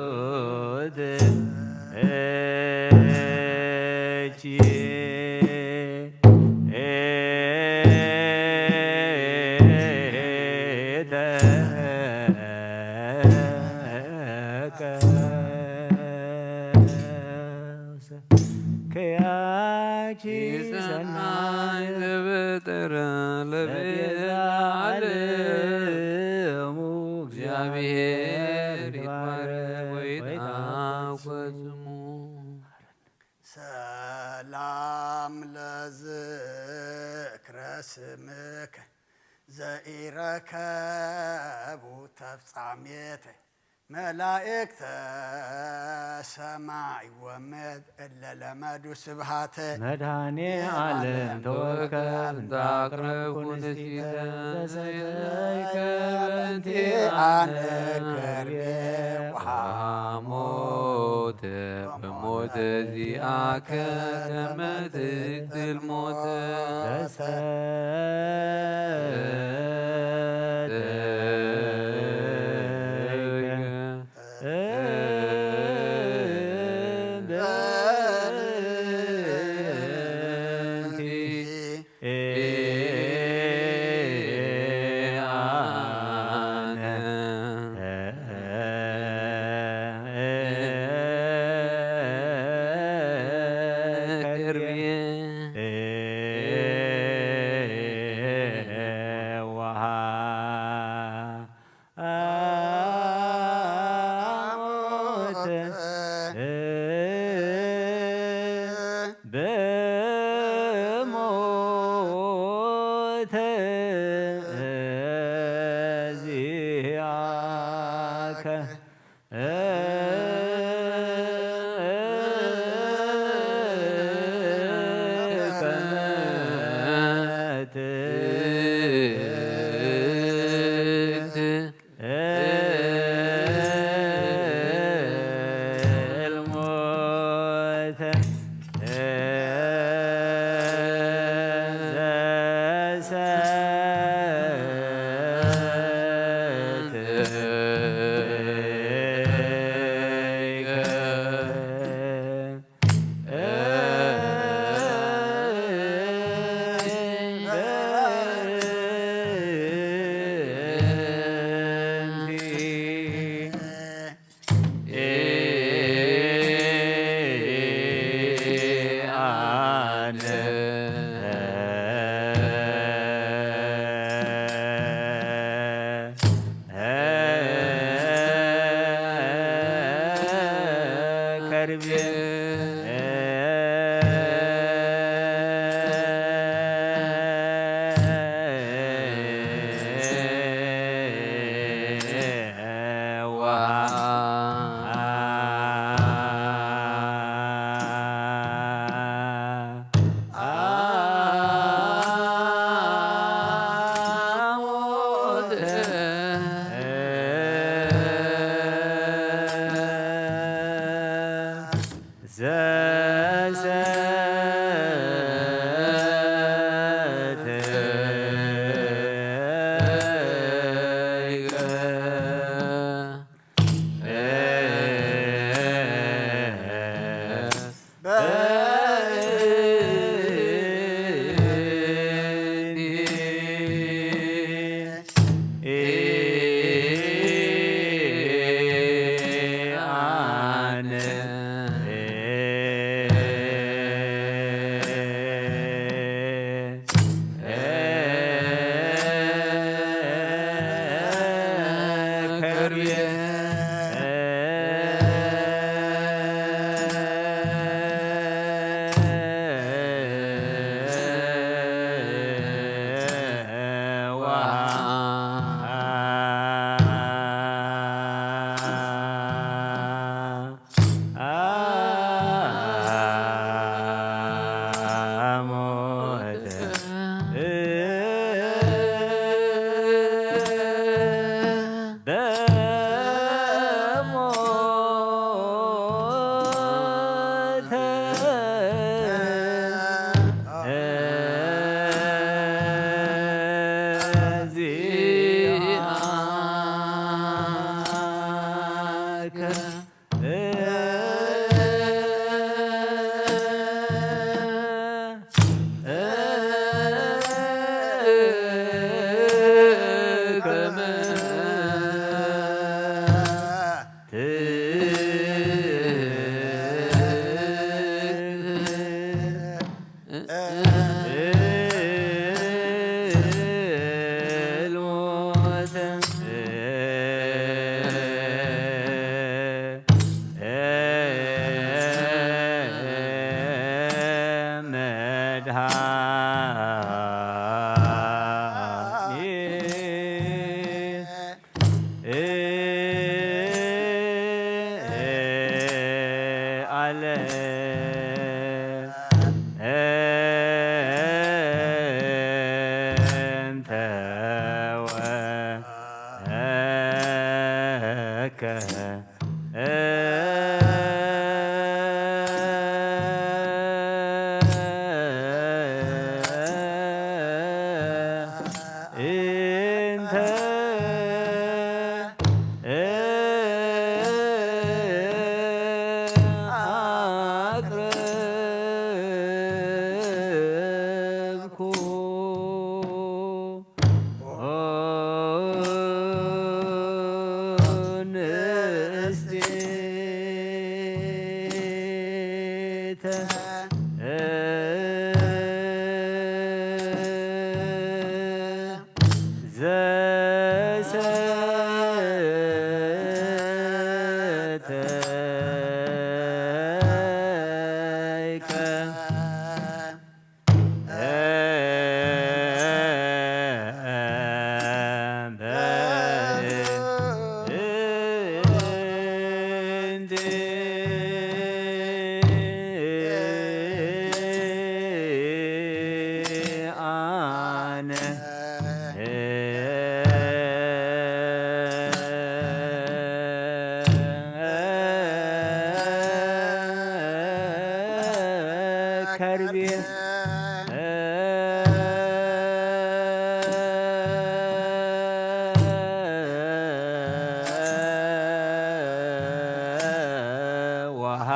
አማኡት እቺ ሰናይ ዘበጠረ ለቤዛ ዓለሙ እግዚአብሔር ይትባረክ ወይትሐጎስ ስሙ። ሰላም ለዝክረ ስምከ ዘኢረከቡ ተፍጻሜተ መላእክተ ሰማይ ወምድር እለ ለመዱ ስብሃተ መድኃኔ ዓለም ተወከብ እንተ አቅረብኩ ንስቲተ ዘሰይከ በእንቲአነ ከርቤ ወሐሞተ በሞተ ዚአከ ከመ ትቅትል ሞተ ዘሰ በሞተ ዚአከ ሞተ መድኃኒት ዓለም እንተ ወከ እንተ አቅረብኩ ንስቴተ ዘሰተይከ ከርቤ ወሃ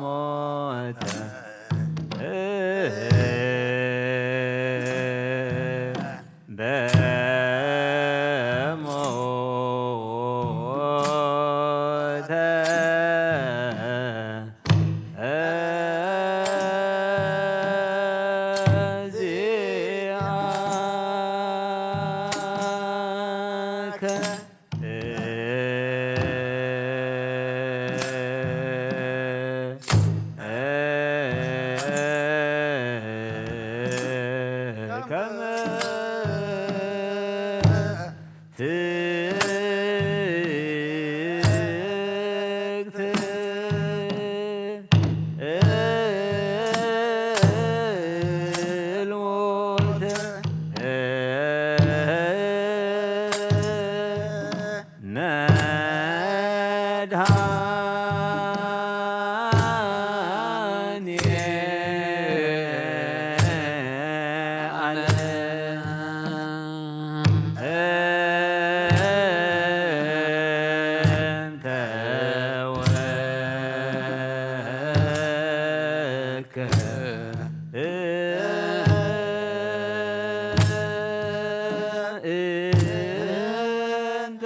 ሞተ በሞተ ዚአከ ከመ ትግት እልሞተ መድኃኔ ዓለም እንተ ወከ እንተ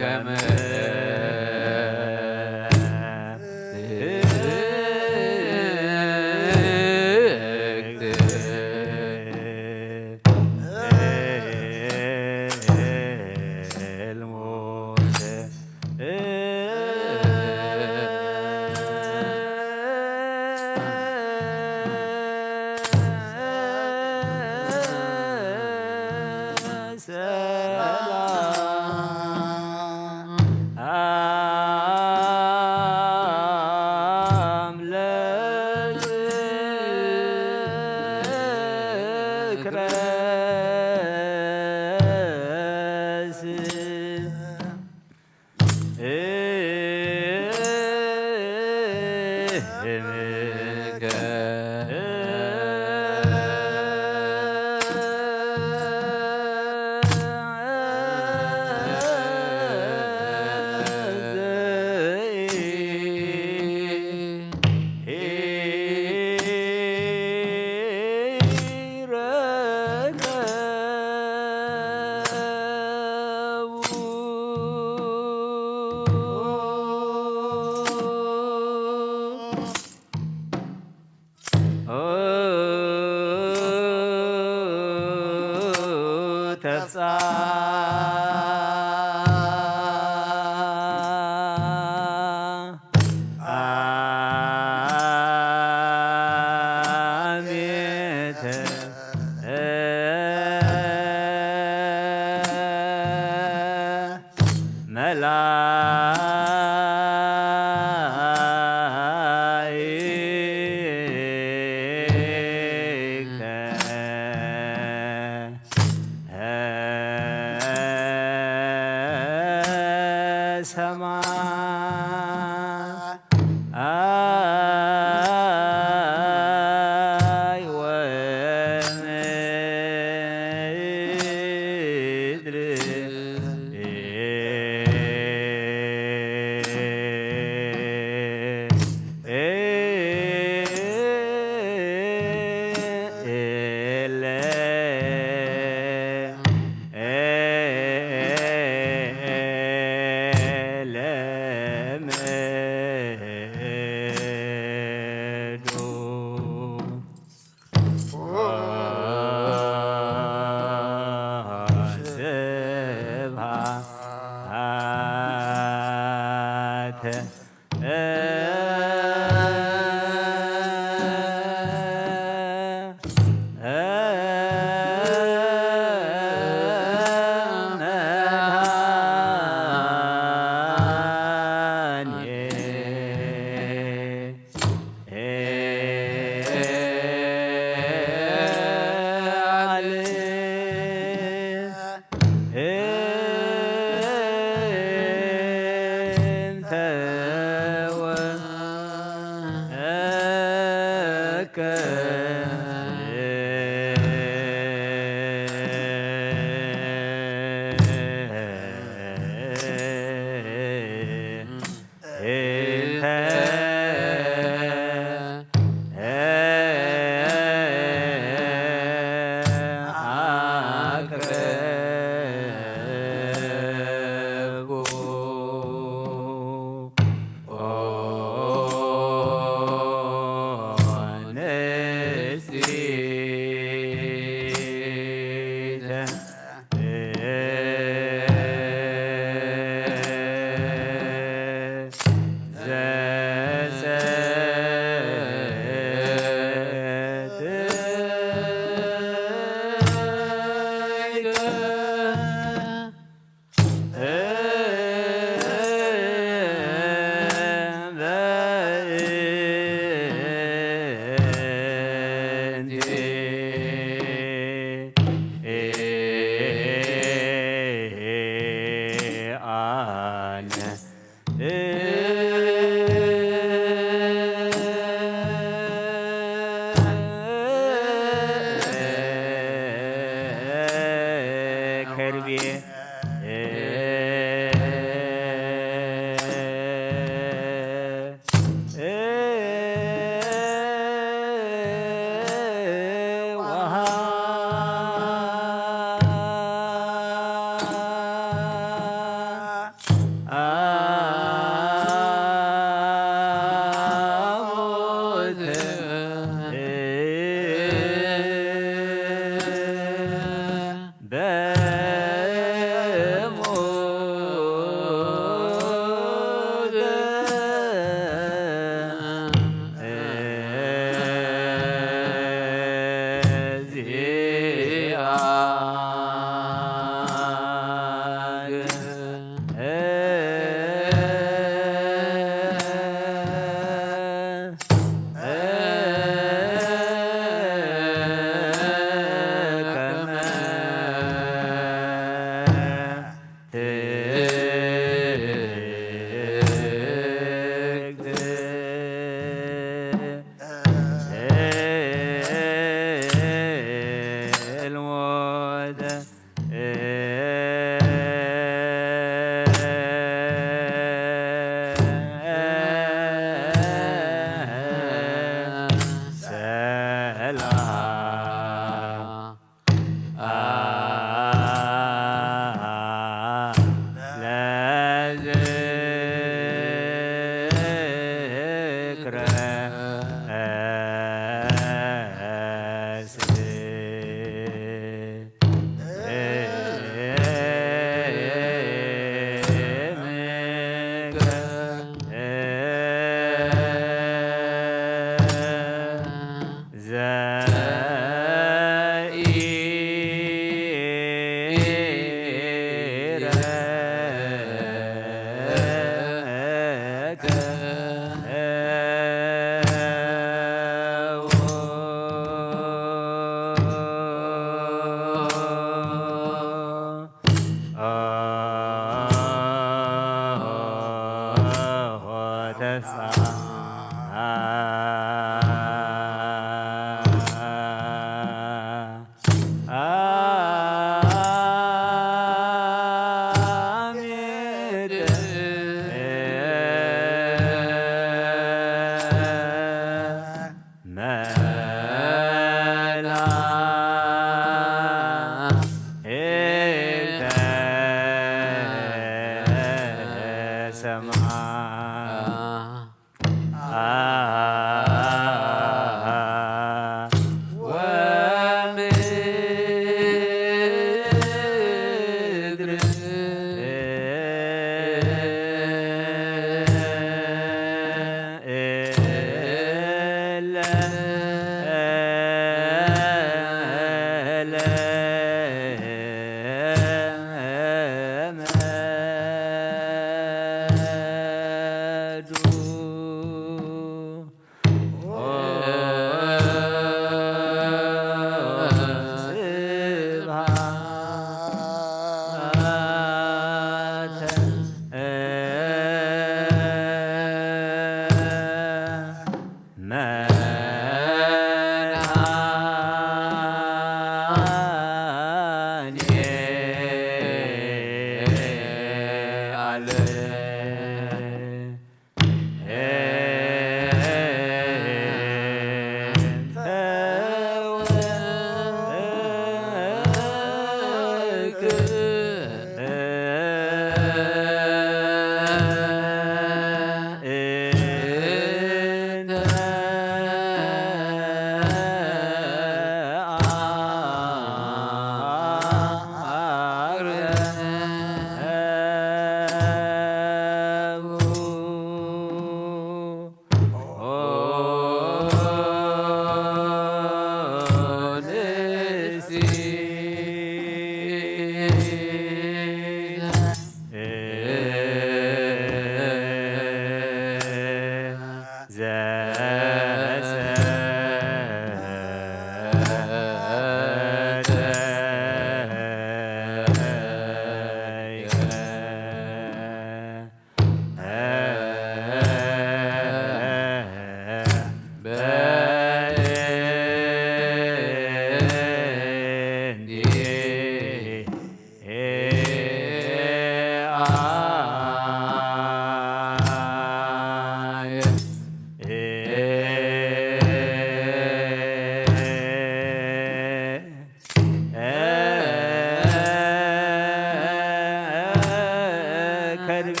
ከርቤ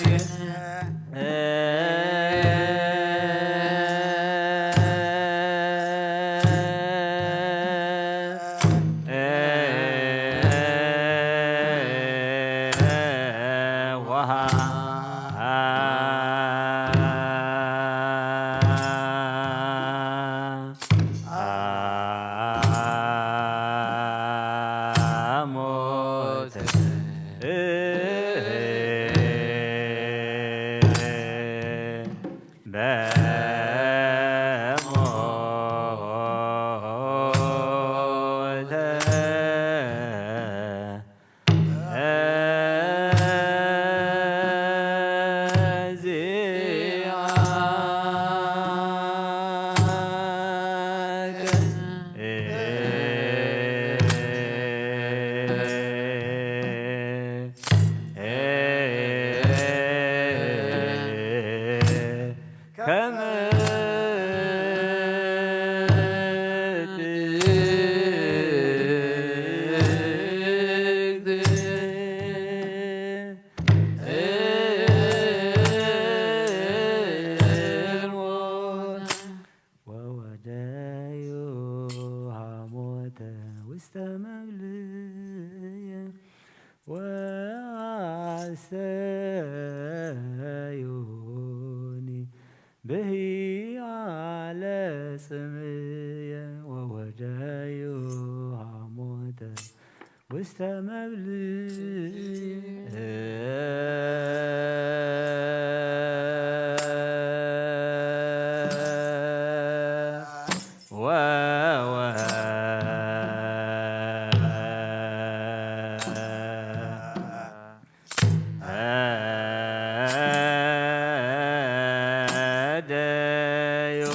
ወወደዩ ሃሞተ ውስተ መብልየ ወአስተዩኒ ብሂያለ ጽምየ ወወደዩ ሃሞተ ውስተ መብልየ ወወደዩ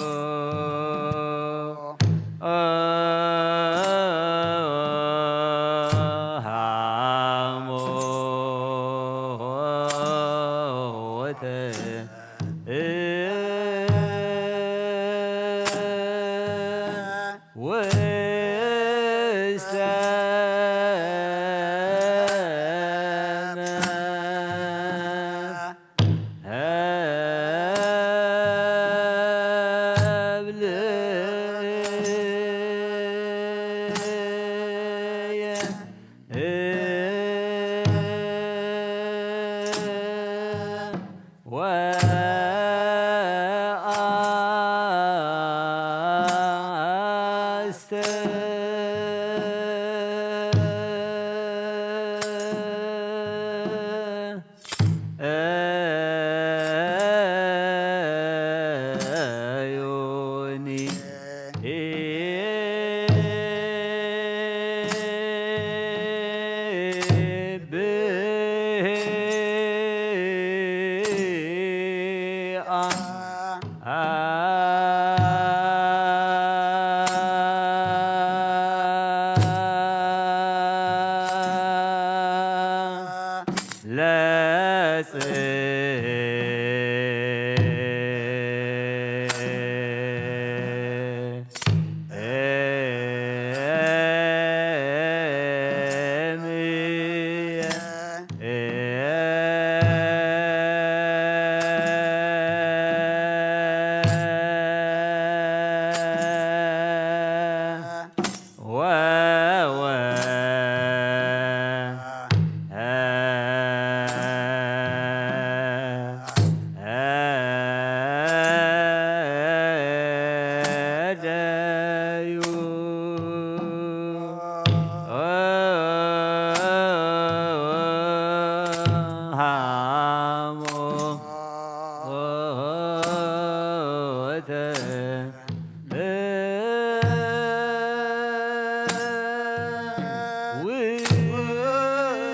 ሃሞተ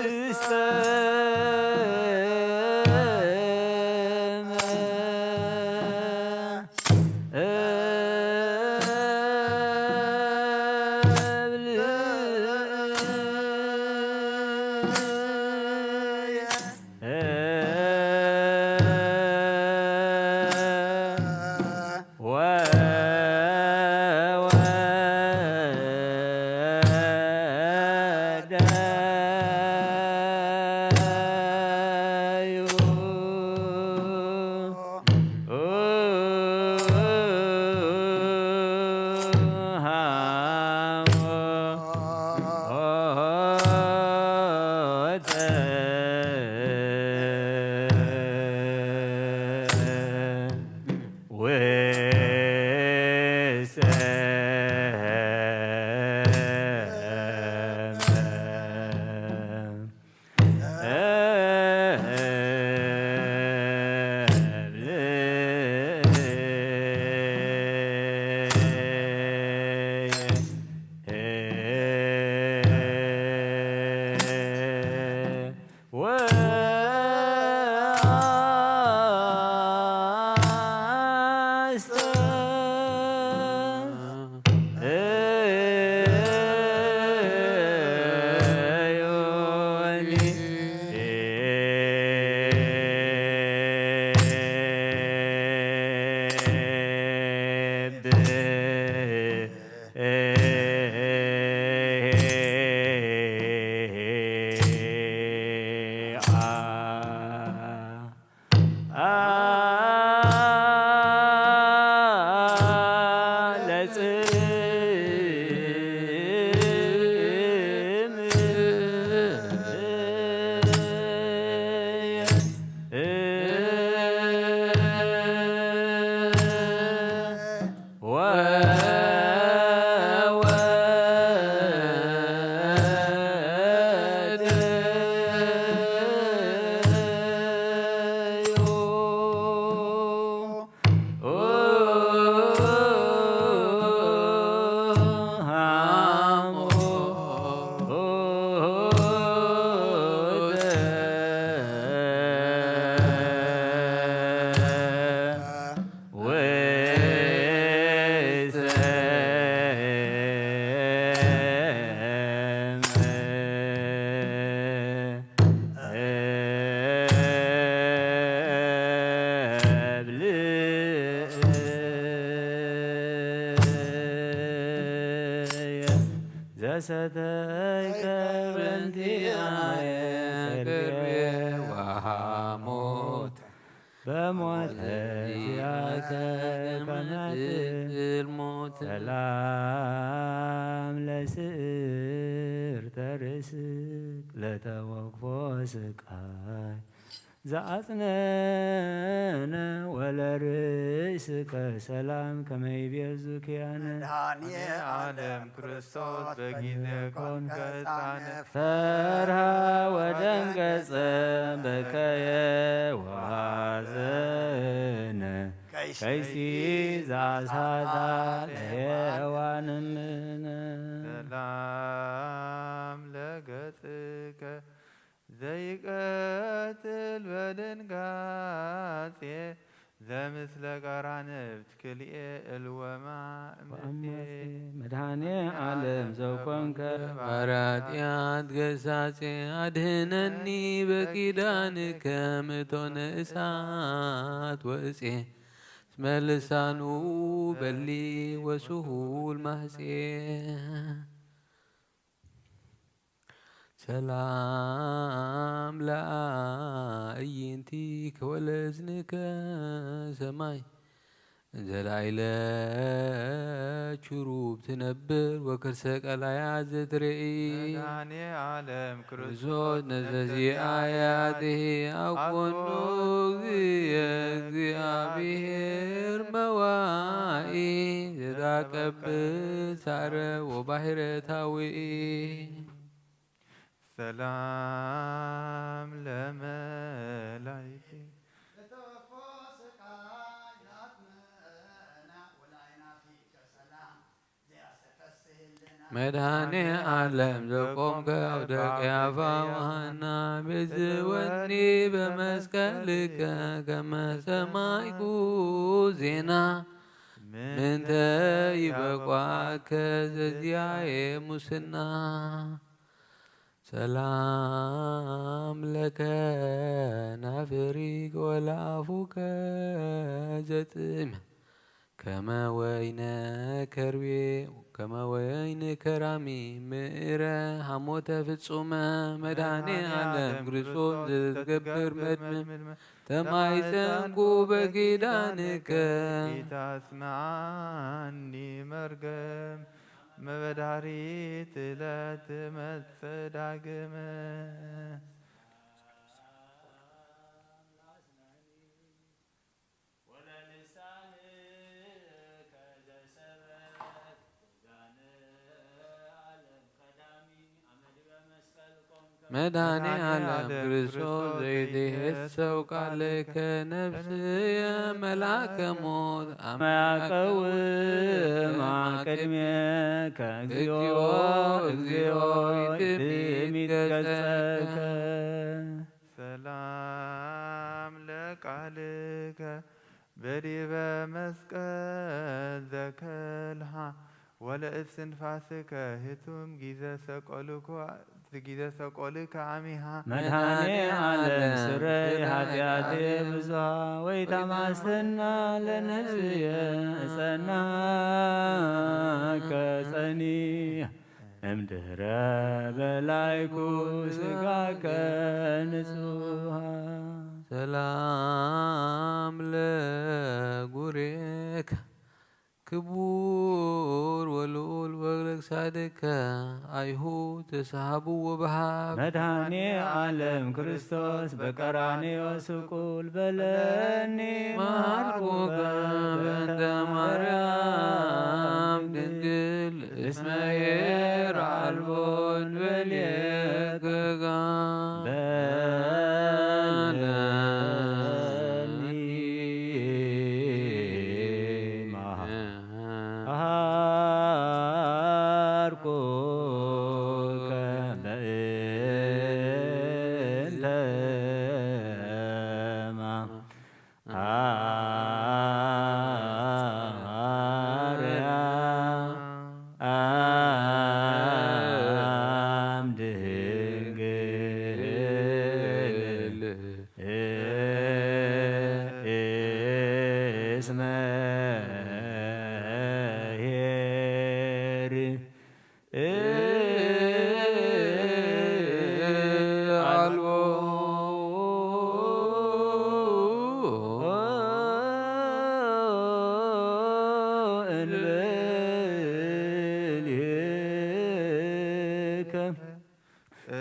ውስተ ሰተይከ በእንቲአየ ከርቤ ወሃሞት በሞተ ዚአከ ከመ ትብል ሞት። ሰላም ለስእርተ ርእስክ ለተወክፎ ስቃይ ዘአጽነነ ወለርእስከ ሰላም ከመ ይቤዙ ኪያነ። መድኃኔ ዓለም ክርስቶስ በጊዜ ኮንከ ሕፃነ ፈርሃ ወደንገጸ በከየ ወሐዘነ። ቀይሲ ዘአስሐታ ለሔዋን እምነ። ሰላም ለገጽከ ዘይቀትል በድንጋጼ ዘምስለ ቀራንብት ክልኤ እልወማ እምስቴ። መድኃኔ ዓለም ዘኮንከ ባርያ ኃጢአት ገሳጼ አድህነኒ በኪዳንከ ምእቶነ እሳት ወእጼ እስመ ልሳኑ በሊ ወስሁል ማህጼ። ሰላም ለአዕይንቲከ ወለእዝንከ ሰማይ እንዘ ላዕለ ኪሩብ ትነብር ወከርሰ ቀላያት ዘትርኢ። መድኃኔ ዓለም ክርስቶስ ነዘዚአየ አጥሔ አኮኑ እግዚእ እግዚአብሔር መዋኢ ዘታቀብል ሳረ ወባሕረ ታውኢ። ሰላም ለመላይክ መድኃኔ ዓለም ዘቆምከ አውደ ቀያፋ ወሃና ቤዝወኒ በመስቀልከ ከመ ሰማይኩ ዜና ምንተ ይበቋከ ዘዚአየ ሙስና። ሰላም ለከናፍሪከ ወለአፉከ ዘጥዕመ ከመ ወይነ ከርቤ ከመ ወይን ከራሚ ምእረ ሐሞተ ፍጹመ። መድኃኔ ዓለም ክርስቶስ ዘትገብር መድምም ተማይጸንኩ በኪዳንከ። ኢታስምዓኒ መርገም መበዳሪት ለትመጽእ ዳግመ። መድኃኔ ዓለም ክርስቶስ ዘይትሄሰው ቃልከ ነፍስየ መልአከ ሞት አመ ያቀውማ ቅድሜከ እግዚኦ እግዚኦ ይትብኢት ገጸከ። ሰላም ለቃልከ በዲበ መስቀል ዘከልሃ ወለእስትንፋስከ ህቱም ጊዘ ሰቆልኮ ጊዘ ሰቆልከ አሚሃ። መድኃኔ ዓለም ስረይ ኃጢአቴ ብዙሃ ወይታማስና ለነፍስየ እጸናከ ጸኒያ እምድህረ በላይኩ ስጋከ ንጹሃ። ሰላም ለጉሬከ ክቡር ወልዑል ወለክሳድከ አይሁድ ተሳሃቡ ወበሃብ። መድኃኔ ዓለም ክርስቶስ በቀራንዮ ስቁል በለኒ መሃርኩከ በእንተ ማርያም ድንግል እስመ ኄር አልቦ እንበሌከ ጋር በለኒ መሃርኩከ በእንተ ማ ቃል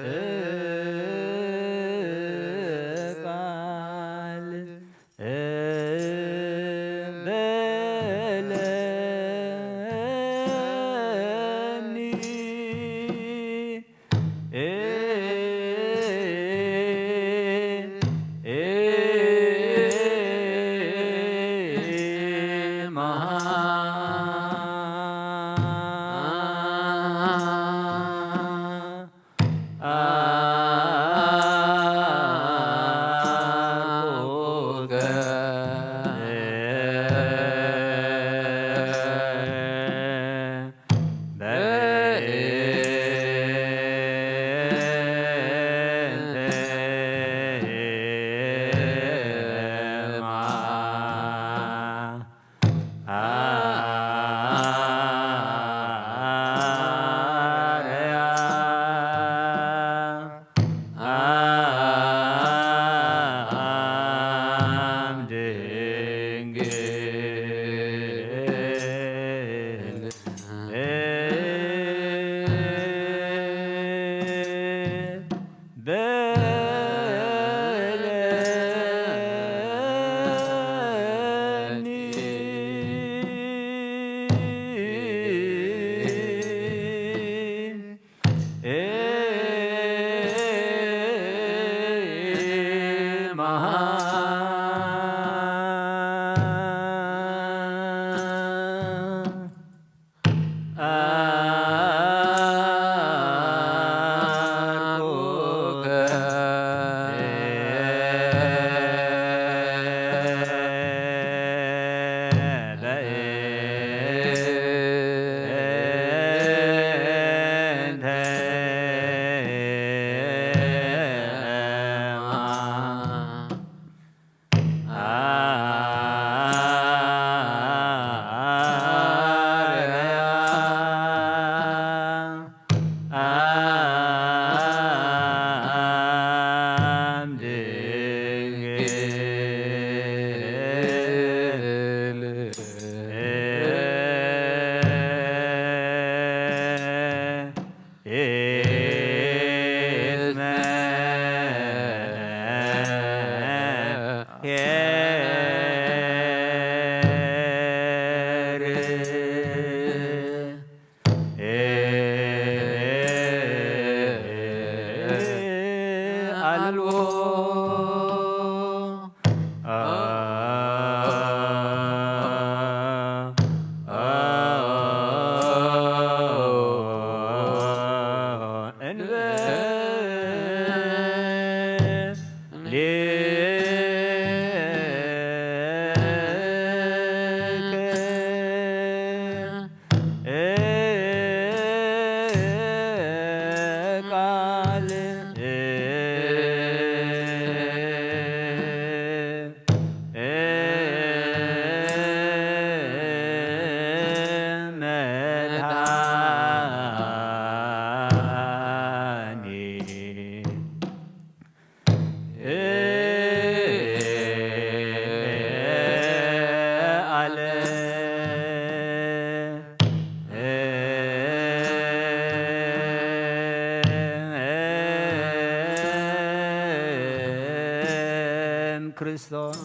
በለኒ ክርስቶስ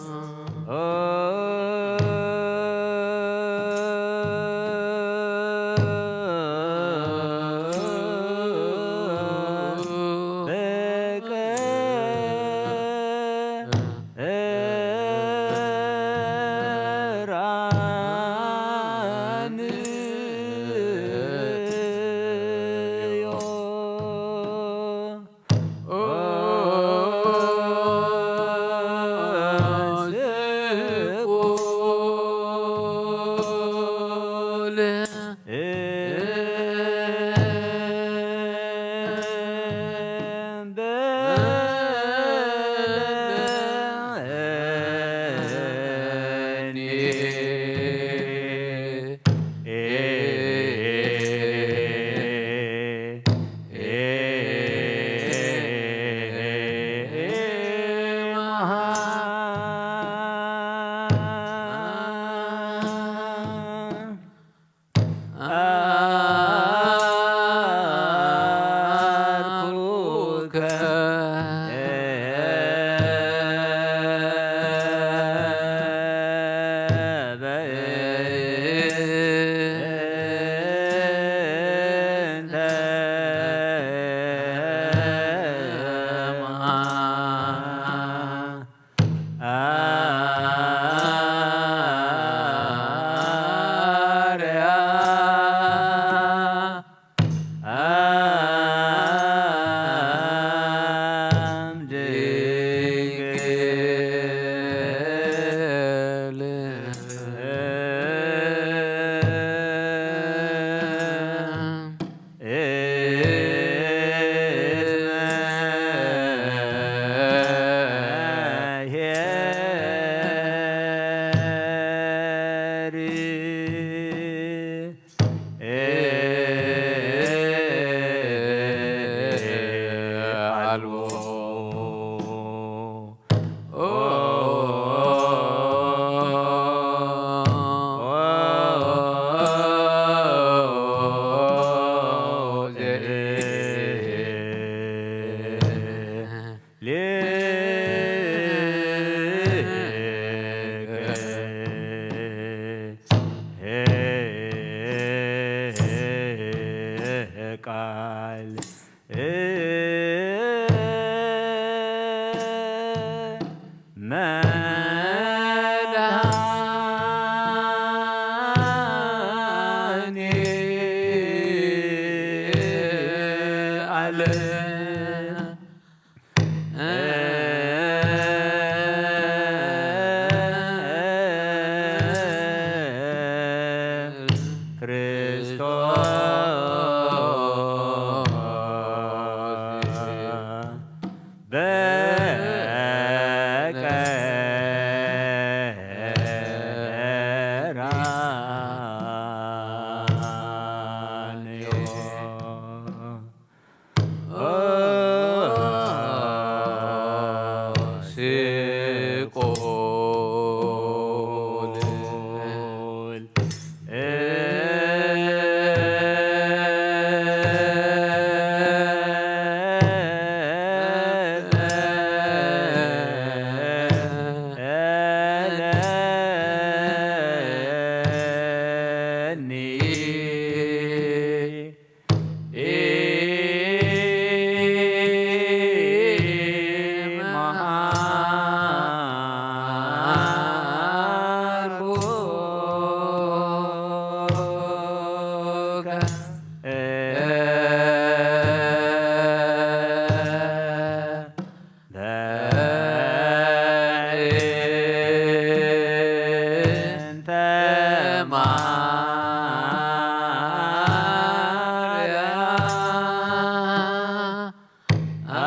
ኣብ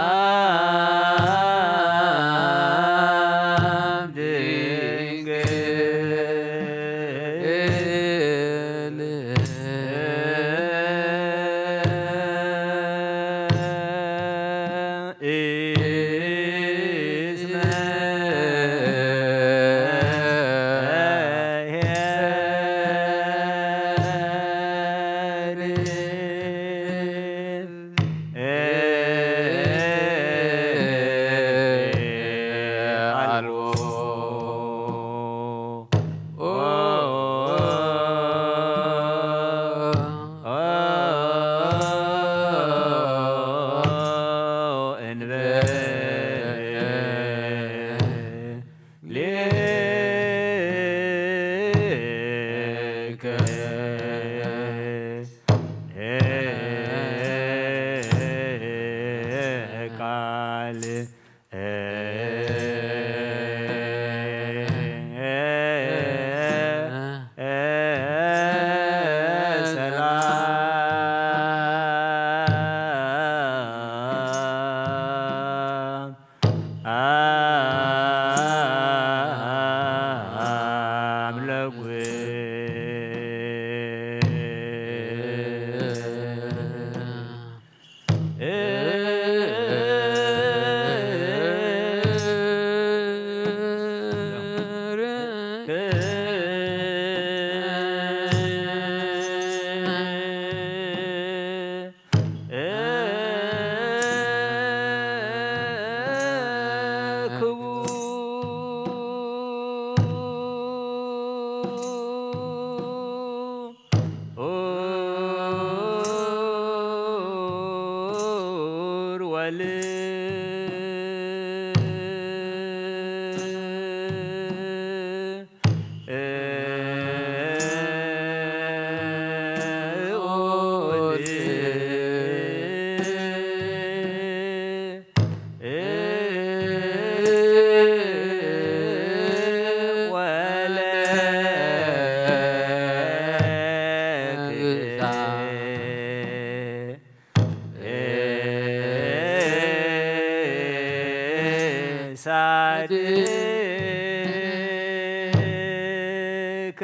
ድንግል እስመ ቃል ሰላም አምለኩ ክቡር ወልድ ሳድከ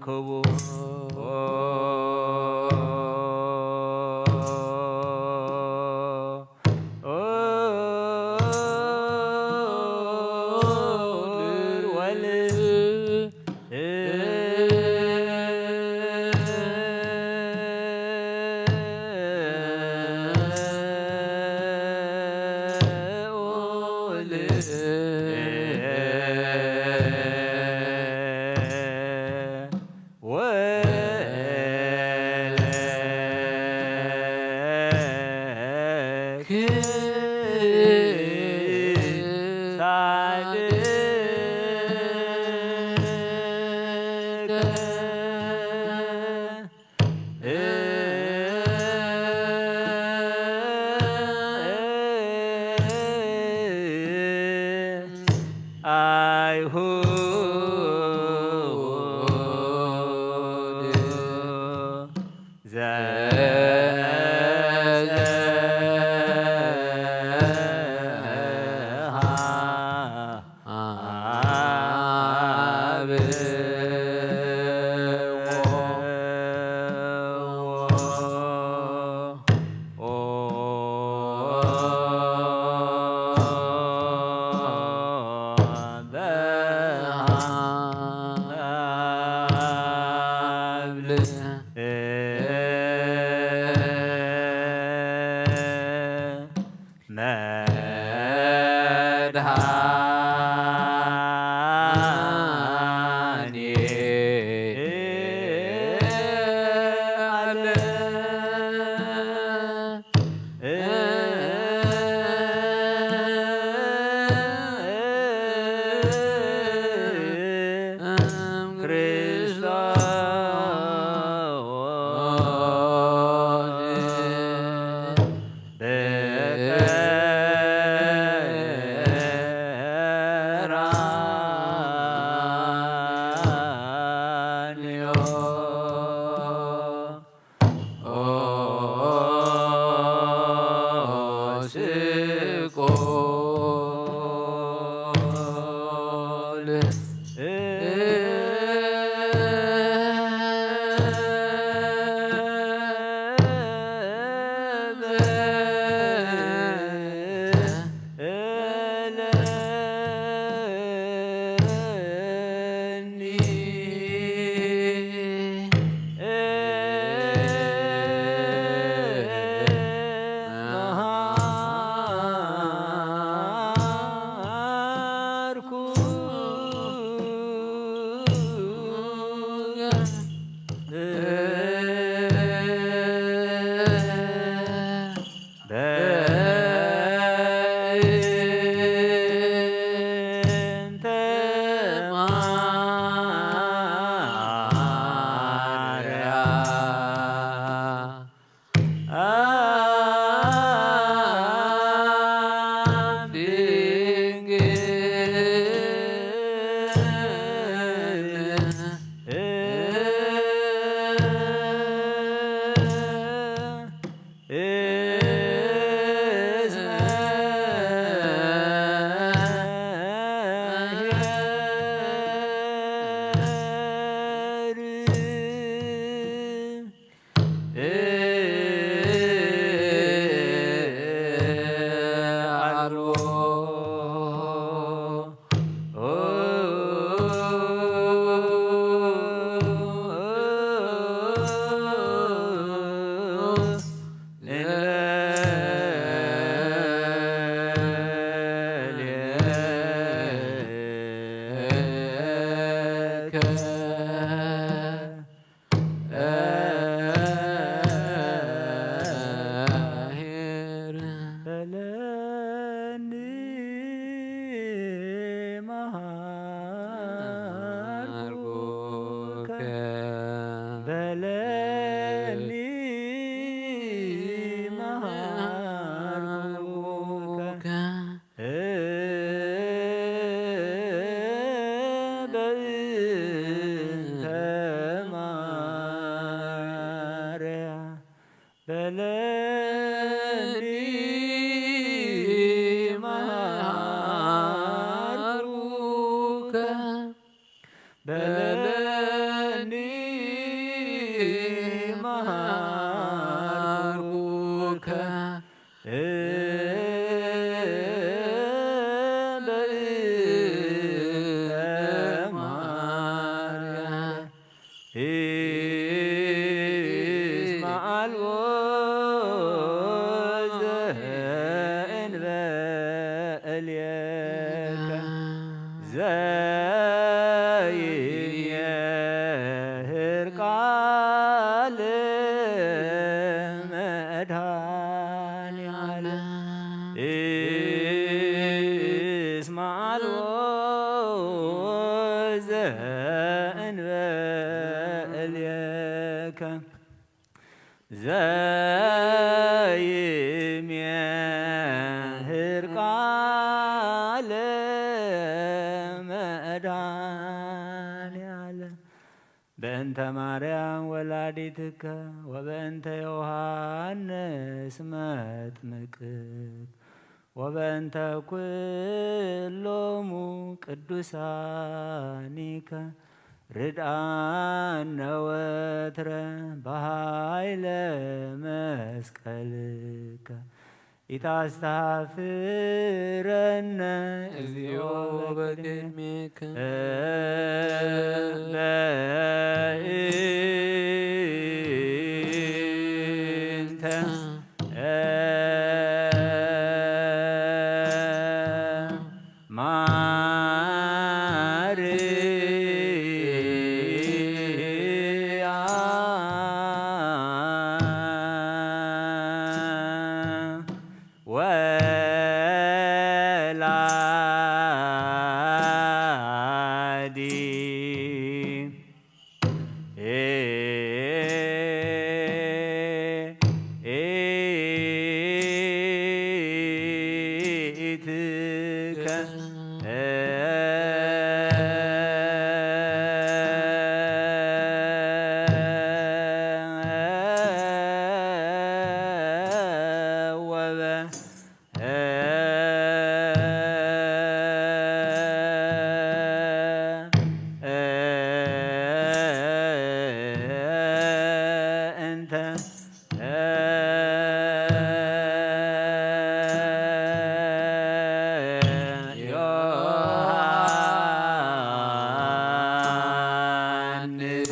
ህቡ መሃርኩከ በእንተ ማርያም። እስመ አልቦ ዘእንበሌከ ዘይሜህር ቃል መድኃኔዓለም። እስመ አልቦ ዘእንበሌከ ዘይሜህር ቃል መድኃኔዓለም። በእንተ ማርያም ወላዲትከ ወበእንተ ዮሐንስ መጥምቅከ ወበእንተ ኩሎሙ ቅዱሳኒከ ርድኣነ ወትረ በኃይለ መስቀልከ። ኢታስተሃፍረነ እግዚኦ በቅድሜከ። በእንተ ማርያም ወላዲትከ። ወበ እንተ ዮሐንስ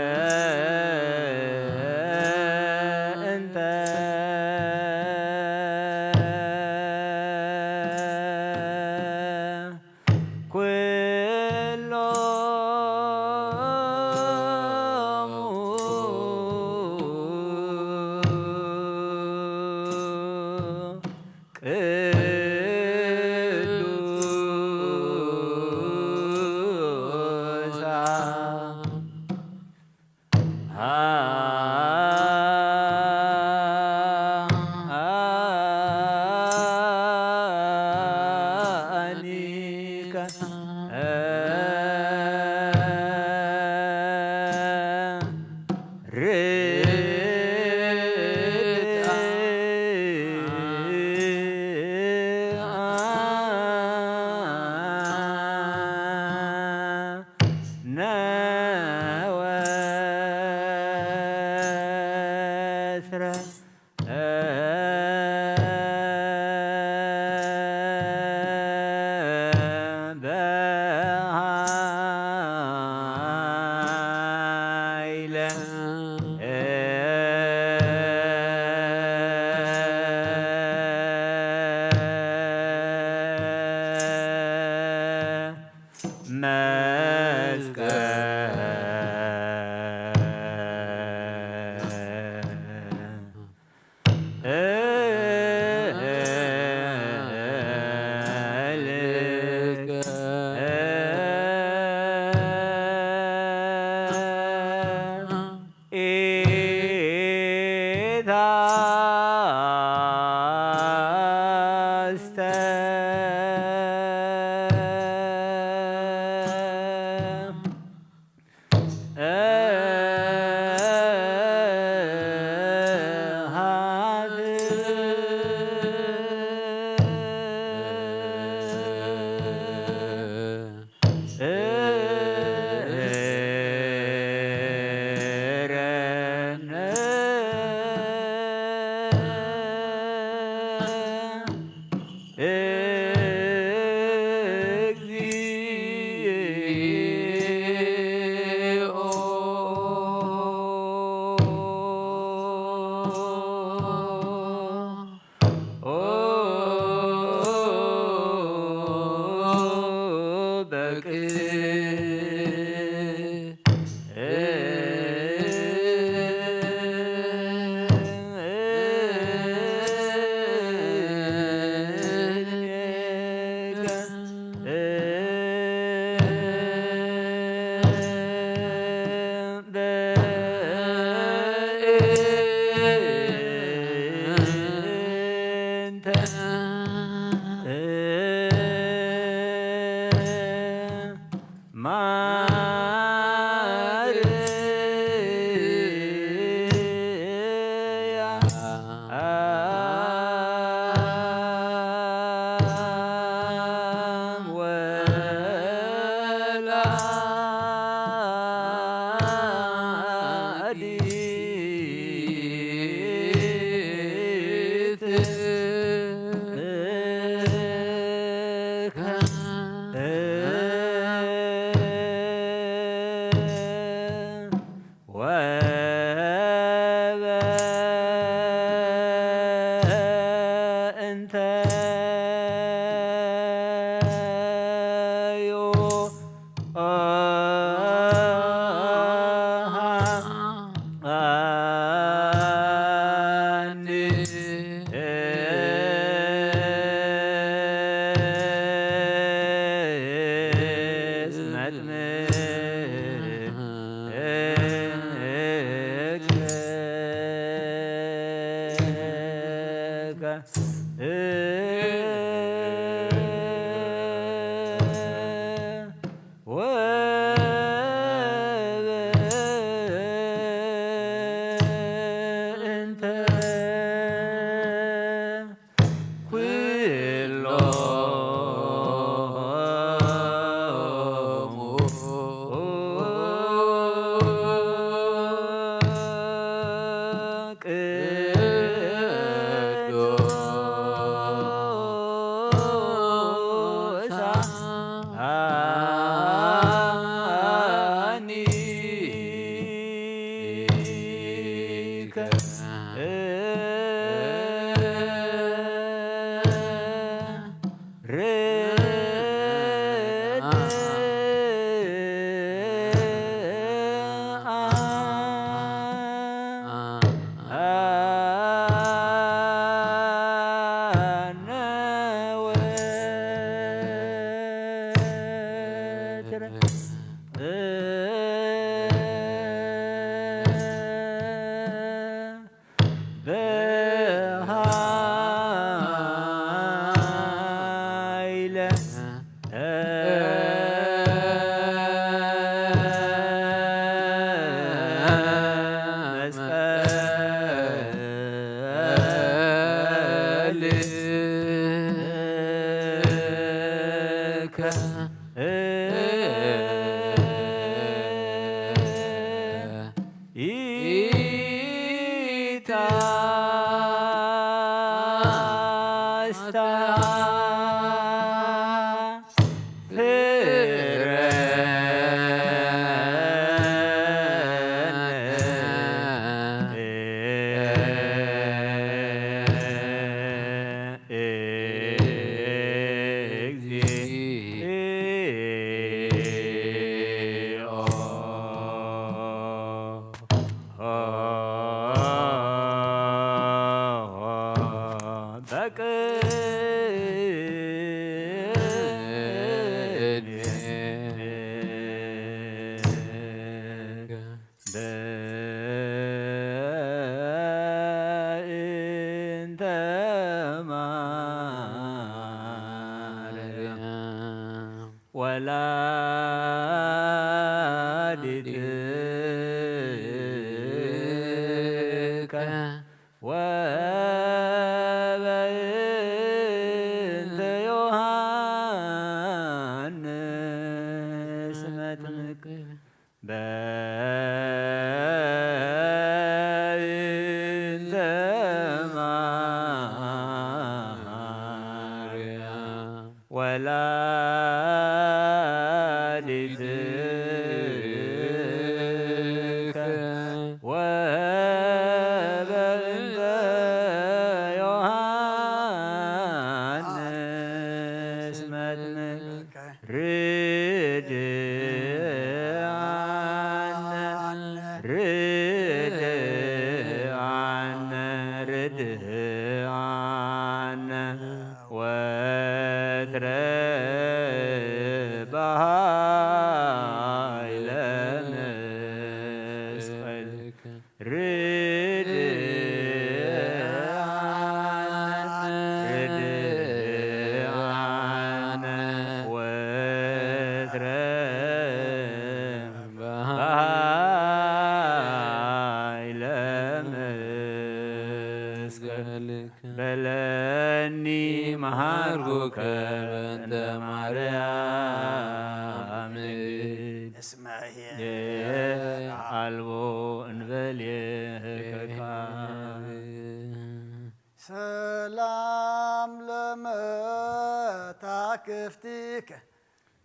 መጥምቅ ወበ እንተ ኩሎሙ ቅዱሳን ነወትረ በኃይለ መስቀል ወበእንተ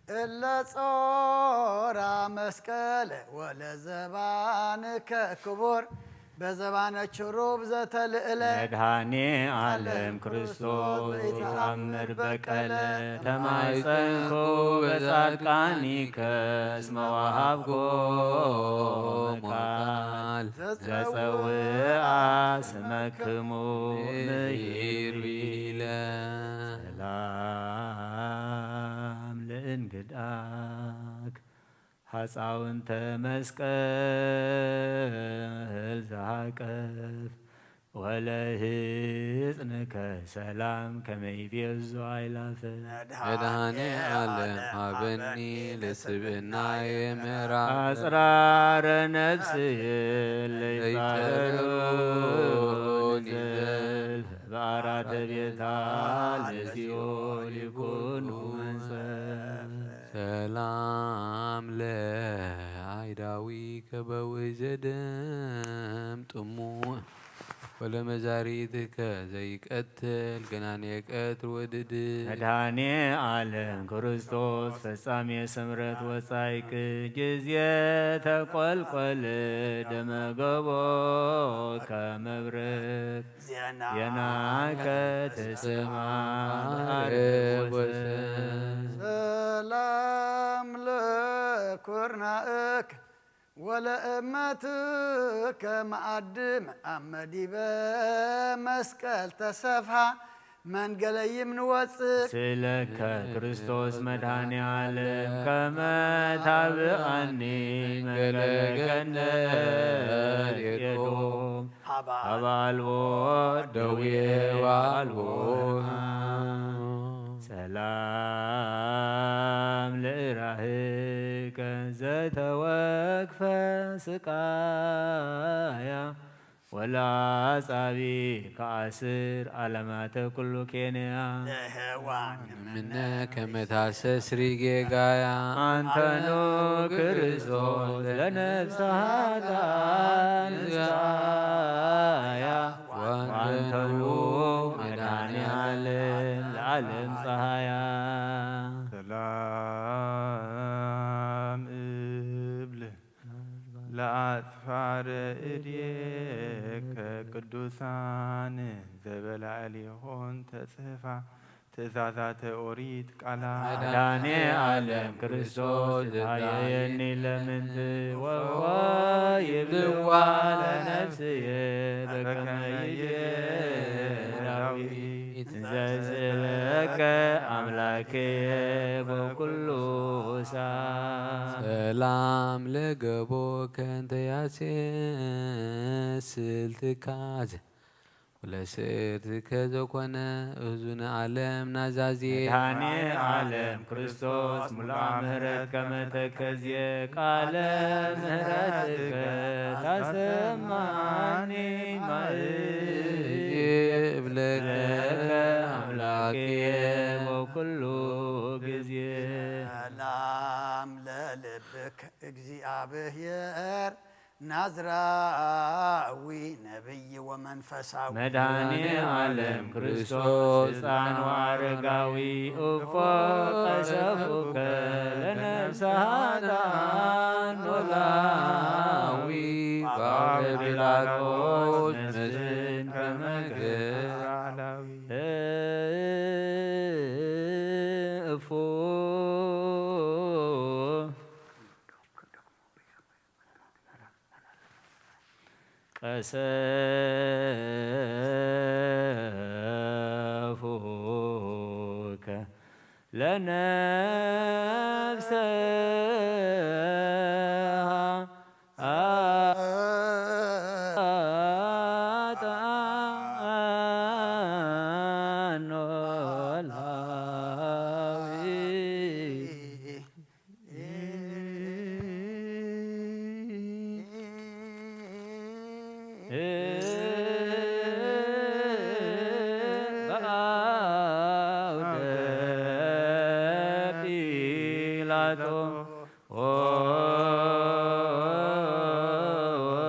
እለ ጾራ መስቀል ወለዘባንከ ክቡር በዘባነ ችሩብ ዘተልእለ መድኃኔ ዓለም ክርስቶስ ዘይተአምር በቀለ ተማይጸንኩ በጻድቃኒከ እስመ ወሃብኮ ቃል ዘጸውአ ስመክሙ ምሂር ቢለ ሰላም ለእንግዳክ ሐፃውንተ መስቀል ዘሃቀፍ ወለህፅንከ ሰላም ከመይቤዙ አይላፈ መድኃኔ ዓለም ሀበኒ ለስብእናየ ምዕራፍ አጽራረ ነፍስየ ለይጻረሩኒ ዘልፍ በአራተ ቤታ ለሲኦል ይኩኑ መንጸፍ ሰላም ለአይዳዊ ከበዊ ዘደም ጥሙ ወለመዛሪትከ ዘይቀትል ገናኔ ቀትር ወድድ መድኃኔ ዓለም ክርስቶስ ፈጻሜ ስምረት ወጻይቅ ጊዜ ተቆልቆል ደመገቦ ከመብረቅ ዜናከ ተሰማ ሰላም ለኩርናእክ ወለእመትከ መአድም አመዲበ መስቀል ተሰፍሃ መንገለይም ንወፅእ ስለከ ክርስቶስ መድኃኔ ዓለም ከመ ታብአኒ መንገለ ገነት ኤዶም ሀበ አልቦ ደዌ ወአልቦ ሰላም ለእራህከ ዘተወክፈ ስቃያ ወላጻቢ ከአስር አለማተ ኩሉ ኬንያ ምነ ከመታሰስሪ ጌጋያ አንተኑ ክርስቶስ ለነፍሰ ኃጥአን ንስካያ ወአንተኑ መድኃኔ ዓለም ለዓለም ፀሃያ ሰላም እብል ለአጽፋረ እዴከ ቅዱሳን ዘበላዕሌሆን ተጽሕፋ ትእዛዛተ ኦሪት ቃላ መድኃኔ ዓለም ክርስቶስ ተሃየየኒ ለምንት ወፎ ይብልዋ ለነፍስየ በከመ ይቤ ዳዊት እንዘ ስእለከ አምላክየ በኩሉ ሰዓት ሰላም ለገቦ ከንተ ያሴ ስልትካዘ ወለስእርትከ ዘኮነ እዙነ ዓለም ናዛዜ መድኃኔ ዓለም ክርስቶስ ሙሉአ ምሕረት ከመ ተከዜ ቃለ ምሕረትከ ታሰማኒ ማእዜ እብለከ ለከ አምላክየ በኩሉ ጊዜ ሰላም ለልብክ እግዚአብሔር ናዝራዊ ነቢይ ወመንፈሳዊ መድኃኔ ዓለም ክርስቶስ ሕፃን ወአረጋዊ እፎ ቀሰፉከ ለነፍሰ ኃጥኣን ኖላዊ ባበ ጲላጦስ መስፍን ከመ ገ ላዊ እፎ ቀሰፉከ ለነፍሰ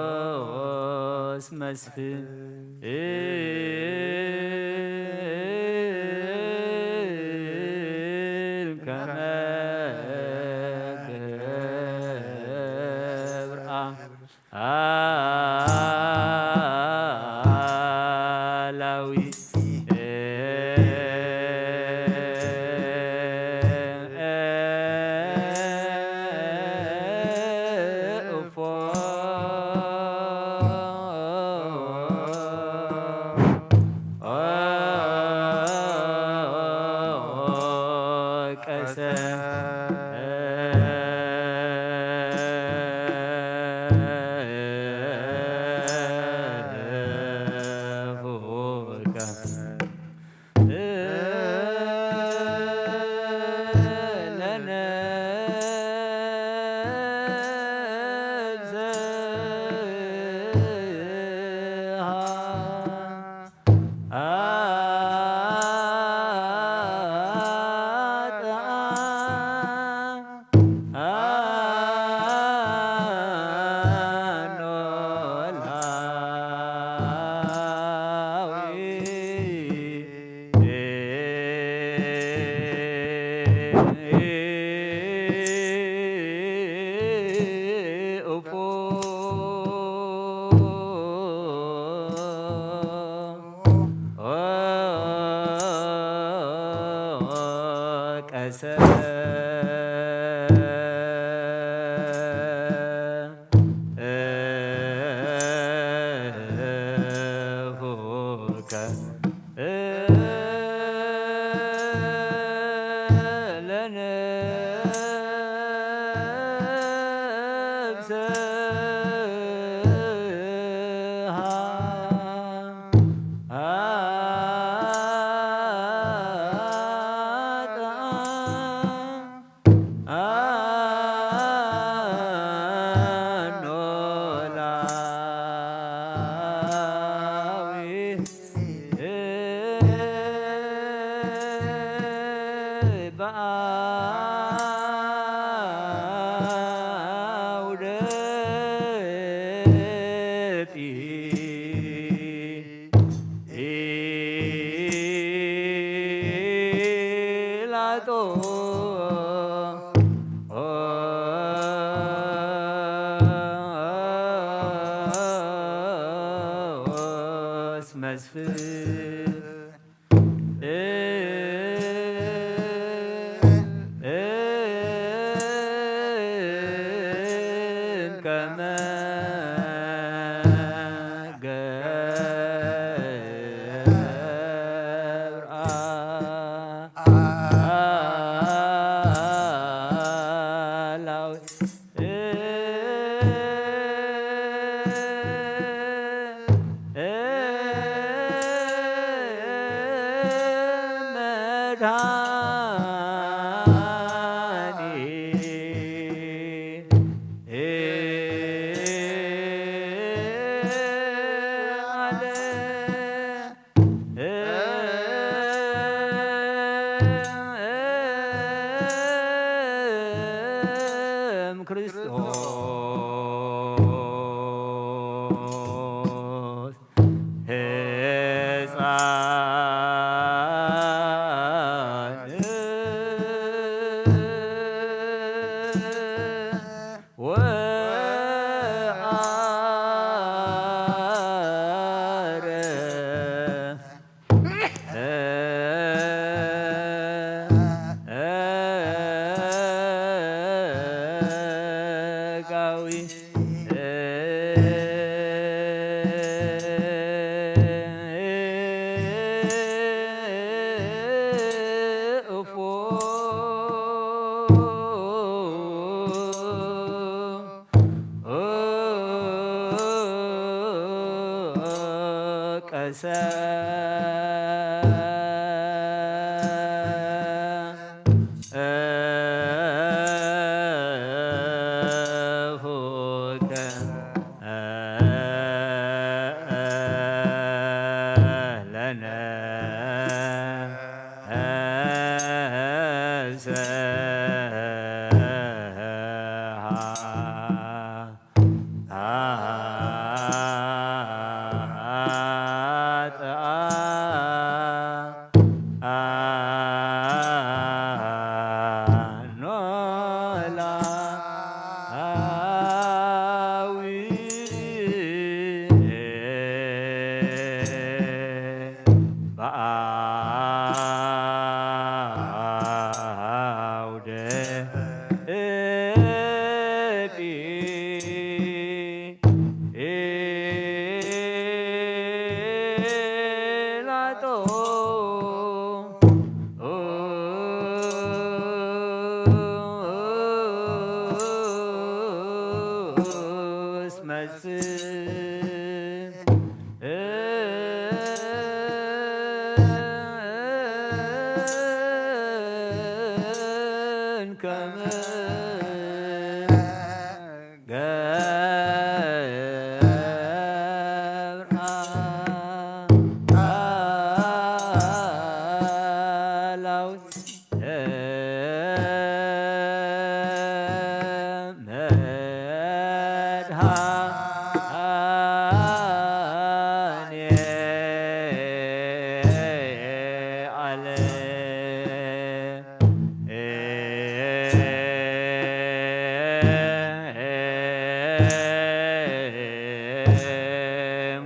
ዎስ መስፍን ከመ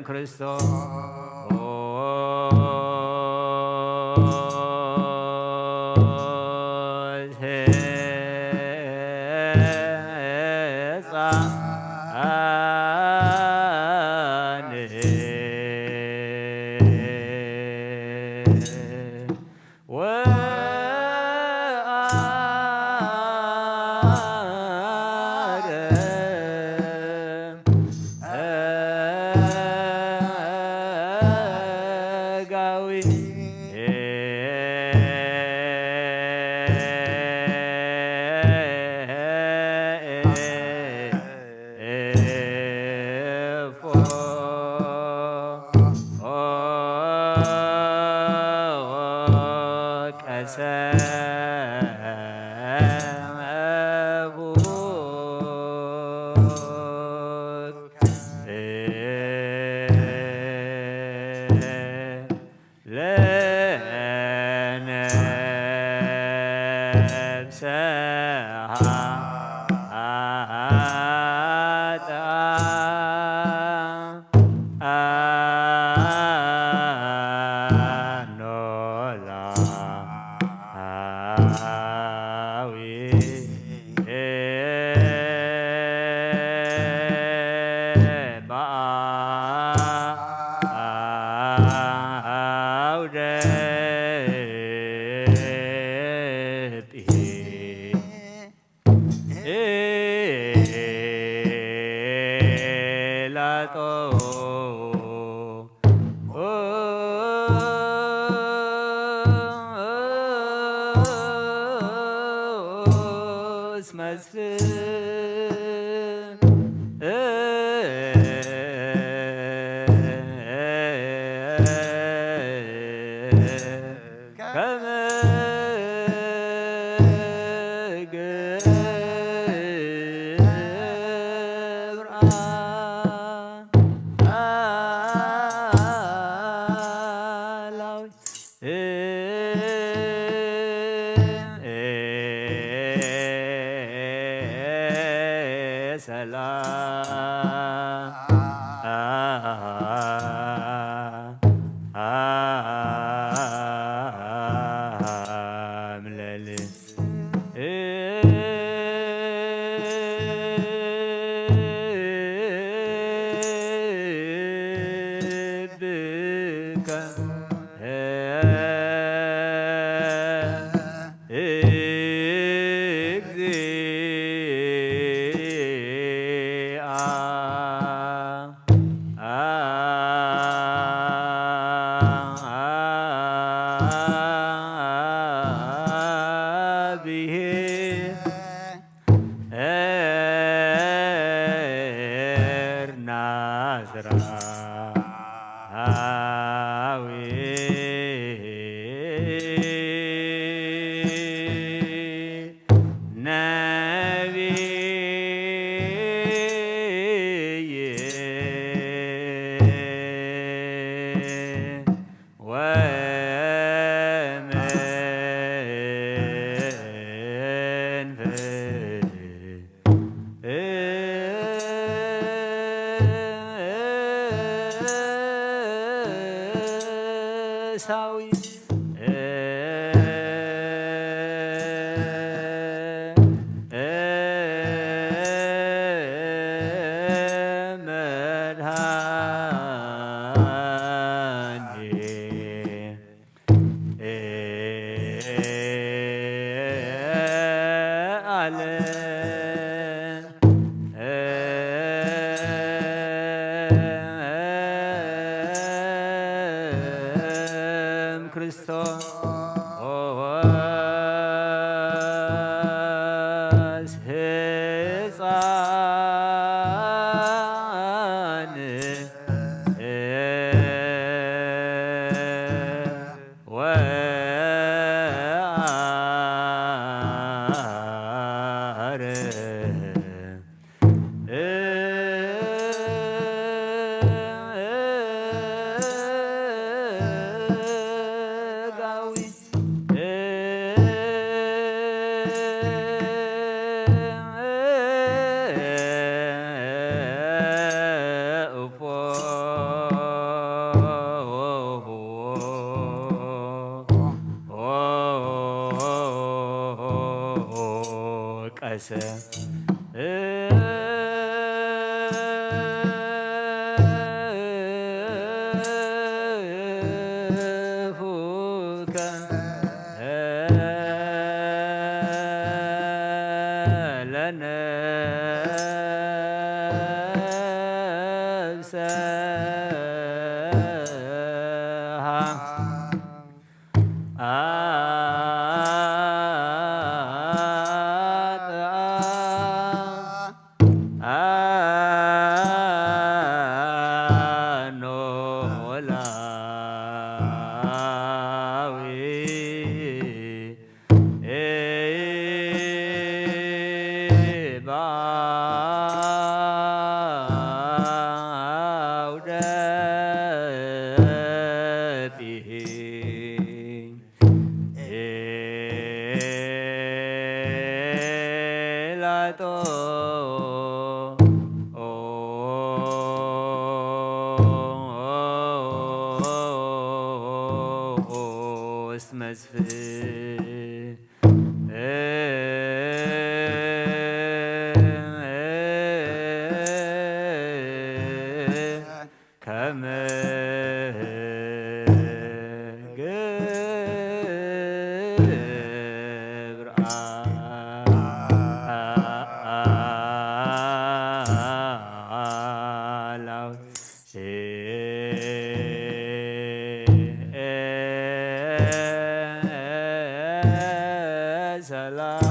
ክርስቶስ ወአረጋዊ ለነፍሰ ኃጥኣን ኖላዊ በአውደ ጲላጦስ መስፍን ከመ ገብራ ላዊት ሰላም ለል መስፍን ከመ ገብር አላው ሰላም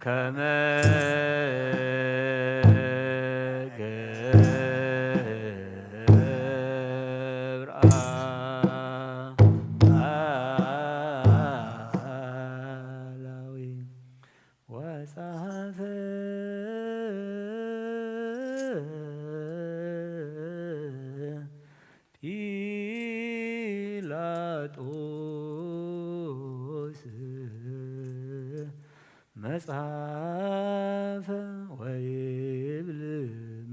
ከመ ገብርኣ ላዊ ወጸሐፈ ጲላጦስ መጽሐፈ ወይብል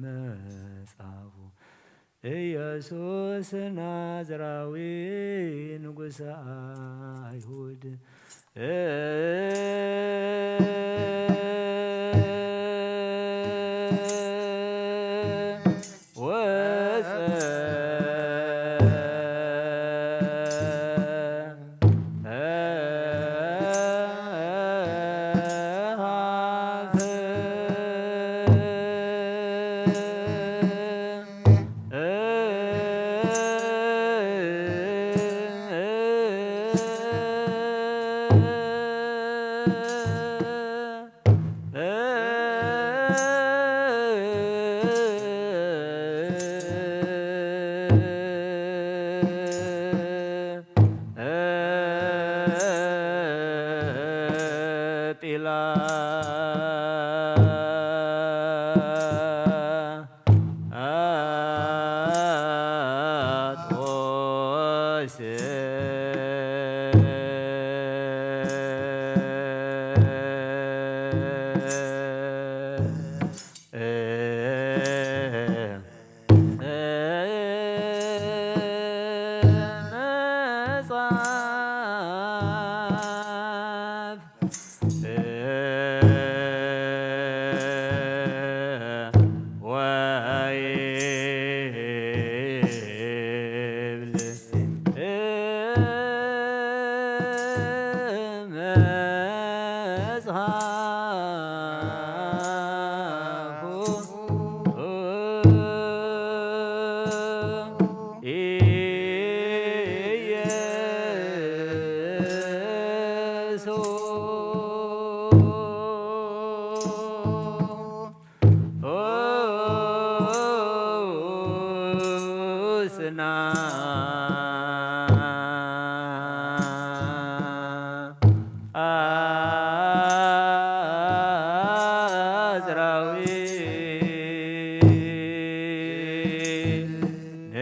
መጽሐፉ ኢየሱስ ናዝራዊ ንጉሠ አይሁድ። ጲላጦስ መጽሐፍ ወይብል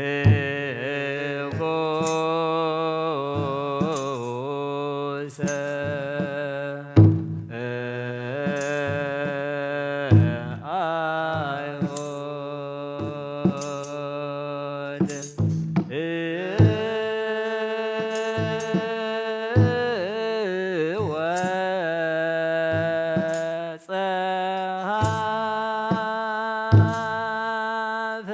መጽሐፉ ኢየሱስ ናዝራዊ ንጉሰ አይሁድ። ወጸሐፈ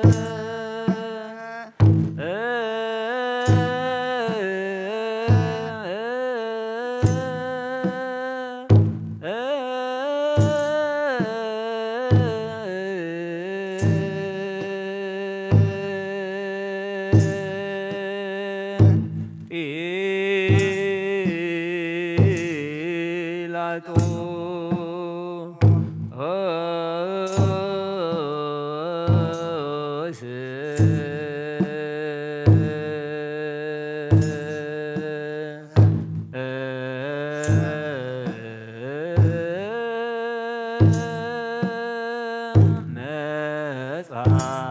ጲላጦስ መጽሐፍ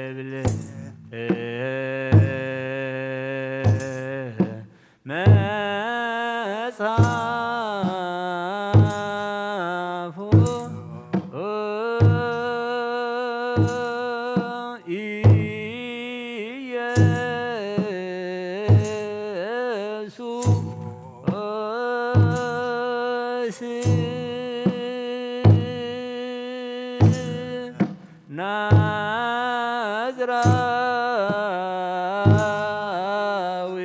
ወይብል መጽሐፉ ኢየሱስ ናዝራዊ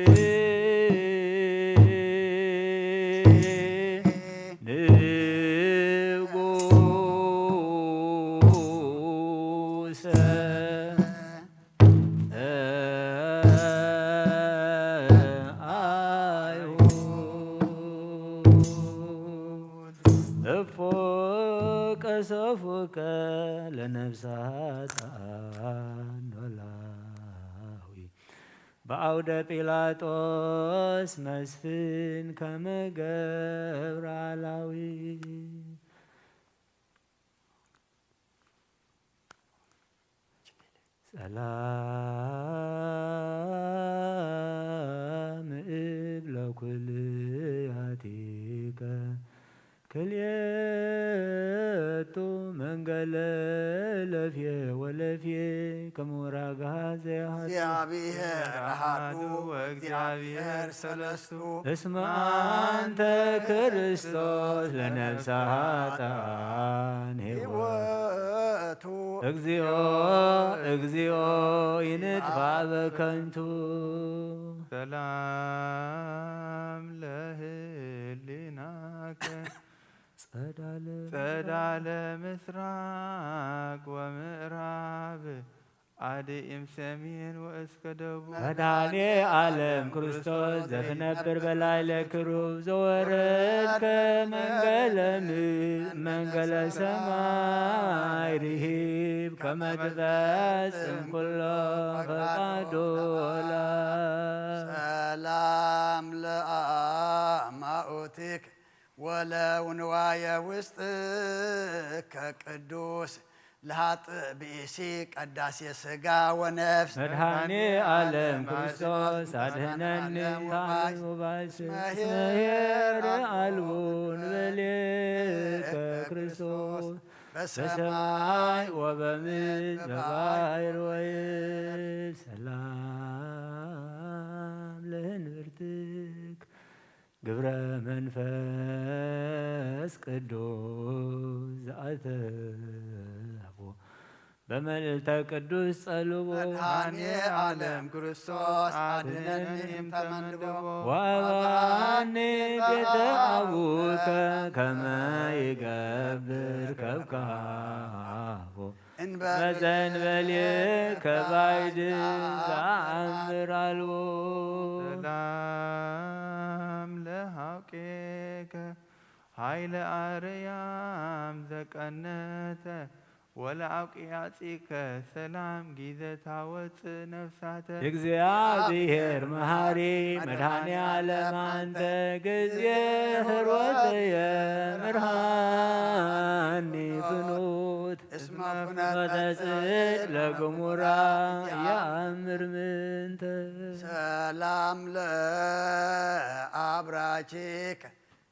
እፎ ቀሰፉከ ለነፍሳት ኖላዊ በአውደ ጲላጦስ መስፍን ከመ ገብረ አላዊ። ሰላም እብለ ኩልያቲከ ክልኤቱ መንገለ ለፍየ ወለፍየ ከመ ወራግሃ ዘያሃዱ። እግዚአብሔር አሐዱ ወእግዚአብሔር ሰለስቱ። እስመ አንተ ክርስቶስ ለነፍሰ ኃጥኣን ሕይወቱ። እግዚኦ እግዚኦ ይንጥፋ በከንቱ። ሰላም ለህሊናከ ጸዳለ ጸዳለ ምስራቅ ወምዕራብ አድኢም ሰሜን ወእስከ ደቡብ። መድኃኔ ዓለም ክርስቶስ ዘትነብር በላዕለ ክሩብ ዘወረድከ መንገለ ምድር መንገለ ሰማይ ርሂብ ከመ ትፈጽም ኩሎ ፈቃዶ ላ። ሰላም ለአማኡቲክ ወለው ንዋየ ውስጥከ ቅዱስ ለሃጥእ ብእሲ ቀዳሴ ሥጋ ወነፍስ። መድኃኔ ዓለም ክርስቶስ አድኅነኒ ካህን ውባስ እስመ ኄር አልቦ ንበሌከ ክርስቶስ በሰማይ ወበምድር በባሕር ወይብስ። ሰላም ለህንብርትክ ግብረ መንፈስ ቅዱስ ዘአተቦ በመልዕልተ ቅዱስ ጸልቦ። መድኃኔ ዓለም ክርስቶስ አድነኒ እምተመንድቦ። ወአብአኒ ቤተ አቡከ ከመ ይገብር ከብካቦ። እንበዘንበሌከ ባይድ ዘአምር አልቦ። ሰላም ለሐቄከ ኃይለ አርያም ዘቀነተ ወለአውቅያጺከ ሰላም ጊዘ ታወፅእ ነፍሳተ። እግዚአብሔር መሐሪ መድኃኔ ዓለም አንተ ጊዜ ኄር ወትየ ምርሃኒ ፍኖት። እስመ ፍኖተ ጽድቅ ለግሙራ የአምር ምንተ። ሰላም ለአብራኪከ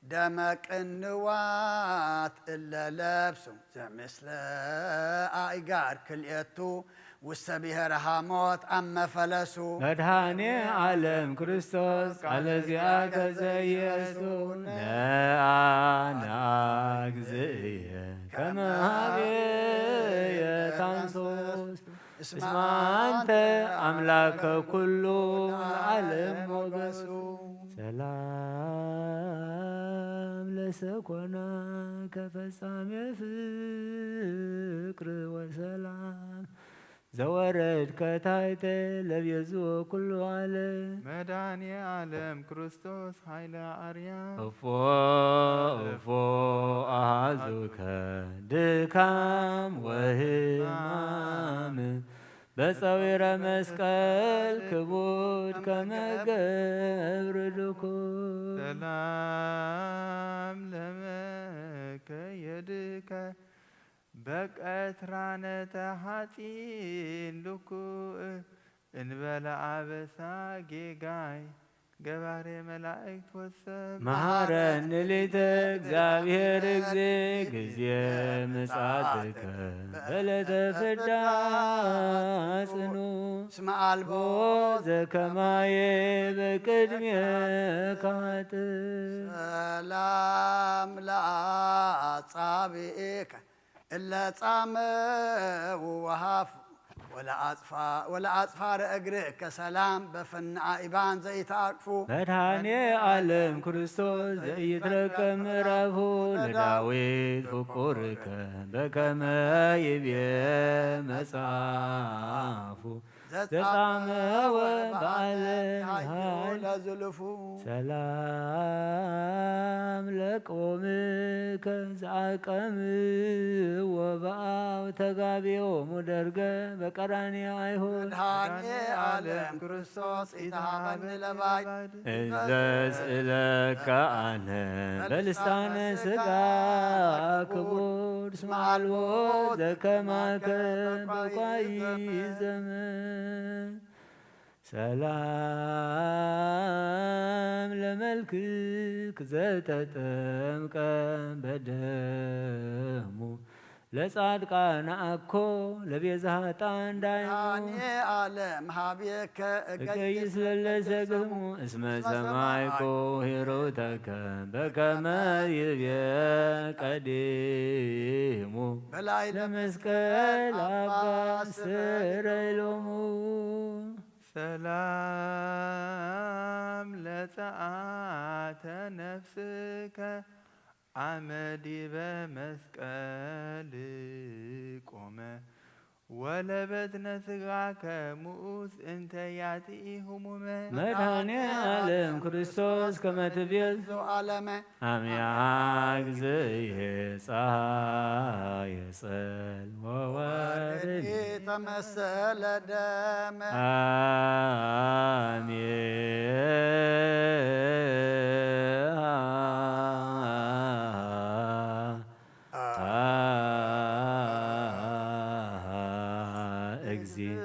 ደመ ቅንዋት እለ ለብሱ ዘምስለ አእጋር ክልኤቱ ውስተ ብሔረ ሐሞት አመ ፈለሱ። መድኃኔ ዓለም ክርስቶስ ቃለ ዚአከ ዘኢየሱስ ነአ ነአ እግዚእየ ከመ ሀቤየ ታንሶስ። እስመ አንተ አምላከ ኩሉ ለዓለም ሞገሱ። ሰላም ለሰኮናከ ፈጻሜ ፍቅር ወሰላም ዘወረድከ ታሕተ ለቤዝዎ ኩሉ ዓለም። መድኃኔ ዓለም ክርስቶስ ኃይለ አርያም። እፎ እፎ አሃዙከ ድካም ወሕማም በጸዊረ መስቀል ክቡድ ከመ ገብር ድኩም። ሰላም ለመከየድከ በቀትራነተ ሐጺን ልኩእ እንበለ አበሳ ጌጋይ ገባሬ መላእክት ወሰብ። መሐረኒ ሊተ እግዚአብሔር እግዚእ ጊዜ ምጽአትከ በዕለተ ፍዳ ጽኑ። እስመ አልቦ ዘከማየ በቅድሜከ ኃጥእ። ሰላም ለአጻብዒከ እለ ጻመው ወሃፉ ወለአጽፋረ እግርከ ሰላም በፍናአ ኢባን ዘይተአቅፉ። መድኃኔ ዓለም ክርስቶስ ዘኢይትረከብ ምዕራፉ ለዳዊት ፍቁርከ በከመ ይቤ መጽሐፉ። ዘጻመወ በዓለ ሃይ ለዝልፉ። ሰላም ለቆምከ ዘአቀምዎ በአው ተጋቢዮሙ ደርገ በቀራንዮ አይሁድ። መድኃኔ ዓለም ክርስቶስ ኢትሃበኒ ለባይ። እዘ ስእለከ አነ በልሳነ ሥጋ ክቡር እስመ አልቦ ዘከማከ በቋይ ዘመን። ሰላም ለመልክክ ዘተጠምቀ በደሙ ለጻድቃን አኮ ለቤዛ ኃጥአን ዳይሙ። መድኃኔ ዓለም ሀቤከ እገይስ ለለሰ ግሙ እስመ ሰማይኮ ሂሩተከ በከመ ይቤ ቀዲሙ። በላይ ለመስቀል አባ ስረይ ሎሙ። ሰላም ለጸአተ ነፍስከ አመ ዲበ መስቀል ቆመ ወለበትነ ሥጋከ ምኡት እንተ ያጥኢ ህሙመ። መድኃኔ ዓለም ክርስቶስ ከመ ትቤዝ ዓለመ። አሚያ ግዝየ ፀሐየ ጸል ወወርድ ተመሰለ ደመ። አሜ እግዚእ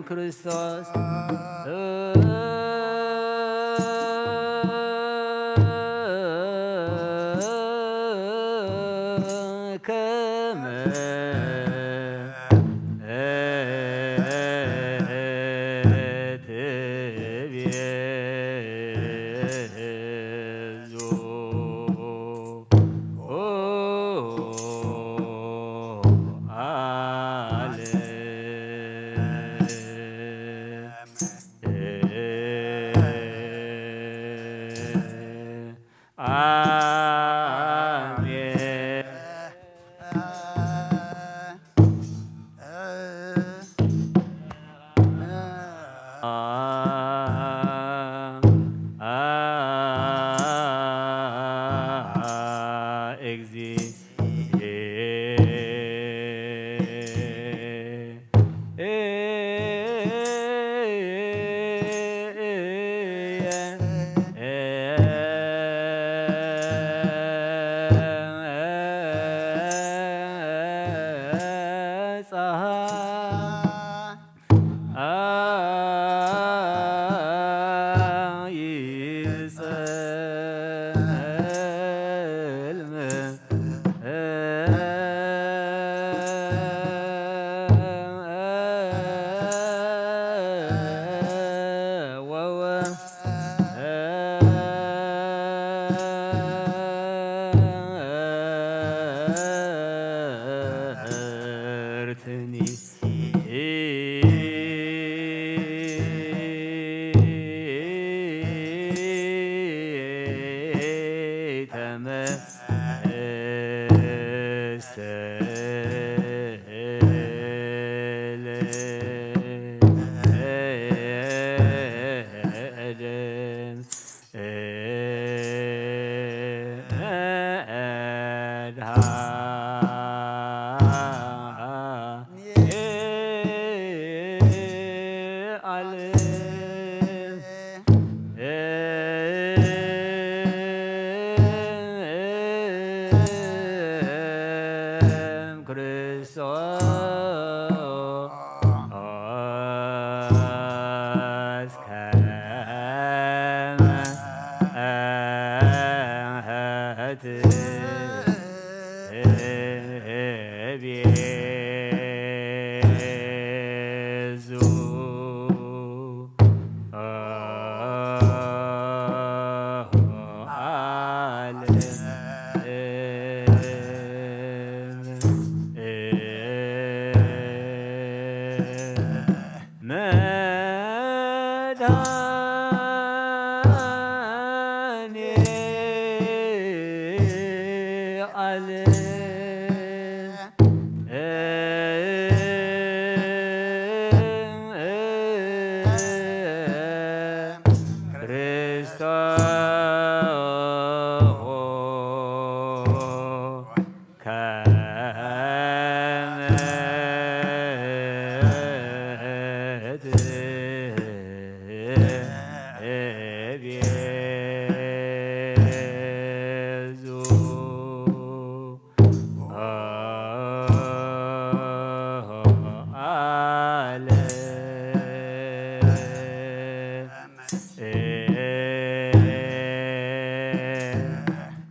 ክርስቶስ ከመ ትቤዙ ዓለም።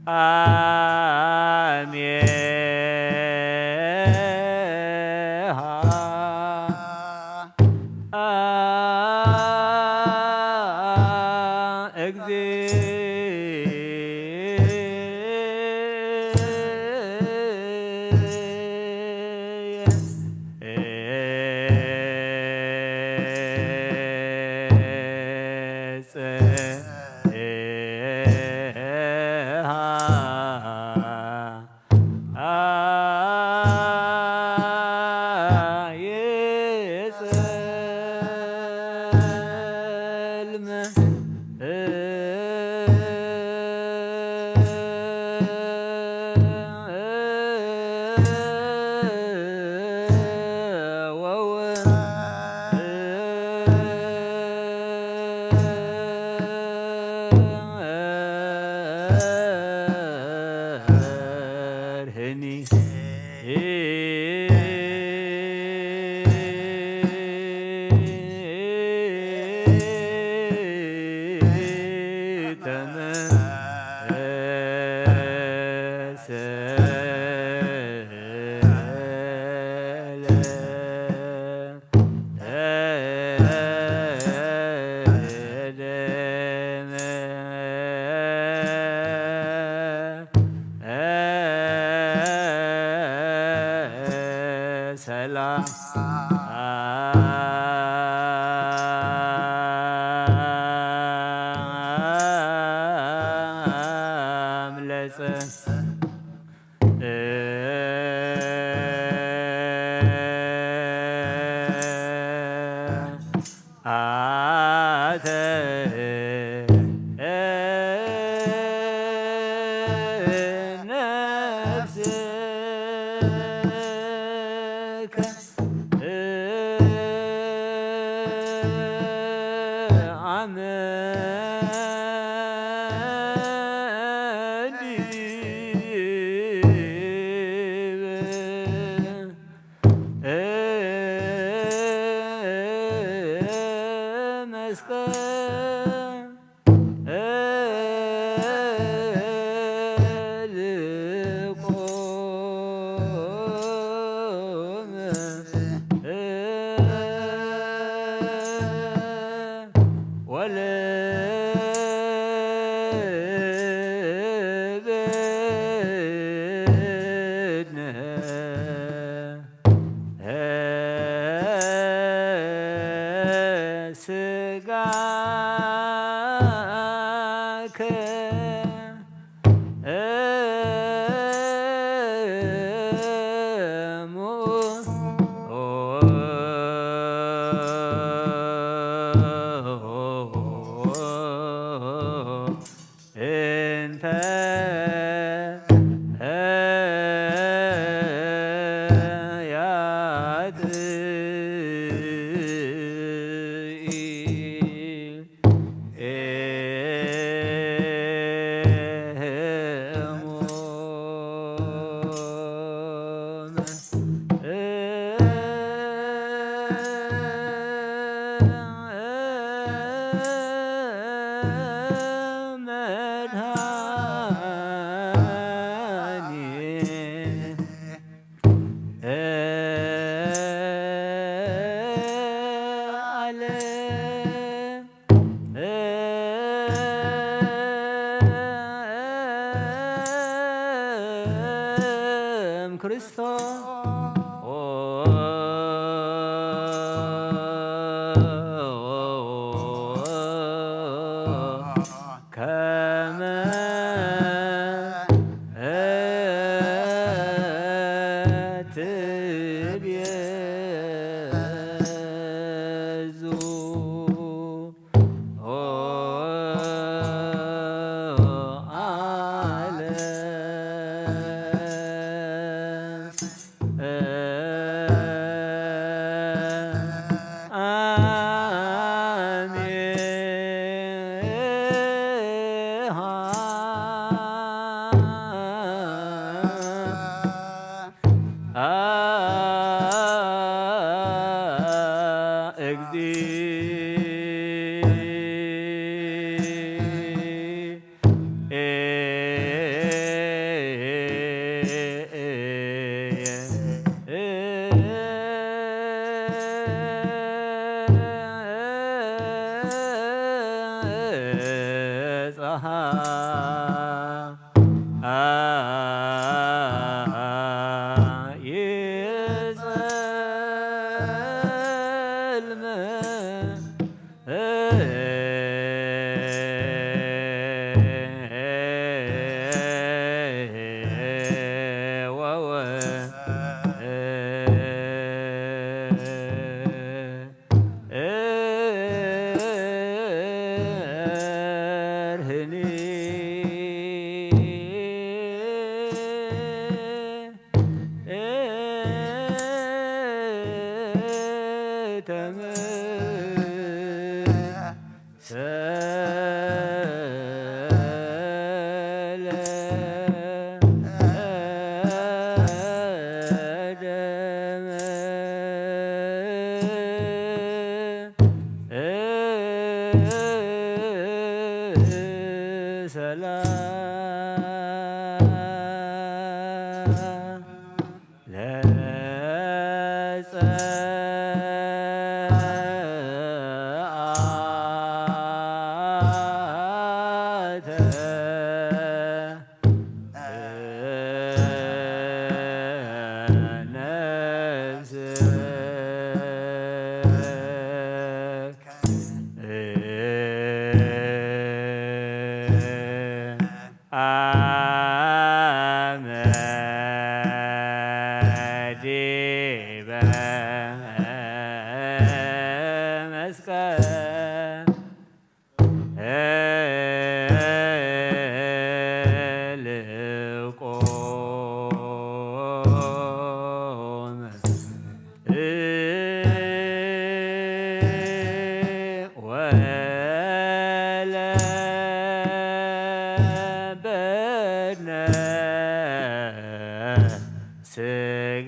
አሜን። እግዚእ ጸ- ኣተ ነፍስከ ስጋከ እንተ ጸ- ልቆም ወለበድነ ስጋከ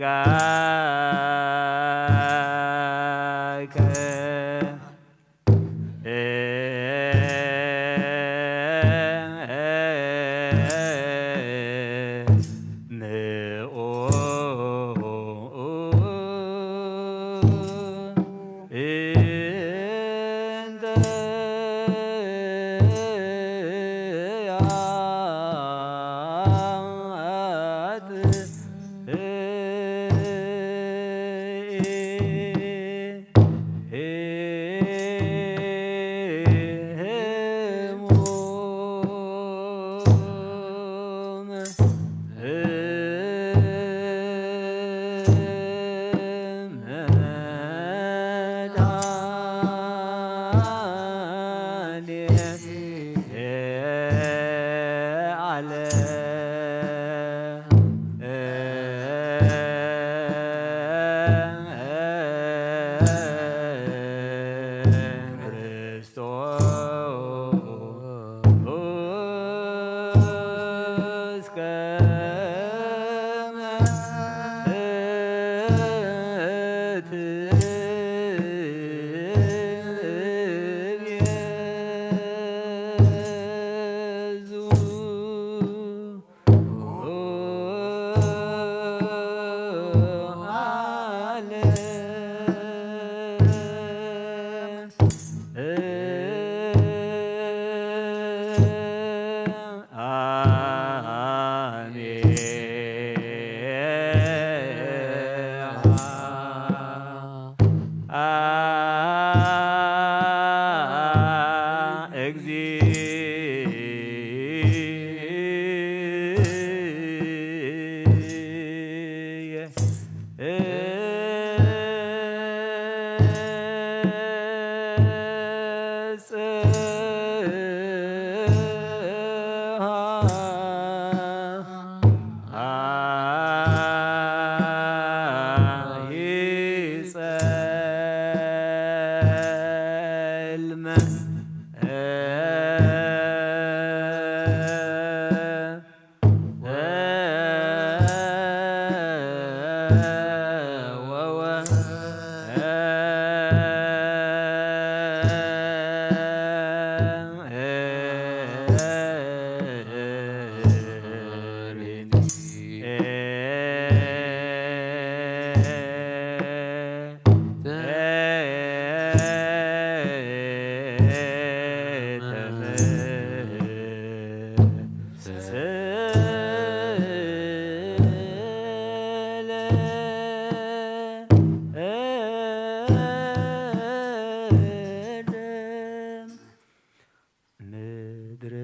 ምድር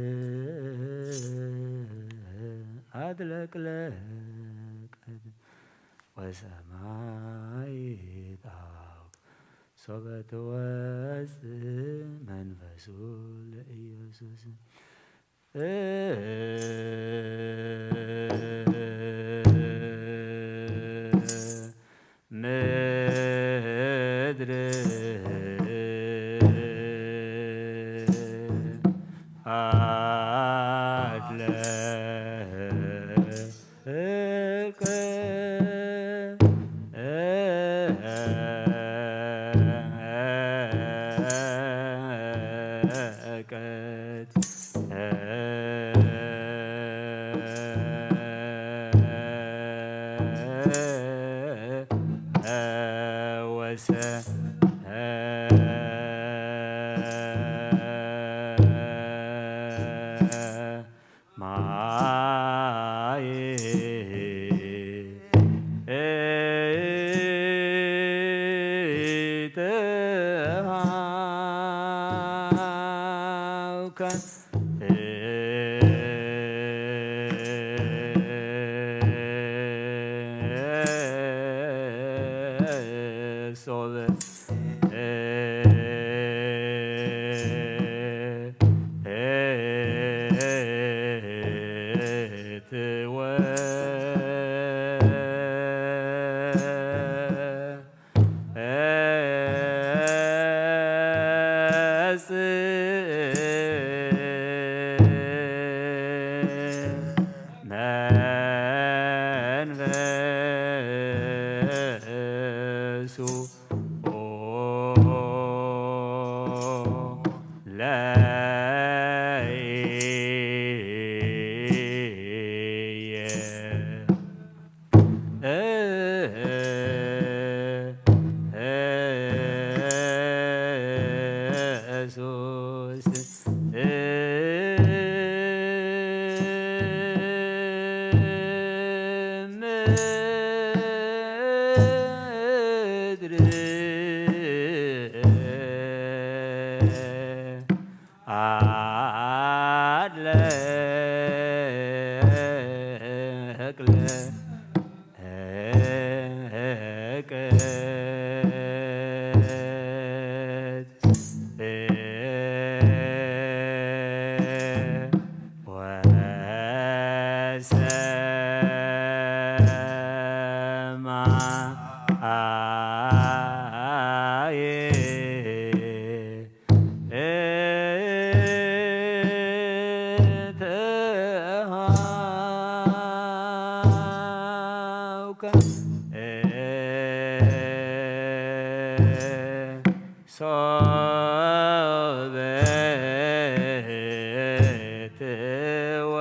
ኣጥለቅለቀት ወሰማይ ጣው ሶበ ትወፅእ መንፈሱ ለኢየሱስ። ምድር አትለቀ ቀት ወሰ ማይ ኢተሃውከ ሶበ አድለ እክለ እቅት ወሰማየ እትሃውከ ሶበ ትወ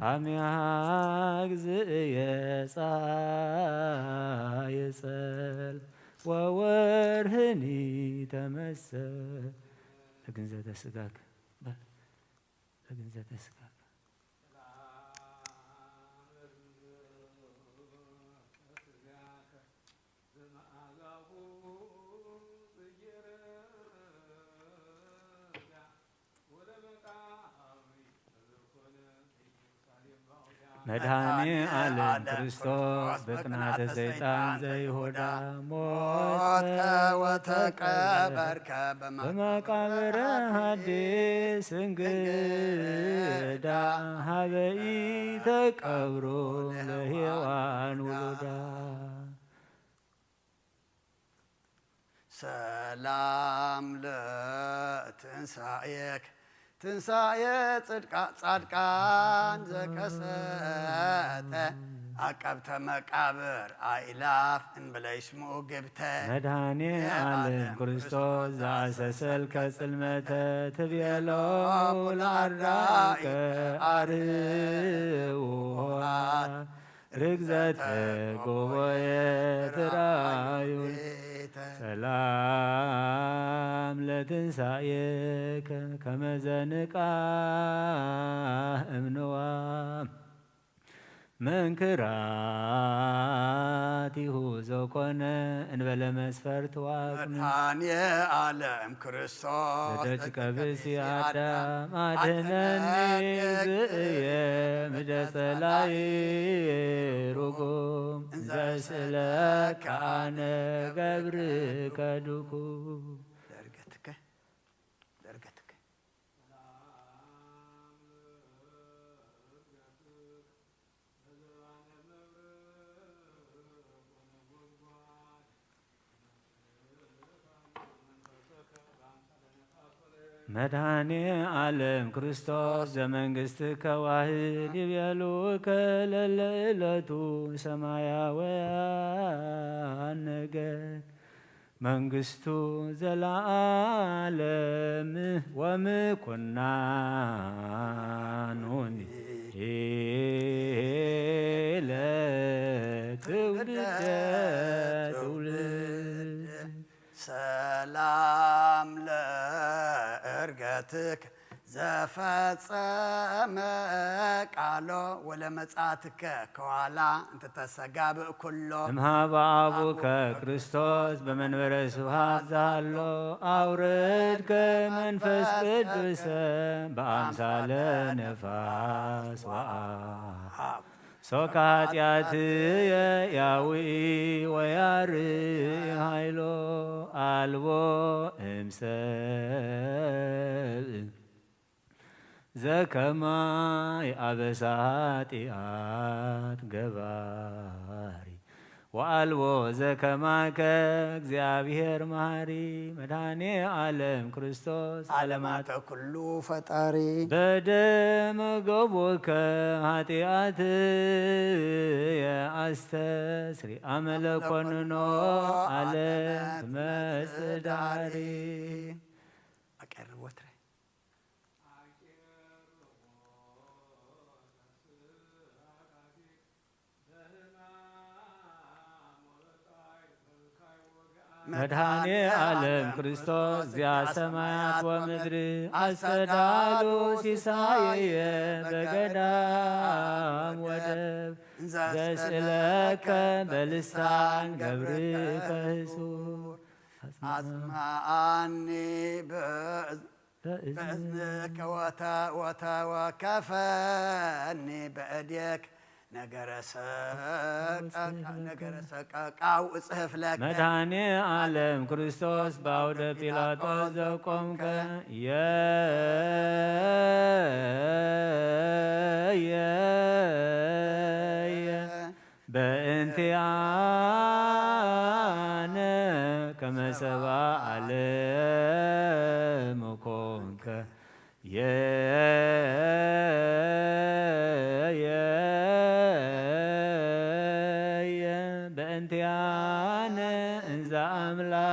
አሚሃ ግዝእየ ጻየ ጸል ወወርህኒ ተመሰ ለግንዘተ ስጋክ በል ለግንዘተ ስጋክ መድኃኔ ዓለም ክርስቶስ በቅናተ ሰይጣን ዘይሁዳ ሞት ወተቀበርከ በመቃብረ ሐዲስ እንግዳ ሀበ ኢተቀብሮ ለሔዋን ውሉዳ። ሰላም ለትንሳኤክ ትንሳኤ ጽድቃ ጻድቃን ዘከሰተ አቀብተ መቃብር አእላፍ እንበለ ይስምዑ ግብተ። መድኃኔ ዓለም ክርስቶስ ዘአሰሰልከ ጽልመተ ትቤሎ ለአርዳኢከ አርህውሃ ርግዘተ ጎቦየ ትራዩ ሰላም ለትንሳኤከ ከመዘንቃ እምንዋ መንክራቲሁ ዘኮነ እንበለ መስፈርት ወአቅሚ መድኃኔ ዓለም ክርስቶስ ለደቂቀ ብእሲ አዳም አድኅነኒ እግዝእየ ምደ ጸላኢ ርጉም እንዘ ስእለከ አነ ገብርከ ድኩም። ደርገትከ ደርገትከ መድኃኔ ዓለም ክርስቶስ ዘመንግሥትከ ዋህድ ይቤሉ ከለለ ዕለቱ ሰማያውያን ነገድ መንግሥቱ ዘለዓለም ወምኩናኑኒ ኢለ ትውልደ ትውልድ። ሰላም ለእርገትክ ዘፈጸመ ቃሎ ወለመጻትከ ከዋላ እንተ ተሰጋብእ ኩሎ እምሃበ አቡከ ክርስቶስ በመንበረ ስብሐት ዛሎ አውረድከ መንፈስ ቅዱሰ በአምሳለ ነፋስ ወአብ ሶከ ኃጢአትየ ያዊ ወያርኢ ኃይሎ አልቦ እምሰብእ ዘከማይ አበሳ ኃጢአት ገባሪ ወአልቦ ዘከማከ። እግዚኣብሔር መሃሪ መድኃኔ ዓለም ክርስቶስ ዓለማተ ኩሉ ፈጣሪ። በደመ ገቦከ ኃጢአትየ አስተስሪ አመ ለኮንኖ ዓለም መጽዳሪ። አቀርብ ወትረ መድኃኔ ዓለም ክርስቶስ ዚአ ሰማያት ወምድሪ አስተዳሉ ሲሳየየ በገዳም ወደብ ዘስእለከ በልሳን ገብርከ ህሱር አጽምዓኒ በእዝ- በእዝንከ ወተ- ወተወከፈኒ በእዴክ ነገረ ሰቀ- ነገረ ሰቀቃው እጽሕፍ ለከ። መድኃኔ ዓለም ክርስቶስ በአውደ ጲላጦስ ዘቆምከ የየ በእንቲአነ ከመ ሰባ ዓለም ኮንከ የየ በእንቲአነ እንዘ አምላክ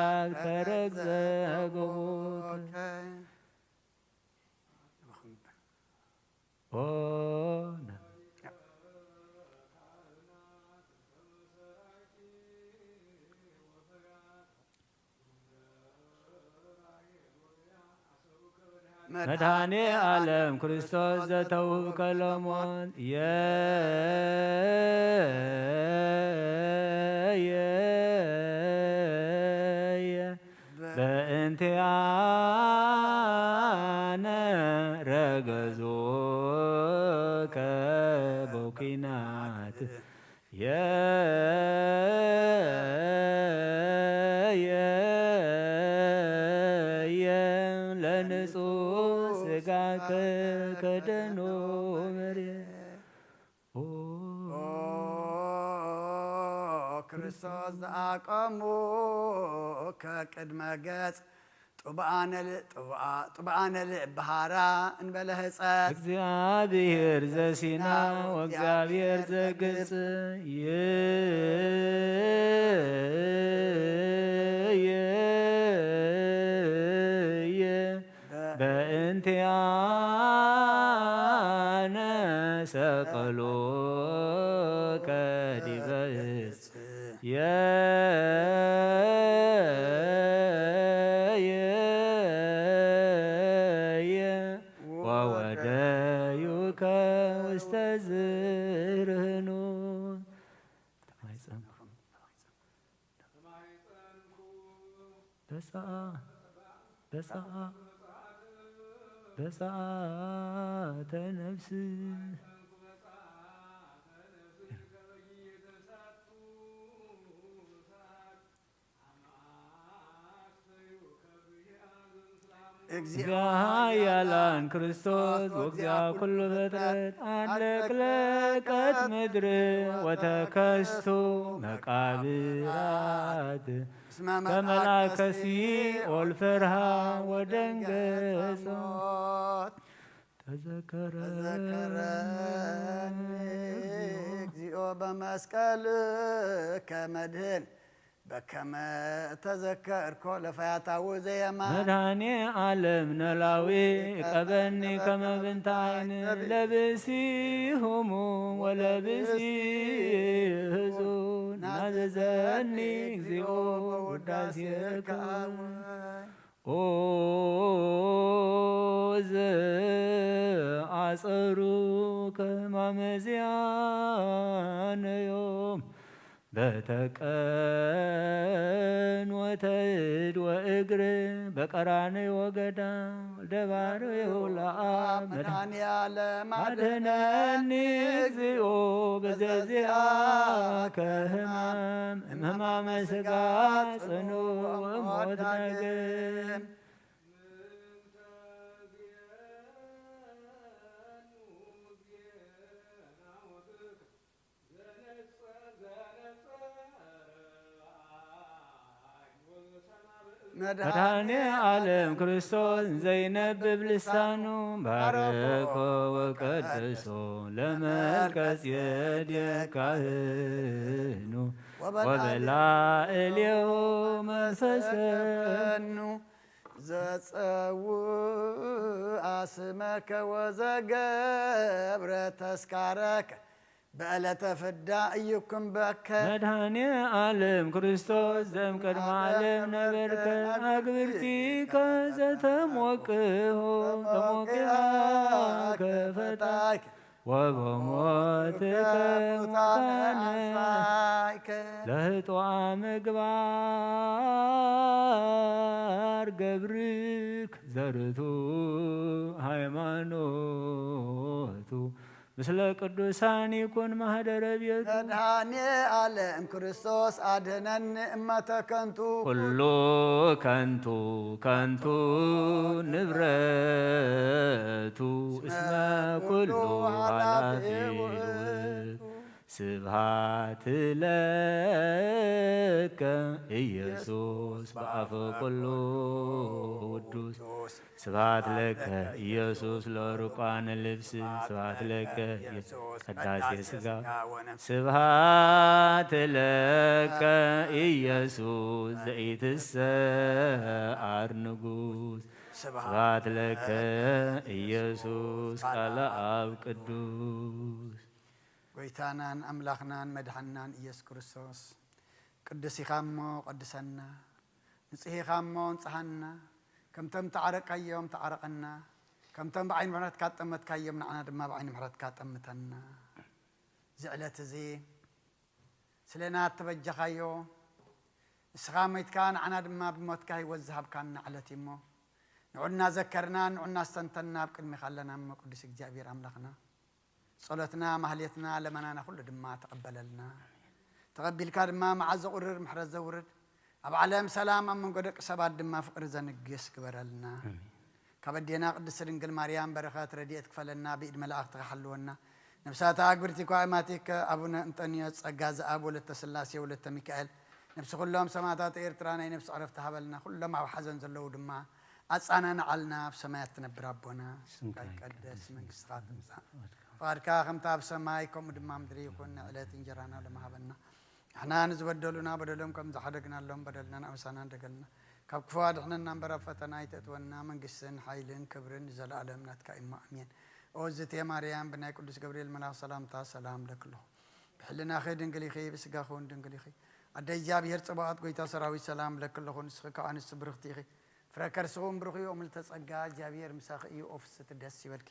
ተረግዘ ገቦከ። ኦ፣ መድኃኔ ዓለም ክርስቶስ ዘተውህብከ ለሞት የየ በእንቲአነ ረገዞከ በኩናት የየ ለንጹሕ ሥጋከ ከደኖ መሬት። ኦ ክርስቶስ ዘአቀሙ ከቅድመ ገጽ ጥብአነ ል- ጥብአ- ጥብአነ ልብ ሃራ እንበለ ህጸት። እግዚኣብሔር ዘሲና ወእግዚኣብሔር ዘግብጽ ይ- ይ- ይ- በእንቲአነ ሰቀሎ ከዲበ እጽ የ- የ- የ- ወወደዩከ ውስተ ዝርህኑ ተማይጸንኩ። በሰአ በሰአ በሰአተ ነፍስ እግዚአ ኃያላን ክርስቶስ ወእግዚአ ኩሉ ፍጥረት አለቅለቀት ምድር ወተከስቱ መቃብራት እስመ መልአከ ሲኦል ፈርሃ ወደንገጾ ተዘከረኒ ተዘከረኒ እግዚኦ በመስቀልከ መድህን በከመ ተዘከርኮ ለፈያታዊ ዘየማን። መድኃኔ ዓለም ኖላዊ ቀበኒ ከመ ብንተ ዓይን ለብሲ ህሙም ወለብሲ ህዙን ናዘዘኒ እግዚኦ ውዳሴከ። ኦ ዘአጸሩ ከማመዚያነ ዮም በተቀን ወተእድ ወእግር በቀራንዮ ገዳም ደባርዮ ለአብ መድኃኔ ዓለም አድነኒ እግዚኦ በዘዚአከ ሕማም እምህማመ ሥጋ ጽኑ ወሞት ዳግም። መድኃኔ ዓለም ክርስቶስ ዘይነብብ ልሳኑ ባርኮ ወቀድሶ ለመልከ ጼዴቅ ካህኑ ወበላ እሌሁ መንፈሰ ዘጸውአ ስመከ ወዘገብረ ተስካረከ በዕለተ ፍዳ እይኩን በከ። መድኃኔ ዓለም ክርስቶስ ዘም ቅድመ ዓለም ነበርከ ኣግብርቲከ ዘተሞቅሆ ተሞቅሃ ከፈታይከ ወበሞትከ ሙታነ ለህጥዋ ምግባር ገብርክ ዘርቱ ሃይማኖቱ ምስለ ቅዱሳን ይኩን ማህደረ ቤቱ። መድኃኔ ዓለም ክርስቶስ ኣድነኒ እመተ ከንቱ። ኩሉ ከንቱ ከንቱ ንብረቱ እስመ ኩሉ ኃላፊ ውእቱ። ስብሐት ለከ ኢየሱስ በአፈ ኩሉ ውዱስ። ስብሐት ለከ ኢየሱስ ለርቋን ልብስ። ስብሐት ለከ ኢየሱስ ቀዳሴ ሥጋ። ስብሐት ለከ ኢየሱስ ዘኢትሰዓር ንጉስ። ስብሐት ለከ ኢየሱስ ቃለ አብ ቅዱስ። ጎይታናን ኣምላኽናን መድሓንናን ኢየሱስ ክርስቶስ፣ ቅዱስ ኢኻ እሞ ቀድሰና፣ ንጹህ ኢኻ እሞ እንጽሃና፣ ከምቶም ተዓረቃዮም ተዓረቐና፣ ከምቶም ብዓይኒ ምሕረትካ ጠመትካዮም ንዓና ድማ ብዓይኒ ምሕረትካ ጠምተና። እዚ ዕለት እዚ ስለና እተበጀኻዮ፣ ንስኻ ሞይትካ ንዓና ድማ ብሞትካ ህይወት ዝሃብካና ዕለት እዩ እሞ፣ ንዑ እናዘከርና፣ ንዑ እናስተንተንና ኣብ ቅድሚኻ ኣለና እሞ ቅዱስ እግዚኣብሔር ኣምላኽና፣ ጸሎትና፣ ማህሌትና፣ ለመናና ኩሉ ድማ ተቐበለልና። ተቐቢልካ ድማ መዓት ዘቑርር ምሕረት ዘውርድ፣ ኣብ ዓለም ሰላም፣ ኣብ መንጎ ደቂ ሰባት ድማ ፍቕሪ ዘንግስ ግበረልና። ኣሜን። ካብ ኣዴና ቅድስት ድንግል ማርያም በረኸት ረድኤት ክፈለና፣ ብኢድ መላእኽትኻ ሓልወና። ነብሳታ ኣግብርቲ ኳእማቲከ ኣቡነ እንጠንዮስ ጸጋ ዘኣብ ወለተ ስላሴ ወለተ ሚካኤል፣ ነብሲ ኩሎም ሰማዕታት ኤርትራ ናይ ነብሲ ዕረፍቲ ሃበልና። ኩሎም ኣብ ሓዘን ዘለዉ ድማ ኣጻናንዓልና። ኣብ ሰማያት ትነብር ኣቦና፣ ስምካ ይቀደስ፣ መንግስትኻ ትምጻእ፣ ፍቓድካ ከምታ ኣብ ሰማይ ከምኡ ድማ ምድሪ ይኹን። ንዕለት እንጀራና ሎሚ ሃበና። ንሕና ንዝበደሉና በደሎም ከም ዝሓደግናሎም በደልና ንኣበሳና ንደገልና። ካብ ክፉ ኣድሕነና እምበር ኣብ ፈተና ኣይተእትወና። መንግስትን ሓይልን ክብርን ንዘለኣለም ናትካ እዩ እሞ ኣሜን። ኦ ዝቴ ማርያም ብናይ ቅዱስ ገብርኤል መልኣኽ ሰላምታ ሰላም እብለኪ ኣለኹ። ብሕልናኺ ድንግል ኢኺ፣ ብስጋኺ እውን ድንግል ኢኺ። ኣደ እግዚኣብሔር ጽባኦት ጎይታ ሰራዊት ሰላም እብለኪ ኣለኹ። ንስኺ ካብ ኣንስቲ ብርኽቲ ኢኺ። ፍረ ከርስኺ እውን ብሩኽ እዩ። ኦ ምልዕተ ጸጋ እግዚኣብሔር ምሳኺ እዩ። ኦ ፍስሕቲ ደስ ይበልኪ።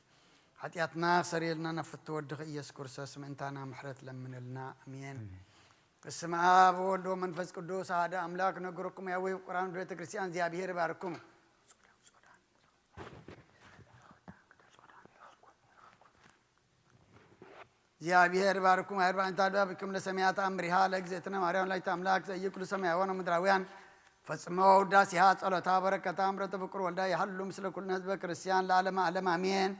ሓጢኣትና ክሰርየልና ናብ ፍትው ወድኺ ኢየሱስ ክርስቶስ ምእንታና ምሕረት ለምንልና። ኣሜን። ኣሜን። በስመ አብ ወወልድ ወመንፈስ ቅዱስ አሐደ አምላክ። ነገርኩም ያዌ ቁርአን ቤተ ክርስቲያን እግዚአብሔር ይባርኩም። እግዚኣብሔር ይባርኩም። ኣርባዕንታ ኣድባር ብክም ለሰማያት ኣምሪሃ ለእግዝእትነ ማርያም ወላዲተ ኣምላክ ዘእዩ ኩሉ ሰማያውያን ወምድራውያን ፈጽሞ ውዳሴሃ ጸሎታ በረከታ ምረተ ፍቅር ወልዳ ይሃሉ ምስለ ኩልነ ህዝበ ክርስቲያን ለዓለመ ዓለም ኣሜን።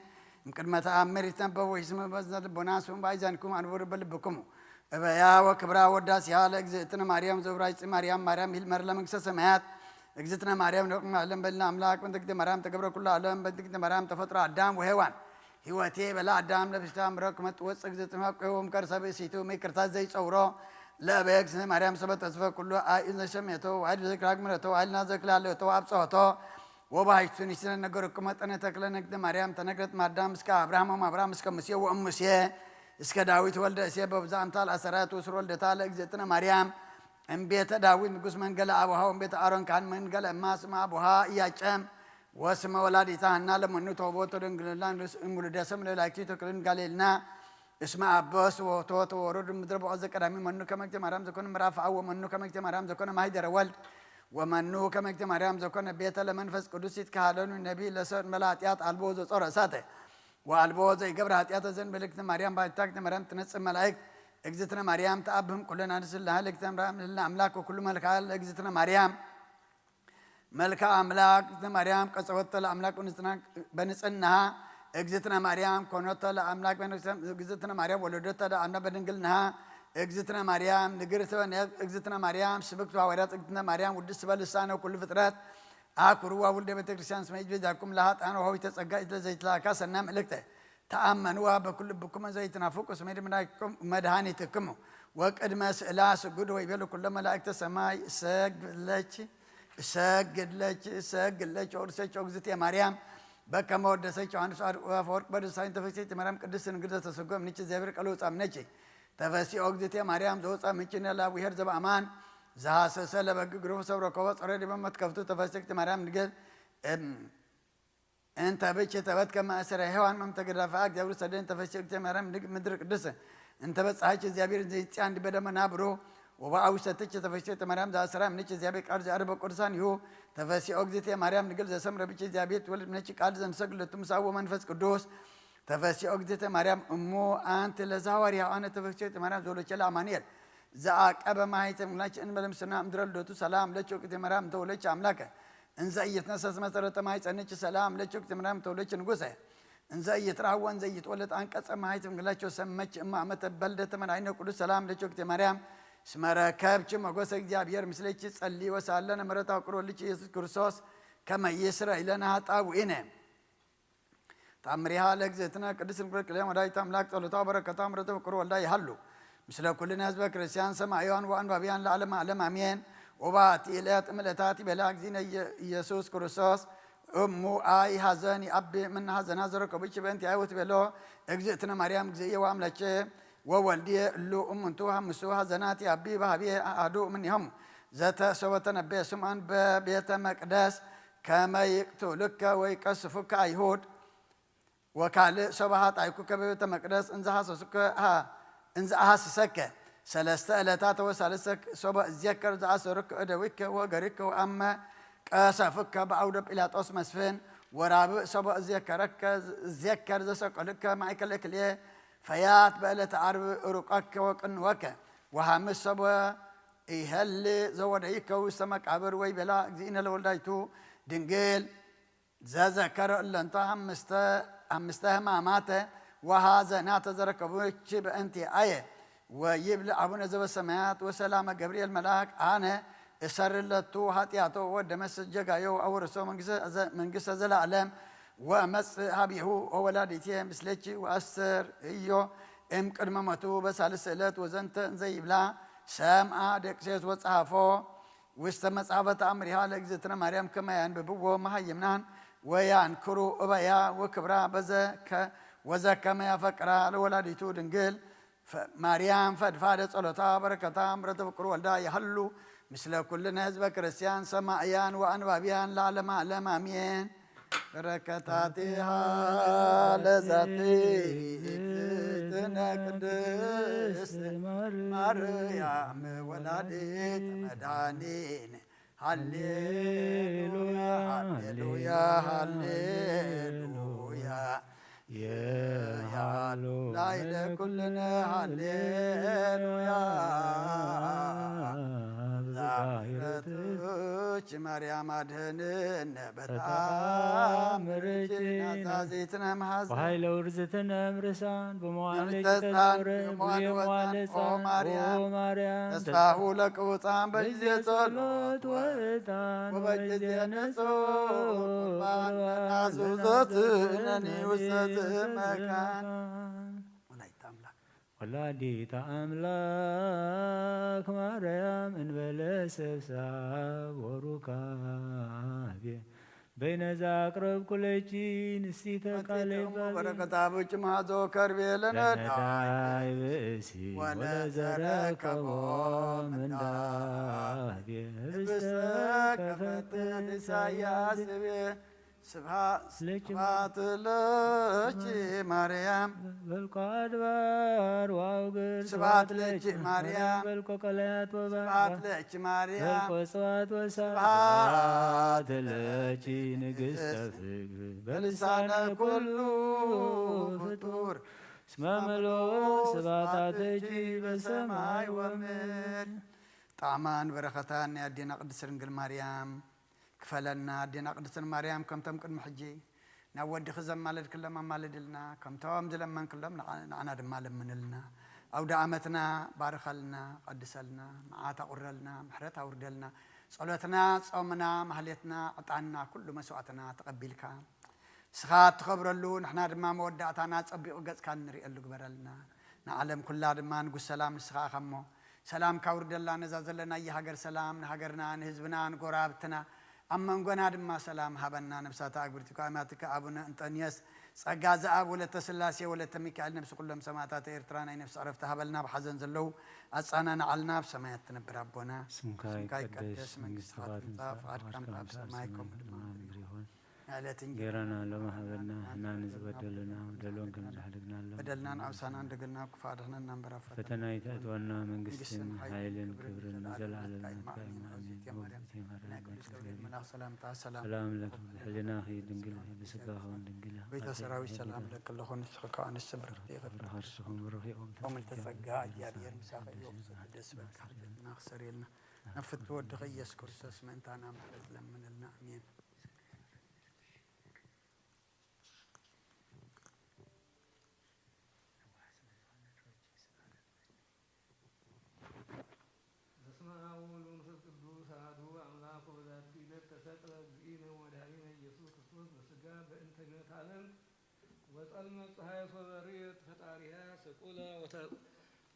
እምቅድመ ተኣምር ይትነበብ ወይስመ በዝነ ልቦና ስሙ ባይዛንኩም ኣንቡር በልብኩም እበያ ወክብራ ወዳሴሃ ለእግዝእትነ ማርያም ዘውራይፂ ማርያም ማርያም ሂልመር ለመንግስተ ሰማያት እግዝእትነ ማርያም ንቅድመ ዓለም በልና ኣምላክ በእንተ እግዝእትነ ማርያም ተገብረ ኩሉ ዓለም በእንተ እግዝእትነ ማርያም ተፈጥሮ ኣዳም ወሔዋን ህይወቴ በላ ኣዳም ለብስታ ምረክ መጥወፅ እግዝእትነ ማቆዎም ከርሰ ብእሲቱ ምክርታት ዘይፀውሮ ለበየ እግዝእትነ ማርያም ሰበ ተስፈ ኩሉ ኣይ ዘሸሜቶ ዋይል ዘክራግ ምረቶ ዋይልና ዘክላለቶ ኣብፀሆቶ ወባሕቱ ንሽትነ ነገርኩ መጠነ ተክለ ንግደ ማርያም ተነግረት ማዳም እስከ አብርሃም ወም አብርሃም እስከ ሙሴ ወእም ሙሴ እስከ ዳዊት ወልደ እሴ በብዛ አምሳል አሰራት ውስር ወልደታ ለእግዝእትነ ማርያም እምቤተ ዳዊት ንጉስ መንገለ አቡሃ ወእምቤተ አሮን ካህን መንገለ እማ ስመ አቡሃ ኢያቄም ወስመ ወላዲታ ሐና ለመኑ ተውቦቶ ድንግልና እሙልደሰም ለላይኪ ተክልን ጋሌልና እስመ አበስ ወቶ ተወረዱ ምድረ በዖ ዘቀዳሚ መኑ ከመ እግዝእተ ማርያም ዘኮነ ምዕራፍ አብ ወመኑ ከመ እግዝእተ ማርያም ዘኮነ ማሂደረ ወልድ ወመኑ ከመ እግዝእተ ማርያም ዘኮነ ቤተ ለመንፈስ ቅዱስ ይትካሃለኑ ነቢ ለሰብ እንበለ ኃጢአት አልቦ ዘጾረ እሳተ ወአልቦ ዘይገብረ ኃጢአተ ዘእንበለ እግዝእተ ማርያም ባሕቲታ እግዝእተ ማርያም ትነጽእ መላእክት እግዝእትነ ማርያም ተአብህም ኩለን አንስት ለሃ ለእግዝእትነ ማርያም ልዕልነ አምላክ ወኩሉ መልክዓ ለእግዝእትነ ማርያም መልክዓ አምላክ እግዝእትነ ማርያም ቀጸወተ ለአምላክ በንጽህና እግዝእትነ ማርያም ኮኖተ ለአምላክ እግዝእትነ ማርያም ወለዶተ ለአምላክ በድንግልናሃ እግዝእትነ ማርያም ንግርተ ወነብ እግዝእትነ ማርያም ስብክት ሐዋርያት እግዝእትነ ማርያም ውድስት በልሳነ ኩሉ ፍጥረት አኩርዋ ውልደ ቤተ ክርስቲያን ስመ ይትቤዛኩም ለሃጣን ወሃዊተ ጸጋ ኢትለ ዘይትላካ ሰና ምልክተ ተአመንዋ በኩሉ ልብኩም ዘይትናፍቁ ስመ መድኃኒትክሙ ወቅድመ ስእላ ስጉድ ወይቤሉ ኩሎ መላእክተ ሰማይ እሰግድ ለኪ እሰግድ ለኪ እሰግድ ለኪ ወቅድሰኪ እግዝእትየ ማርያም በከመ ወደሰኪ ዮሐንስ አፈወርቅ በደሳይን ተፈሴቲ ማርያም ቅድስት ንግድ ዘተሰጎ እምንቺ እግዚአብሔር ቃል ወፃ እምነኪ ተፈሲኦ እግዝእትየ ማርያም ዘወፃ ምንኪ ነላ ብሔር ዘበአማን ዘሐሰሰ ለበግ ግሩፍ ሰብ ረከቦ ጸረ ዲበ መትከፍቱ ተፈሲክቲ ማርያም ንግድ እንተ ብኪ ተበትከ ማእሰረ ሔዋን መምተገዳፈ እግዚአብሔር ሰደን ተፈሲክቲ ማርያም ንግ ምድር ቅዱስ እንተ በጻሕኪ እግዚአብሔር ዘይጽያን ዲበ ደመና ብሩህ ወበአዊ ሰትች ተፈሲክቲ ማርያም ዘአሰራ ምንች እግዚአብሔር ቃል ዘአርበ ቅዱሳን ይሁ ተፈሲኦ እግዝእትየ ማርያም ንግል ዘሰምረ ብኪ እግዚአብሔር ትወልድ ምነች ቃል ዘንሰግድ ለቱ ምሳዎ መንፈስ ቅዱስ ተፈሲኦ እግዝእተ ማርያም እሙ አንቲ ለዛዋሪ አነ ተፈሲኦ ማርያም ዘወለቸ ለአማኑኤል ዘአቀበ ማህፀን ምላች እንበለ ምስና እምድረ ልደቱ ሰላም ለኪ ወቅት ማርያም ተወለች አምላከ እንዘ ኢይትነሰስ መሰረተ ማህፀንች ሰላም ለኪ ወቅት ማርያም ተወለች ንጉሰ እንዘ ኢይትራህ ወእንዘ ኢይትወለድ አንቀጸ ማህፀን ምላች ወሰመች እማ መተ በልደተ መድኃኒነ ቅዱስ ሰላም ለኪ ወቅት ማርያም እስመ ረከብኪ ሞገሰ እግዚአብሔር ምስሌኪ ጸሊ ወሳለነ ምሕረተ አቁሮ ልኪ ኢየሱስ ክርስቶስ ከመ ይስረ ኢለነ ኃጣውኢነ ታምሪሃ ለእግዝእትነ ቅድስት ድንግል ማርያም ወላዲተ አምላክ ጸሎታ በረከታ ምሕረተ ፍቅር ወልዳ ይሃሉ ምስለ ኩልነ ህዝበ ክርስቲያን ሰማዕያን ወአንባብያን ለዓለመ ዓለም አሜን። ወባቲ ዕለት እምለታት ይቤላ እግዚእነ ኢየሱስ ክርስቶስ እሙ አይ ሐዘን ይአቢ እምነ ሐዘና ዘረከቡኪ በእንቲአየ ወትቤሎ እግዝእትነ ማርያም እግዚእየ ወአምላኬ ወወልድየ እሉ እሙንቱ ሐምሱ ሐዘናት ይአቢ በሀቤ አሐዱ እምኔሆሙ ዘተ ሶበ ተነበየ ስምዖን በቤተ መቅደስ ከመ ይቅትሉከ ወይቀስፉከ አይሁድ ወካልእ ሶበ ኃጣይኩከ በቤተ መቅደስ እንዘ ሐሰሱከ እንዘ አሐስሰከ ሰለስተ ዕለታት ወሳልሰ ሶበ እዜከር ዘአሰሩከ እደዊከ ወገሪከ ወአመ ቀሰፉከ በአውደ ጲላጦስ መስፍን ወራብእ ሶበ እዜከረከ እዜከር ዘሰቀሉከ ማእከለ ክልኤ ፈያት በዕለተ ዓርብ እሩቀከ ወቅንወከ ወሐምስ ሶበ ኢሀሊ ዘወደይከ ውስተ መቃብር ወይቤላ እግዚእነ ለወልዳይቱ ድንግል ዘዘከረ እለንቶ አምስተ ሕማማተ ወሐዘናተ ዘረከቡኪ በእንቲአየ ወይብል አቡነ ዘበሰማያት ወሰላመ ገብርኤል መልአክ አነ እሰሪ ለቱ ኃጢአቶ ወደመስስ ጀጋዮ አወርሶ መንግስተ ዘለዓለም ወእመጽእ ሀቤሁ ወወላዲቴ ምስሌኪ ወአስተርእዮ እም ቅድመ ሞቱ በሳልስ ዕለት ወዘንተ እንዘ ይብላ ሰምአ ደቅሴስ ወጸሐፎ ውስተ መጽሐፈ ተአምሪሃ ለእግዝእትነ ማርያም ከመ ያንብብዎ መሃይምናን ወያንክሩ እበያ ወክብራ በዘ ከ- ወዘከመ ያፈቅራ ለወላዲቱ ድንግል ፈ- ማርያም ፈድፋደ ጸሎታ በረከታ ምሕረተ ፍቅሩ ወልዳ ይሃሉ ምስለ ኩልነ ህዝበ ክርስቲያን ሰማዕያን ወአንባብያን ለዓለመ ዓለም አሜን። በረከታቲሃ ለዛቲ እግዝእትነ ቅድስት ማርያም ወላዲት መድኃኒነ ሃሌሉያ ሃሌሉያ ሃሌሉያ የሃሉ ላይለ ኩልነ ሃሌሉያ ዛክረትች ማርያም አድህንነ በተአምርኪ ናዛዚትነ መሐዘ ወኃይለ ውርዝትነ እምርሳን በመዋዕለ ተጻን ተውረ በመዋዕለ ወጻን ኦ ማርያም ተስፋሁ ለቅቡጻን በጊዜ ጸሎት ወዕጣን ወበጊዜ ንጹሕ ቁርባን ናዙዘትነኒ ውስተ ዝመካን ወላዲተ አምላክ ወላዲተ አምላክ ማርያም እንበለ ሰብሳብ ወሩካቤ በይነዛ አቅረብኩ ለኪ ንስቲተ ቃሌ በረከታ ብጭ ማዞ ከርቤ ለነዳይ ብእሲ ወለዘረከቦ ምንዳቤ ህብስተ ከፈትን ኢሳያስ ቤ ስብሐት ለኪ ስብሐት ለኪ ማርያም በልኮ አድባር ወአውግር ስብሐት ለኪ ማርያም በልኮ ቀላያት ወባሕር ስብሐት ለኪ ማርያም በልኮ እጽዋት ወሳት ስብሐት ለኪ ንግሥተ ፍቅር በልሳነ ኩሉ ፍጡር እስመ ምሉእ ስብሐትኪ በሰማይ ወምድር። ጣዕማን በረኸታን ናይ ኣዴና ቅድስት ድንግል ማርያም ክፈለና። ኣዴና ቅድስት ማርያም፣ ከምቶም ቅድሚ ሕጂ ናብ ወድኺ ዘማለድክሎም ኣማልድልና፣ ከምቶም ዝለመንክሎም ንዓ-፣ ንዓና ድማ ለምንልና። ኣውደ ዓመትና ባርኸልና፣ ቀድሰልና፣ መዓት ኣቑረልና፣ ምሕረት ኣውርደልና። ጸሎትና፣ ጾምና፣ ማህሌትና፣ ዕጣንና፣ ኩሉ መስዋዕትና ተቐቢልካ፣ ንስኻ እትኸብረሉ፣ ንሕና ድማ መወዳእታና ጸቢቑ ገጽካ እንርእየሉ ግበረልና። ንዓለም ኩላ ድማ ንጉስ ሰላም ንስኻ ኢኻ እሞ፣ ሰላምካ ኣውርደላ። ነዛ ዘለናያ ሃገር ሰላም ንሃገርና፣ ንህዝብና፣ ንጎረባብትና፣ ኣብ መንጎና ድማ ሰላም ሃበና። ነብሳታ ኣግብርቲ እኮ ኣማትካ ኣቡነ እንጠንዮስ፣ ጸጋ ዘኣብ፣ ወለተ ስላሴ፣ ወለተ ሚካኤል፣ ነብሲ ኩሎም ሰማእታት ኤርትራ ናይ ነብሲ ዕረፍቲ ሃበልና። ኣብ ሓዘን ዘለዉ ኣጻናንዓልና። ኣብ ሰማያት ትነብር ኣቦና፣ ስምካ ስምካ ይቀደስ፣ ይቀደስ፣ መንግስትኻ መንግስትኻ ትምጻእ፣ ትምጻእ፣ ፍቓድካ ፍቓድካ ትምጻእ፣ ኣብ ኣብ ሰማይ ሰማይ ከምኡ ድማ ከምኡ ኣብ ምድሪ ምድሪ ይኹን። ይኹን። የዕለት እንጀራና ሎሚ ሃበና፣ ንሕና ንዝበደሉና በደሎም ከም ዝሕልግናሎም በደልናን ኣውሳናን ደገልና ክፉእ ኣድሕነና እምበር ኣብ ፈተና ፈተና ኣይተእትወና። መንግስትን መንግስትን ሓይልን ሓይልን ክብርን ክብርን ንዘለኣለም ንዘለኣለም ናትካ እዩ። ናትካ እዩ። ኣሜን። ኣሜን። ኦ እግዝእትየ ማርያም፣ ናይ ቅዱስ ገብርኤል መልኣክ ሰላምታ ሰላም ሰላም ለኪ፣ ብሕልናኺ ድንግል ኢኺ፣ ብስጋኺ እውን ድንግል ኢኺ። ቤተ ሰራዊት ሰላም እለኪ ኣለኹ፣ ንስኺ ከኣ ንስብርኽቲ ኢኺ። ብሩኻት ንስኹም ብሩኽ እዮም ኦም ተፈስሒ ተጸጋ፣ እግዚኣብሔር ምሳኺ እዩ። ቅዱስ መንፈስ ቅዱስ በቃ ሓጢኣትና ክሰርየልና፣ ናብ ፍትሒ ወድኺ ኢየሱስ ክርስቶስ ምእንታና ምሕረት ለምንልና። ኣሜን። በስመ አብ ወወልድ ወመንፈስ ቅዱስ አሐዱ አምላክ። ወበዛቲ ዕለት ተሰቅለ እግዚእነ ወመድኃኒነ ኢየሱስ ክርስቶስ በስጋ በእንተ ግነት ዓለም ወጸልመት ፀሐይ ሶበ ርእየት ፈጣሪሃ ስቁለ ወተ-፣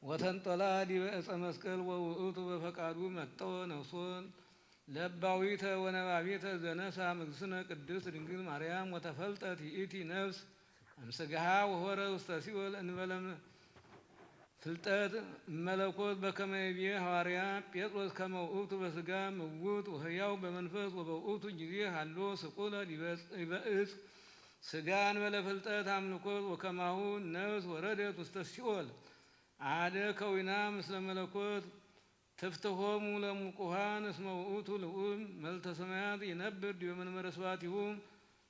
ወተንጠላ ዲበ ዕፀ መስቀል ወውእቱ በፈቃዱ መጠወ ነፍሶ ለባዊተ ወነባቢተ ዘነሳ ምግዝእትነ ቅድስት ድንግል ማርያም ወተፈልጠት ይእቲ ነፍስ እምስጋሃ ወሆረ ውስተ ሲኦል እንበለ ፍልጠት እመለኮት በከመ ይቤ ሐዋርያ ጴጥሮስ ከመ ውእቱ በስጋ ምውት ወህያው በመንፈስ ወበውእቱ ጊዜ ሃሎ ስቁለ ዲበ ዕፅ ስጋ እንበለ ፍልጠት አምልኮት ወከማሁ ነፍስ ወረደት ውስተ ሲኦል አደ ከዊና ምስለ መለኮት ትፍትሖሙ ለሙቁሃን እስመ ውእቱ ልዑል መልተ ሰማያት ይነብር ዲበ መንበረ ስብሐቲሁ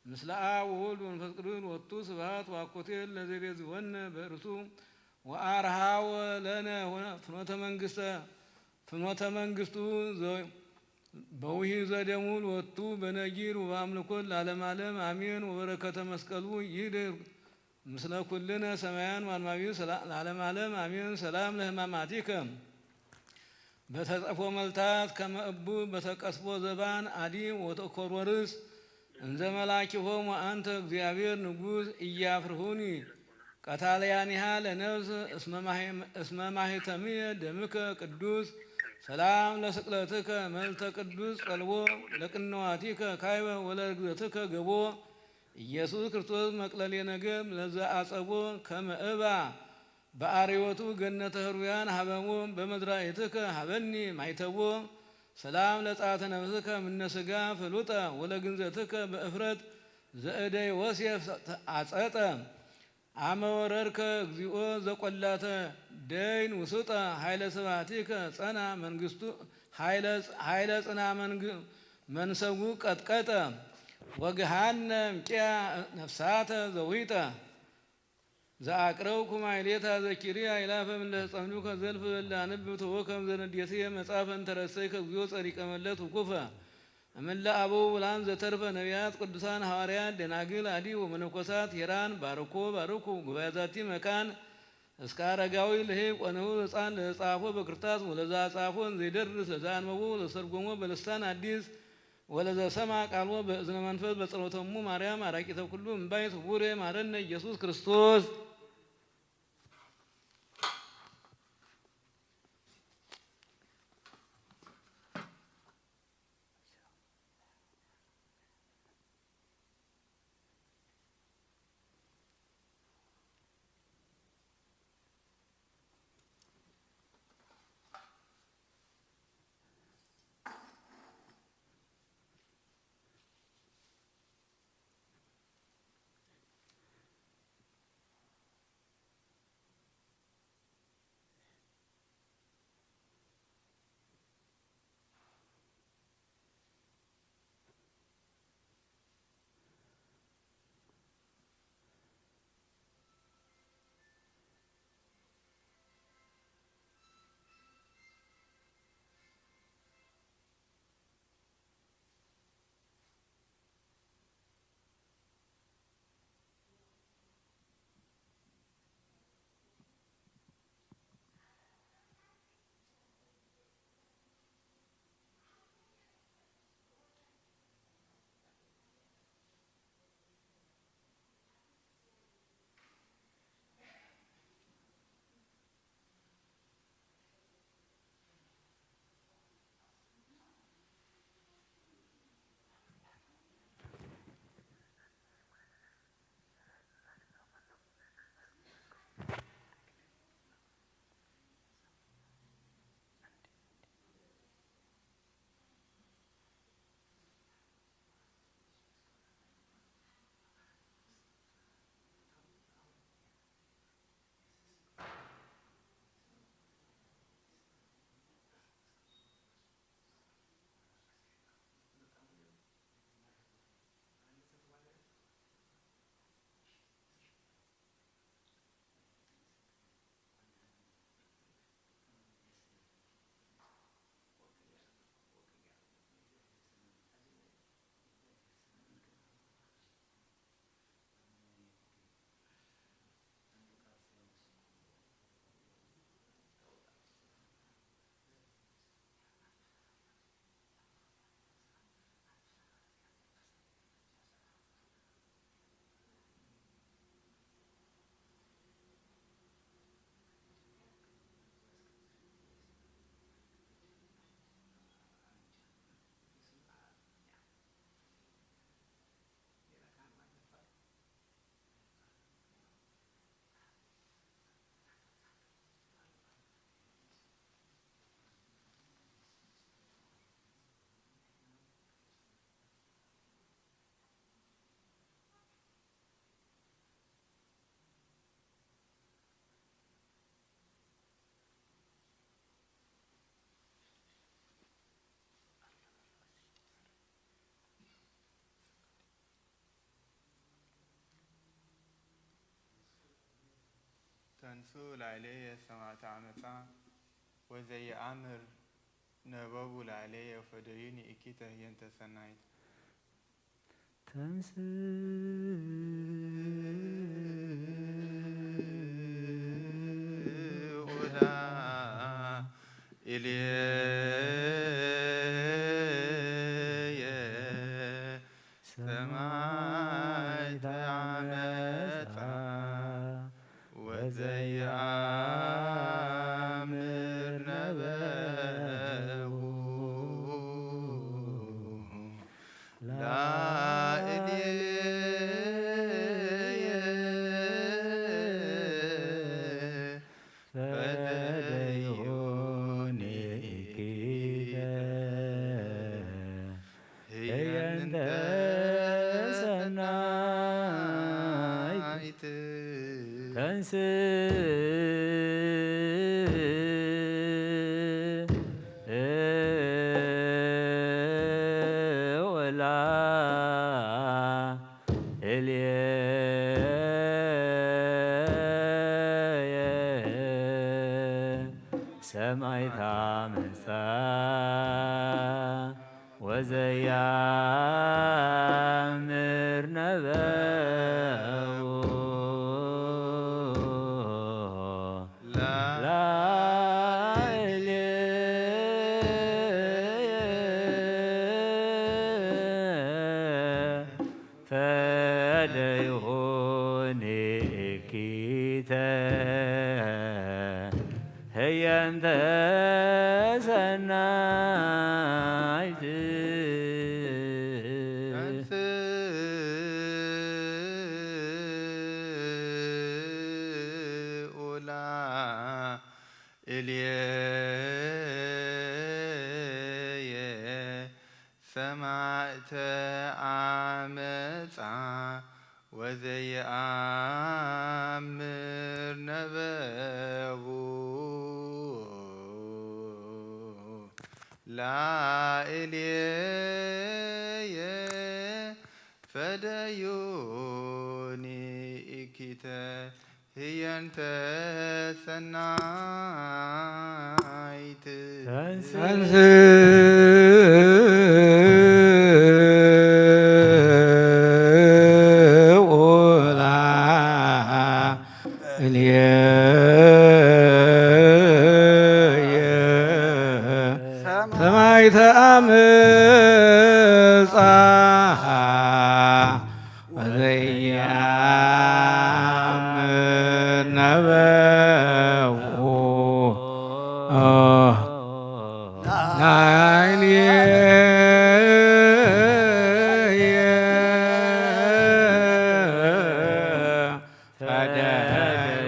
ምስለ አብ ወወልድ ወመንፈስ ቅዱስ ሎቱ ስብሐት ወአኮቴት ለዘቤዝወነ በርእሱ ወአርሃወ ለነ ፍኖተ መንግስተ ፍኖተ መንግስቱ ዘ-፣ በውሂ ዘደሙ ሎቱ በነጊር ወበአምልኮት ለዓለመ ዓለም አሜን። ወበረከተ መስቀሉ ይህድር ምስለ ኩልነ ሰማያን ወአንባቢ ሰላ-፣ ለዓለመ ዓለም አሜን። ሰላም ለሕማማቲከ በተጸፎ መልታት ከመ እቡ በተቀስፎ ዘባን አዲ ወተኮርወርስ እንዘ መላኪሆሙ አንተ እግዚአብሔር ንጉስ ኢያፍርሁኒ ቀታልያኒሃ ለነፍስ እስመ ማሂ-፣ እስመ ማሂተምየ ደምከ ቅዱስ። ሰላም ለስቅለትከ መልተ ቅዱስ ጸልዎ ለቅንዋቲከ ካይበ ወለርግዘትከ ገቦ። ኢየሱስ ክርስቶስ መቅለሌ ነገር ለዘ አጸቦ ከመ እባ በአርዮቱ ገነተ ህሩያን ሀበሞ በመዝራእትከ ሀበኒ ማይተቦ። ሰላም ለጻተ ነፍስከ ምነ ስጋ ፍሉጠ ወለግንዘትከ በእፍረት ዘእደ ዮሴፍ አጸጠ። አመ ወረድከ እግዚኦ ዘቆላተ ደይን ውሱጠ ኃይለ ስብሐቲከ ጸና መንግስቱ ኃይለ ኃይለ ጽና መንግ-፣ መንሰጉ ቀጥቀጠ ወግሃነ እምቂያ ነፍሳተ ዘዊጠ። ዘአቅረብኩ ማሕሌታ ዘኪሪ አእላፈ እምለ ተጸምዱ ከዘልፍ ለላንብ ተወከም ዘነዴትየ መጽሐፈ እንተረሰይከ እግዚኦ ጸዲቀ መለት ውኩፈ እምለ አበው ውላን ዘተርፈ ነቢያት ቅዱሳን ሐዋርያት ደናግል አዲ ወመነኮሳት ሄራን ባርኮ ባርኩ ጉባኤ ዛቲ መካን እስከ አረጋዊ ለሄ ቆነው ሕፃን ለጻፎ በክርታስ ወለዛ ጻፎ ዘይደርስ ለዛ አንበቦ ለሰርጎሞ በልሳን አዲስ ወለዘሰማ ቃልዎ በእዝነ መንፈስ በጸሎተሙ ማርያም አራቂተ ኩሉ እምባይ ስቡሬ ማረነ ኢየሱስ ክርስቶስ። ተንሱ ላዕሌየ ሰማዕተ ዓመፃ ወዘየኣምር ነበቡ ላዕሌየ ፈደዩኒ እኪተ ህየንተ ሰናይት። ተንስ ኡላ ኢልየ ሰማይ ተዓመፃ ወዘይኣምር ነበቡ ላእልየ ፈደዩኒ ኪደ ህየንተ ሰናይት ተንስ ኡላ እልየ ሰማይ ታመጻ ወዘያምር ነበቡ ላዕሌየ ፈደዩኒ እኪተ ህየንተ ሰናይት ኡላ እልየ ሰማዕተ ዓመጻ ወዘየኣምር ነበቡ ላእልየ ፈደዩኒ እኪተ ህየንተ ሰናይት ተንስ ኡላ እልየ ሰማይ ተኣምጻ ወዘያምር ነበቡ ናይልየ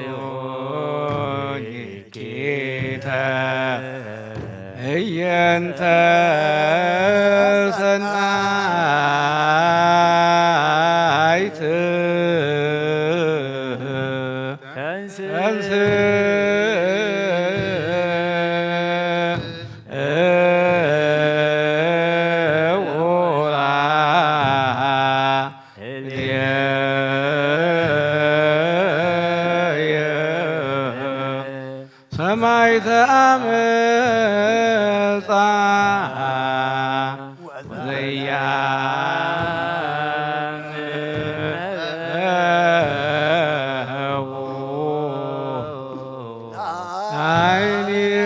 ፈደዩኒ ኪተ ህየንተ ሰናይት ተንስ ተንስ ኡላ እልየ ሰማይ ተኣመጻ ወዘያምር ነበቡ ናይልየ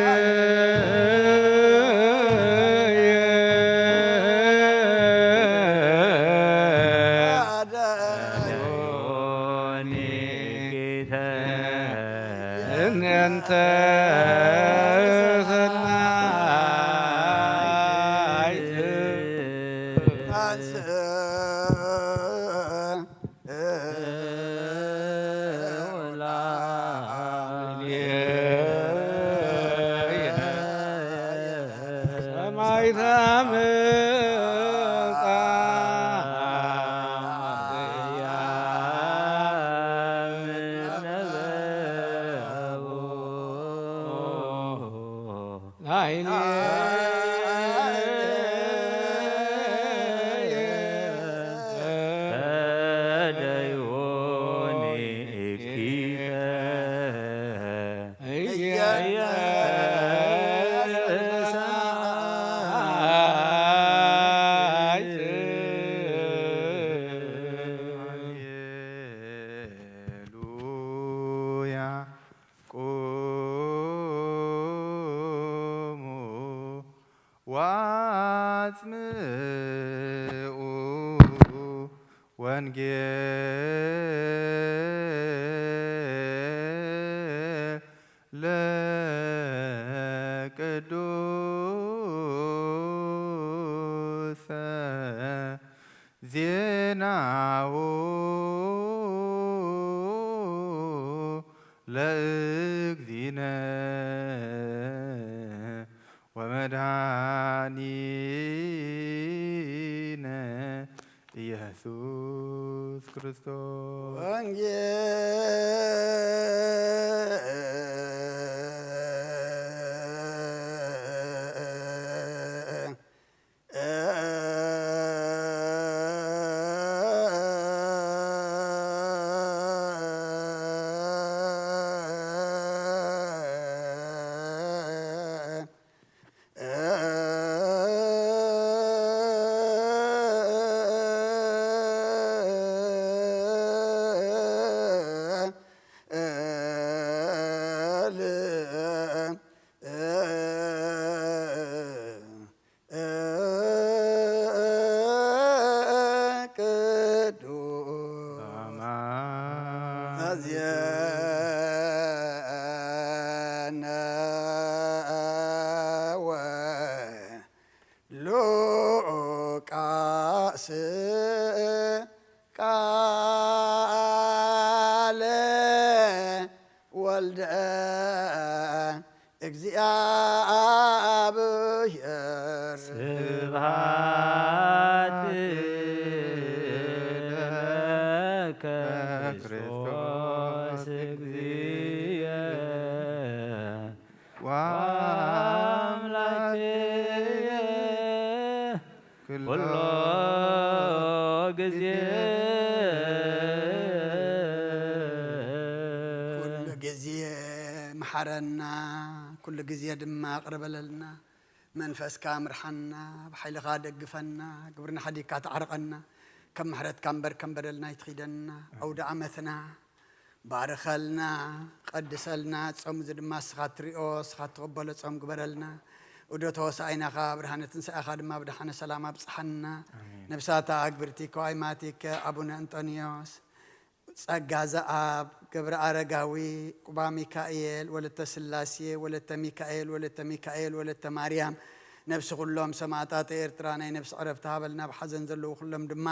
ፈደዩኒ እኪተ እንተ ሰናይት ሰማይ ተመጻ ላይሌ ወንጌል ለቅዱሰ ዜናሁ ለእግዚእነ ወመድኃኒነ ኢየሱስ ክርስቶስ። ቅዱስ ሉቃስ ቃለ ወልደ እግዚኣብሔር። ስብሐት ለከ ክርስቶስ እግዚእ ወአምላክየ ኩሎ ግዜ። ኩሉ ግዜ መሓረና፣ ኩሉ ግዜ ድማ ቅርበለልና። መንፈስካ ምርሓና፣ ብሓይልኻ ደግፈና፣ ግብርና ሓዲግካ ተዓርቐና፣ ከም ምሕረትካ እምበር ከም በደልና ኣይትኺደና። ኣውደ ዓመትና ባርኸልና፣ ቀድሰልና። ጾም እዚ ድማ ንስኻ ትሪኦ፣ ንስኻ ትቕበሎ ጾም ግበረልና። ዑደት ሆሳዕናኻ፣ ብርሃነ ትንሳኤኻ ድማ ብደሓነ ሰላም ኣብጽሓና። ኣሜን። ነብሳታ ኣግብርቲ ከዋይማቲከ ኣቡነ እንጦንዮስ፣ ጸጋ ዘኣብ፣ ገብረ ኣረጋዊ፣ ቁባ ሚካኤል፣ ወለተ ስላሴ፣ ወለተ ሚካኤል፣ ወለተ ሚካኤል፣ ወለተ ማርያም፣ ነብሲ ኩሎም ሰማእታት ኤርትራ ናይ ነብሲ ዕረፍቲ ሃበልና። ብሓዘን ዘለዉ ኩሎም ድማ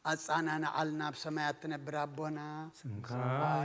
ኣጻናንዓልና። ኣብ ሰማያት ትነብር ኣቦና፣ ስምካ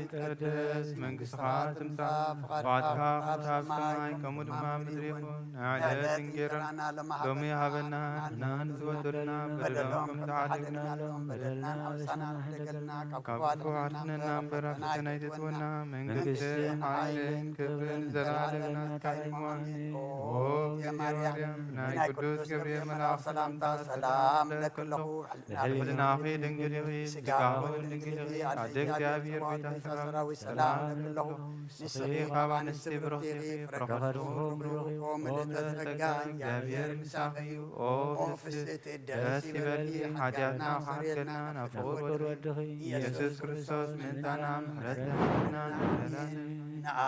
ይቀደስ፣ መንግስትኻ ትምጻእ፣ ፍቓድካ ፍቓድካ ኣብ ኣብ ሰማይ ሰማይ ከምኡ ከምኡ ድማ ኣብ ኣብ ምድሪ ምድሪ ይኹን። ይኹን። ናይ ዕለት ዕለት እንጀራና እንጀራና ሎሚ ሎሚ ሃበና፣ ሃበና፣ ንሕና ንዝበደሉና በደሎም ከም ዝሓደግናሎም በደልና ንሓድግ፣ በደልና ንሓድግ፣ ኣበሳና ንሕደገልና፣ ካብ ካብ ክፉ ክፉ ኣድሕነና ኣድሕነና እምበር፣ እምበር፣ ኣብ ፈተና ፈተና ኣይተእትወና፣ ኣይተእትወና። መንግስትን መንግስትን ሓይልን ሓይልን ክብርን ክብርን ዘለዓለም ዘለዓለም ናትካ እዩ። ናትካ እዩ። ኣሜን። ኣሜን። ኦ ኦ እግዝእትየ ማርያም፣ ማርያም፣ ናይ ናይ ቅዱስ ቅዱስ ገብርኤል ገብርኤል መልኣኽ መልኣኽ ሰላምታ ሰላምታ ሰላም ሰላም እብለኪ እብለኪ ኣለኹ። ኣለኹ። ልዕሊ ልዕሊ ኩልና ኩልና ኺድ ድንግል ኢኺ፣ ስጋ ስጋ ውን ውን ድንግል ድንግል ኢኺ፣ ኢኺ፣ ኣደ ኣደ እግዚኣብሔር፣ እግዚኣብሔር፣ ቤታ ቤታ ሰራዊት፣ ሰራዊት፣ ሰላም ሰላም እብለኪ እብለኪ ኣለኹ። ኣለኹ። ንስኺ ንስኺ ካብ ካብ ኣንስቲ ኣንስቲ ብሩኽቲ ብሩኽቲ ኢኺ፣ ኢኺ፣ ፍረ ፍረ ከርሥኺ ከርሥኺ ውን ውን ብሩኽ ብሩኽ እዩ። ብሩኽ እዩ። ኦ ኦ ምልእተ ምልእተ ጸጋ፣ ጸጋ፣ እግዚኣብሔር እግዚኣብሔር ምሳኺ ምሳኺ እዩ። እዩ። ኦ ኦ ፍስሕቲ ፍስሕቲ ደስ ደስ ይበልኪ፣ ይበልኪ፣ ሓጢኣትና ሓጢኣትና ከሓድገልና፣ ከሓድገልና፣ ናብ ፍቕር ፍቕር ወድኺ ወድኺ፣ ኢየሱስ ኢየሱስ ክርስቶስ ክርስቶስ ምእንታና ምእንታና ምሕረት ምሕረት ለዓለምና። ለዓለምና። ንዓ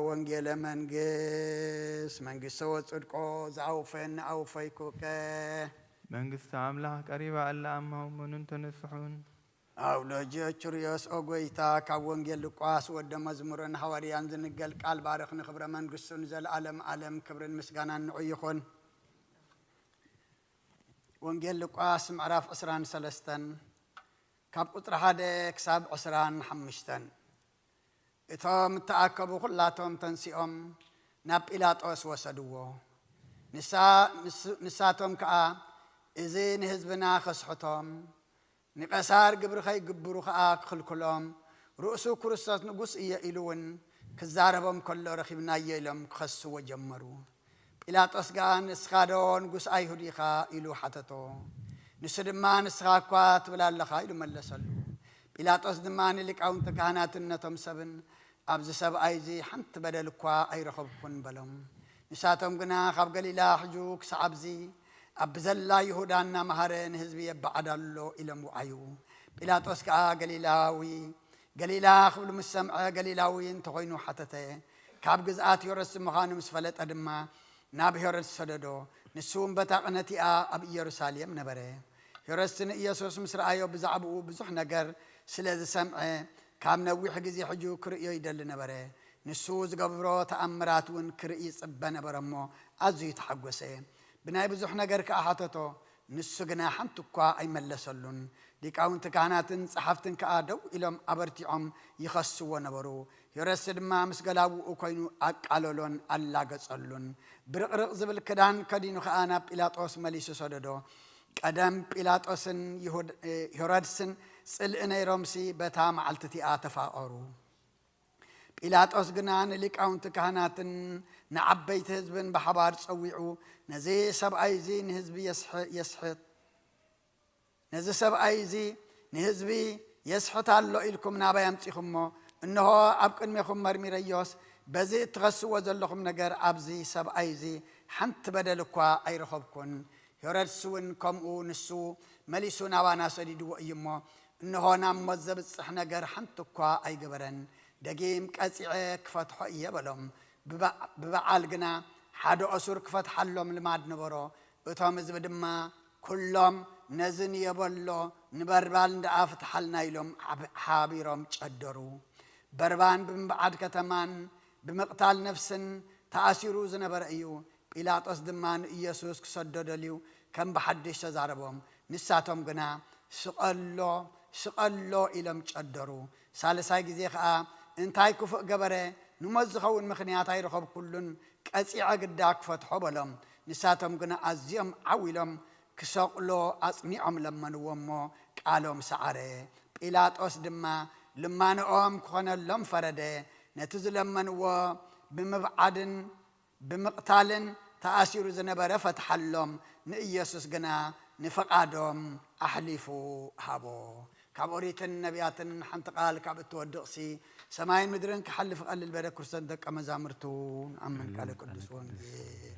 ወንጌለ መንግስት፣ መንግስተ ወጽድቆ፣ ዘኣውፈየኒ ኣውፈይኩከ። መንግስቲ ኣምላኽ ቀሪባ ኣላ፣ ኣማው መኑን ተነስሑን። ኣውሎጅዮ ቹርዮስ፣ ኦ ጐይታ፣ ካብ ወንጌል ሉቃስ ወደ መዝሙርን ሃዋርያን ዝንገል ቃል ባርኽ፣ ንኽብረ መንግስቱ ንዘለዓለም ዓለም ክብርን ምስጋናን ንዑ ይኹን። ወንጌል ሉቃስ ምዕራፍ ዕስራን ሰለስተን ካብ ቁጽሪ ሓደ ክሳብ ዕስራን ሓሙሽተን። እቶም እተኣከቡ ኹላቶም ተንሲኦም ናብ ጲላጦስ ወሰድዎ። ንሳ-፣ ንስ-፣ ንሳቶም ከኣ፣ "እዚ ንህዝብና ከስሕቶም፣ ንቀሳር ግብሪ ከይግብሩ ከኣ ክኽልክሎም፣ ርእሱ ክርስቶስ ንጉስ እየ ኢሉ እውን ክዛረቦም ከሎ ረኺብናዮ" ኢሎም ክኸስዎ ጀመሩ። ጲላጦስ ከኣ፣ "ንስኻ ዶ ንጉስ ኣይሁድ ኢኻ?" ኢሉ ሓተቶ። ንሱ ድማ፣ "ንስኻ እኳ ትብል ኣለኻ" ኢሉ መለሰሉ። ጲላጦስ ድማ ንሊቃውንቲ ካህናትን ነቶም ሰብን፣ "ኣብዚ ሰብኣይ እዚ ሓንቲ በደል እኳ ኣይረኸብኩን" በሎም። ንሳቶም ግና፣ "ካብ ገሊላ ሕጁ ክሳዕ ኣብዚ ኣብ ብዘላ ይሁዳ እናመሃረ ንህዝቢ የበዓድ ኣሎ" ኢሎም ወዓዩ። ጲላጦስ ከኣ፣ "ገሊላዊ፣ ገሊላ ክብሉ ምስ ሰምዐ፣ ገሊላዊ እንተኾይኑ" ሓተተ። ካብ ግዝኣት ሄሮድስ ምዃኑ ምስ ፈለጠ ድማ፣ ናብ ሄሮድስ ሰደዶ። ንሱ እውን በታ ቕነቲኣ ኣብ ኢየሩሳሌም ነበረ። ሄሮድስ ንኢየሱስ ምስ ረኣዮ ብዛዕባኡ ብዙሕ ነገር ስለ ዝሰምዐ፣ ካብ ነዊሕ ግዜ ሕጂ ክርእዮ ይደሊ ነበረ። ንሱ ዝገብሮ ተኣምራት እውን ክርኢ ይጽበ ነበረ እሞ፣ ኣዝዩ ተሓጎሰ። ብናይ ብዙሕ ነገር ከኣ ሓተቶ፣ ንሱ ግና ሓንቲ እኳ ኣይመለሰሉን። ሊቃውንቲ ካህናትን ጸሓፍትን ከኣ ደው ኢሎም ኣበርቲዖም ይኸስዎ ነበሩ። ሄሮድስ ድማ ምስ ገላውኡ ኮይኑ ኣቃለሎን ኣላገጸሉን። ብርቕርቕ ዝብል ክዳን ከዲኑ ከኣ ናብ ጲላጦስ መሊሱ ሰደዶ። ቀደም ጲላጦስን ይሁድ-፣ ሄሮድስን ጽልኢ ነይሮምሲ በታ መዓልቲ እቲኣ ተፋቐሩ። ጲላጦስ ግና ንሊቃውንቲ ካህናትን ንዓበይቲ ህዝብን ብሓባር ጸዊዑ፣ ነዚ ሰብኣይ እዚ ንህዝቢ የስሕ-፣ የስሕት፣ ነዚ ሰብኣይ እዚ ንህዝቢ የስሕት ኣሎ ኢልኩም ናባይ ኣምጺኹሞ፣ እንሆ ኣብ ቅድሜኹም መርሚረዮስ፣ በዚ እትኸስዎ ዘለኹም ነገር ኣብዚ ሰብኣይ እዚ ሓንቲ በደል እኳ ኣይረኸብኩን። ሄሮድስ እውን ከምኡ ንሱ መሊሱ ናባና ሰዲድዎ እዩ እሞ፣ እንሆ ናብ ሞት ዘብጽሕ ነገር ሓንቲ እኳ ኣይገበረን። ደጊም ቀጺዐ ክፈትሖ እየ በሎም። ብበ-፣ ብበዓል ግና ሓደ እሱር ክፈትሓሎም ልማድ ነበሮ። እቶም ህዝቢ ድማ ኩሎም ነዚ ንየበሎ ንበርባን ደኣ ፍትሓልና ኢሎም ሓብ-፣ ሓቢሮም ጨደሩ። በርባን ብምብዓድ ከተማን ብምቕታል ነፍስን ተኣሲሩ ዝነበረ እዩ። ጲላጦስ ድማ ንኢየሱስ ክሰዶ ደልዩ ከም ብሓድሽ ተዛረቦም። ንሳቶም ግና ስቐሎ፣ ስቐሎ ኢሎም ጨደሩ። ሳልሳይ ግዜ ኸኣ እንታይ ክፉእ ገበረ? ንሞት ዝኸውን ምኽንያት ኣይረኸብኩሉን፣ ቀጺዐ ግዳ ክፈትሖ በሎም። ንሳቶም ግና ኣዝዮም ዓው ኢሎም ክሰቕሎ ኣጽኒዖም ለመንዎ እሞ ቃሎም ሰዓረ። ጲላጦስ ድማ ልማንኦም ክኾነሎም ፈረደ። ነቲ ዝለመንዎ ብምብዓድን ብምቕታልን ተኣሲሩ ዝነበረ ፈትሓሎም፣ ንኢየሱስ ግና ንፍቓዶም ኣሕሊፉ ሃቦ። ካብ ኦሪትን ነቢያትን ሓንቲ ቃል ካብ እትወድቕሲ፣ ሰማይን ምድርን ክሓልፍ ቀልል በለ፣ ክርሰን ደቀ መዛሙርቱ ንኣምን። ቃለ ቅዱስ ወንጌል።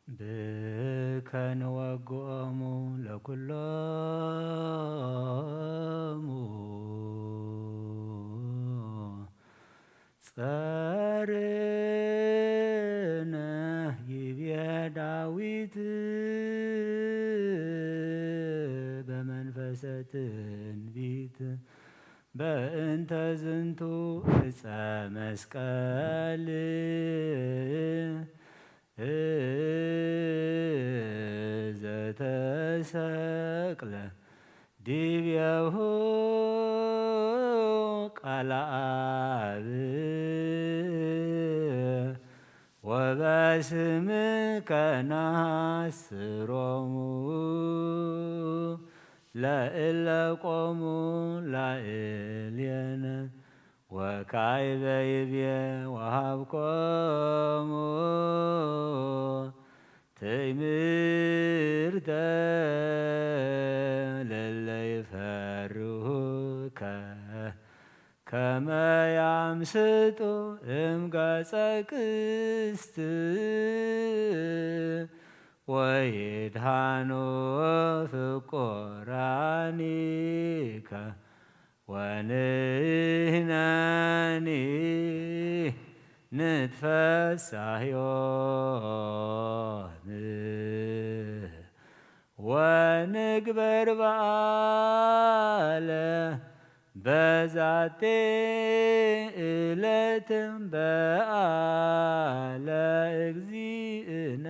ብከ ንወግኦሙ ለኩሎሙ ጸርነ ይቤ ዳዊት በመንፈሰ ትንቢት በእንተ ዝንቱ እፀ መስቀል ዘተሰቅለ ዲቤሁ ቃለ አብ ወበስምከ ነሐስሮሙ ለእለ ቆሙ ላዕሌነ ወካዕበ ይቤ ወሀብኮሙ ትእምርተ ለለ ይፈርሁከ ከመ ያምስጡ እምገጸ ቅስት ወይድሃኑ ፍቁራኒከ ወንሕነኒ ንትፈሳህዮም ወንግበር በዓለ በዛቲ ዕለት በዓለ እግዚእነ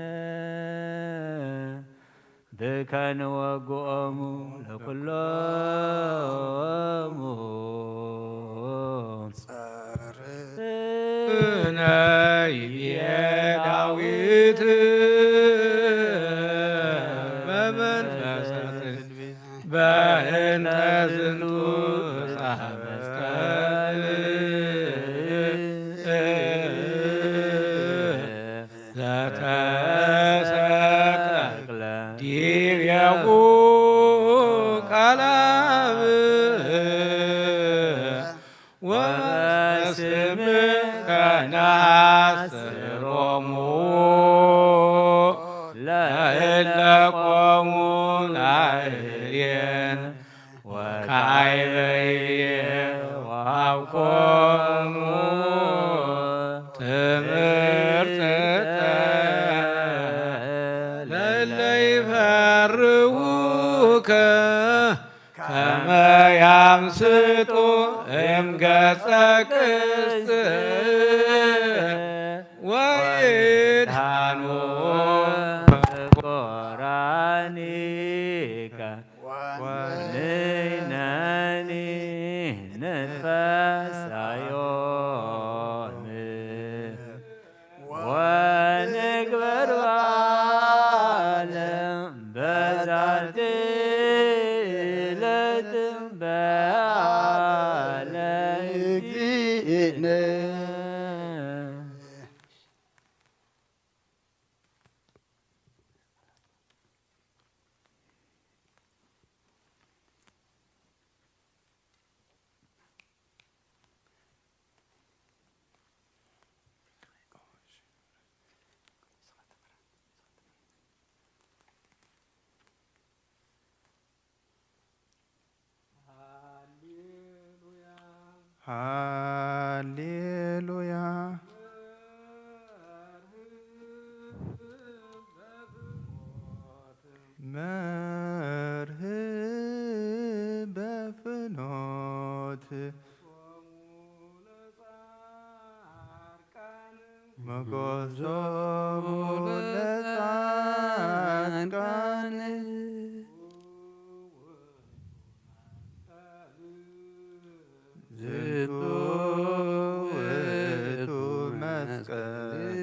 ብከ ንወግኦሙ ለኩሎሙ ጸርነ ይቤ ዳዊት በእንተ ዝንቱ ዕፀ መስቀል ዘተሰቅለ ዲቤሁ ቃለ አብ ወበስምከ ነሐስሮሙ ለእለ ቆሙ ላዕሌነ። ወካዕበ ይቤ ወሀብኮሙ ትምህርትተ ለእለ ይፈርሁከ ከመ ያምስጡ እምገጸ ቅድስት ወይድኃኑ። ቆራኒከ ወንሕነኒ ንትፈሳዮም ወንግበር በዓለ በዛቲ ዕለት በዓለ እግዚእነ። ሃሌሉያ። መርህብ በፍኖት መጎዞሙ ለጻድቃን። ዝንቱ ውእቱ መስቀል።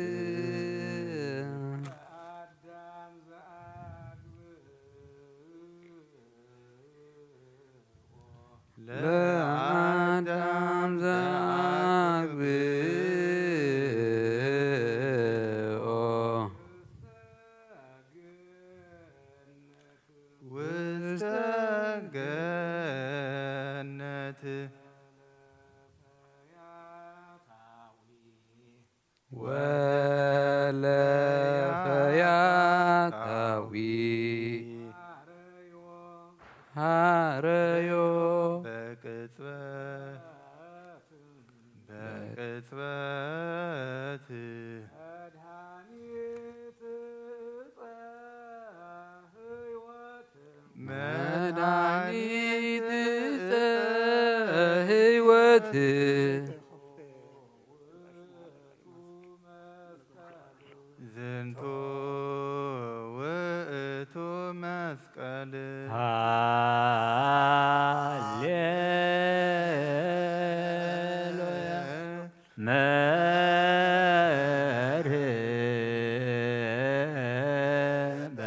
ለአዳም ዘአግብኦ ውስተ ገነት። ወለፈያታዊ ሐረዮ በቅጽበት በቅጽበት መድኃኒት ዕፀ ሕይወት። ዝንቱ ውእቱ መስቀል። ሃሌሉያ። መርህበ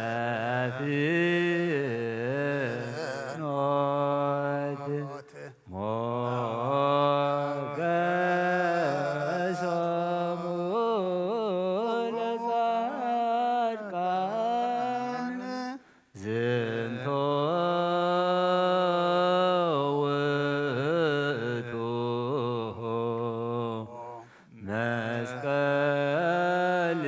ፍኖት ሞገሶሙ ለጻድቃን። ዝንቱ ውእቱ መስቀል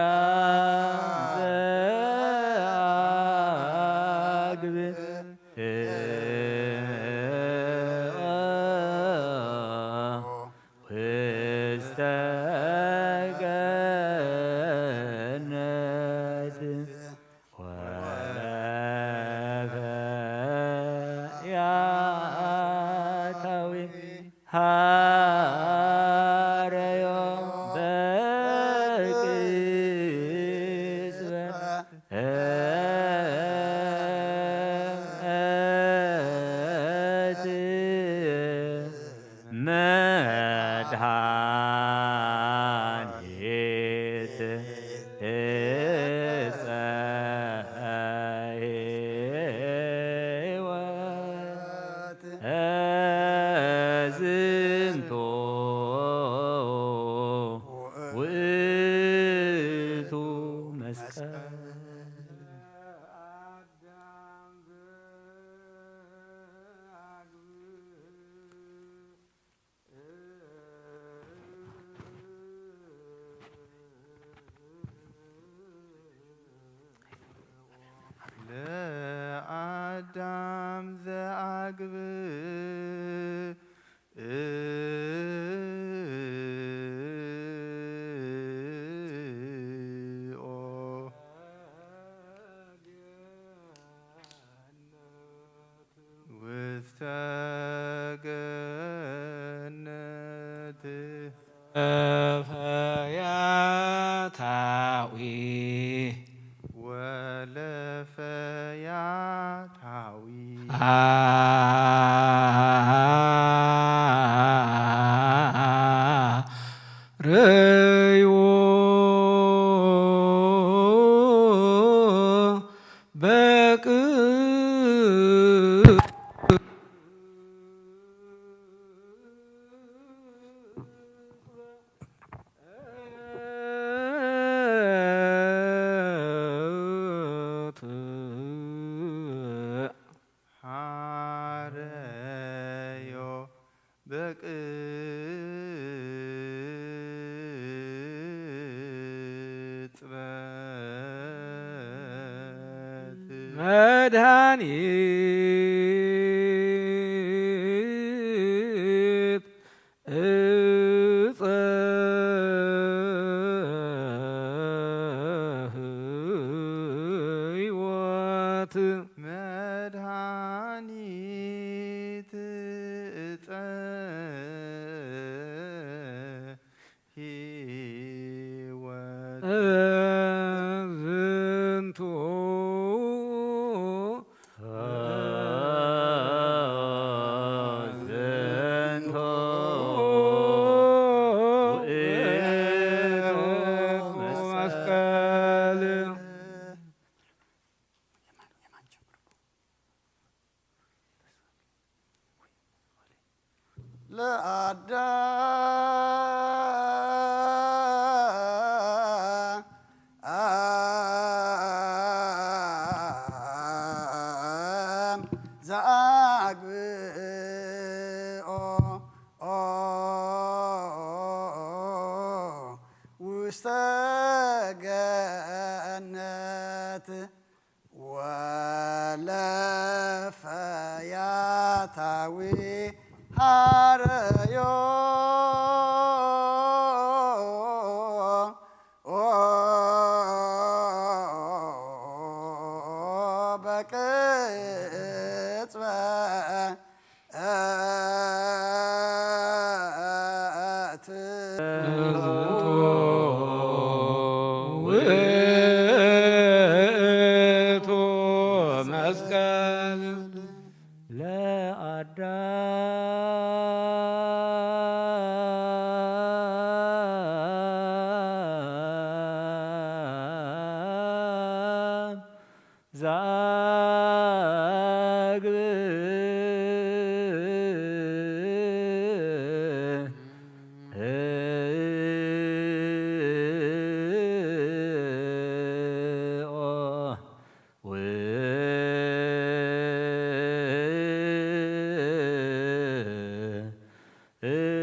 ለአዳም ዘአግብኦ ውስተ ገነት ወለፈያታዊ ሐረዮ በቅጽበት። ዳግማዊት ዕፀ ሕይወት ዝንቱ ውእቱ መስቀል። ለአዳም ዘአግብኦ ውስተ ገነት ወለፈያታዊ ወለፈያታዊ አርዮ በቅ ሐረዮ በቅጽበት መድኃኒት ዕፀ ሕይወት መድኃኒት ዕፀ ሕይወት ዝንቱ ዝንቱ ውእቱ መስቀል። ለአዳም ዘአግብኦ ውስተ ገነት ወለፈያታዊ ሐረዮ በቅጽበት ውእቱ መስቀል ለአዳም ዘአግብኦ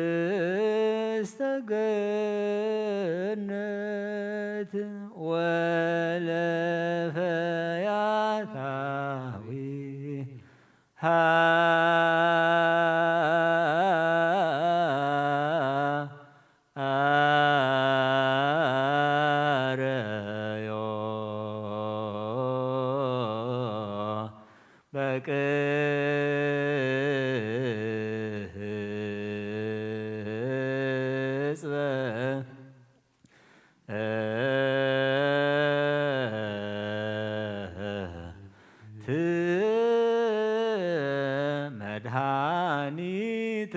ውስተ ገነት ወለፈያታዊ ሐረዮ በቅጽበት መድኃኒት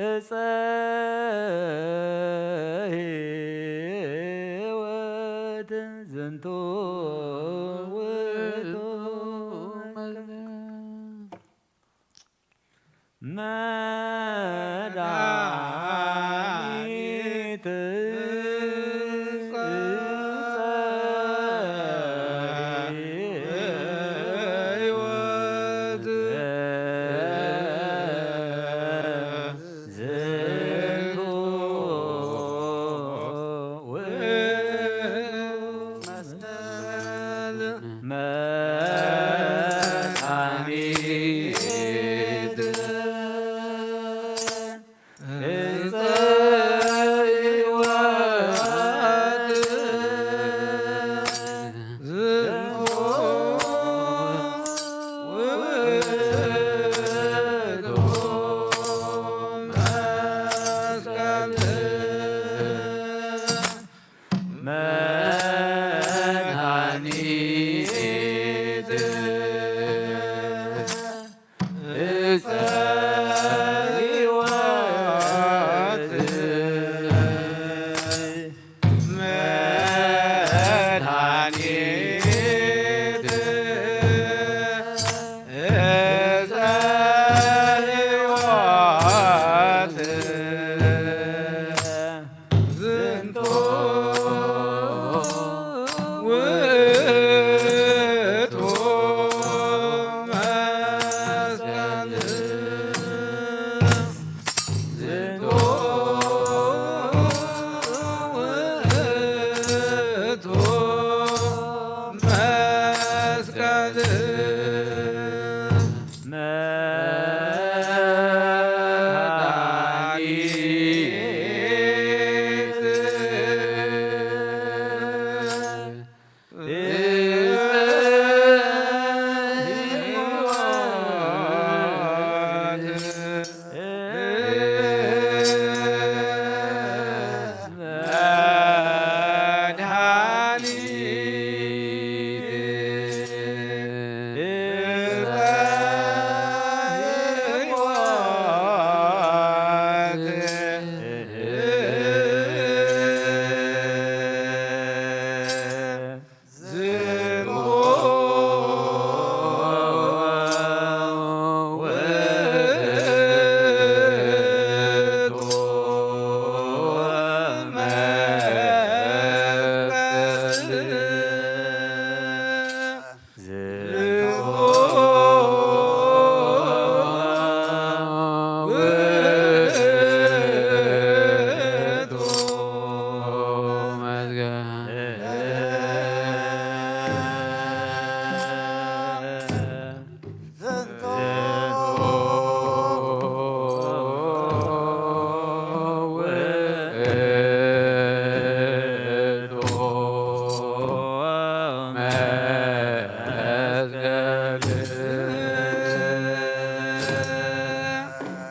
ዕፀ ሕይወት ዝንቱ ውእቱ መድኃኒት ሕይወት ዝንቱ ውእቱ መስቀል መድኃኒት ዕፀ ሕይወት ዝንቱ ውእቱ መስቀል መድኃኒት ዕፀ ሕይወት መድኃኒት ዕፀ ሕይወት ዝንቱ ውእቱ መስቀል ዝንቱ ውእቱ መስቀል መድኃኒት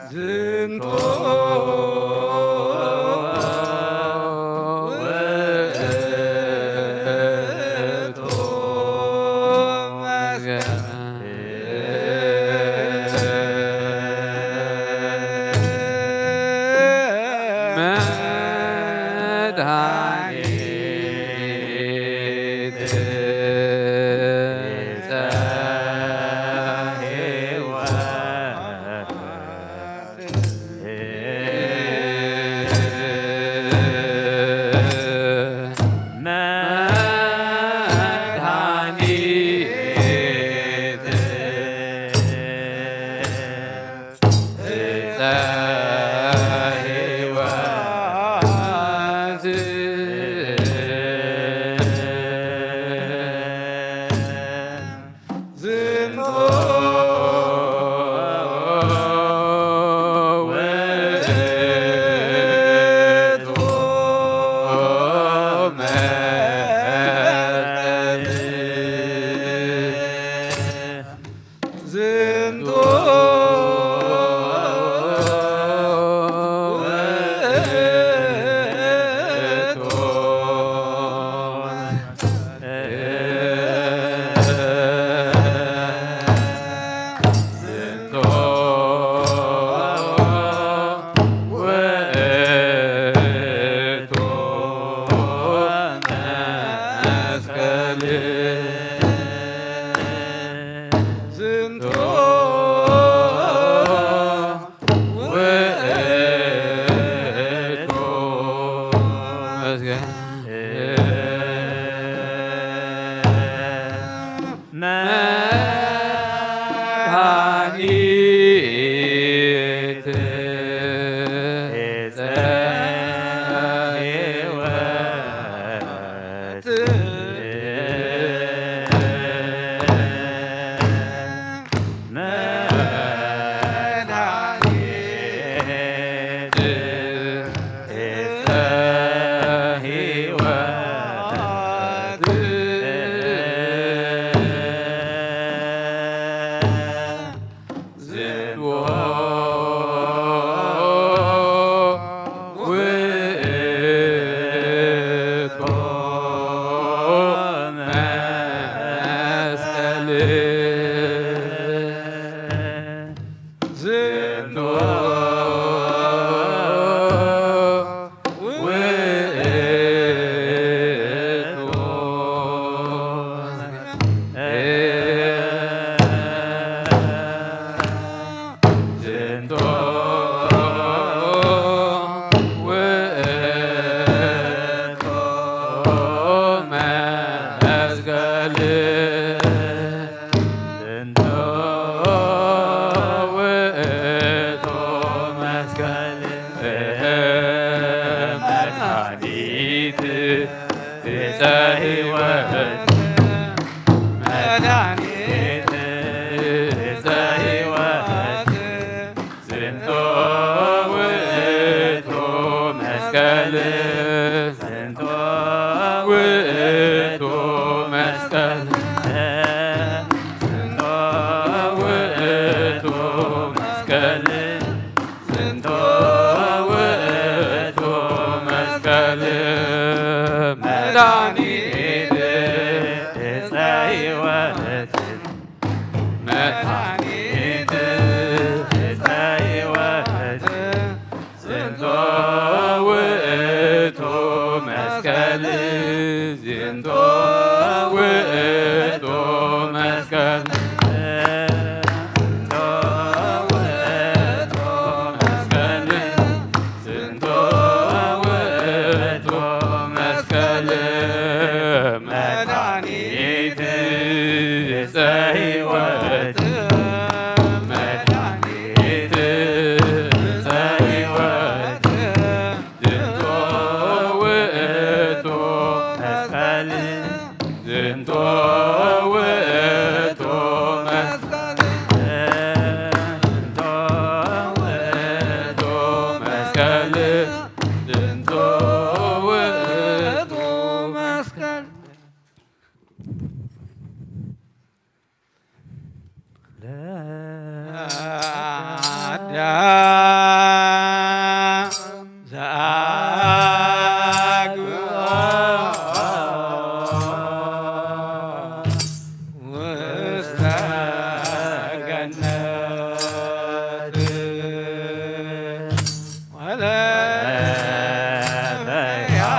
ዝንቱ ውእቱ መስቀል መድኃኒት ዕፀ ሕይወት መድኃኒት ዕፀ ሕይወት ዕፀ ሕይወት መድኃኒት ዕፀ ሕይወት ዝንቶ ውእቱ መስቀል ዝንቶ ውእቱ መስቀል ዝንቶ ውእቱ መስቀል ዝንቶ ውእቱ መስቀል መድኃኒት ዕፀ ሕይወት መድኃኒት ዕፀ ሕይወት ዝንቶ ውእቱ መስቀል ዝንቶ ውእቱ መስቀል ዝንቶ ውእቱ መስቀል ዝንቶ ውእቱ መስቀል መድኃኒት ዕፀ ሕይወት መድኃኒት ዕፀ ሕይወት ዝንቶ ውእቱ መስቀል ዝንቶ ውእቱ መስቀል ዝንቶ ውእቱ መስቀል ዝንቶ ውእቱ መስቀል ለአዳም ዘአግብኦ ውስተ ገነት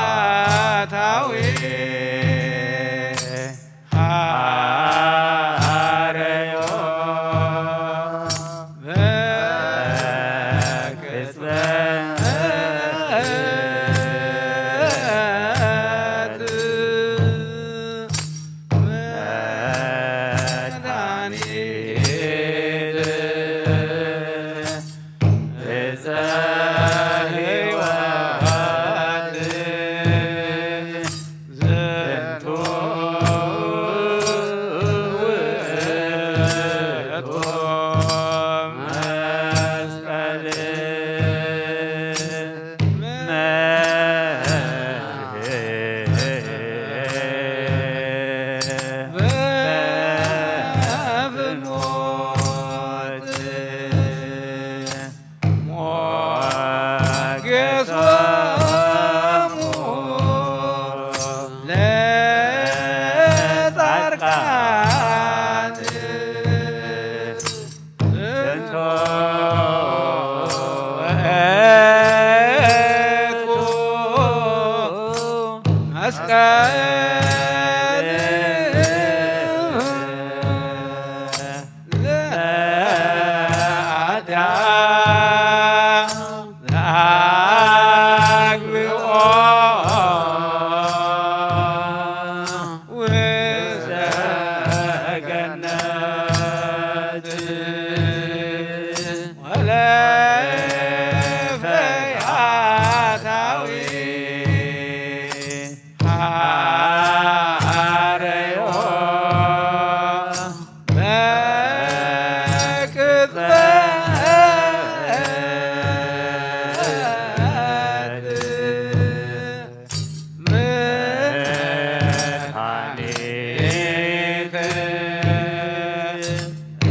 ወለፈያታዊ ሐረዮ በቅጽበት መድኃኒት ዕፀ ሕይወት ዝንቱ ውእቱ መስቀል በፍኖት ሞገሶሙ ለጻድቃን ዝንቶ ውእቱ መስቀል ለአዳም ዘአግብኦ ውስተ ገነት ወለፈያታዊ ሐረዮ በቅጽበት መድኃኒት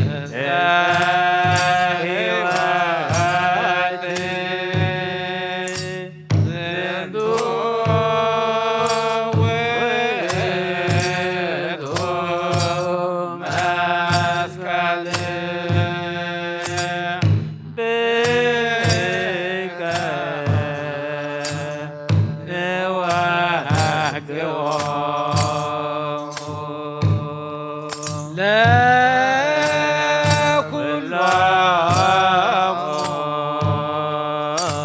ዕፀ ሕይወት ዝንቱ ውእቱ መስቀል ብከ ንወግኦ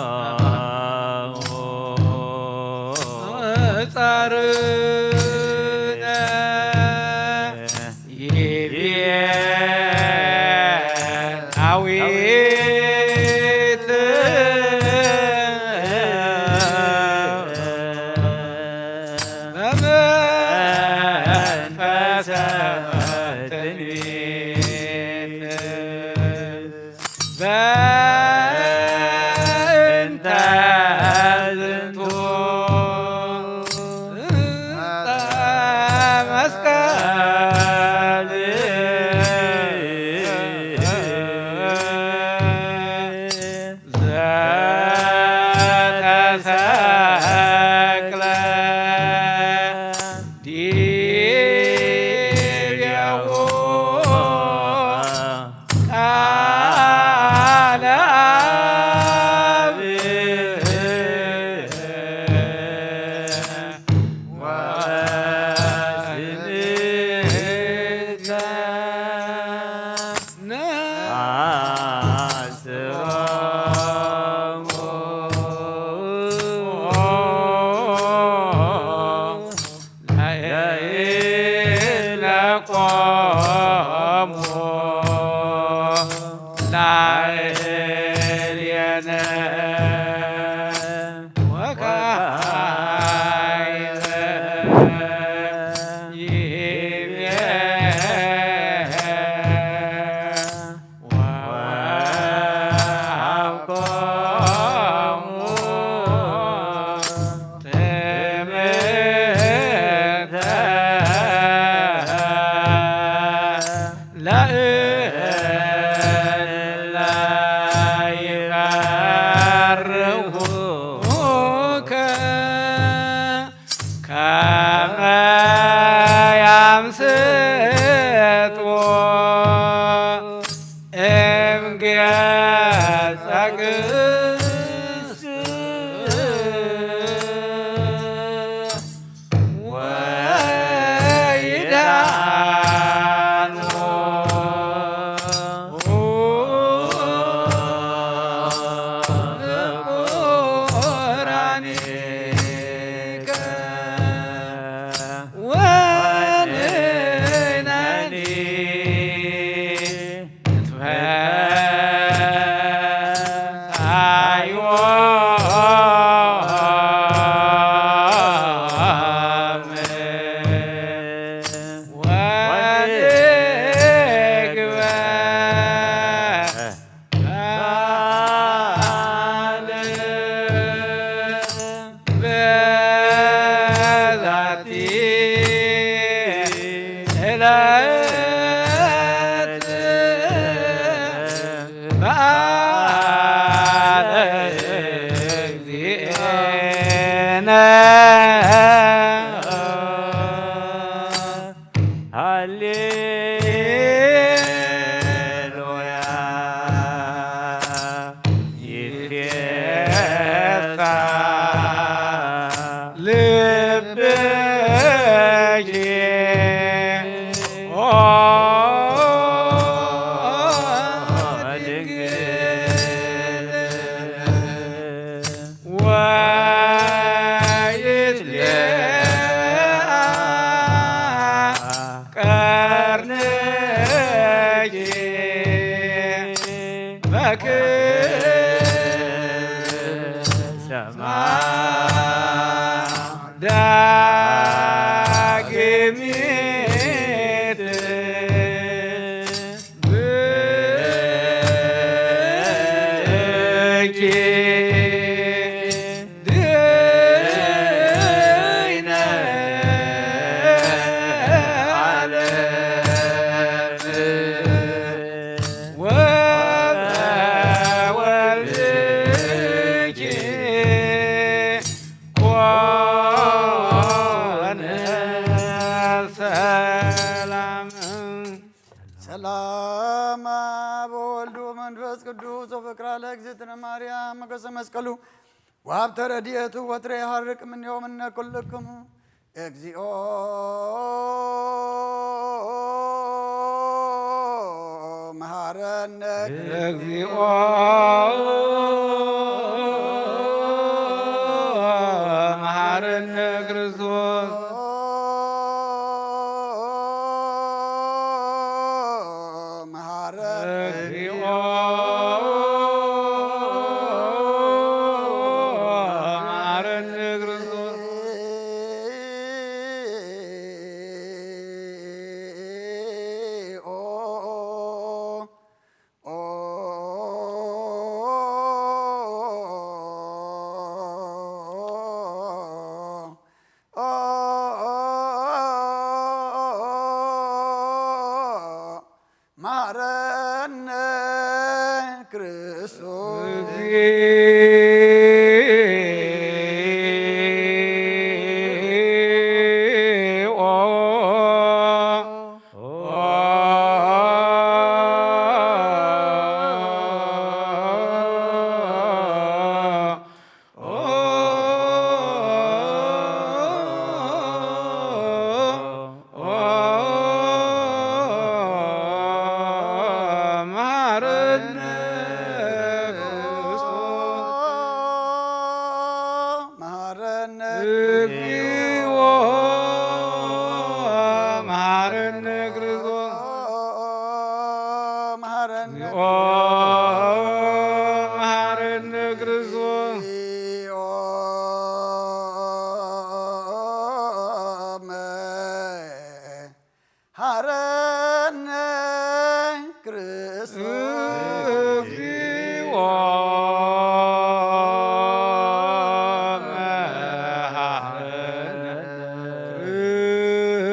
ለኩሎሙ ጻርነ ይቤ ዳዊት ከመ ያምስጦ እምገጸ ቅድስት ወይዳኖ ፍቁራኒከ ወንነኒ ንትፈሳዮሙ ወንግበር በዛቲ ዕለት በዓለ እግዚእነ። ሃሌሉያ። ይትፌሳህ ልብኪ ኦ ድንግል። ወይትሌአ ቀርንኪ በክብር ሰማይ ዳግሚት። ብኪ ድይነ ዓለም ወበወልድኪ ኮነ ሰላም። ሰላም አብ ወወልድ ወመንፈስ ቅዱስ ወፍቅራ ለእግዝእትነ ማርያም ሞገሰ መስቀሉ ወሀብተ ረድኤቱ ወትረ ይሃርቅ እምኔሆ እምነ ኩልክሙ። እግዚኦ መሐረነ። እግዚኦ መሐረነ ክርስቶስ። መሐረነ። እግዚኦ መሐረነ ክርስቶስ። ኦ መሐረነ ክርስቶስ። እግዚኦ መሐረነ። መሐረነ። እግዚኦ መሐረነ ክርስቶስ። መሐረነ። እግዚኦ መሐረነ ክርስቶስ። እግዚኦ መሐረነ ክርስቶስ። እግዚኦ መሐረነ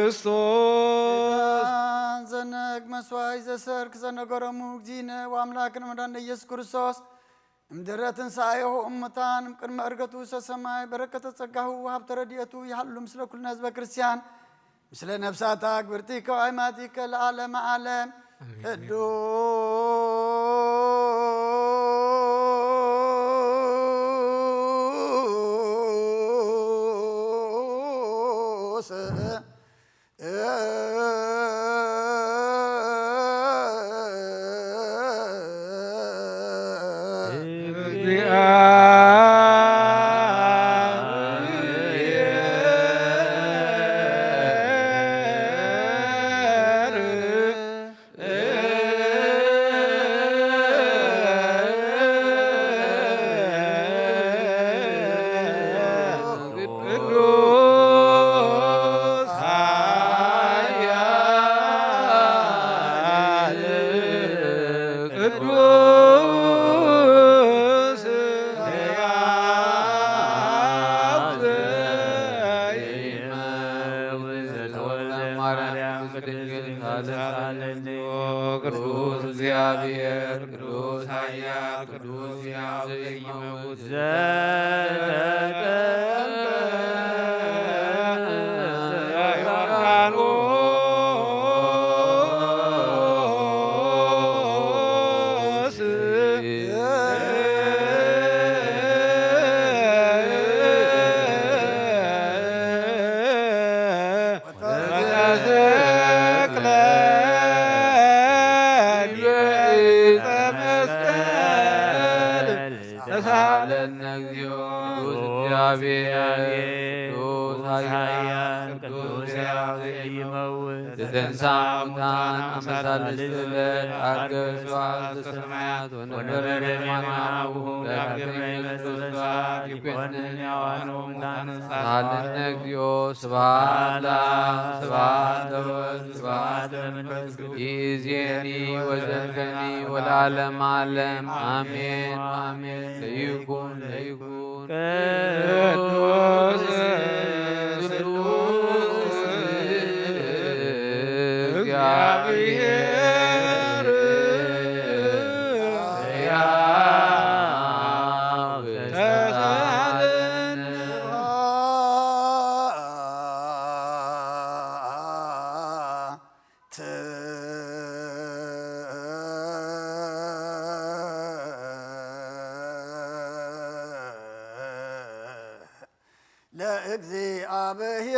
ክርስቶስ። ሰይጣን ዘነግ መስዋዕት ዘሰርክ ዘነገሮሙ እግዚእነ ወአምላክነ መድኃኒነ ኢየሱስ ክርስቶስ እምድረ ትንሳኤሁ እሙታን እምቅድመ ዕርገቱ ውስተ ሰማይ በረከተ ጸጋሁ ወሃብተ ረድኤቱ ይሃሉ ምስለ ኩልነ ህዝበ ክርስቲያን ምስለ ነፍሳታ ግብርቲ ከዋይማቲከ ለዓለመ ዓለም። ቅዱስ ቅዱስ እግዚአብሔር ቅዱስ ኃያል ቅዱስ ሕያው ዘይመውት ዘተጠምቀ ዮርዳኖስ ተሰቅለ ዲበ ዕፀ መስቀል ተሳለነ እግዚኦ። ቅዱስ እግዚአብሔር ቅዱስ ኃያል ቅዱስ ሕያው ዘይመውት ዘተንሥአ እሙታን አመ ሣልስት ዕለት ዐርገ ስብሐት ሰማያት ወነበረ በየማናሁ ዳግመ ይመጽእ በስብሐት ይኮንን ሕያዋን ወሙታን። ተሳለነ እግዚኦ። ስብሐት ለአብ ስብሐት ለወልድ ስብሐት ለመንፈስ ቅዱስ ይእዜኒ ወዘልፈኒ ወለዓለመ ዓለም አሜን አሜን። ለይኩን ለይኩን ቅዱስ ቅዱስ እግዚአብሔር ሕያው ተሳለን። ለእግዚአብሔር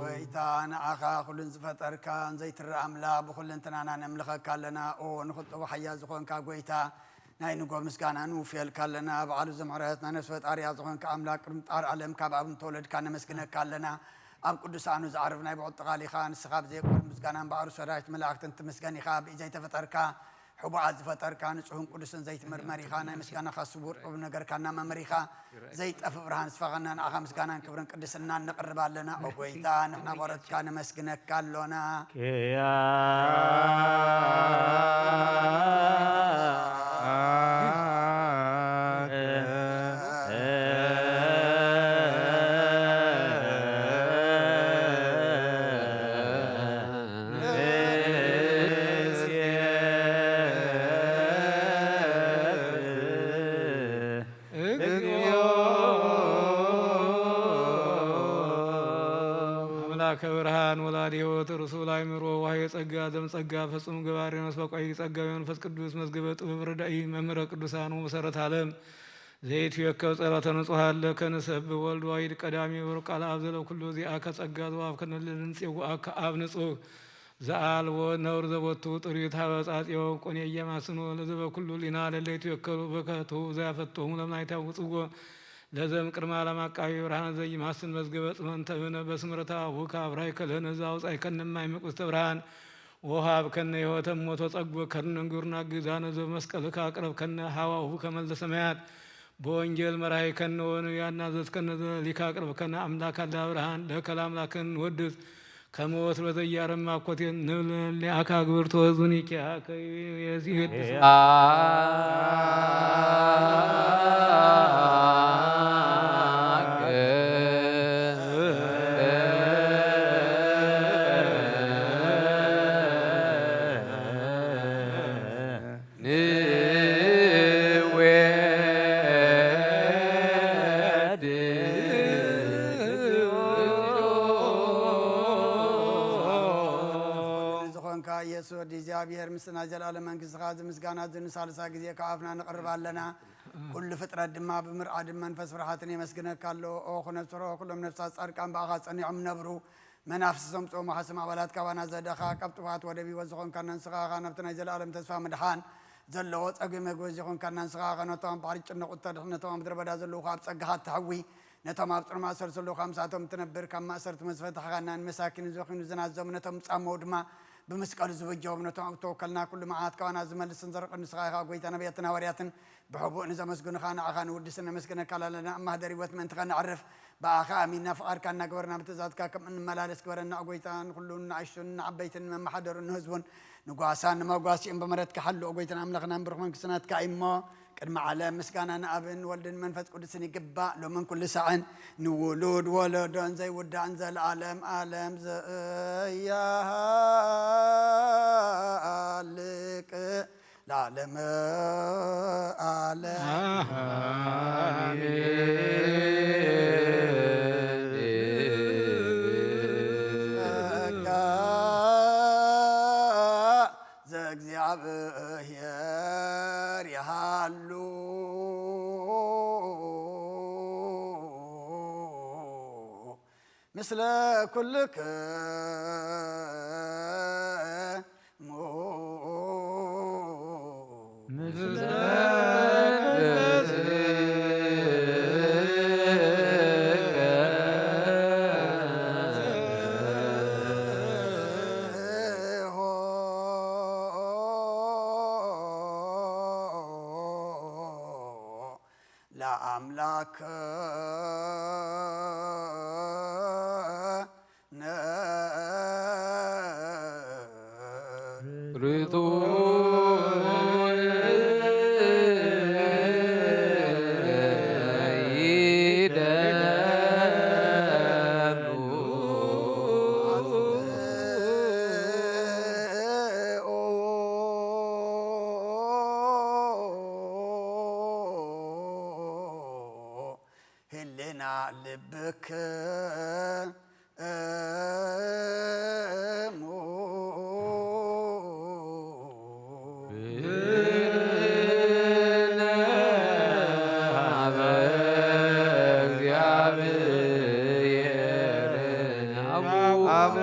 ጎይታ ንዓኻ ኩሉን ዝፈጠርካ ዘይትረኣ ኣምላኽ ብኹልንትናና ነምልኸካ ኣለና። ኦ ንኽልተ ወሓያ ዝኾንካ ጎይታ ናይ ንጎ ምስጋና ንውፍየልካ ኣለና። በዓሉ ዘምሕረት ናይ ነፍሲ ፈጣሪያ ዝኾንካ ኣምላኽ ቅድሚ ጣር ዓለም ካብ ኣብ እንተወለድካ ነመስግነካ ኣለና። ኣብ ቅዱሳኑ ዝዓርፍ ናይ ብዕጥቓል ኢኻ። ንስኻ ብዘየቋርጥ ምስጋናን ባዕሩ ሰራዊት መላእኽትን ትምስገን ኢኻ። ብኢድ ዘይተፈጠርካ ሕቡኣት ዝፈጠርካ ንጹህን ቅዱስን ዘይትመርመር ኢኻ። ናይ ምስጋናኻ ስውር ጥበብ ነገርካ እናመመሪኻ ዘይጠፍእ ብርሃን ስፋኸና ንዓኻ ምስጋናን ክብርን ቅድስናን ነቕርብ ኣለና። ኦ ጎይታ ንሕና ባሮትካ ነመስግነካ ኣሎና። ቅያ እግዚኦ። አምላከ ብርሃን ወላዲ ሕይወት ርሱል አእምሮ ዋህዮ ጸጋ ዘምጸጋ ፍጹም ገባሪ ነፍስ በቋይ ጸጋ መንፈስ ቅዱስ መዝገበ ጥበብ ረዳኢ መምህረ ቅዱሳን ወመሰረት ዓለም ዘይትዌከብ ጸሎተ ንጹሕ ኣለከ ንሰብ ወልድ ዋሂድ ቀዳሚ ወር ቃል አብ ዘለ ኩሉ ዚአከ ጸጋ ዘዋብ ከነልልን ጽዋአከ አብ ንጹህ ዘአልቦ ነውር ዘቦቱ ጥሪት ሀበ ጻጽዮ ቁኔ የማስኖ ለዘበኩሉ ሊና ለለይቱ የከሉ በከቱ ዘያፈቶሙ ለምናይታ ውጽዎ ለዘም ቅድመ ዓለም አቃቢ ብርሃን ዘይማስን መዝገበ ጽመንተ ብነ በስምረታ አቡከ አብራይ ከለነ ዘአውጻይ ከነማይ ምቅስተ ብርሃን ወሃብ ከነ ህይወተ ሞቶ ጸግቦ ከርነ እንግሩና ግዛነ ዘመስቀልከ አቅረብ ከነ ሀዋሁ ከመልተ ሰማያት በወንጌል መራሂከነ ወነቢያና ዘዝከነ ዘለሊካ ቅርብከነ አምላክ አለ አብርሃን ለከ ለአምላክን ወድስ ከመ ወትሮ ዘያረም አኮቴን ንብል ለሊአካ ግብርቶ ዙኒኪ አከ የዚህድ ዝኾንካ ኢየሱስ ወዲ እግዚኣብሔር ምስና ዘላለም መንግስትኻ እዚ ምስጋና እዚ ንሳልሳ ግዜ ካብ ኣፍና ንቕርብ ኣለና። ኩሉ ፍጥረት ድማ ብምርዓድን መንፈስ ፍርሓትን የመስግነካ ኣሎ። ኦ ክነጽሮ ኩሎም ነፍሳት ጻድቃን ብኣኻ ጸኒዖም ነብሩ። መናፍስቲ ዘምጽኦም ሓስም ኣባላት ካባና ዘደኻ ካብ ጥፋት ወደብ ህይወት ዝኾንካና ንስኻ ኢኻ። ናብቲ ናይ ዘለኣለም ተስፋ ምድሓን ዘለዎ ጸግቢ መግቢ ዝኾንካና ንስኻ ኢኻ። ነቶም ኣብ ባሕሪ ጭንቕ እተድሕን ነቶም ኣብ ምድረ በዳ ዘለዉ ኣብ ጸጋኻ እተሕዊ ነቶም ኣብ ጽኑዕ ማእሰርቲ ዘለዉ ካብ ምሳቶም እትነብር ካብ ማእሰርቲ መዝፈትሕኻና ንመሳኪን ዝኺኑ ዝናዘሙ ነቶም ጻመው ድማ ብመስቀሉ ዝበጀዎም ነቶም ኣብ ተወከልና ኩሉ መዓት ካባና ዝመልስን ዘርቕን ንስኻ ኢኻ። ጎይታ ነቢያትን ሃዋርያትን ብሕቡእ ንዘመስግኑኻ ንዓኻ ንውድስን ነመስግነካ ኣለና። ኣብ ማህደር ህይወት ምእንቲ ከነዕርፍ ብኣኻ ኣሚንና ፍቓድካ እናገበርና ብትእዛዝካ ከም እንመላለስ ግበረና። ኦ ጎይታ ንኹሉ ንኣሽቱን ንዓበይትን ንመመሓደሩን ንህዝቡን ንጓሳን ንመጓሲኡን ብምሕረትካ ሓልኦ። ጎይታን ኣምላኽና ንብሩኽ መንግስቲ ናትካ እዩ እሞ ቅድሚ ዓለም ምስጋና ንኣብን ወልድን መንፈስ ቅዱስን ይግባእ ሎምን ኩሉ ሳዕን ንውሉድ ወለዶን ዘይውዳእን ዘለዓለም ዓለም ዘያሃልቅ ለዓለመ ዓለም። ጸጋ ዘእግዚኣብሔር ይሃሉ ምስለ ኩልክሙ። ለአምላክ ህልና ልብክ እሙ እግዚኣብሔር አብ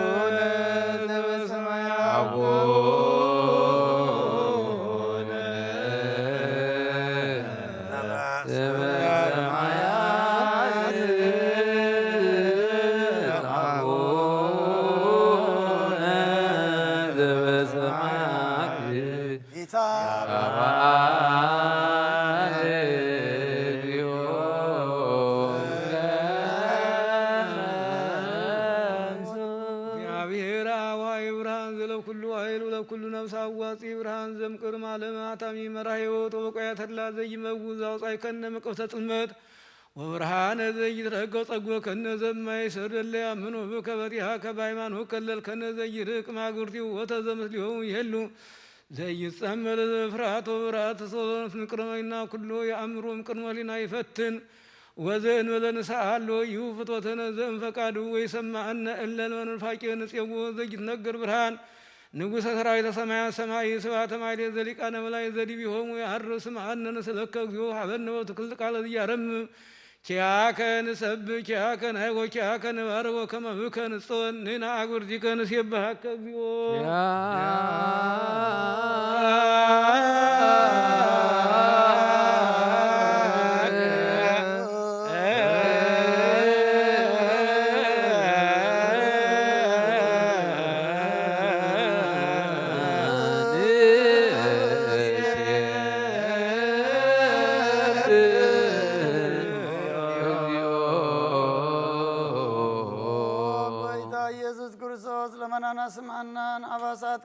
ወወልድ ብርሃን ዘለኩሉ ኃይል ወለኩሉ ነፍስ አዋፂ ብርሃን ዘምቅር ማለም አታሚ መራሄ ወጠበቆያ ተድላ ዘይመውዝ አውፃእከነ ምቅፍተ ጽልመት ወብርሃነ ዘይትረገ ጸግወከነ ዘማይ ሰደለ ያምኖ ብከ በቲሃ ከበ ሃይማኖት ከለልከነ ዘይርቅ ማግብርቲው ወተዘ ምስሊሆሙ ይሄሉ ዘይጸመለ ዘፍርሃት ወብርሃት ሶሎን ፍንቅርመይና ኩሎ የአምሮም ቅድመ ህሊና ይፈትን ወዘእንበለ ንስሓ ኣሎ እዩ ፍትወተነ ዘእንፈቃዱ ወይሰማዐነ እለ ለመንፋቄ ንጼዎ ዘይትነገር ብርሃን ንጉሰ ሰራዊተ ሰማያት ሰማይ ስብሐተ ማሕሌት ዘሊቃነ መላእክት ዘዲቢሆሙ የዐርፍ ስምዓነ ንስእለከ እግዚኦ ሀበነ በትክልት ቃለ ዝያረምም ኪያከ ንሰብክ ኪያከ ንሃይኮ ኪያከ ንባርክ ወከመ ብከ ንጸወን ንሕና አግብርቲከ ንሴብሐከ እግዚኦ።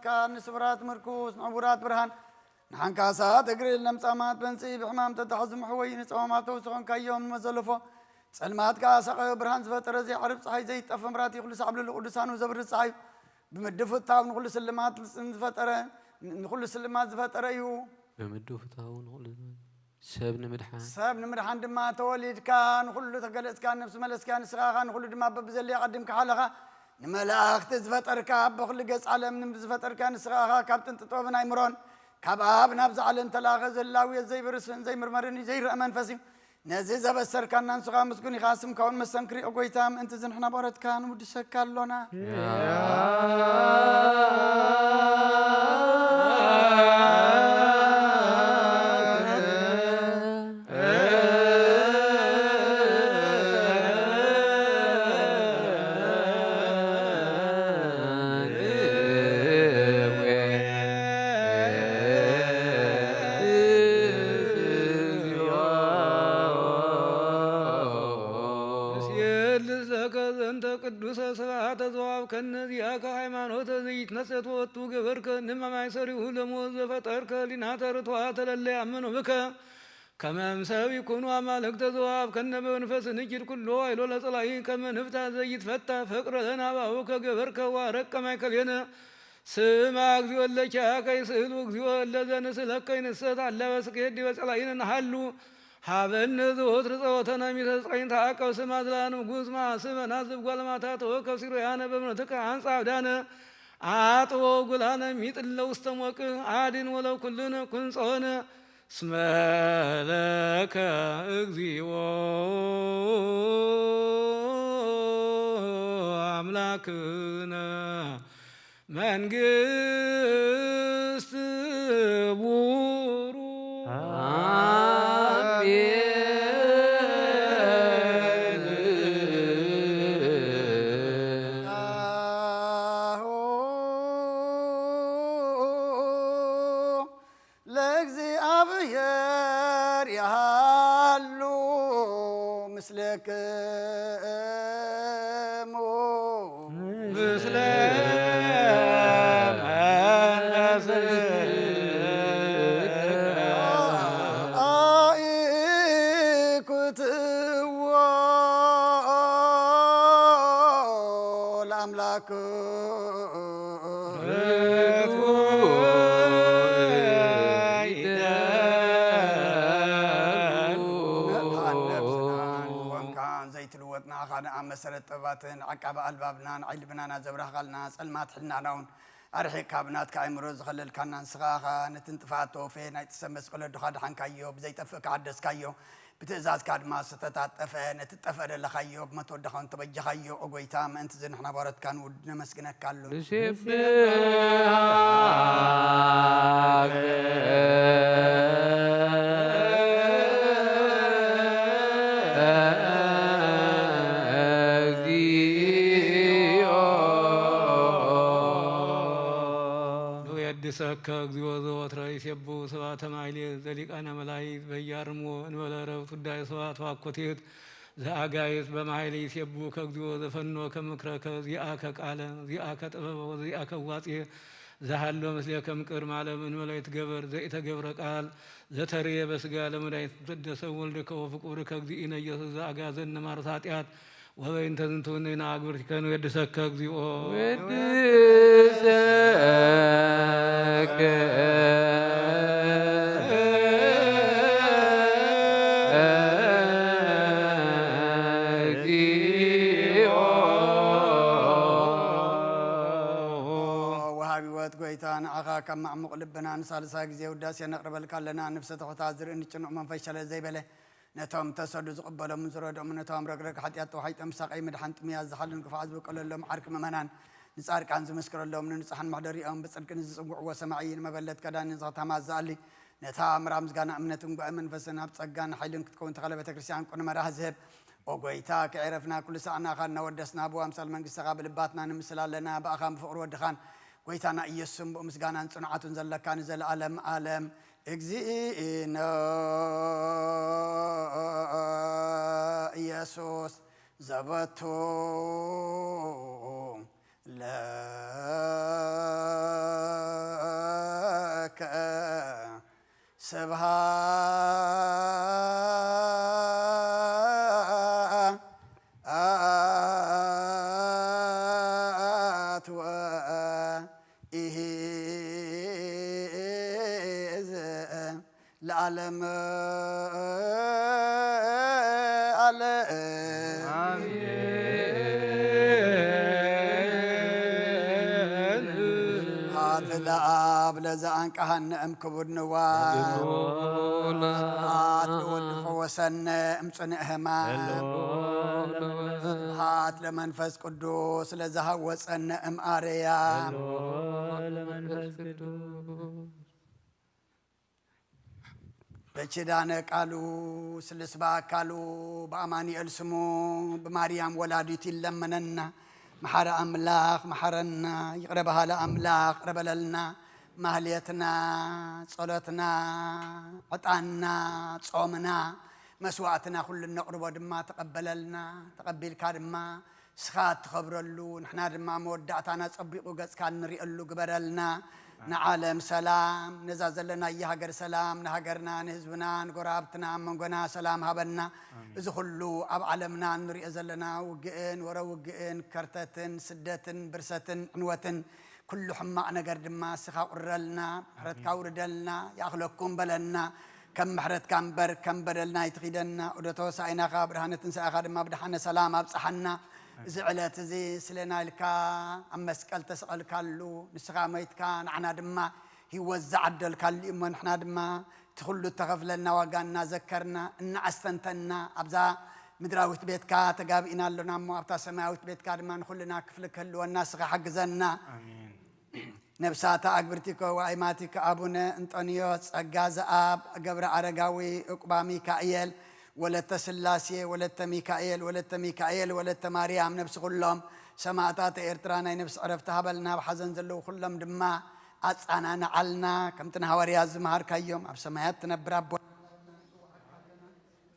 ከኣ ንስቡራት ምርኩስ፣ ንዕቡራት ብርሃን፣ ንሓንካሳት እግሪ፣ ለምጻማት በንጺ፣ ብሕማም ተታሕዙ መሕወዪ፣ ንጸማማት ፈውሲ ኾንካዮም። ንመዘለፎ ጸልማት ከኣ ሳቐዮ ብርሃን ዝፈጠረ፣ ዘይዓርብ ጸሓይ፣ ዘይጠፍ መብራህቲ፣ ኩሉ ሳዕ ብልሉ ቅዱሳኑ ዘብርህ ጸሓይ እዩ። ብምድፍታው ንኹሉ ስልማት ዝፈጠረ፣ ንኹሉ ስልማት ዝፈጠረ እዩ። ብምድፍታው ንኹሉ ሰብ ንምድሓን። ሰብ ንምድሓን ድማ ተወሊድካ፣ ንኹሉ ተገለጽካ፣ ነፍሲ መለስካ፣ ንስኻ ኸኣ ንኹሉ ድማ በብዘድልዮ ኣቐዲምካ ሓለኻ። ንመላእኽቲ ዝፈጠርካ፣ ኣብ በኹሉ ገጽ ዓለም ንዝፈጠርካ፣ ንስኻ ኸኣ ካብ ጥንቲ ጥበብን ኣይምሮን፣ ካብ ኣብ ናብዛ ዓለም ተላኸ ዘላውዮ ዘይብርስን ዘይምርመርን እዩ፣ ዘይረአ መንፈስ እዩ። ነዚ ዘበሰርካና ንስኻ ምስጉን ኢኻ፣ ስምካ እውን መስተንክር እዩ። ኦ ጎይታ፣ ምእንቲ እዚ ንሕና ባሮትካ ንውድሰካ ኣሎና። ንሴልስ ለከ ዘንተ ቅዱሰ ስብሐተ ዘወሀብከነ ዚአከ ሃይማኖተ ዘይትነሰት ወቱ ገበርከ ንማማይ ሰሪሁ ለሞት ዘፈጠርከ ሊናተ ርቱዓተ ለለ ያምኑ ብከ ከመ እምሰብ ይኩኑ አማልክተ ዘወሀብከነ በመንፈስ ንኪድ ኩሎ ኃይሎ ለጸላኢ ከመ ንፍታ ዘይትፈታ ፍቅረ ለነ አባሁ ከገበርከ ዋረቀ ማእከሌነ ስማ እግዚኦ እለ ኪያከ ይስእሉ እግዚኦ እለ ዘንስእለከ ይንሰት አላ በስኬት ዲበ ጸላኢነ ንሃሉ ሀበነ ዘወትር ጸወተነ ሚተ ጸይን ተአቀብ ስማ ዝላ ንጉስ ማስመና ዝብ ጓልማታ ተወከብ ሲሮያነ በእምነትከ አንጻ አብዳነ አጥቦ ጉላነ ሚጥለ ውስተ ሞቅ አድን ወለው ኩልነ ኩንጾነ እስመ ለከ እግዚኦ አምላክነ መንግስት ቡሩ አሜን። ለእግዚአብሔር ያሃሉ ምስሌክሙ። ምስለ መንፈስከ። አኢኩትዎ ለአምላክ። መድኃን ነፍስናን ዝኾንካን ዘይትልወጥ ንኣኻ ንኣብ መሰረት ጥበባትን ዓቃቢ ኣልባብናን ዓይኒ ልብናና ዘብራህኻልና ጸልማት ሕልናና እውን ኣርሒቕካ ብናትካ ኣእምሮ ዝኸለልካና ንስኻ ኢኻ። ነቲ ንጥፍኣት ተወፈየ ናይቲ ሰብ መስቀል ወድኻ ደሓንካዮ፣ ብዘይጠፍእ ከሓደስካዮ፣ ብትእዛዝካ ድማ ዝተታጠፈ ነቲ ትጠፍእ ደለኻዮ ብሞት ወድኻ እውን ተበጀኻዮ። ኦ ጎይታ፣ ምእንቲ እዚ ንሕና ባሮትካ ንውድ ነመስግነካ ኣሎ። ንሴብሐከ እግዚኦ። ንውየድሰከ እግዚኦ ዘወትረ ይሴብሑ ስብሐተ ማሕሌት ዘሊቃነ መላእክት በያርሞ እንበለ ረብት ውዳሴ ስብሐት ዋኮቴት ዘአጋይት በማሕሌት ይሴብሑከ እግዚኦ ዘፈኖከ ምክረከ ዚአከ ቃለ ዚአከ ጥበበ ወዚአከ ዋጼ ዘሃሎ ምስሌከ እምቅድመ ዓለም እንበለ ይትገበር ዘኢተገብረ ቃል ዘተርየ በስጋ ለመድኃኒት ተደሰ ወልድከ ወፍቁርከ እግዚእነ ኢየሱስ ዘአጋዘነ ማርስ ኃጢአት ወበይንተ ዝንቱ ንሕና አግብርቲከ ንወድሰከ እግዚኦ። ወድሰከ እግዚኦ። ወሃቢ ሕይወት ጎይታ፣ ንዓኻ ካብ ማዕሙቕ ልብና ንሳልሳይ ግዜ ውዳሴ ነቕርበልካ ኣለና። ንብሰ ትሑታት ዝርኢ ንጭኑቕ መንፈስ ሸለል ዘይበለ፣ ነቶም ተሰዱ ዝቕበሎምን ዝረድኦምን፣ ነቶም ረግረግ ሓጢኣት ተዋሒጦም ሳቐይ ምድሓን ጥሙያት ዝሓሉን ክፉዓት ዝበቀለሎም ዓርኪ ምእመናን፣ ንጻድቃን ዝምስክረሎም፣ ንንጹሓን መሕደሪኦም ብጽድቂ ንዝጽውዕዎ ሰማዒ፣ ንመበለት ከዳኒ ንዝኸታማ ዝኣሊ፣ ነታ ምራ ምስጋና እምነትን ጓሂ መንፈስን ኣብ ጸጋን ሓይልን ክትከውን ተኸለ ቤተ ክርስቲያን ቅኑዕ መራሒ ዝህብ፣ ኦ ጎይታ፣ ከየዕረፍና ኩሉ ሳዕ ንኣኻ እናወደስና፣ ብኣምሳል መንግስትኻ ብልባትና ንምስል ኣለና። ብኣኻን ብፍቕሪ ወድኻን ጎይታና ኢየሱስን ብኡ ምስጋናን ጽንዓቱን ዘለካ ንዘለኣለም ኣለም። እግዚእነ ኢየሱስ ዘበቱ ለከ ስብሐት ወኢይእዜዝ ለዓለመ ዓለም። ሃት ለአብ ለዘአንቀሃነ እምክቡድ ንዋም። ሃት ለወልድ ፈወሰነ እምጽንዕ ህማም። ሃት ለመንፈስ ቅዱስ ለዘሃወፀነ እምአርያም። በኪዳነ ቃሉ ስልስ በአካሉ በአማኑኤል ስሙ ብማርያም ወላዲቱ ይለመነና። መሐረ አምላኽ መሐረና፣ ይቕረ በሃሊ አምላኽ ይቕረ በለልና። ማህሌትና፣ ጸሎትና፣ ዕጣንና፣ ጾምና፣ መስዋዕትና ኩሉ እነቕርቦ ድማ ተቐበለልና። ተቐቢልካ ድማ ንስኻ እትኸብረሉ፣ ንሕና ድማ መወዳእታና ጸቢቑ ገጽካ እንሪእሉ ግበረልና። ንዓለም ሰላም፣ ነዛ ዘለናያ ሃገር ሰላም፣ ንሃገርና፣ ንህዝብና፣ ንጎረባብትና፣ ኣብ መንጎና ሰላም ሃበና። እዚ ኩሉ ኣብ ዓለምና እንሪኦ ዘለና ውግእን ወረ ውግእን ከርተትን ስደትን ብርሰትን ዕንወትን ኩሉ ሕማቕ ነገር ድማ ንስኻ ቁረልና፣ ምሕረትካ ውርደልና፣ ይኣኽለኩም በለና። ከም ምሕረትካ እምበር ከም በደልና ኣይትኺደና። ዑደት ሆሳዕናኻ ብርሃነ ትንሳኤኻ ድማ ብደሓነ ሰላም ኣብጽሓና። እዚ ዕለት እዚ ስለና ኢልካ ኣብ መስቀል ተሰቐልካሉ፣ ንስኻ ሞይትካ ንዓና ድማ ህይወት ዝዓደልካሉ እዩ እሞ ንሕና ድማ እቲ ኩሉ እተኸፍለልና ዋጋ እናዘከርና እናኣስተንተንና ኣብዛ ምድራዊት ቤትካ ተጋቢእና ኣሎና እሞ ኣብታ ሰማያዊት ቤትካ ድማ ንኹልና ክፍሊ ክህልወና ንስኻ ሓግዘና። ኣሜን። ነብሳታ ኣግብርቲኮ ወኣይማቲኮ ኣቡነ እንጦንዮስ ጸጋ ዘኣብ ገብረ ኣረጋዊ ዕቁባ ሚካኤል ወለተ ስላሴ ወለተ ሚካኤል ወለተ ሚካኤል ወለተ ማርያም ነብሲ ኩሎም ሰማእታት ኤርትራ ናይ ነብሲ ዕረፍቲ ሃበልና። ኣብ ሓዘን ዘለዉ ኩሎም ድማ ኣጻናንዓልና። ከምቲ ንሃዋርያት ዝመሃርካዮም ኣብ ሰማያት ትነብር ኣቦ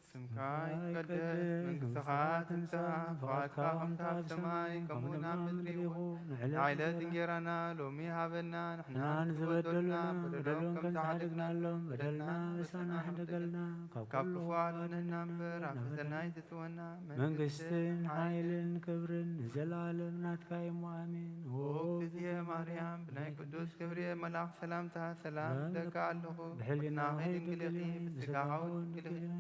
ስምካ ይቀደስ፣ መንግስትኻ ትምጻእ፣ ፍቓድካ ከምታ ኣብ ሰማይ ከምኡ ናብ ምድሪ ይኹን። ንዕለት እንጌራና ሎሚ ሃበና፣ ንሕና ንዝበደሉና በደሎም ከም ዝሓደግናሎም በደልና በሳና ሕደገልና፣ ካብ ኩሉ ክፉ ኣድነና እምበር ኣብ ፈተና ኣይትእትወና። መንግስትን ሓይልን ክብርን ንዘለኣለም ናትካ እዩ እሞ ኣሜን። ኦ እግዝእትየ ማርያም፣ ብናይ ቅዱስ ገብርኤል መልኣኽ ሰላምታ ሰላም እብለካ ኣለኹ። ብሕሊናኺ ድንግል ኢኺ፣ ብስጋኺ እውን ድንግል ኢኺ።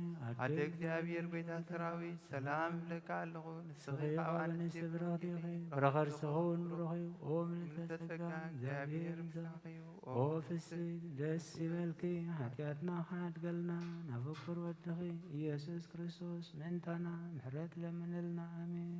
ኣደ እግዚኣብሔር ጐይታ ሰራዊት፣ ሰላም እብለካ ኣለኹ። ንስኺ ካብ ኣንስቲ ብርኽቲ ኢኺ፣ ፍረ ከርስኺ እውን ብሩኽ እዩ። ኦ ምልዕተ ጸጋ፣ እግዚኣብሔር ምሳኺ እዩ። ኦ ፍስሕቲ ደስ ይበልኪ፣ ሓጢኣትና ክሓድገልና ናብ ፍቁር ወድኺ ኢየሱስ ክርስቶስ ምእንታና ምሕረት ለምንልና። ኣሜን።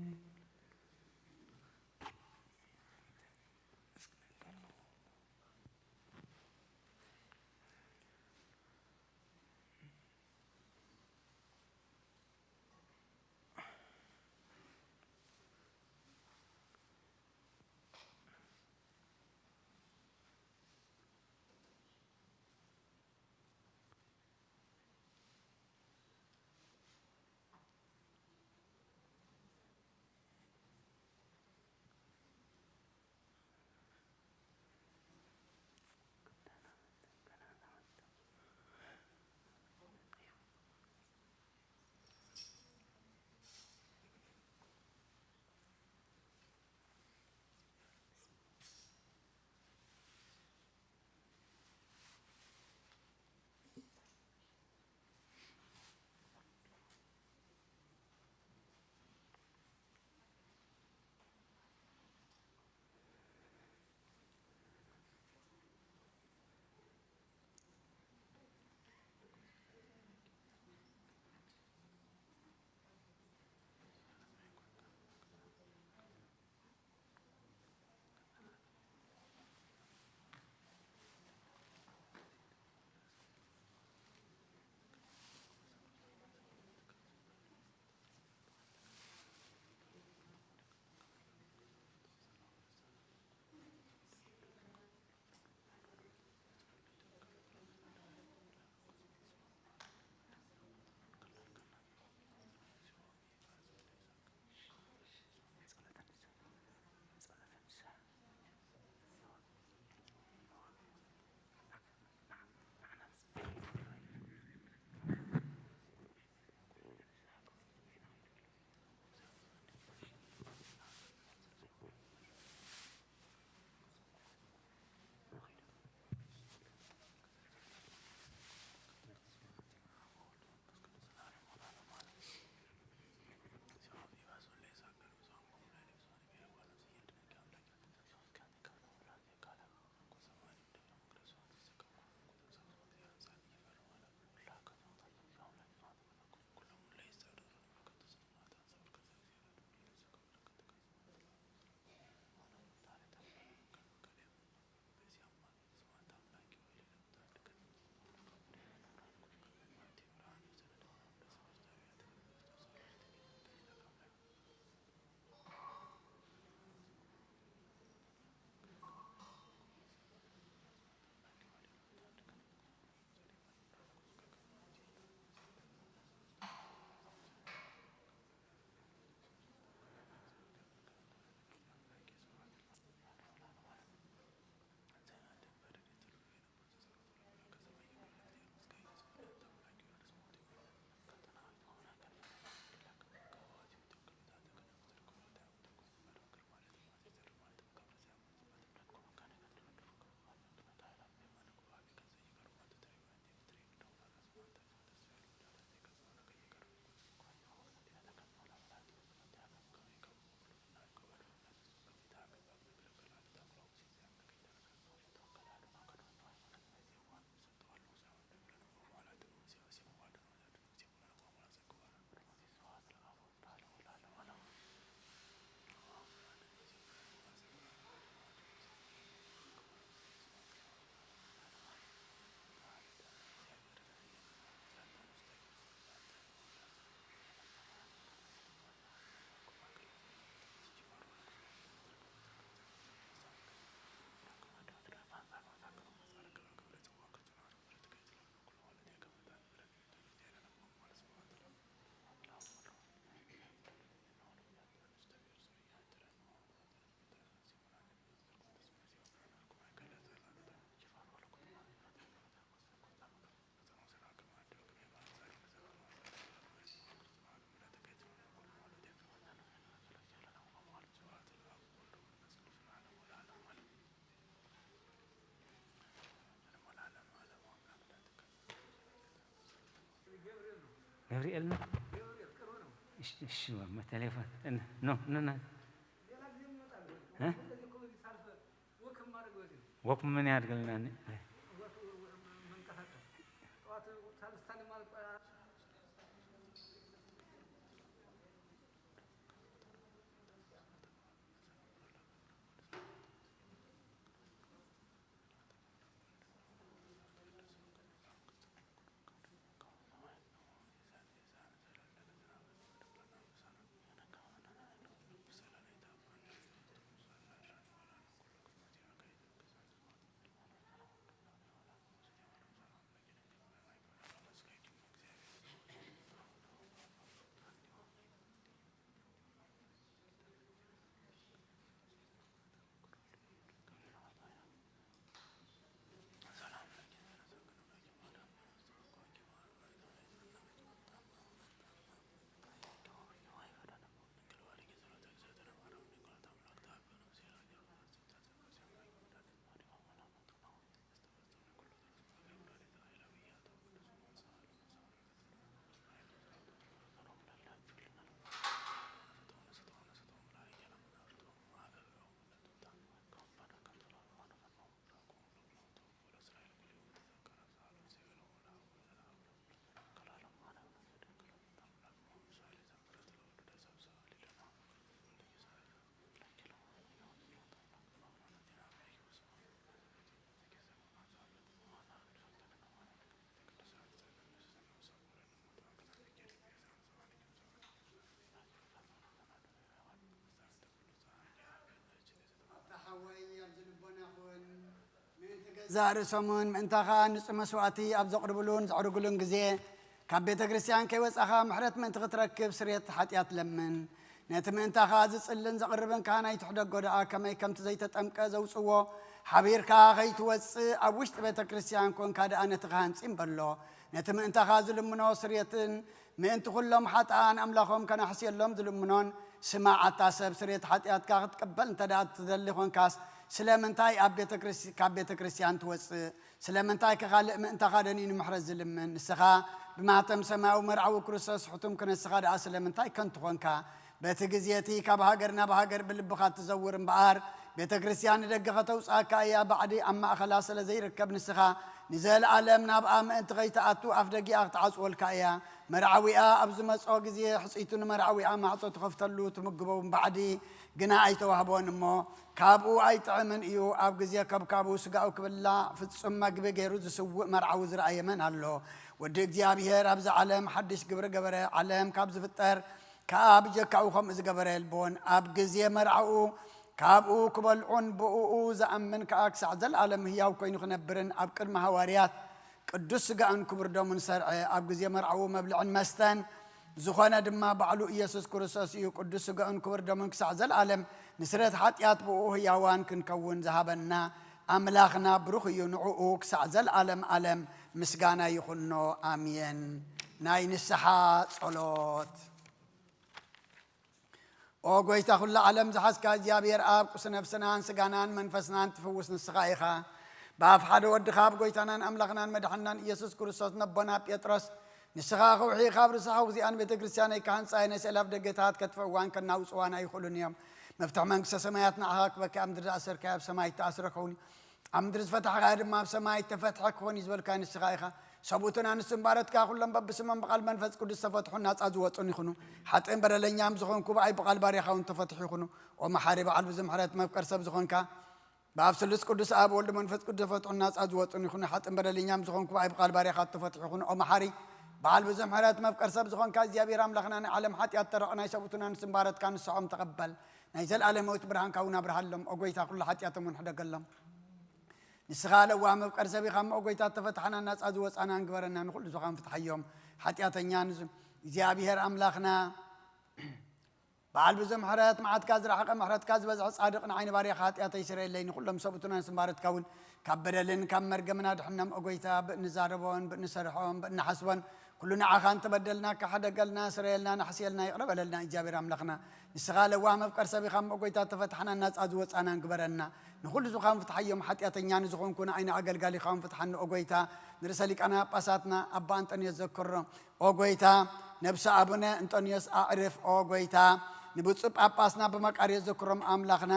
ገብርኤል ነው። እሺ፣ እሺ፣ ቴሌፎን ኖ ኖ ኖ። እ? ወክ ምን ያድርግልናል? ኣታ ሓወይ፣ ኣብዚ ልቦና ኩን። ምእንቲ ገዛእ ርእሶምን ምእንታ ኸኣ ንጹህ መስዋእቲ ኣብ ዘቕርብሉን ዘዕርግሉን ግዜ፣ ካብ ቤተ ክርስቲያን ከይወጻኻ ምሕረት ምእንቲ ክትረክብ ስርየት ሓጢኣት ለምን። ነቲ ምእንታኻ ዝጽልን ዘቕርብን ካህን ኣይትሕደጎ ደኣ፣ ከመይ ከምቲ ዘይተጠምቀ ዘውጽዎ ሓቢርካ ከይትወጽእ ኣብ ውሽጢ ቤተ ክርስቲያን ኮንካ ደኣ ነቲ ካህን ጺም በሎ። ነቲ ምእንታኻ ዝልምኖ ስርየትን ምእንቲ ኩሎም ሓጥኣን ኣምላኾም ከናሕስየሎም ዝልምኖን፣ ስማዕ ኣታ ሰብ፣ ስርየት ሓጢኣትካ ክትቅበል እንተ ደኣ ትደሊ ኾንካስ፣ ስለምንታይ ኣብ ቤተ ክርስ-፣ ካብ ቤተ ክርስቲያን ትወጽእ? ስለምንታይ ከ ካልእ ምእንታኻ ደንዩ ንምሕረት ዝልምን? ንስኻ ብማህተም ሰማያዊ መርዓዊ ክርስቶስ ሕቱም ክነስኻ ደኣ ስለምንታይ ከንቱ ኾንካ? በቲ ግዜ እቲ ካብ ሃገር ናብ ሃገር ብልብኻ ትዘውር እምበኣር፣ ቤተ ክርስቲያን ንደገ ከተውጽኣካ እያ፣ ባዕዲ ኣብ ማእኸላ ስለ ዘይርከብ ንስኻ ንዘለኣለም ናብኣ ምእንቲ ከይትኣቱ ኣፍ ደጊኣ ክትዓጽወልካ እያ። መርዓዊኣ ኣብ ዝመጾ ግዜ ሕጽይቱ ንመርዓዊኣ ማዕጾ ትኸፍተሉ ትምግቦ እምባዕዲ ግና ኣይተዋህቦን እሞ ካብኡ ኣይጥዕምን እዩ። ኣብ ግዜ ከብካቡ ስጋኡ ክብላዕ ፍጹም መግቢ ገይሩ ዝስውእ መርዓዊ ዝረኣየ መን ኣሎ? ወዲ እግዚኣብሔር ኣብዚ ዓለም ሓድሽ ግብሪ ገበረ። ዓለም ካብ ዝፍጠር ከኣ ብጀካኡ ከምኡ ዝገበረ የልቦን። ኣብ ግዜ መርዓኡ ካብኡ ክበልዑን ብእኡ ዝኣምን ከኣ ክሳዕ ዘለኣለም ህያው ኮይኑ ክነብርን ኣብ ቅድሚ ሃዋርያት ቅዱስ ስጋኡን ክቡር ደሙን ሰርዐ። ኣብ ግዜ መርዓኡ መብልዕን መስተን ዝኾነ ድማ ባዕሉ ኢየሱስ ክርስቶስ እዩ። ቅዱስ ስጋኡን ክቡር ደሙን ክሳዕ ዘለኣለም ንስረት ሓጢኣት ብእኡ ህያዋን ክንከውን ዝሃበና ኣምላኽና ብሩኽ እዩ። ንዕኡ ክሳዕ ዘለኣለም ኣለም ምስጋና ይኹኖ። ኣሜን። ናይ ንስሓ ጸሎት። ኦ ጐይታ ኹሉ ዓለም ዝሓዝካ እግዚኣብሔር ኣብ፣ ቁስ ነፍስናን ስጋናን መንፈስናን ትፍውስ ንስኻ ኢኻ። ብኣፍ ሓደ ወድኻ፣ ኣብ ጐይታናን ኣምላኽናን መድሓንናን ኢየሱስ ክርስቶስ፣ ነቦና ጴጥሮስ፣ ንስኻ ከውሒ ካብ ርስሓ ውግዚኣን ቤተ ክርስቲያነይ ክሃንጻ እየ፣ ነስኤል ኣፍ ደገታት ከጥፍእዋን ከናውጽዋን ኣይኽእሉን እዮም። መፍትሒ መንግስተ ሰማያት ንዓኻ ክበካ፣ ኣብ ምድሪ ዝኣሰርካዮ ኣብ ሰማይ እተኣስረ ክኸውን እዩ። ኣብ ምድሪ ዝፈታሕካዮ ድማ ኣብ ሰማይ እተፈትሐ ክኾን እዩ ዝበልካዮ ንስኻ ኢኻ። ሰብኡትን ኣንስትን ባሮትካ ኩሎም በብስሞም ብቓል መንፈስ ቅዱስ ዝተፈትሑን ናጻ ዝወጹን ይኹኑ። ሓጥእን በደለኛም ዝኾንኩ ብኣይ ብቓል ባርያኻ እውን ተፈትሑ ይኹኑ። ኦ መሓሪ በዓል ብዙሕ ምሕረት መፍቀር ሰብ ዝኾንካ፣ ብኣብ ስሉስ ቅዱስ ኣብ ወልድ መንፈስ ቅዱስ ተፈትሑን ናጻ ዝወጹን ይኹኑ። ሓጥእን በደለኛም ዝኾንኩ ብኣይ ብቓል ባርያኻ ተፈትሑ ይኹኑ። ኦ መሓሪ በዓል ብዙሕ ምሕረት መፍቀር ሰብ ዝኾንካ እግዚኣብሔር ኣምላኽና፣ ናይ ዓለም ሓጢኣት ተረቕ ናይ ሰብኡትን ኣንስትን ባሮትካ ንስሖም ተቐበል። ናይ ዘለኣለማዊት ብርሃንካ እውን ኣብርሃሎም። ኦ ጐይታ ኩሉ ሓጢኣቶም እውን ሕደገሎም። ንስኻ ለዋህ መፍቀር ሰብ ኢኻ እሞ፣ ኦ ጐይታ፣ ተፈታሕናን ናጻ ዝወጻናን ግበረና። ንኹሉ ዝኾን ፍትሓዮም። ሓጢኣተኛ ንዝ-፣ እግዚኣብሔር ኣምላኽና፣ በዓል ብዙሕ ምሕረት፣ መዓትካ ዝረሓቐ፣ ምሕረትካ ዝበዝሐ፣ ጻድቕ፣ ንዓይ ንባርያኻ ሓጢኣተይ ስረየለይ። ንኹሎም ሰብኡትን ኣንስትን ባሮትካ እውን ካብ በደልን ካብ መርገምን ኣድሕኖም። ኦ ጐይታ፣ ብእንዛረቦን ብእንሰርሖን ብእንሓስቦን ኩሉ ንዓኻ እንተበደልና፣ ክሓደገልና፣ ስረየልና፣ ናሕስየልና፣ ይቕረ በለልና። እግዚኣብሔር ኣምላኽና፣ ንስኻ ለዋህ መፍቀር ሰብ ኢኻ እሞ፣ ኦ ጐይታ፣ ተፈታሕናን ናጻ ዝወጻናን ግበረና። ንኹሉ ዝኾን ፍትሓዮም። ሓጢኣተኛ ንዝኾንኩ ንዓይ ንኣገልጋሊኻ እውን ፍትሓኒ፣ ኦ ጐይታ። ንርእሰ ሊቃነ ጳጳሳትና ኣባ ኣንጠንዮስ ዘክሮ፣ ኦ ጐይታ፣ ነብሲ ኣቡነ እንጦንዮስ ኣዕርፍ ኦ ጎይታ። ንብፁዕ ጳጳስና ብመቃርዮስ ዘክሮም ኣምላኽና።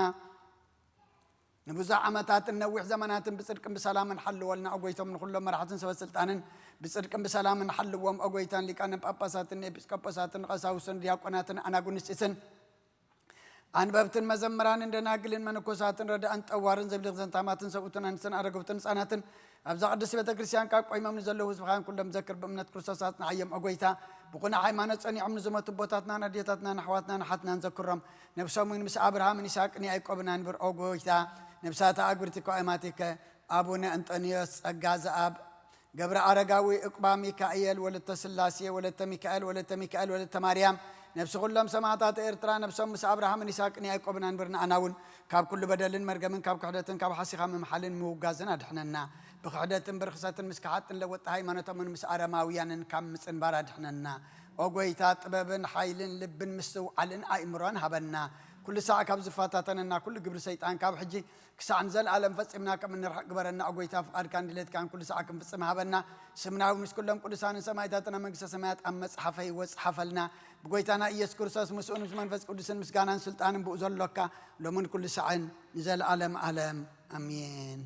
ንብዙሕ ዓመታትን ነዊሕ ዘመናትን ብጽድቅን ብሰላምን ሓልወልና ኦ ጎይቶም። ንኹሎም መራሕትን ሰበ ስልጣንን ብጽድቅን ብሰላምን ሓልዎም ኦ ጎይታን። ሊቃነ ጳጳሳትን ኤጲስቆጶሳትን ቀሳውስትን ዲያቆናትን ኣናጉንስጢስን ኣንበብትን መዘምራንን ደናግልን መነኮሳትን ረዳእን ጠዋርን ዘብልኽዘን ታማትን ሰብኡትን ኣንስትን ኣረገውትን ህፃናትን ኣብዛ ቅድስት ቤተ ክርስቲያን ካብ ቆይሞም ንዘለዉ ህዝብኻን ኩሎም ዘክር ብእምነት ክርስቶስ ኣጽንዓዮም ኦ ጎይታ። ብኹነ ሃይማኖት ጸኒዖም ንዝሞቱ ኣቦታትናን ኣዴታትናን ኣሕዋትናን ኣሓትናን ዘክሮም። ነብሶም እውን ምስ ኣብርሃምን ይስሐቅን ያዕቆብን ኣንብር ኦ ጎይታ። ነብሳተ ኣግብርቲ ከዋእማቲከ ኣቡነ እንጦንዮስ ጸጋ ዘኣብ ገብረ ኣረጋዊ፣ ዕቁባ ሚካኤል፣ ወለተ ስላሴ፣ ወለተ ሚካኤል፣ ወለተ ሚካኤል፣ ወለተ ማርያም፣ ነብሲ ኩሎም ሰማዕታት ኤርትራ፣ ነብሶም ምስ ኣብርሃምን ይስሐቅን ያዕቆብን ኣንብር። ንኣና እውን ካብ ኩሉ በደልን መርገምን ካብ ክሕደትን ካብ ሓሲኻ ምምሓልን ምውጋዝን ኣድሕነና። ብክሕደትን ብርኽሰትን ምስ ከሓጥን ለወጥቲ ሃይማኖቶምን ምስ ኣረማውያንን ካብ ምጽንባር ኣድሕነና። ኦ ጎይታ፣ ጥበብን ሓይልን ልብን ምስትውዓልን ኣእምሮን ሃበና። ኩሉ ሳዕ ካብ ዝፈታተነና ኩሉ ግብሪ ሰይጣን ካብ ሕጂ ክሳዕ ንዘለኣለም ፈጺምና ከም እንርሕቕ ግበረና። ኦ ጎይታ፣ ፍቓድካን ድሌትካን ኩሉ ሳዕ ክንፍጽም ሃበና። ስምና እውን ምስ ኩሎም ቅዱሳንን ሰማዕታትን ኣብ መንግስተ ሰማያት ኣብ መጽሓፈ ህይወት ጽሓፈልና። ብጎይታና ኢየሱስ ክርስቶስ፣ ምስኡን ምስ መንፈስ ቅዱስን ምስጋናን ስልጣንን ብኡ ዘሎካ፣ ሎምን ኩሉ ሳዕን ንዘለኣለም ኣለም። ኣሜን።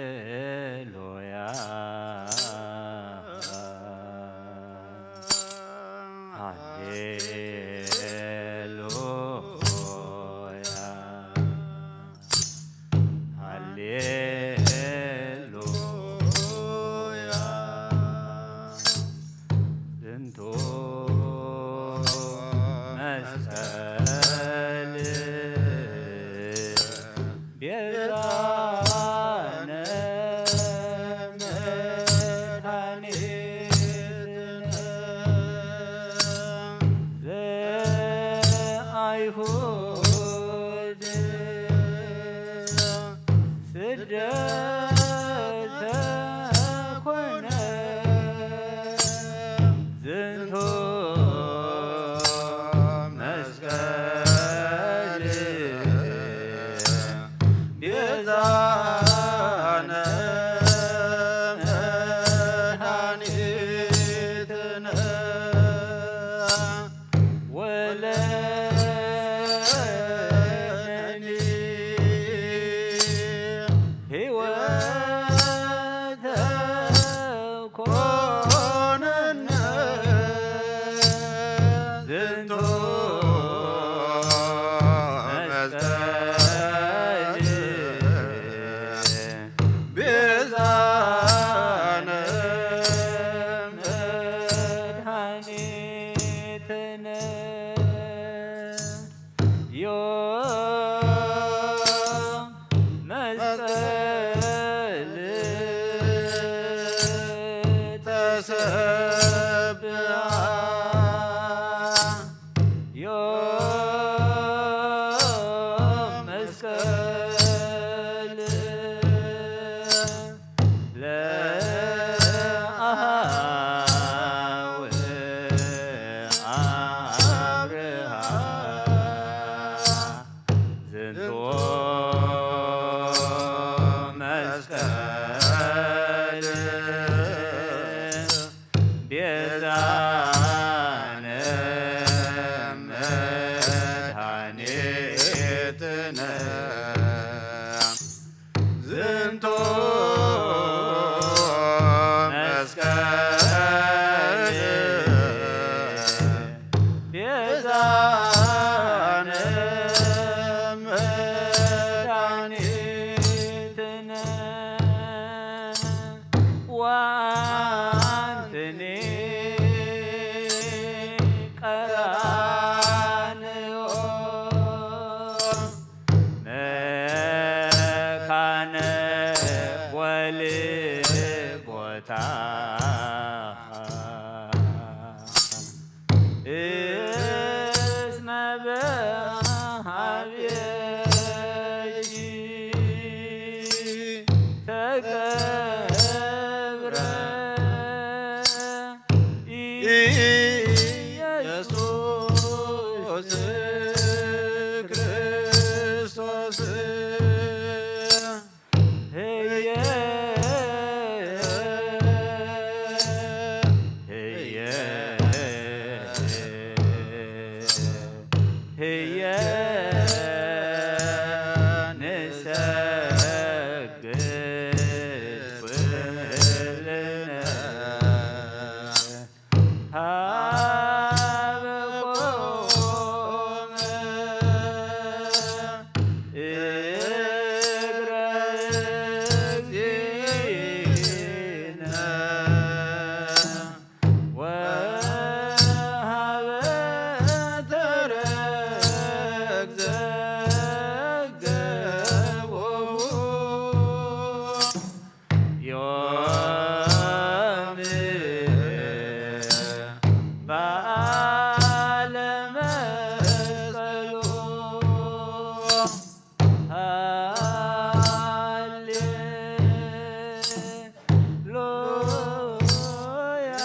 ሃሌሉያ፣ ሃሌሉያ፣ ሃሌሉያ። ዝንቱ መስቀል ቤዛነ መድኃኒትነ ዘአይሁድ ስደተ ኮነ ዝንቱ መስቀል ቤዛነ መድኃኒትነ ወለኒ ሕይወተ ኮነነ ዝንቱ መስቀል ቤዛነ መድኃኒትነ ዮ መስቀል ተሰብአ ዮ መስቀል ለአሃው አብርሃ ዝንቱ መስቀል ቤዛነ መድኃኒትነ ዝንቱ መስቀል ቤዛነ መድኃኒትነ ወአንትኒ ወልቦታ እስመ በሃቤኪ ተቀብረ ኢየሱስ ክርስቶስ። ህየ ህየ ህየ ንሰግድ ኩልነ ሃበ ቆመ እግረ እግዚእነ ወሃበ ተረግዘ ገቦሁ። ዮም በዓለ መስቀሉ። ሃሌሉያ።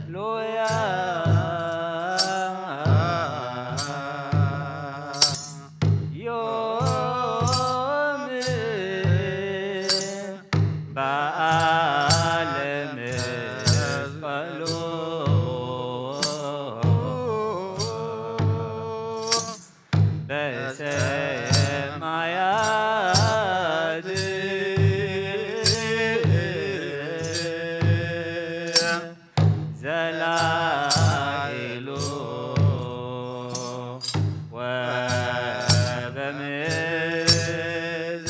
ሃሌሉያ። ዮም በዓለ መስቀሉ በሰማያት ዘላዕሉ ወበምድር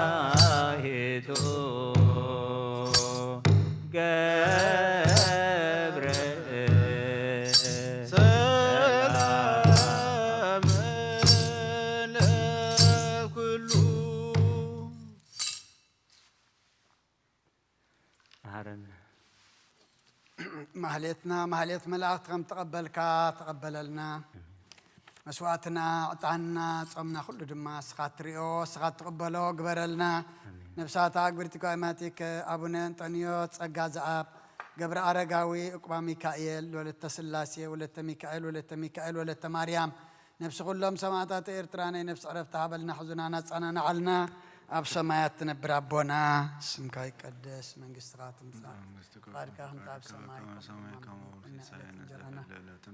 በታሕቱ ገብረ ሰላም ለኩሉ። መሃረና። ማህሌትና ማህሌት መላእክት ከም ተቐበልካ ተቐበለልና። መስዋዕትና፣ ዕጣንና፣ ጾምና ኩሉ ድማ እስኻ ትሪኦ፣ እስኻ ትቕበሎ ግበረልና። ኣሜን። ነብሳታ ኣግብርቲ ኳይማቲክ ኣቡነ እንጠንዮ ጸጋ ዘኣብ ገብረ ኣረጋዊ ዕቁባ ሚካኤል ወለተ ስላሴ ወለተ ሚካኤል ወለተ ሚካኤል ወለተ ማርያም ነፍሲ ኩሎም ሰማዕታት ኤርትራ ናይ ነፍሲ ዕረፍቲ ሃበልና፣ ሕዙናና ኣጸናንዓልና። ኣብ ሰማያት ትነብር ኣቦና፣ ስምካ ይቀደስ፣ መንግስትኻ ትምጻእ፣ ፍቓድካ ከም ኣብ ሰማይ ከምኡ እውን ኣብ ምድሪ ትኹን። እንጀራና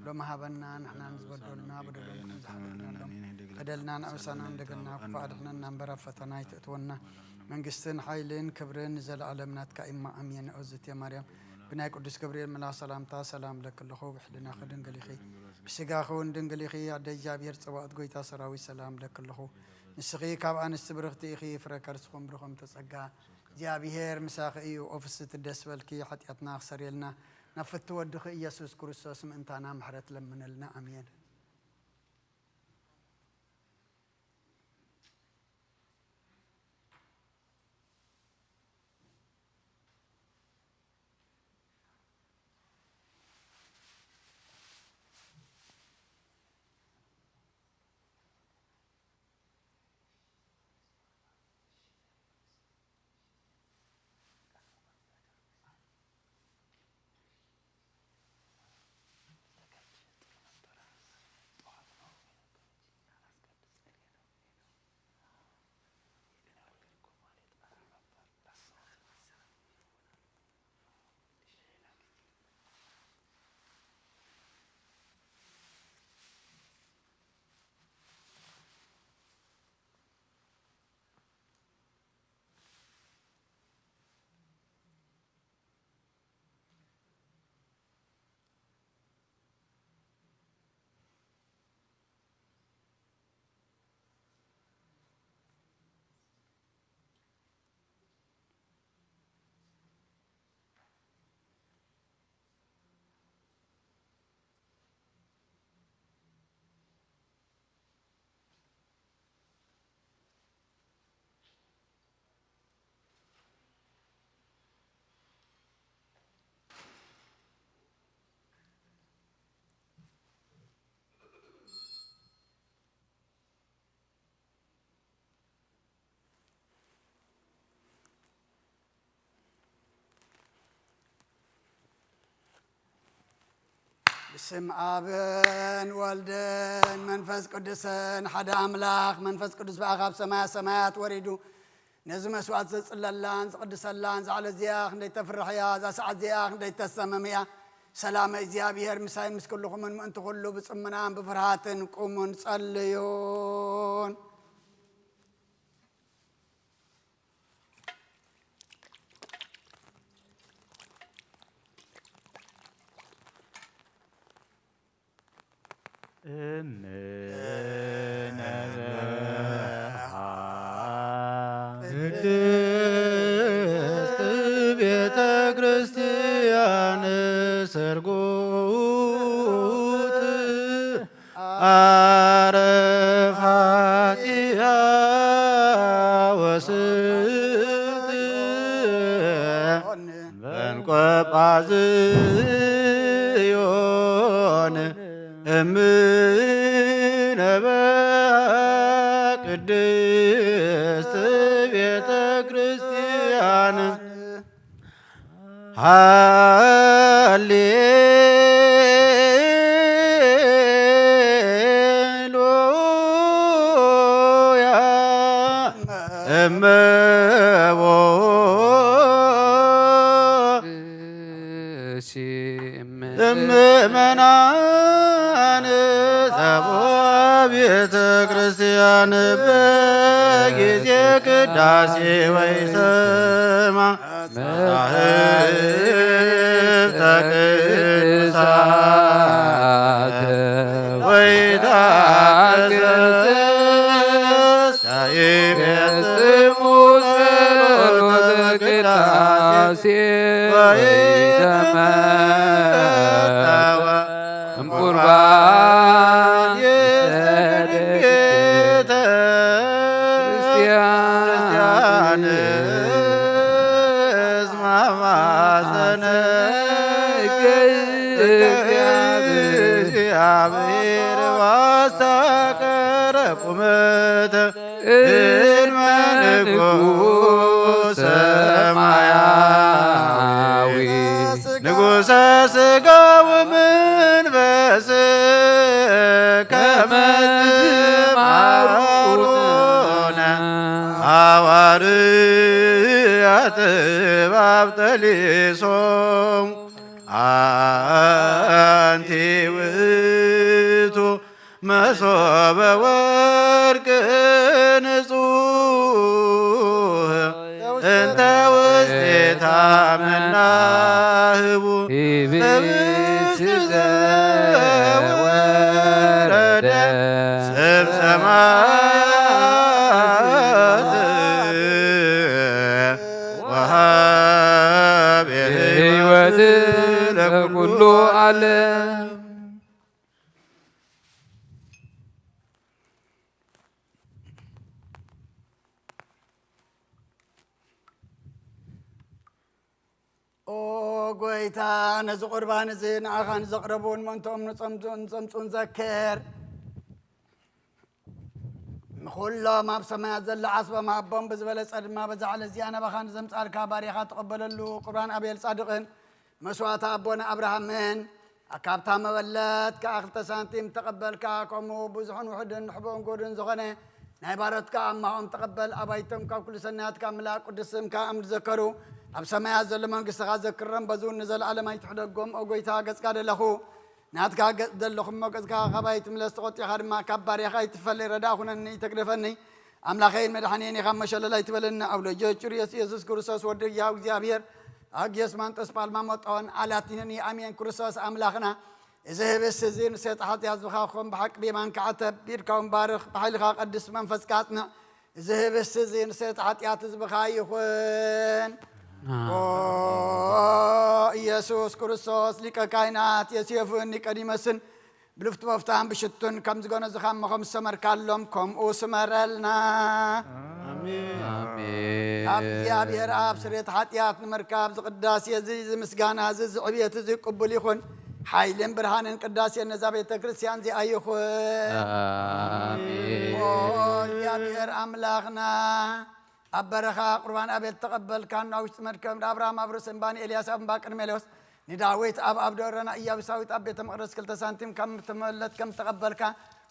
ሎሚ ሃበና፣ ንሕና ንዝበደሉና በደሎም ከም ዝሓለፍናሎም፣ በደልና ንእሰና፣ እንደገና ክፉእ ኣድሕነና እምበር ኣብ ፈተና ኣይተእትወና። መንግስትን ሓይልን ክብርን ንዘለኣለም ናትካ እማ፣ ኣሜን። ኦዝቴ ማርያም፣ ብናይ ቅዱስ ገብርኤል መልኣኽ ሰላምታ ሰላም እለኪ ኣለኹ፣ ብሕልናኺ ድንግል ኢኺ፣ ብስጋኺ እውን ድንግል ኢኺ። ኣደ እግዚኣብሔር ጸባኦት፣ ጎይታ ሰራዊት፣ ሰላም እለኪ ኣለኹ። ንስኺ ካብ ኣንስቲ ብርኽቲ ኢኺ፣ ፍረ ከርስኹም ብሩኽ እምተ ጸጋ፣ እግዚኣብሔር ምሳኺ እዩ። ኦ ፍስሕቲ ደስ በልኪ፣ ሓጢኣትና ክሰርየልና፣ ናብ ፍትው ወድኺ ኢየሱስ ክርስቶስ ምእንታና ምሕረት ለምነልና። ኣሜን። ስም ኣብን ወልድን መንፈስ ቅዱስን ሓደ ኣምላኽ። መንፈስ ቅዱስ ብኣኻ ኣብ ሰማያ ሰማያት ወሪዱ ነዚ መስዋዕት ዘጽለላን ዝቕድሰላን ዛዕለ እዚኣ ክንደይ ተፍርሕ እያ፣ እዛ ሰዓት እዚኣ ክንደይ ተሰምም እያ። ሰላመ እግዚኣብሔር ምሳይን ምስ ኩልኹምን ምእንቲ ኩሉ ብጽምናን ብፍርሃትን ቁሙን ጸልዩን። እምነ በሃ ቅድስት ቤተ ክርስቲያን ሰርጉት አረፋቲያ ወስት በንቆጳዝዮን እምነ በቅድስት ቤተ ክርስቲያን ሃሌሉያ እመቦ እምእመናን ጸቦ ቤተ ክርስቲያን በጊዜ ቅዳሴ ወይ ሰማ መጻሕፍተ ቅዱሳት ወይ ታቀስስ ይፈጽሙ ጸሎተ ቅዳሴ ወይ ተመጠወ እምቁርባን የስተደግፍ ቤተ ክርስቲያን እስመ ማሰነ እግዚአብሔር ዋሳቀረ ቁመተ ቅድመ ንጉሥ ሰማያዊ ንጉሠ ሥጋ ወመንፈስ ከመ ትማሩነ ሐዋርያት እባብ ጠሊሶም አንቲ ውእቱ መሶበ ወርቅ ንጹሕ እንተ ውስቴታ መናህቡ ህብስት ዘወረደ እምሰማያት ወሃቤ ሕይወት ለኩሉ ዓለም። ኦ ጎይታ፣ ነዚ ቁርባን እዚ ንዓኻ ንዘቕረቡን ምእንትኦም ንጸምጹ-፣ ንጸምጹን ዘክር። ንኹሎም ኣብ ሰማያት ዘሎ ዓስቦም ኣቦም ብዝበለጸ ድማ በዛ ዕለት እዚኣ ናባኻ ንዘምጻልካ ባሪኻ ተቐበለሉ። ቁርባን ኣቤል ጻድቕን መስዋዕቲ ኣቦና ኣብርሃምን፣ ካብታ መበለት ከኣ ክልተ ሳንቲም ተቐበልካ። ከምኡ ብዙሕን ውሑድን ንሕቦን ጎድን ዝኾነ ናይ ባሮትካ ኣማኦም ተቐበል። ኣባይቶም ካብ ኩሉ ሰናያትካ ምላእ ቅዱስ ስምካ ኣምድ ዘከሩ ኣብ ሰማያት ዘሎ መንግስትኻ ዘክሮም፣ በዚ እውን ንዘለኣለም ኣይትሕደጎም። ኦ ጎይታ፣ ገጽካ ደለኹ ናትካ ገጽ ዘለኹ እሞ፣ ገጽካ ካባይ ትምለስ፣ ተቖጢኻ ድማ ካብ ባርያኻ ኣይትፈለይ። ረዳ ኩነኒ፣ ተግደፈኒ። ኣምላኸይን መድሓኒየን ኢኻ እሞ፣ ሸለል ኣይትበለኒ። ኣብ ልጅ ጭሩ የሱስ፣ የሱስ ክርስቶስ ወዲ ያው እግዚኣብሔር፣ ኣግዮስ ማንጦስ ጳልማ መጣወን ኣላቲነኒ። ኣሜን። ክርስቶስ ኣምላኽና፣ እዚ ህብስት እዚ ንስርየት ሓጢኣት ህዝብኻ ክኾን ብሓቂ ብየማንካ ዓተብ፣ ብኢድካ እውን ባርኽ፣ ብሓይልኻ ቀድስ፣ መንፈስካ ኣጽንዕ። እዚ ህብስት እዚ ንስርየት ሓጢኣት ህዝብኻ ይኹን። ኦ ኢየሱስ ክርስቶስ፣ ሊቀ ካህናት ዮሴፍን ኒቆዲሞስን ብልፍቲ ቦፍታን ብሽቱን ከም ዝገነዝኻ እሞ ከም ዝሰመርካሎም ከምኡ ስመረልና። ኣሜን። ኣሜን። ካብ እግዚኣብሔር ኣብ ስርየት ሓጢኣት ንምርካብ ዝቅዳሴ እዚ፣ ዝምስጋና እዚ፣ ዝዕብየት እዚ ቅቡል ይኹን። ሓይልን ብርሃንን ቅዳሴን ነዛ ቤተ ክርስቲያን እዚኣ ይኹን። ኣሜን። ኦ እግዚኣብሔር ኣምላኽና፣ ኣብ በረኻ ቁርባን ኣቤል ተቐበልካን፣ ኣብ ውሽጢ መድከም ንኣብርሃም ኣብ ርእሲ እምባን ኤልያስ ኣብ እምባ ቀርሜሎስ ንዳዊት ኣብ ኣብ ደረና ኢያቡሳዊት ኣብ ቤተ መቕደስ ክልተ ሳንቲም ከም ትመለት ከም ተቐበልካ፣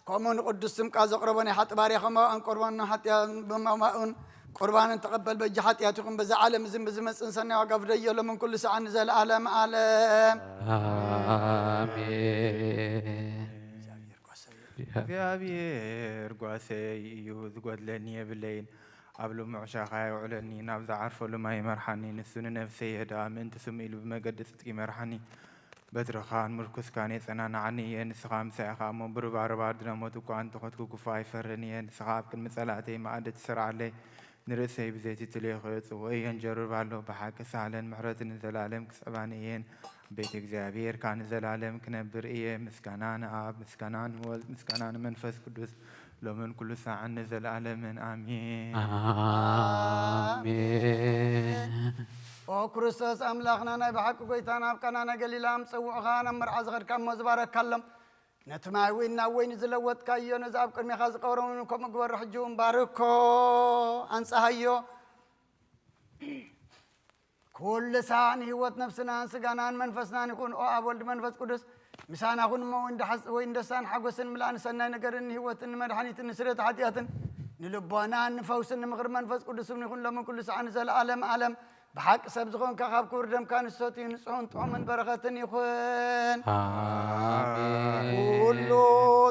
ከምኡ ንቅዱስ ስምካ ዘቕረቦ ናይ ሓጢ ባርያ ከማኡ ኣንቆርባን ሓጢኣን ብመማኡን ቁርባንን ተቐበል። በጃ ሓጢኣትኩም በዛ ዓለም እዝን ብዝመጽእን ሰናይ ዋጋ ፍደዮ ሎምን ኩሉ ሰዓን ንዘለኣለም ዓለም። ኣሜን። እግዚኣብሔር ጓሰይ እዩ፣ ዝጎድለኒ የብለይን። ኣብ ልሙዕ ሻኻ የውዕለኒ፣ ናብ ዝዓርፈሉ ማይ ይመርሓኒ። ንሱ ንነፍሰይ የህድኣ፣ ምእንቲ ስሙ ኢሉ ብመገዲ ጽድቂ ይመርሓኒ። በትርኻን ምርኩስካን የጸናንዓኒ እየ፣ ንስኻ ምሳይ ኢኻ እሞ። ብርባርባ ድነ ሞት እኳ እንተኾትኩ፣ ክፉእ ኣይፈርን እየ። ንስኻ ኣብ ቅድሚ ጸላእተይ መኣዲ ትሰርዓለይ፣ ንርእሰይ ብዘይቲ ትልእኽ ጽውእ እየን። ጀርብ ኣሎ፣ ብሓቂ ሳህለን ምሕረትን ንዘለኣለም ክስዕባኒ እየን። ቤት እግዚኣብሔር ካን ዘላለም ክነብር እየ። ምስጋና ንኣብ፣ ምስጋና ንወልድ፣ ምስጋና ንመንፈስ ቅዱስ፣ ሎምን ኩሉ ሳዕን ንዘለኣለምን ኣሜን። ኣሜን። ኦ ክርስቶስ ኣምላኽና፣ ናይ ብሓቂ ጎይታና፣ ኣብ ቃና ናይ ገሊላ ምጽውዕኻ ናብ መርዓ ዝኸድካ እሞ ዝባረካሎም፣ ነቲ ማይ ወይን ናብ ወይኒ ዝለወጥካዮ፣ ነዚ ኣብ ቅድሜኻ ዝቐረቡን ከምኡ ግበሮ፣ ሕጂ እውን ባርኮ፣ ኣንጽሃዮ። ኩሉ ሳዕ ንህይወት ነፍስናን ስጋናን መንፈስናን ይኹን። ኦ ኣብ ወልድ መንፈስ ቅዱስ ምሳና ኩን እሞ፣ ወይን ደሓስ-፣ ወይን ደስታን ሓጎስን ምላእን ሰናይ ነገርን ንህይወትን ንመድሓኒትን ንስርየት ሓጢኣትን ንልቦናን ንፈውስን ንምኽሪ መንፈስ ቅዱስ እውን ይኹን፣ ሎምን ኩሉ ሳዕ ንዘለኣለም ዓለም። ብሓቂ ሰብ ዝኾንካ፣ ካብ ክቡር ደምካ ንሰትዩ ንጽሑን ጥዑምን በረኸትን ይኹን። ኣሜን። ኩሉ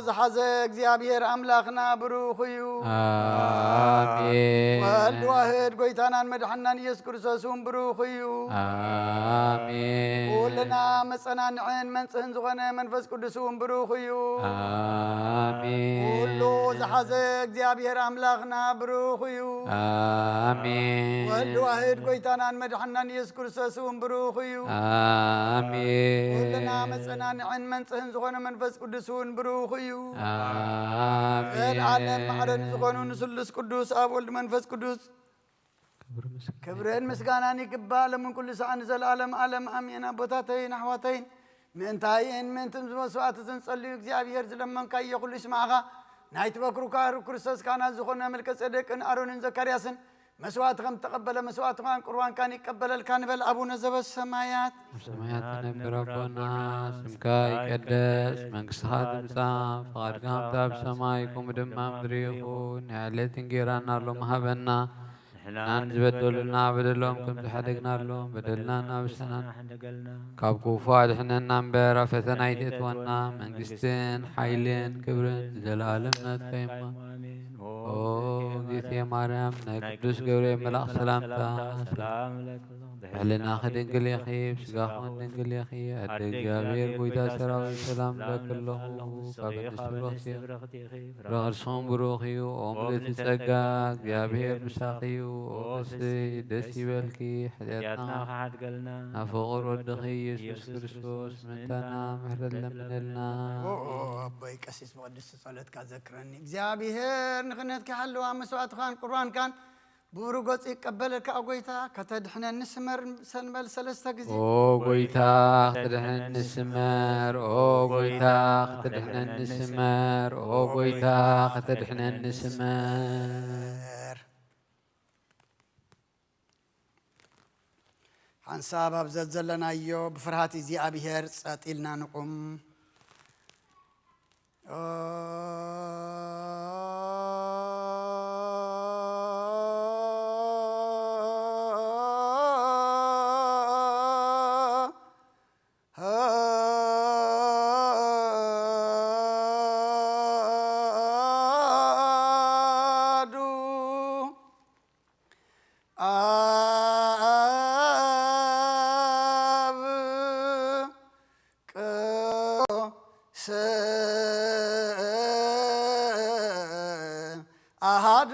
ዝሓዘ እግዚኣብሔር ኣምላኽና ብሩኽ እዩ። ኣሜን። ወልድ ዋህድ ጎይታናን መድሓናን ኢየሱስ ክርስቶስ እውን ብሩኽ እዩ። ኣሜን። ኩልና መጸናንዕን መንጽህን ዝኾነ መንፈስ ቅዱስ እውን ብሩኽ እዩ። ኣሜን። ኩሉ ዝሓዘ እግዚኣብሔር ኣምላኽና ብሩኽ እዩ። ኣሜን። ወልድ ዋህድ ጎይታናን መድሓናን ኢየሱስ ክርስቶስ እውን ብሩኽ እዩ። ኣሜን። ኩልና መጸናንዕን መንጽህን ዝኾነ መንፈስ ቅዱስ እውን ብሩኽ እዩ። ኣሜን። ዘልኣለም ማዕረ ንዝኾኑ ንስሉስ ቅዱስ ኣብ ወልድ መንፈስ ቅዱስ ክብሪ ምስጋና ክብርን ምስጋናን ይግባእ፣ ሎምን ኩሉ ሰዓት ንዘለኣለም ዓለም ኣሜን። ኣቦታተይን ኣሕዋተይን፣ ምእንታይን ምእንትም መስዋዕቲ ዝንጸልዩ እግዚኣብሔር ዝለመንካዮ ኩሉ ይስማዕኻ። ናይቲ በኩርካ ሩ ክርስቶስ ካህናት ዝኾነ መልከ ጼዴቅን ኣሮንን ዘካርያስን መስዋዕቲ ከም ተቐበለ መስዋዕትኻን ቁርባንካን ይቀበለልካ ንበል። ኣቡነ ዘበሰማያት ኣብ ሰማያት ትነብር ኣቦና፣ ስምካ ይቀደስ፣ መንግስትኻ ትምጻእ፣ ፍቓድካ ከምቲ ኣብ ሰማይ ከምኡ ድማ ኣብ ምድሪ ይኹን። ናይ ዕለት እንጌራና ሎሚ ሃበና፣ ንሕናን ዝበደሉና በደሎም ከም ዝሓደግናሎም በደልና እናበሰናን፣ ካብ ክፉ ኣድሕነና እምበር፣ ኣብ ፈተና ኣይተእትወና፣ መንግስትን ሓይልን ክብርን ንዘለኣለም ናትካ እዩ እሞ። ኣሜን። ኦ እግዝእትየ ማርያም፣ ናይ ቅዱስ ገብርኤል መልኣኽ ሰላምታ፣ ሰላም ለኪ፣ ብሕልናኺ ድንግል ኢኺ፣ ብስጋኹን ድንግል ኢኺ። ኣደ ኣደ እግዚኣብሔር፣ እግዚኣብሔር፣ ጎይታ ጎይታ ሰራዊት፣ ሰራዊት፣ ሰላም ሰላም እብለኪ እብለኪ ኣለኹ፣ ኣለኹ። ንስኺ ንስኺ ኸዓ ኸዓ ቅድስቲ ቅድስቲ ፍረ ፍረ ከርሲ ከርሲ ኸዓ ኸዓ ብሩኽ እዩ። ብሩኽ እዩ። ኦ ምልእቲ ጸጋ፣ እግዚኣብሔር ምሳኺ እዩ። ኦ ኦ ፍስሕቲ ፍስሕቲ ደስ ደስ ይበልኪ፣ ይበልኪ፣ ሓጢኣትና ሓጢኣትና ክሓድገልና፣ ናብ ፍቕር ወድኺ ኢየሱስ ኢየሱስ ክርስቶስ ክርስቶስ ምእንታና ምእንታና ምሕረት ምሕረት ለምነልና። ለምነልና። ኦ፣ ኦ፣ ኣቦይ ቀሲስ ብቕድስቲ ጸሎትካ ዘክረኒ። እግዚኣብሔር ንኽነትኪ ሓለዋ መስዋዕትኻን ቁርባንካን ብብሩህ ገጹ ይቀበለልካ። ኦ ጎይታ፣ ከተድሕነኒ ስመር ሰንበል ሰለስተ ግዜ። ኦ ጎይታ፣ ከተድሕነኒ ስመር። ኦ ጎይታ፣ ከተድሕነኒ ስመር። ኦ ጎይታ፣ ከተድሕነኒ ስመር። ሓንሳብ ኣብ ዘዘለናዮ ብፍርሃት እግዚኣብሔር ጸጥ ኢልና ንቑም። ኣብ ቅዱስ ኣሃዱ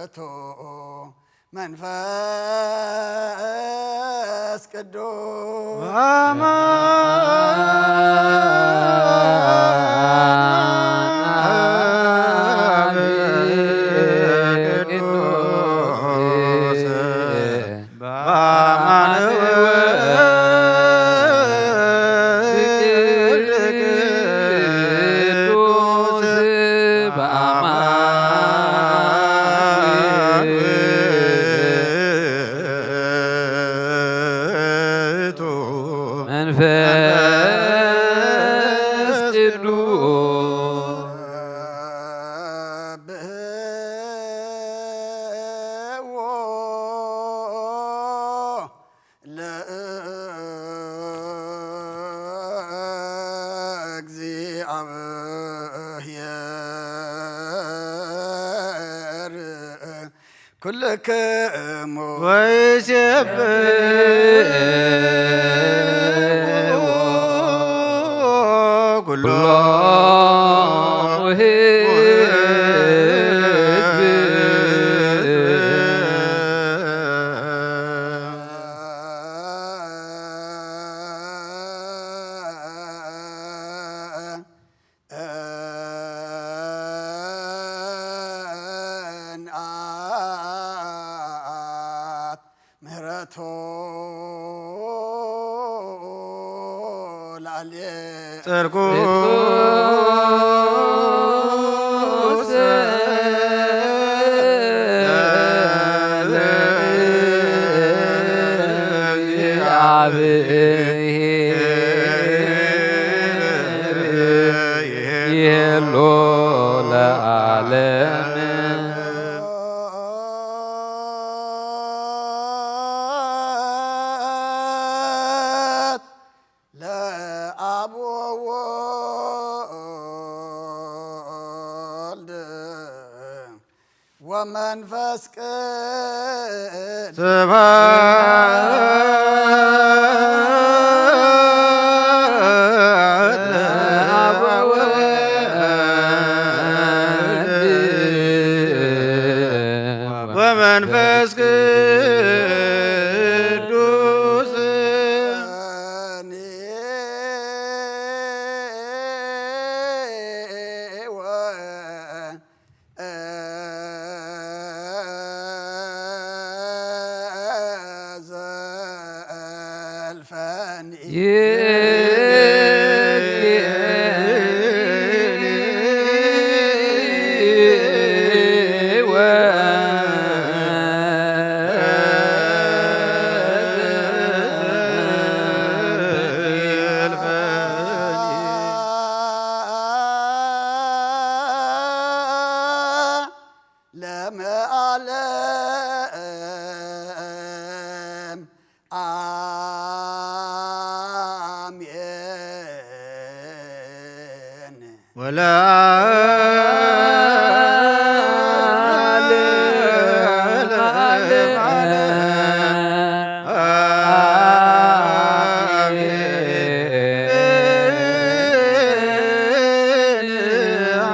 ውእቱ መንፈስ ቅዱስ። መንፈስ ቅዱስ ለእግዚአብሔር ኩልክሙ ወይሴብሕዎ ኩሎ ህዝብ። እንኣት ምህረቶ ላዕሌ ጽርቁ ይሄሉ ለዓለም። ለአብ ወወልድ ወመንፈስ ቅዱስ ስብሐት ለአብ ወወልድ ወመንፈስ ቅዱስ። ለመዓለም አሜን። ወለዓለመ ዓለም አሜን።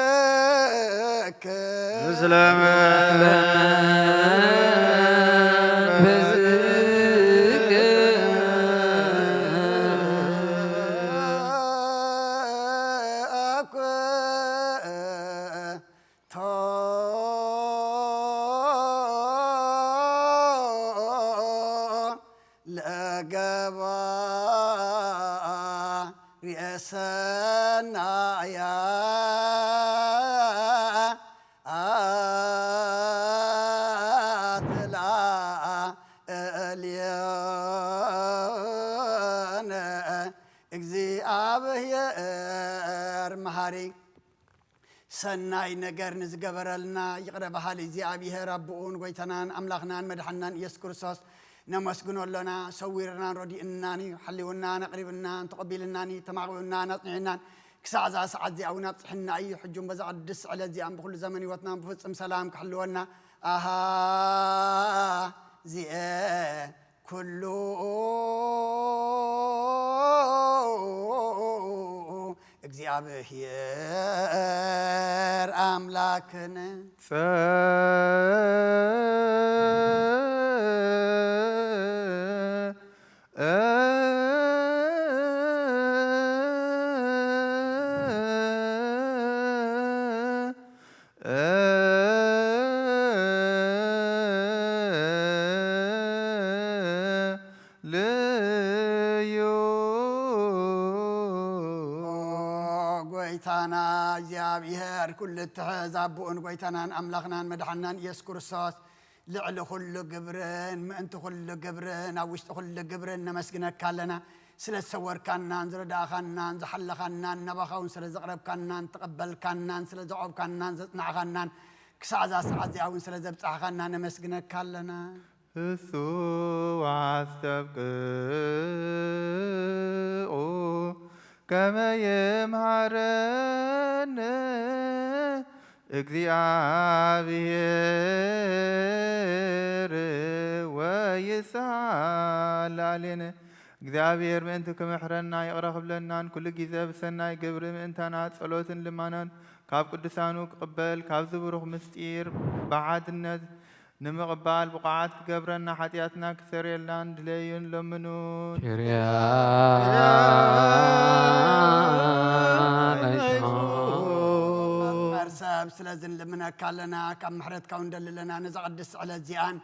ለኩልከ ምስለ መንፈስከ አኮ ለገባርየ ሰናያት ላዕሌነ። እግዚኣብሔር መሃሪ ሰናይ ነገር ንዝገበረልና ይቕረ በሃሊ እግዚኣብሔር ኣቦኡን ጎይታናን ኣምላኽናን መድሓንናን ኢየሱስ ክርስቶስ ነመስግኖ ኣሎና። ሰዊርናን ረዲእናን እዩ፣ ሓልውናን ኣቕሪብናን ተቐቢልናን እዩ፣ ተማቒኡናን ኣጽኒዕናን ክሳዕ እዛ ሰዓት እዚኣ እውን ኣብጽሕና እዩ። ሕጂ እውን በዛ ቅድስቲ ዕለት እዚኣ ብኩሉ ዘመን ህይወትና ብፍጹም ሰላም ክሕልወና ኣሃ ዚኤ ኩሉ እግዚኣብሔር ኣምላክን ጸልዩ። ኦ ጎይታና እግዚኣብሔር፣ ኩሉ እትሕዝ ኣቦኡን ጎይታናን ኣምላኽናን መድሓናን ኢየሱስ ክርስቶስ፣ ልዕሊ ኩሉ ግብርን ምእንቲ ኩሉ ግብርን ኣብ ውሽጢ ኩሉ ግብርን ነመስግነካ ኣለና። ስለ ዝሰወርካናን ዝረዳእኻናን ዝሓለኻናን፣ ናባኻ እውን ስለ ዘቕረብካናን ተቐበልካናን ስለ ዘዕቆብካናን ዘጽናዕኻናን፣ ክሳዕ እዛ ሰዓት እዚኣ እውን ስለ ዘብጻሕኻና ነመስግነካ ኣለና። እሱ ኣስተብቅዑ ከመ ይምሃረነ እግዚኣብሔር ወይስዓል ላዕሌነ። እግዚኣብሔር ምእንቲ ክምሕረና ይቕረ ክብለናን ኩሉ ግዜ ብሰናይ ግብሪ ምእንታና ጸሎትን ልማናን ካብ ቅዱሳኑ ክቕበል ካብዚ ብሩኽ ምስጢር ብሓድነት ንምቕባል ብቑዓት ክገብረና ሓጢኣትና ክሰርየልናን ድለዩን ለምኑን። ኪርያ መዝሙር ሰብ ስለዚ ንልምነካ ኣለና፣ ካብ ምሕረትካ እውን ንደሊ ኣለና። ነዛ ቅድስቲ ዕለት እዚኣን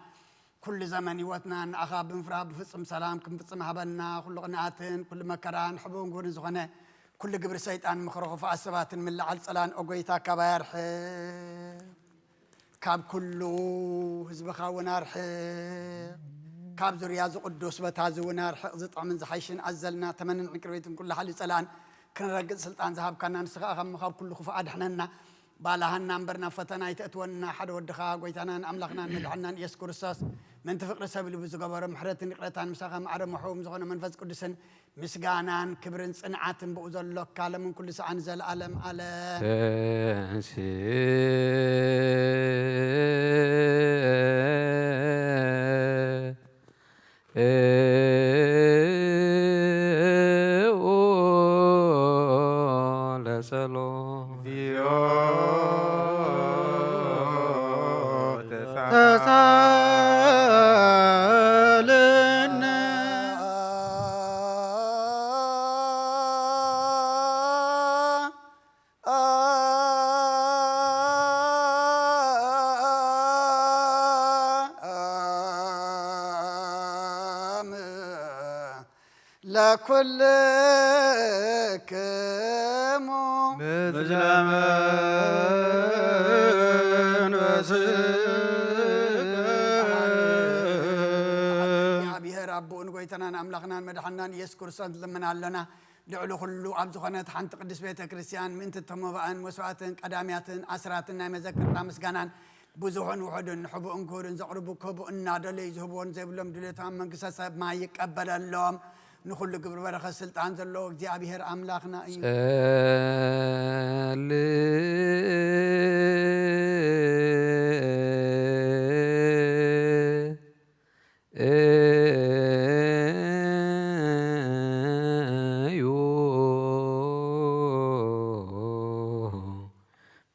ኩሉ ዘመን ህይወትና ንኣኻ ብምፍራህ ብፍጹም ሰላም ክንፍጽም ሃበና። ኩሉ ቅንኣትን ኩሉ መከራን ሕቡን ግቡርን ዝኾነ ኩሉ ግብሪ ሰይጣን ምኽሪ ክፉኣት ሰባትን ምልዓል ጸላን ኦ ጎይታ ካባይ ኣርሕቕ። ካብ ኩሉ ህዝብኻ እውን ኣርሕቕ። ካብ ዙርያ እዚ ቅዱስ ቦታ እዚ እውን ኣርሕቕ። ዝጥዕምን ዝሓይሽን ኣዘልና ተመንን ዕንቅርቤትን ኩሉ ሓልዩ ጸላን ክንረግጽ ስልጣን ዝሃብካና ንስኻ ኢኻ እሞ ካብ ኩሉ ክፉእ ኣድሕነና። ባልሃና እምበር ናብ ፈተና ኣይተእትወና። ሓደ ወድኻ ጎይታናን ኣምላኽናን መድሓናን ኢየሱስ ክርስቶስ ምእንቲ ፍቕሪ ሰብ ኢሉ ብዝገበሮ ምሕረትን ይቕረታን ምሳኻ ማዕረ ምሕው ዝኾነ መንፈስ ቅዱስን ምስጋናን ክብርን ጽንዓትን ብኡ ዘሎካ ለምን ኩሉ ሰዓን ዘለዓለም ኣለ። ተንሥእ ለጸሎት። ተሳለነ። ለኩልክሙ ምስለ መንፈስከ። እግዚኣብሔር ኣቦኡን ጎይታናን ኣምላኽናን መድሓናን ኢየሱስ ክርስቶስ ንልምን ኣለና። ልዕሊ ኩሉ ኣብ ዝኾነት ሓንቲ ቅድስት ቤተ ክርስቲያን ምእንቲ ተሞባእን መስዋእትን ቀዳምያትን ኣስራትን ናይ መዘክርታ ምስጋናን ብዙሑን ውሑድን ንሕቡእን ክቡርን ዘቕርቡ ክህቡ እናደለዩ ዝህብዎን ዘይብሎም ድሌቶም ኣብ መንግስተ ሰማይ ይቀበለሎም። ንኹሉ ግብሪ በረኸት ስልጣን ዘለዎ እግዚኣብሔር ኣምላኽና እዩ። ጸልዩ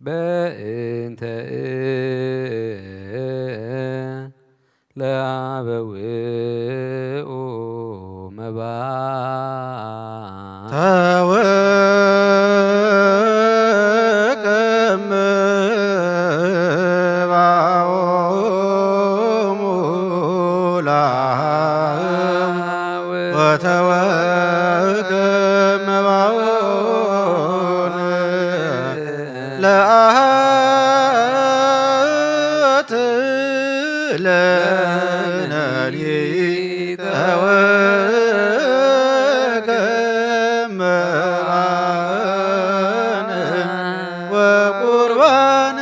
በእንተ ለአበውኡ መባ። ተወከም መባኦሙ ለአብ ወተወከም መባኦነ ለአት ለነ ሊቀ ወከመ አነ ወቁርባንነ።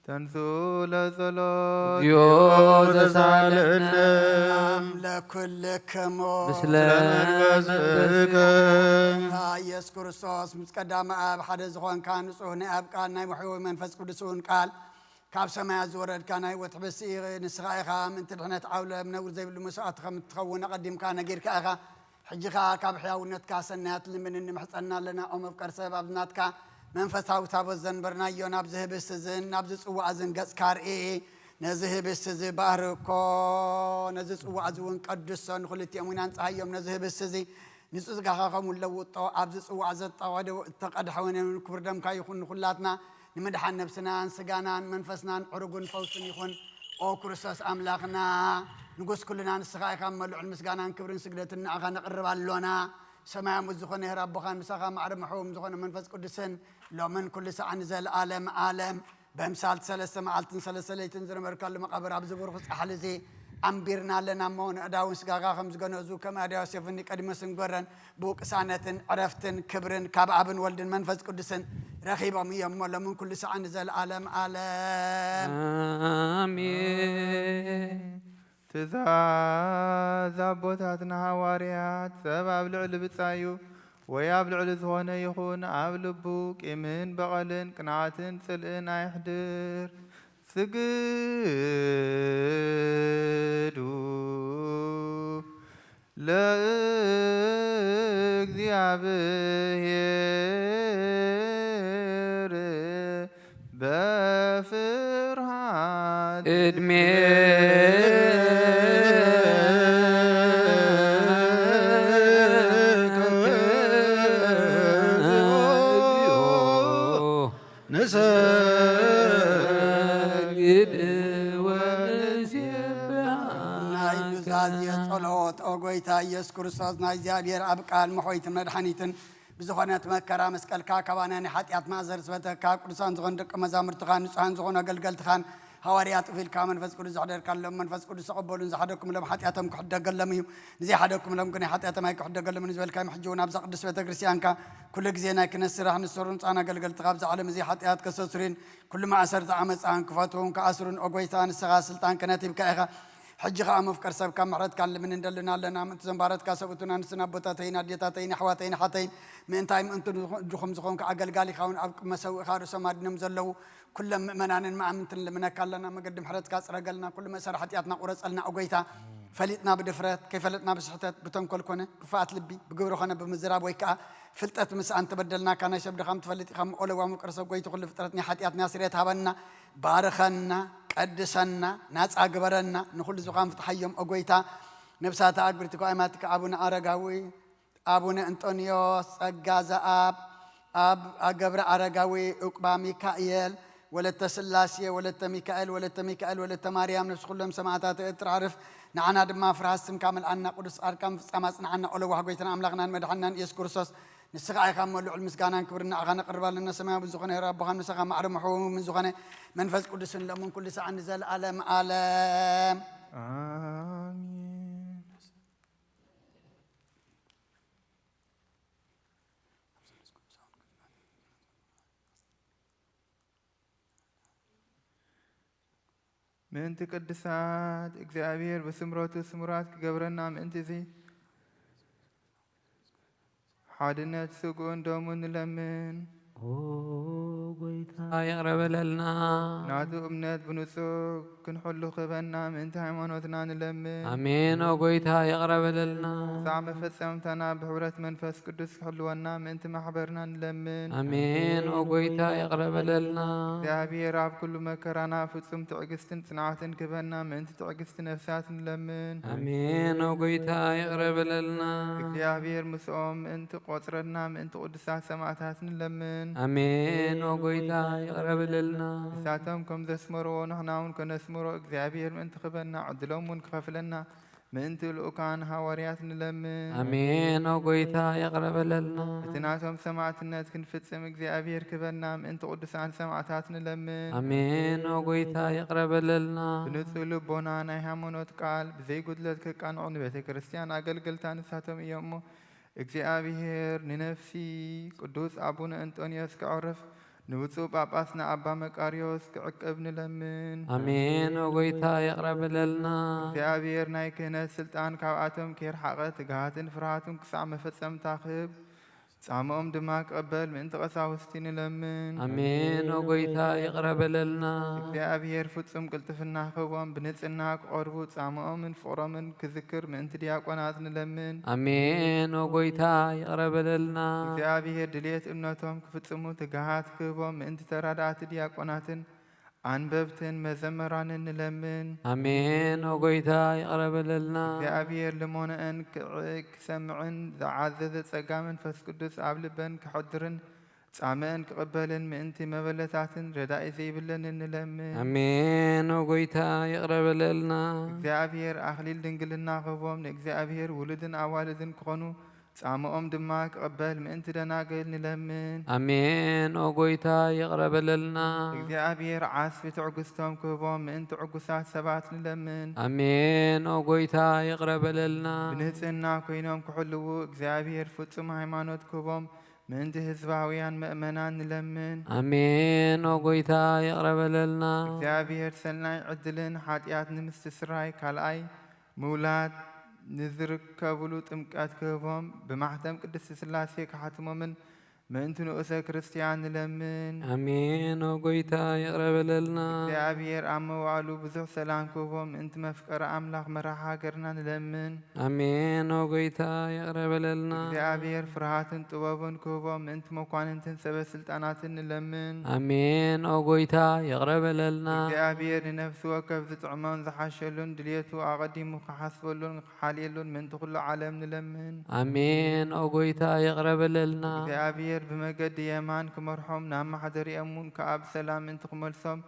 ተንሱ ለጸሎት። እግዚኦ ተሳለነ። ለኩልክሙ። ምስለ መንፈስከ። ኢየሱስ ክርስቶስ ምስ ቀዳመ ኣብ ሓደ ዝኾንካ ንጹህ ናይ ኣብ ቃል ናይ መሕዮ መንፈስ ቅዱስ እውን ቃል ካብ ሰማያት ዝወረድካ ናይ ህይወት ሕብስቲ ንስኻ ኢኻ። ምእንቲ ድሕነት ዓውለ ነውር ዘይብሉ መስዋእቲ ከም እትኸውን ኣቐዲምካ ነጊርካ ኢኻ። ሕጂ ኸኣ ካብ ሕያውነትካ ሰናያት ልምንን ንምሕጸና ኣለና። ኦ መፍቀር ሰብ፣ ኣብዚ ናትካ መንፈሳዊ ታቦት ዘንበርናዮ፣ ናብዚ ህብስቲ እዝን ናብዚ ጽዋእ እዝን ገጽካ ርኢ። ነዚ ህብስቲ እዚ ባርኮ፣ ነዚ ጽዋእ እዚ እውን ቀድሶ፣ ንኽልቲኦም እውን ኣንጽሃዮም። ነዚ ህብስቲ እዚ ንጽጋኻ ከምኡ ለውጦ፣ ኣብዚ ጽዋእ ዘተቐደ-፣ እተቐድሐ ወይን ክቡር ደምካ ይኹን። ንኹላትና ንምድሓን ነብስናን ስጋናን መንፈስናን ዕሩግን ፈውስን ይኹን። ኦ ክርስቶስ ኣምላኽና፣ ንጉስ ኩልና ንስኻ ኢኻ። እሞ ልዑል ምስጋናን ክብርን ስግደትን ንኣኻ ነቕርብ ኣሎና። ሰማያዊ ዝኾነ ሄር ኣቦኻን ምሳኻ ማዕረ ምሕውም ዝኾነ መንፈስ ቅዱስን ሎምን ኩሉ ሰዓን ንዘለኣለም ኣለም በምሳልቲ ሰለስተ መዓልትን ሰለስተ ለይትን ዝነበርካሉ መቓብር ኣብዚ ብሩኽ ጻሕሊ እዚ ኣንቢርና ኣለና። እሞ ንእዳውን ስጋኻ ከም ዝገነዙ ከም ኣድያስ ዮሴፍን ኒቆዲሞስን ጎረን ብቅሳነትን ዕረፍትን ክብርን ካብ ኣብን ወልድን መንፈስ ቅዱስን ረኺቦም እዮም። እሞ ሎምን ኩሉ ሰዓን ንዘለኣለም ኣለም። ኣሜን። ትእዛዝ ኣቦታትና ሃዋርያት፣ ሰብ ኣብ ልዕሊ ብጻዩ ወይ ኣብ ልዕሊ ዝኾነ ይኹን ኣብ ልቡ ቂምን በቐልን ቅንዓትን ጽልእን ኣየሕድር። ስግዱ ለእግዚኣብሔር በፍርሃት። ቅድሜ ንሰግድ ወንሴብሐ። ናይ ኑዛዜ ጸሎት። ኦ ጎይታ ኢየሱስ ክርስቶስ፣ ናይ እግዚኣብሔር ኣብ ቃል መሖይትን መድሓኒትን ብዝኾነት መከራ መስቀልካ ካባና ናይ ሓጢኣት ማእሰር ስፈተካ። ቅዱሳን ዝኾኑ ደቂ መዛሙርትኻን ንጹሃን ዝኾኑ ኣገልገልትኻን ሃዋርያት እፍ ኢልካ መንፈስ ቅዱስ ዘሕደርካሎም፣ መንፈስ ቅዱስ ተቐበሉን ዝሓደግኩምሎም ሓጢኣቶም ክሕደገሎም እዩ። ንዘይሓደግኩምሎም ግን ሓጢኣቶም ኣይክሕደገሎምን ዝበልካዮም፣ ሕጂ እውን ኣብዛ ቅድስት ቤተ ክርስቲያንካ ኩሉ ግዜ ናይ ክህነት ስራሕ ንሰሩን ንጹሃን ኣገልገልትኻ ኣብዛ ዓለም እዚ ሓጢኣት ከሰስሩን ኩሉ ማእሰርቲ ዓመፃን ክፈትዉን ክኣስሩን፣ ኦ ጎይታ፣ ንስኻ ስልጣን ክህነት ሂብካ ኢኻ። ሕጂ ኸኣ መፍቀር ሰብ ካብ ምሕረትካ ንልምን እንደልና ኣለና። ምእንቲ ዘንባረትካ ሰብኡትን ኣንስትን ኣቦታተይን ኣዴታተይን ኣሕዋተይን ኣሓተይን ምእንታይ ምእንቲ እጅኹም ዝኾንኩ ኣገልጋሊኻ እውን ኣብ ቅድመ ሰውእኻ ርእሶም ኣድኖም ዘለዉ ኩሎም ምእመናንን መኣምንትን ንልምነካ ኣለና። መገዲ ምሕረትካ ጽረገልና፣ ኩሉ መእሰሪ ሓጢኣትና ቁረጸልና። ኦ ጎይታ፣ ፈሊጥና ብድፍረት፣ ከይፈለጥና ብስሕተት፣ ብተንኮል ኮነ፣ ክፍኣት ልቢ፣ ብግብሪ ኮነ ብምዝራብ ወይ ከኣ ፍልጠት ምስኣን ተበደልናካ። ናይ ሰብ ድኻም ትፈልጥ ኢኻ። እሞ ለዋም ውቅር ሰብ ጎይቲ ኩሉ ፍጥረት ናይ ሓጢኣትና ስርየት ሃበና፣ ባርኸና፣ ቀድሰና፣ ናጻ ግበረና። ንኹሉ ዝኻን ፍትሓዮም ኦ ጎይታ። ነብሳተ ኣግብርቲ ከዋይማትካ ኣቡነ ኣረጋዊ፣ ኣቡነ እንጦንዮስ፣ ጸጋ ዘኣብ፣ ኣብ ገብረ ኣረጋዊ፣ ዑቅባ ሚካኤል፣ ወለተ ስላሴ፣ ወለተ ሚካኤል፣ ወለተ ሚካኤል፣ ወለተ ማርያም፣ ነብሲ ኩሎም ሰማዕታት እትራርፍ፣ ንዓና ድማ ፍርሃት ስምካ መልኣና። ቅዱስ ጻድቃን ፍጻም ኣጽንዓና። ኦ ለዋህ ጎይታን ኣምላኽናን መድሓንናን ኢየሱስ ክርስቶስ፣ ንስኻ ኢኻ እሞ ልዑል ምስጋናን ክብርን ንዓኻ ነቕርብ ኣለና። ሰማያዊ ዝኾነ ሄር ኣቦኻን ምሳኻ ማዕረ መሕውምን ዝኾነ መንፈስ ቅዱስን ሎምን ኩሉ ሰዓን ንዘለኣለም ኣለም። ኣሜን። ምእንቲ ቅድሳት እግዚኣብሔር ብስምረቱ ስሙራት ክገብረና ምእንቲ እዚ ሓድነት ስግኡን ደሙን ንለምን። ኦ ጎይታ ይቕረ በለልና። ናቱ እምነት ብንጹህ ክንሕሉ ክህበና ምእንቲ ሃይማኖትና ንለምን። ኣሜን። ኦ ጎይታ ይቕረ በለልና። ክሳዕ መፈጸምታና ብሕብረት መንፈስ ቅዱስ ክሕልወና ምእንቲ ማሕበርና ንለምን። ኣሜን። ኦ ጎይታ ይቕረ በለልና። እግዚኣብሔር ኣብ ኩሉ መከራና ፍጹም ትዕግስትን ጽንዓትን ክህበና ምእንቲ ትዕግስቲ ነፍሳት ንለምን። ኣሜን። ኦ ጎይታ ይቕረ በለልና። እግዚኣብሔር ምስኦም ምእንቲ ቆጽረና ምእንቲ ቅዱሳት ሰማዕታት ንለምን። ኣሜን። ኦ ጎይታ ይቕረ በለልና። ንሳቶም ከም ዘስመርዎ ንሕና እውን ከነስምሮ እግዚኣብሔር ምእንቲ ክህበና ዕድሎም እውን ክኸፍለና ምእንቲ ልኡካን ሃዋርያት ንለምን። ኣሜን። ኦ ጎይታ ይቕረ በለልና። እቲ ናቶም ሰማዕትነት ክንፍጽም እግዚኣብሔር ክህበና ምእንቲ ቅዱሳን ሰማዕታት ንለምን። ኣሜን። ኦ ጎይታ ይቕረ በለልና። ብንጹህ ልቦና ናይ ሃይማኖት ቃል ብዘይ ጉድለት ከቃንዑ ንቤተ ክርስቲያን ኣገልገልታ ንሳቶም እዮም እሞ እግዚኣብሔር ንነፍሲ ቅዱስ ኣቡነ እንጦንዮስ ክዕርፍ ንብፁዕ ጳጳስና ኣባ መቃርዮስ ክዕቅብ ንለምን። ኣሜን። ኦ ጎይታ ይቕረ በለልና። እግዚኣብሔር ናይ ክህነት ስልጣን ካብኣቶም ከይርሓቐ ትግሃትን ፍርሃትን ክሳዕ መፈጸምታ ክህብ ጻምኦም ድማ ክቕበል ምእንቲ ቀሳውስቲ ንለምን። ኣሜን። ኦ ጎይታ፣ ይቕረ በለልና። እግዚኣብሔር ፍጹም ቅልጥፍና ክህቦም፣ ብንጽህና ክቐርቡ፣ ጻምኦምን ፍቕሮምን ክዝክር ምእንቲ ዲያቆናት ንለምን። ኣሜን። ኦ ጎይታ፣ ይቕረ በለልና። እግዚኣብሔር ድልየት እምነቶም ክፍጽሙ ትግሃት ክህቦም፣ ምእንቲ ተራዳእቲ ዲያቆናትን ኣንበብትን መዘመራንን ንለምን። ኣሜን። ኦ ጎይታ፣ ይቕረ በለልና። እግዚኣብሔር ልመነአን ክዕ-፣ ክሰምዕን ዝዓዘዘ ጸጋ መንፈስ ቅዱስ ኣብ ልበን ክሐድርን ጻምአን ክቕበልን ምእንቲ መበለታትን ረዳኢ ዘይብለንን ንለምን። ኣሜን። ኦ ጎይታ፣ ይቕረ በለልና። እግዚኣብሔር ኣኽሊል ድንግልና ክህቦም፣ ንእግዚኣብሔር ውሉድን ኣዋልድን ክኾኑ፣ ጻምኦም ድማ ክቕበል ምእንቲ ደናግል ንለምን። ኣሜን። ኦ ጎይታ፣ ይቕረ በለልና። እግዚኣብሔር ዓስቢ ትዕግስቶም ክህቦም ምእንቲ ዕጉሳት ሰባት ንለምን። ኣሜን። ኦ ጎይታ፣ ይቕረ በለልና። ብንጽህና ኮይኖም ክሕልዉ እግዚኣብሔር ፍጹም ሃይማኖት ክህቦም ምእንቲ ህዝባውያን ምእመናን ንለምን። ኣሜን። ኦ ጎይታ፣ ይቕረ በለልና። እግዚኣብሔር ሰናይ ዕድልን ሓጢኣት ንምስትስራይ ካልኣይ ምውላድ ንዝርከብሉ ጥምቀት ክህቦም፣ ብማሕተም ቅድስት ሥላሴ ክሓትሞምን ምእንቲ ንኡሰ ክርስቲያን ንለምን። ኣሜን። ኦ ጎይታ፣ ይቕረ በለልና። እግዚኣብሔር ኣብ መዋእሉ ብዙሕ ሰላም ክህቦም፣ ምእንቲ መፍቀሪ ኣምላኽ መራሒ ሃገርና ንለምን። ኣሜን። ኦ ጎይታ፣ ይቕረ በለልና። እግዚኣብሔር ፍርሃትን ጥበቡን ክህቦም፣ ምእንቲ መኳንንትን ሰበ ስልጣናትን ንለምን። ኣሜን። ኦ ጎይታ፣ ይቕረ በለልና። እግዚኣብሔር ንነፍሲ ወከፍ ዝጥዕሞን ዝሓሸሉን ድልየቱ ኣቐዲሙ ክሓስበሉን ክሓልየሉን ምእንቲ ኩሉ ዓለም ንለምን። ኣሜን። ኦ ጎይታ፣ ይቕረ በለልና። እግዚኣብሔር ብመገዲ የማን ክመርሖም፣ ናብ ማሕደሪኦም እውን ከኣ ብሰላም ምእንቲ ክመልሶም፣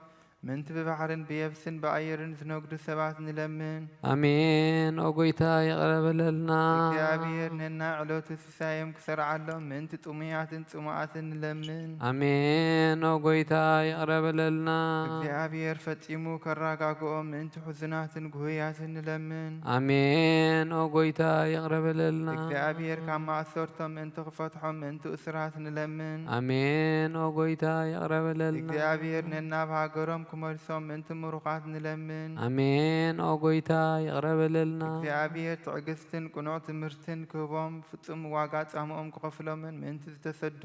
ምእንቲ ብባሕርን ብየብስን ብኣየርን ዝነግዱ ሰባት ንለምን። ኣሜን። ኦ ጎይታ፣ ይቕረ በለልና። እግዚኣብሔር ነናይ ዕለቱ ሲሳዮም ክሰርዓሎም፣ ምእንቲ ጥሙያትን ጽሙኣትን ንለምን። ኣሜን። ኦ ጎይታ፣ ይቕረ በለልና። እግዚኣብሔር ፈጺሙ ከራጋግኦም፣ ምእንቲ ሕዙናትን ጉህያትን ንለምን። ኣሜን። ኦ ጎይታ፣ ይቕረ በለልና። እግዚኣብሔር ካብ ማእሰርቶም ምእንቲ ክፈትሖም፣ ምእንቲ እሱራት ንለምን። ኣሜን። ኦ ጎይታ፣ ይቕረ በለልና። እግዚኣብሔር ነናብ ሃገሮም ክመልሶም ምእንቲ ምሩኻት ንለምን። ኣሜን። ኦ ጎይታ፣ ይቕረ በለልና። እግዚኣብሔር ትዕግስትን ቅኑዕ ትምህርትን ክህቦም፣ ፍጹም ዋጋ ጻምኦም ክኸፍሎምን ምእንቲ ዝተሰዱ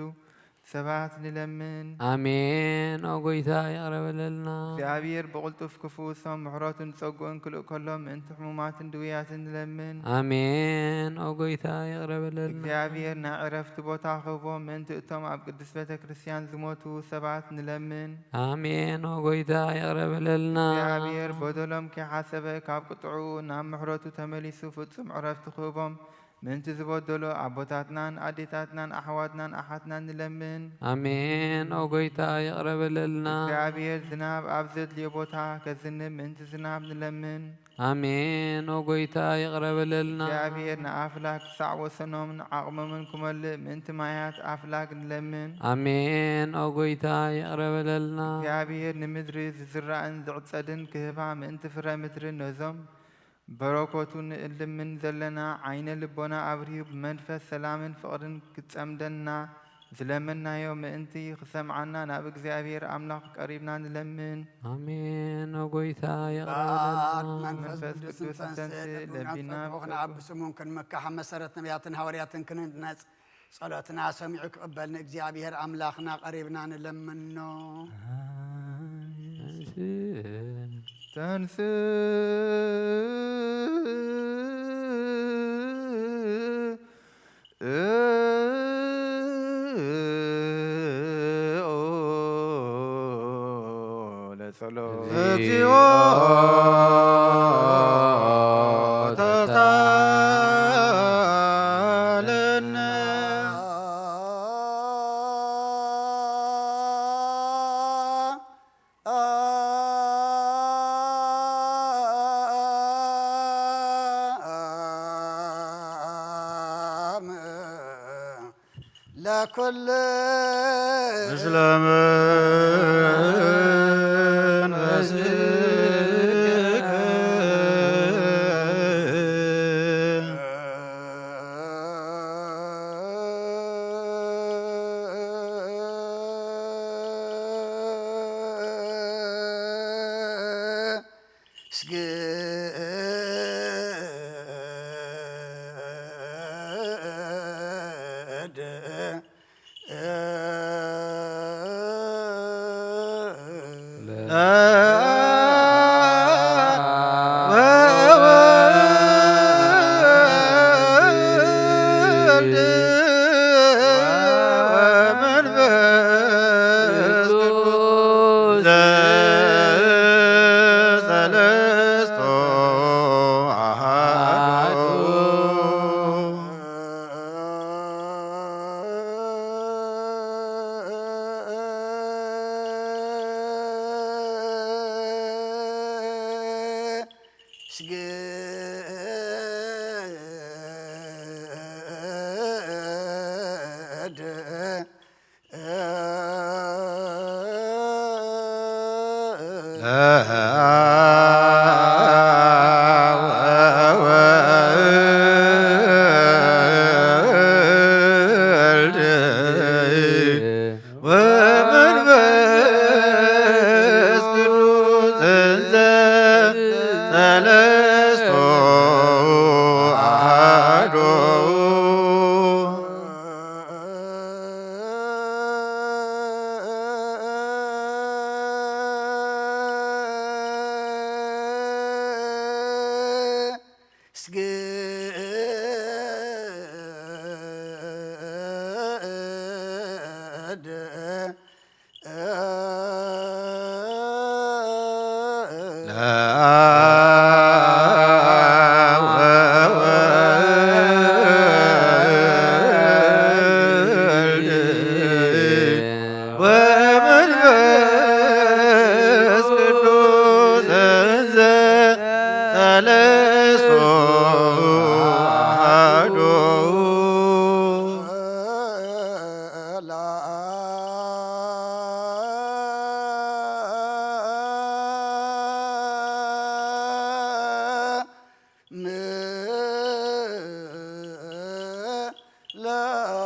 ሰባት ንለምን። ኣሜን። ኦ ጎይታ፣ ይቕረ በለልና። እግዚኣብሔር ብቕልጡፍ ክፍውሶም፣ ምሕረቱን ጸግኡን ክልእከሎም ምእንቲ ሕሙማትን ድውያትን ንለምን። ኣሜን። ኦ ጎይታ፣ ይቕረ በለልና። እግዚኣብሔር ናይ ዕረፍቲ ቦታ ክህቦም፣ ምእንቲ እቶም ኣብ ቅድስት ቤተ ክርስቲያን ዝሞቱ ሰባት ንለምን። ኣሜን። ኦ ጎይታ፣ ይቕረ በለልና። እግዚኣብሔር በደሎም ከይሓሰበ፣ ካብ ቁጥዕኡ ናብ ምሕረቱ ተመሊሱ፣ ፍጹም ዕረፍቲ ክህቦም፣ ምእንቲ ዝበደሉ ኣቦታትናን ኣዴታትናን ኣሕዋትናን ኣሓትናን ንለምን። ኣሜን። ኦ ጎይታ፣ ይቕረ በለልና። እግዚኣብሔር ዝናብ ኣብ ዘድልዮ ቦታ ከዝንብ፣ ምእንቲ ዝናብ ንለምን። ኣሜን። ኦ ጎይታ፣ ይቕረ በለልና። እግዚኣብሔር ንኣፍላግ ክሳዕ ወሰኖምን ዓቕሞምን ክመልእ፣ ምእንቲ ማያት ኣፍላግ ንለምን። ኣሜን። ኦ ጎይታ፣ ይቕረ በለልና። እግዚኣብሔር ንምድሪ ዝዝራእን ዝዕጸድን ክህባ፣ ምእንቲ ፍረ ምድሪ ነዞም በረከቱ ንእልምን ዘለና ዓይነ ልቦና ኣብርሁ፣ ብመንፈስ ሰላምን ፍቕርን ክጸምደና ዝለመንናዮ ምእንቲ ክሰምዓና ናብ እግዚኣብሔር ኣምላኽ ቀሪብና ንለምን። ኣሜን። ኦ ጎይታ፣ ይቕረ በለልና። በኣብ መንፈስ መንፈስ ቅዱስን ቅዱስን ተንሥእ ተንሥእ ለቢና ለቢና ፍቅርና ፍቅርና ኣብ ስሙን ክንምካሕ፣ መሰረት ነቢያትን ሃዋርያትን ክንህነጽ፣ ጸሎትና ሰሚዑ ክቕበል ንእግዚኣብሔር ኣምላኽና ቀሪብና ንለምኖ። ተንሥእ። ተንሥእ። ለጸሎት። እግዚኦ ተሳለነ። ለኩል ምስለ መንፈስከ። ስግድ ወወልድ ወመንፈስ ቅዱስ ሰለስቱ አሐዱ። ወመንፈስ ቅዱስ እንዘ ሰለስቱ አሐዱ። ስግድ ለወልድ ወመንፈስ ቅዱስ እንዘ ሰለስቱ አሐዱ።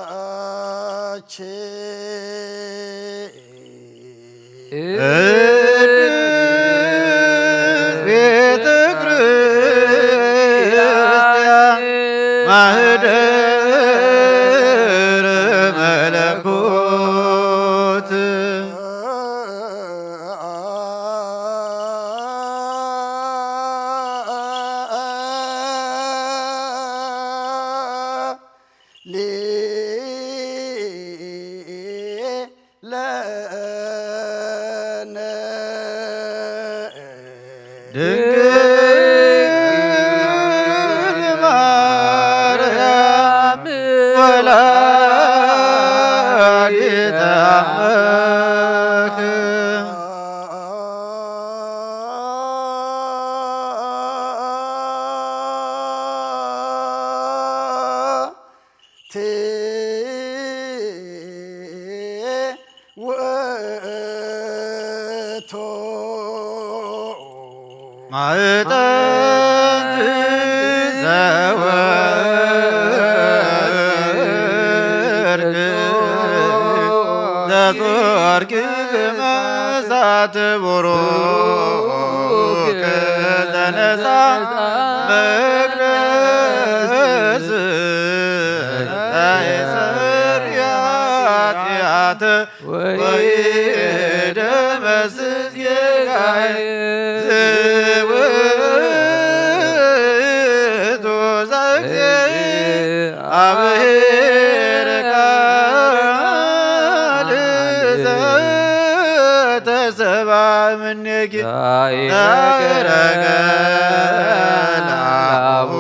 ለአቼ ቤተ ክርስቲያን ማህደር መለኮት። ለነ ድንግል ማርያም ወላዲተ አምላክ። ውእቱ ማዕጠንት ዘወርቅ ዘጾርኪ እሳት ቡሩክ ዘነሳ መቅደስ ዘይሰርይ ኃጢአት ወይደመስስ ጌጋይ። ዝውእቱ ዘእግዚአብሔር ቃል ዘተሰብአ እምኔኪ ዛይረገ ላሁ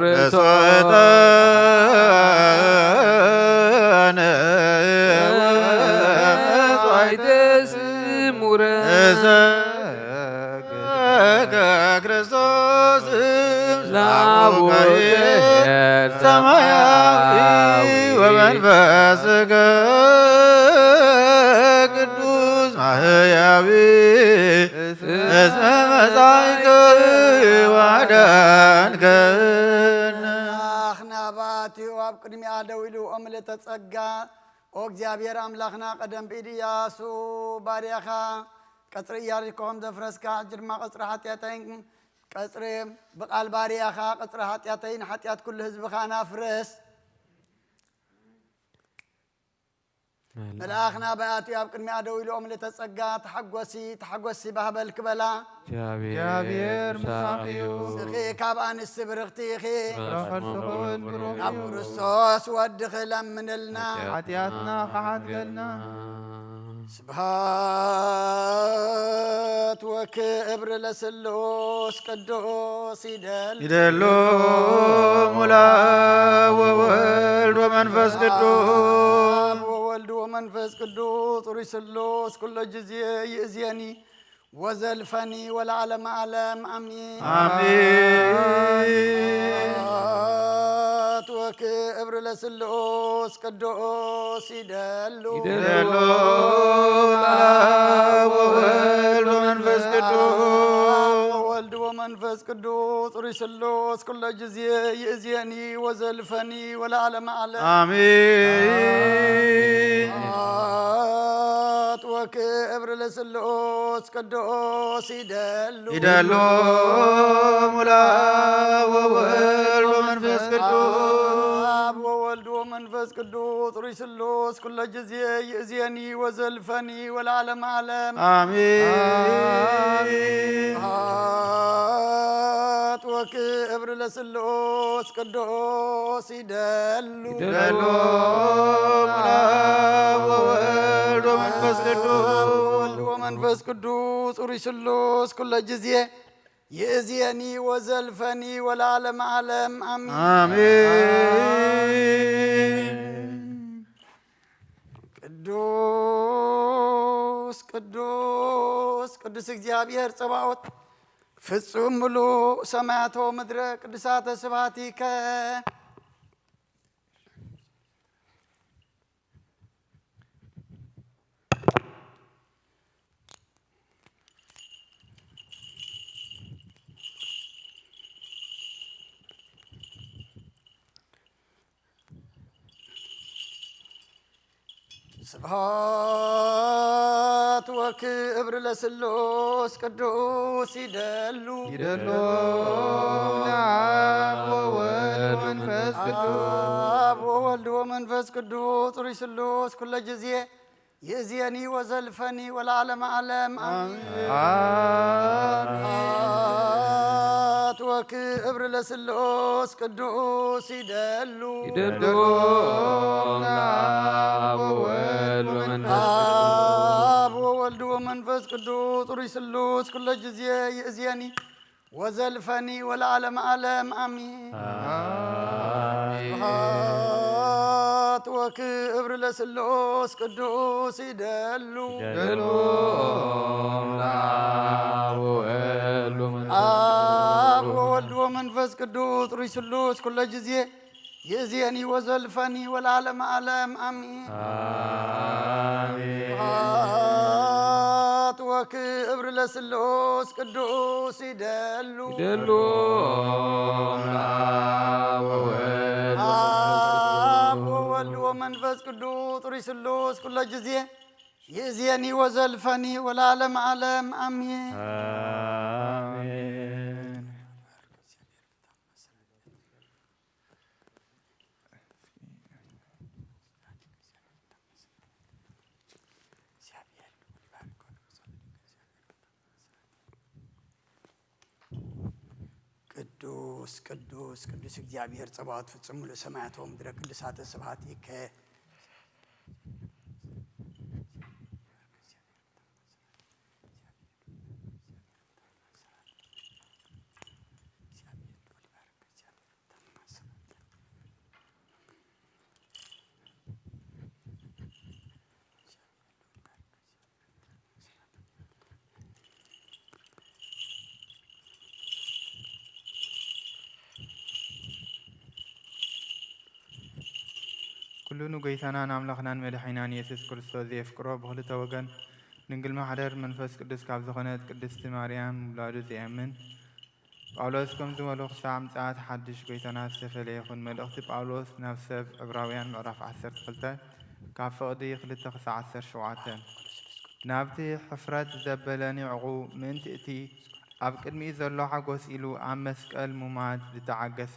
ርእሶ ዕጣነ ወመሥዋዕተ ስሙረ። እሰ ከክርስቶስ ላቡ ሰማያዊ ወመንፈስከ ቅዱስ ማህያዊ እስመ መጻእከ ወአዳንከነ። ኣምላኽና ባቲኡ ኣብ ቅድሚኣ ደው ኢሉ፣ ኦ ምልእተ ጸጋ፣ ኦ እግዚኣብሔር ኣምላኽና፣ ቀደም ብኢድ ኢያሱ ባርያኻ ቀጽሪ ኢያሪኮ ከም ዘፍረስካ፣ ሕጂ ድማ ቀጽሪ ሓጢኣተይን ቀጽሪ ብቓል ባርያኻ፣ ቀጽሪ ሓጢኣተይን ሓጢኣት ኩሉ ህዝብኻን ኣፍርስ። መልኣኽ ናባይ ኣትዩ ኣብ ቅድሚኣ ደው ኢሉ፣ ምልእተ ጸጋ፣ ተሓጎሲ፣ ተሓጎሲ፣ ባህበል ክበላ። እግዚኣብሔር ምሳኺ እዩ። ንስኺ ካብ ኣንስቲ ብርኽቲ ኢኺ። ፍረ ከርስኺ እውን ብሩኽ ናብ እዩ። ክርስቶስ ወድኺ ለምንልና። ሓጢኣትና ከሓትገልና። ስብሐት ወክብር ለስሉስ ቅዱስ ይደሉ። ይደሉ ሙላ ወወልድ ወመንፈስ ቅዱስ። አብ ወወልድ ወመንፈስ ቅዱስ ጽሩይ ስሉስ ኩሎ ጊዜ ይእዜኒ ወዘልፈኒ ወለዓለመ ዓለም አሜን። አሜን። ስብሐት ወክብር ለስሉስ ቅዱስ ይደሉ። ይደሉ ሙላ ወወልድ ወመንፈስ ቅዱስ። አብ ወወልድ ወመንፈስ ቅዱስ ጽሩይ ስሉስ ኩሎ ጊዜ ይእዜኒ ወዘልፈኒ ወለዓለመ ዓለም። አሜን። ስብሐት ወክብር ለስሉስ ቅዱስ ይደሉ። ይደሉ ሙላ ወወልድ ወመንፈስ ቅዱስ። አብ ወወልድ ወመንፈስ ቅዱስ ጽሩይ ስሉስ ኩሎ ጊዜ ይእዜኒ ወዘልፈኒ ወለዓለመ ዓለም። አሜን። ስብሐት ወክብር ለስሉስ ቅዱስ ይደሉ። ይደሉ ሙላ ወወልድ ወመንፈስ ቅዱስ። ወወልድ ወመንፈስ ቅዱስ ጽሩይ ስሉስ ኩሎ ጊዜ ይእዜኒ ወዘልፈኒ ወለዓለመ ዓለም አሜን። አሜን። ቅዱስ ቅዱስ ቅዱስ እግዚኣብሔር ጸባኦት ፍጹም ምሉእ ሰማያቶ ምድረ ቅዱሳተ ስብሐቲከ። ስብሐት ወክብር ለስሉስ ቅዱስ ይደሉ። ይደሉ ለአብ ወወልድ ወመንፈስ ቅዱስ። አብ ወወልድ ወመንፈስ ቅዱስ ጽሩይ ስሉስ ኩሎ ጊዜ ይእዜኒ ወዘልፈኒ ወለዓለመ ዓለም አሜን። አሜን። ስብሐት ወክብር ለስሉስ ቅዱስ ይደሉ። ይደሉ ለአብ ወወልድ ወመንፈስ ቅዱስ። አብ ወወልድ ወመንፈስ ቅዱስ ጽሩይ ስሉስ ኩሎ ጊዜ ይእዜኒ ወዘልፈኒ ወለዓለመ ዓለም አሜን። አሜን። ስብሐት ወክብር ለስሉስ ቅዱስ ይደሉ። ይደሉ ለአብ ወወልድ ወመንፈስ አብ ወወልድ ወመንፈስ ቅዱስ ጽሩይ ስሉስ ኩሎ ጊዜ ይእዜኒ ወዘልፈኒ ወለዓለመ ዓለም አሜን። አሜን። ስብሐት ወክብር ለስሉስ ቅዱስ ይደሉ። ይደሉ አብ ወወልድ አብ ወወልድ ወመንፈስ ቅዱስ ጽሩይ ስሉስ ኩሎ ጊዜ ይእዜኒ ወዘልፈኒ ወለዓለመ ዓለም አሜን። አሜን። ቅዱስ ቅዱስ ቅዱስ እግዚኣብሔር ጸባኦት ፍጹም ምሉእ ሰማያት ወምድረ ቅዱሳተ ስብሐት ይከ ኩሉ ንጎይታናን ኣምላኽናን መድሓኒናን የሱስ ክርስቶስ ዘየፍቅሮ ብኽልተ ወገን ድንግል ማሕደር መንፈስ ቅዱስ ካብ ዝኾነት ቅድስቲ ማርያም ምውላዱ ዘየምን ጳውሎስ ከምዚ በሉ፣ ክሳዕ ምጽኣት ሓድሽ ጎይታና ዝተፈለየ ይኹን። መልእኽቲ ጳውሎስ ናብ ሰብ ዕብራውያን ምዕራፍ ዓሰርተ ክልተ ካብ ፍቕዲ ክልተ ክሳዕ ዓሰርተ ሸውዓተ። ናብቲ ሕፍረት ዘበለ ኒዕቑ ምእንቲ እቲ ኣብ ቅድሚኡ ዘሎ ሓጎስ ኢሉ ኣብ መስቀል ሙማት ዝተዓገሰ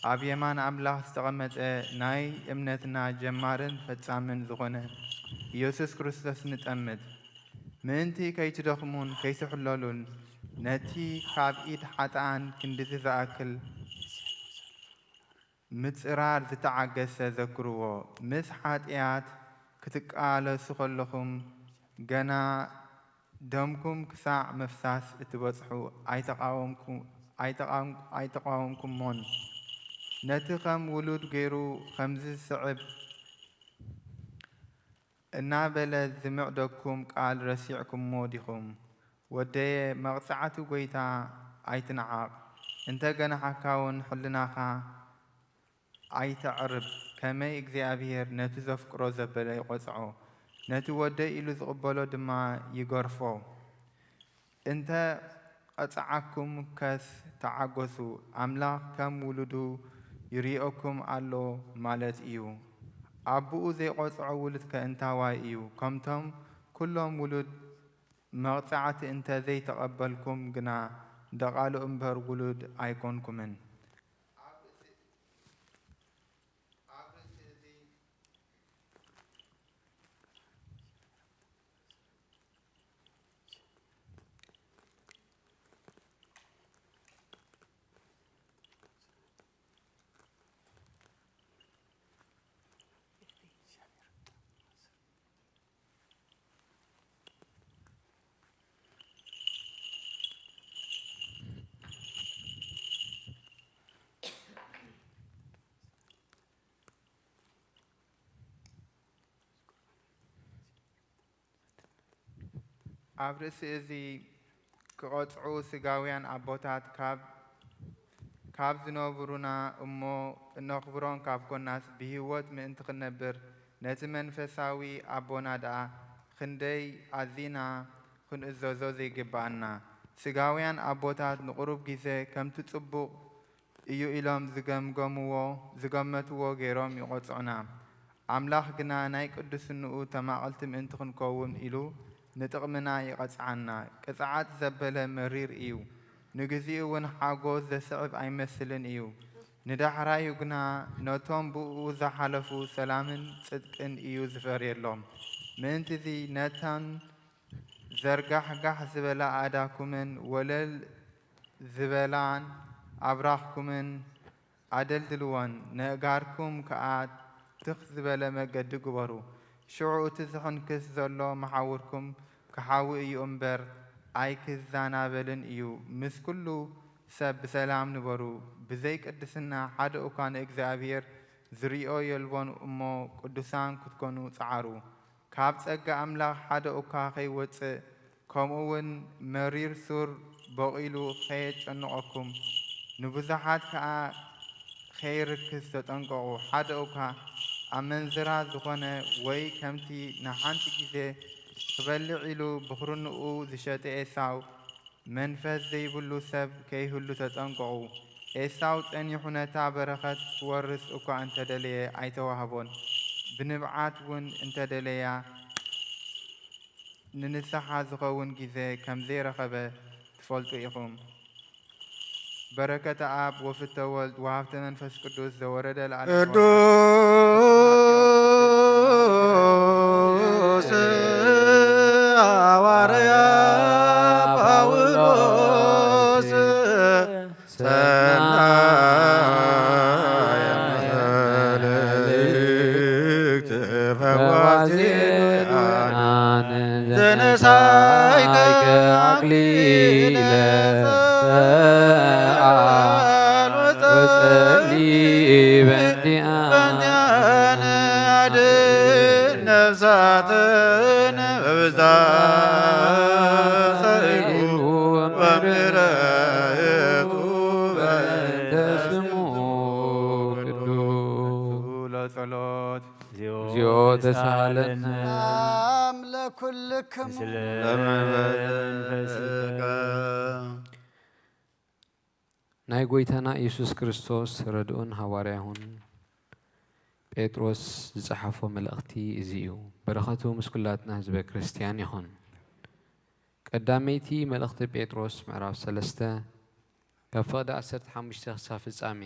ኣብ የማን ኣምላኽ ዝተቐመጠ ናይ እምነትና ጀማርን ፈጻምን ዝኾነ ኢየሱስ ክርስቶስ ንጠምት። ምእንቲ ከይትደኽሙን ከይትሕለሉን ነቲ ካብ ኢድ ሓጥኣን ክንድዚ ዝኣክል ምጽራር ዝተዓገሰ ዘክርዎ። ምስ ሓጢኣት ክትቃለሱ ከለኹም ገና ደምኩም ክሳዕ ምፍሳስ እትበጽሑ ኣይተቓወምኩ-፣ ኣይተቓወም-፣ ኣይተቓወምኩሞን። ነቲ ከም ውሉድ ገይሩ ከምዚ ዝስዕብ እናበለ ዝምዕደኩም ቃል ረሲዕኩሞ ዲኹም? ወደየ፣ መቕጻዕቲ ጐይታ ኣይትንዓቕ። እንተ ገናሓካ እውን ሕልናኻ ኣይተዕርብ። ከመይ እግዚኣብሄር ነቲ ዘፍቅሮ ዘበለ ይቖጽዖ፣ ነቲ ወደይ ኢሉ ዝቕበሎ ድማ ይገርፎ። እንተ ቐጽዓኩምከስ ተዓገሱ፣ ኣምላኽ ከም ውሉዱ ይርእየኩም ኣሎ ማለት እዩ። ኣቦኡ ዘይቖጽዖ ውሉድከ እንታዋይ እዩ? ከምቶም ኩሎም ውሉድ መቕጻዕቲ እንተ ዘይተቐበልኩም ግና፣ ደቓሉ እምበር ውሉድ ኣይኮንኩምን። ኣብ ርእሲ እዚ ክቐጽዑ ስጋውያን ኣቦታት ካብ፣ ካብ ዝነብሩና እሞ እነኽብሮን ካብ ኮናስ ብህይወት ምእንቲ ክንነብር ነቲ መንፈሳዊ ኣቦና ደኣ ክንደይ ኣዚና ክንእዘዞ ዘይግብኣና። ስጋውያን ኣቦታት ንቑሩብ ግዜ ከምቲ ጽቡቕ እዩ ኢሎም ዝገምገምዎ፣ ዝገመትዎ ገይሮም ይቖጽዑና። ኣምላኽ ግና ናይ ቅድስንኡ ተማቐልቲ ምእንቲ ክንከውን ኢሉ ንጥቕምና ይቐጽዓና። ቅጽዓት ዘበለ መሪር እዩ፣ ንግዚኡ እውን ሓጎስ ዘስዕብ ኣይመስልን እዩ። ንዳሕራዩ ግና ነቶም ብእኡ ዝሓለፉ ሰላምን ጽድቅን እዩ ዝፈርየሎም። ምእንትዚ ነተን ዘርጋሕጋሕ ዝበላ ኣእዳኩምን ወለል ዝበላን ኣብራኽኩምን ኣደልድልወን፣ ነእጋርኩም ከኣ ትኽ ዝበለ መገዲ ግበሩ። ሽዑ እቲ ዝሕንክስ ዘሎ መሓውርኩም ክሓዊ እዩ እምበር ኣይክዛናበልን እዩ። ምስ ኩሉ ሰብ ብሰላም ንበሩ። ብዘይ ቅድስና ሓደ እኳ ንእግዚኣብሔር ዝርእዮ የልቦን እሞ ቅዱሳን ክትኮኑ ጸዓሩ። ካብ ጸጋ ኣምላኽ ሓደ እኳ ኸይወጽእ፣ ከምኡ እውን መሪር ሱር በቒሉ ኸየጨንቐኩም፣ ንብዙሓት ከኣ ኸይርክስ ተጠንቀቑ። ሓደ እኳ ኣመንዝራ ዝኾነ ወይ ከምቲ ንሓንቲ ግዜ ክበልዕ ኢሉ ብኹርንኡ ዝሸጠ ኤሳው፣ መንፈስ ዘይብሉ ሰብ ከይህሉ ተጠንቀቑ። ኤሳው ጸኒሑ ነታ በረኸት ክወርስ እኳ እንተደለየ ኣይተዋህቦን። ብንብዓት እውን እንተደለያ ንንስሓ ዝኸውን ግዜ ከም ዘይረኸበ ትፈልጡ ኢኹም። በረከተ ኣብ ወፍተ ወልድ ወሃብተ መንፈስ ቅዱስ ዘወረደ ለዓለማዊ ቅዱስ ሐዋርያ ጳውሎስ ሰናየ መልእክት ፈዋሴ ዘነሳይከ አክሊለ ሰአል ወጸሊ በእንቲአነ አድን ነፍሳትን በብዛ ጸይቁ ወምሕረቱ በእንተ ስሙ ቅዱስ። ለጸሎት። እግዚኦ ተሳሃለነ። ሰላም ለኩልክሙ። ምስለ መንፈስከ። ናይ ጐይታና ኢየሱስ ክርስቶስ ረድኡን ሃዋርያሁን ጴጥሮስ ዝጸሓፎ መልእኽቲ እዚ እዩ። በረኸቱ ምስ ኩላትና ህዝበ ክርስቲያን ይኹን። ቀዳመይቲ መልእኽቲ ጴጥሮስ ምዕራፍ ሰለስተ ካብ ፍቕዲ ዓሰርተ ሓሙሽተ ክሳብ ፍጻሜ።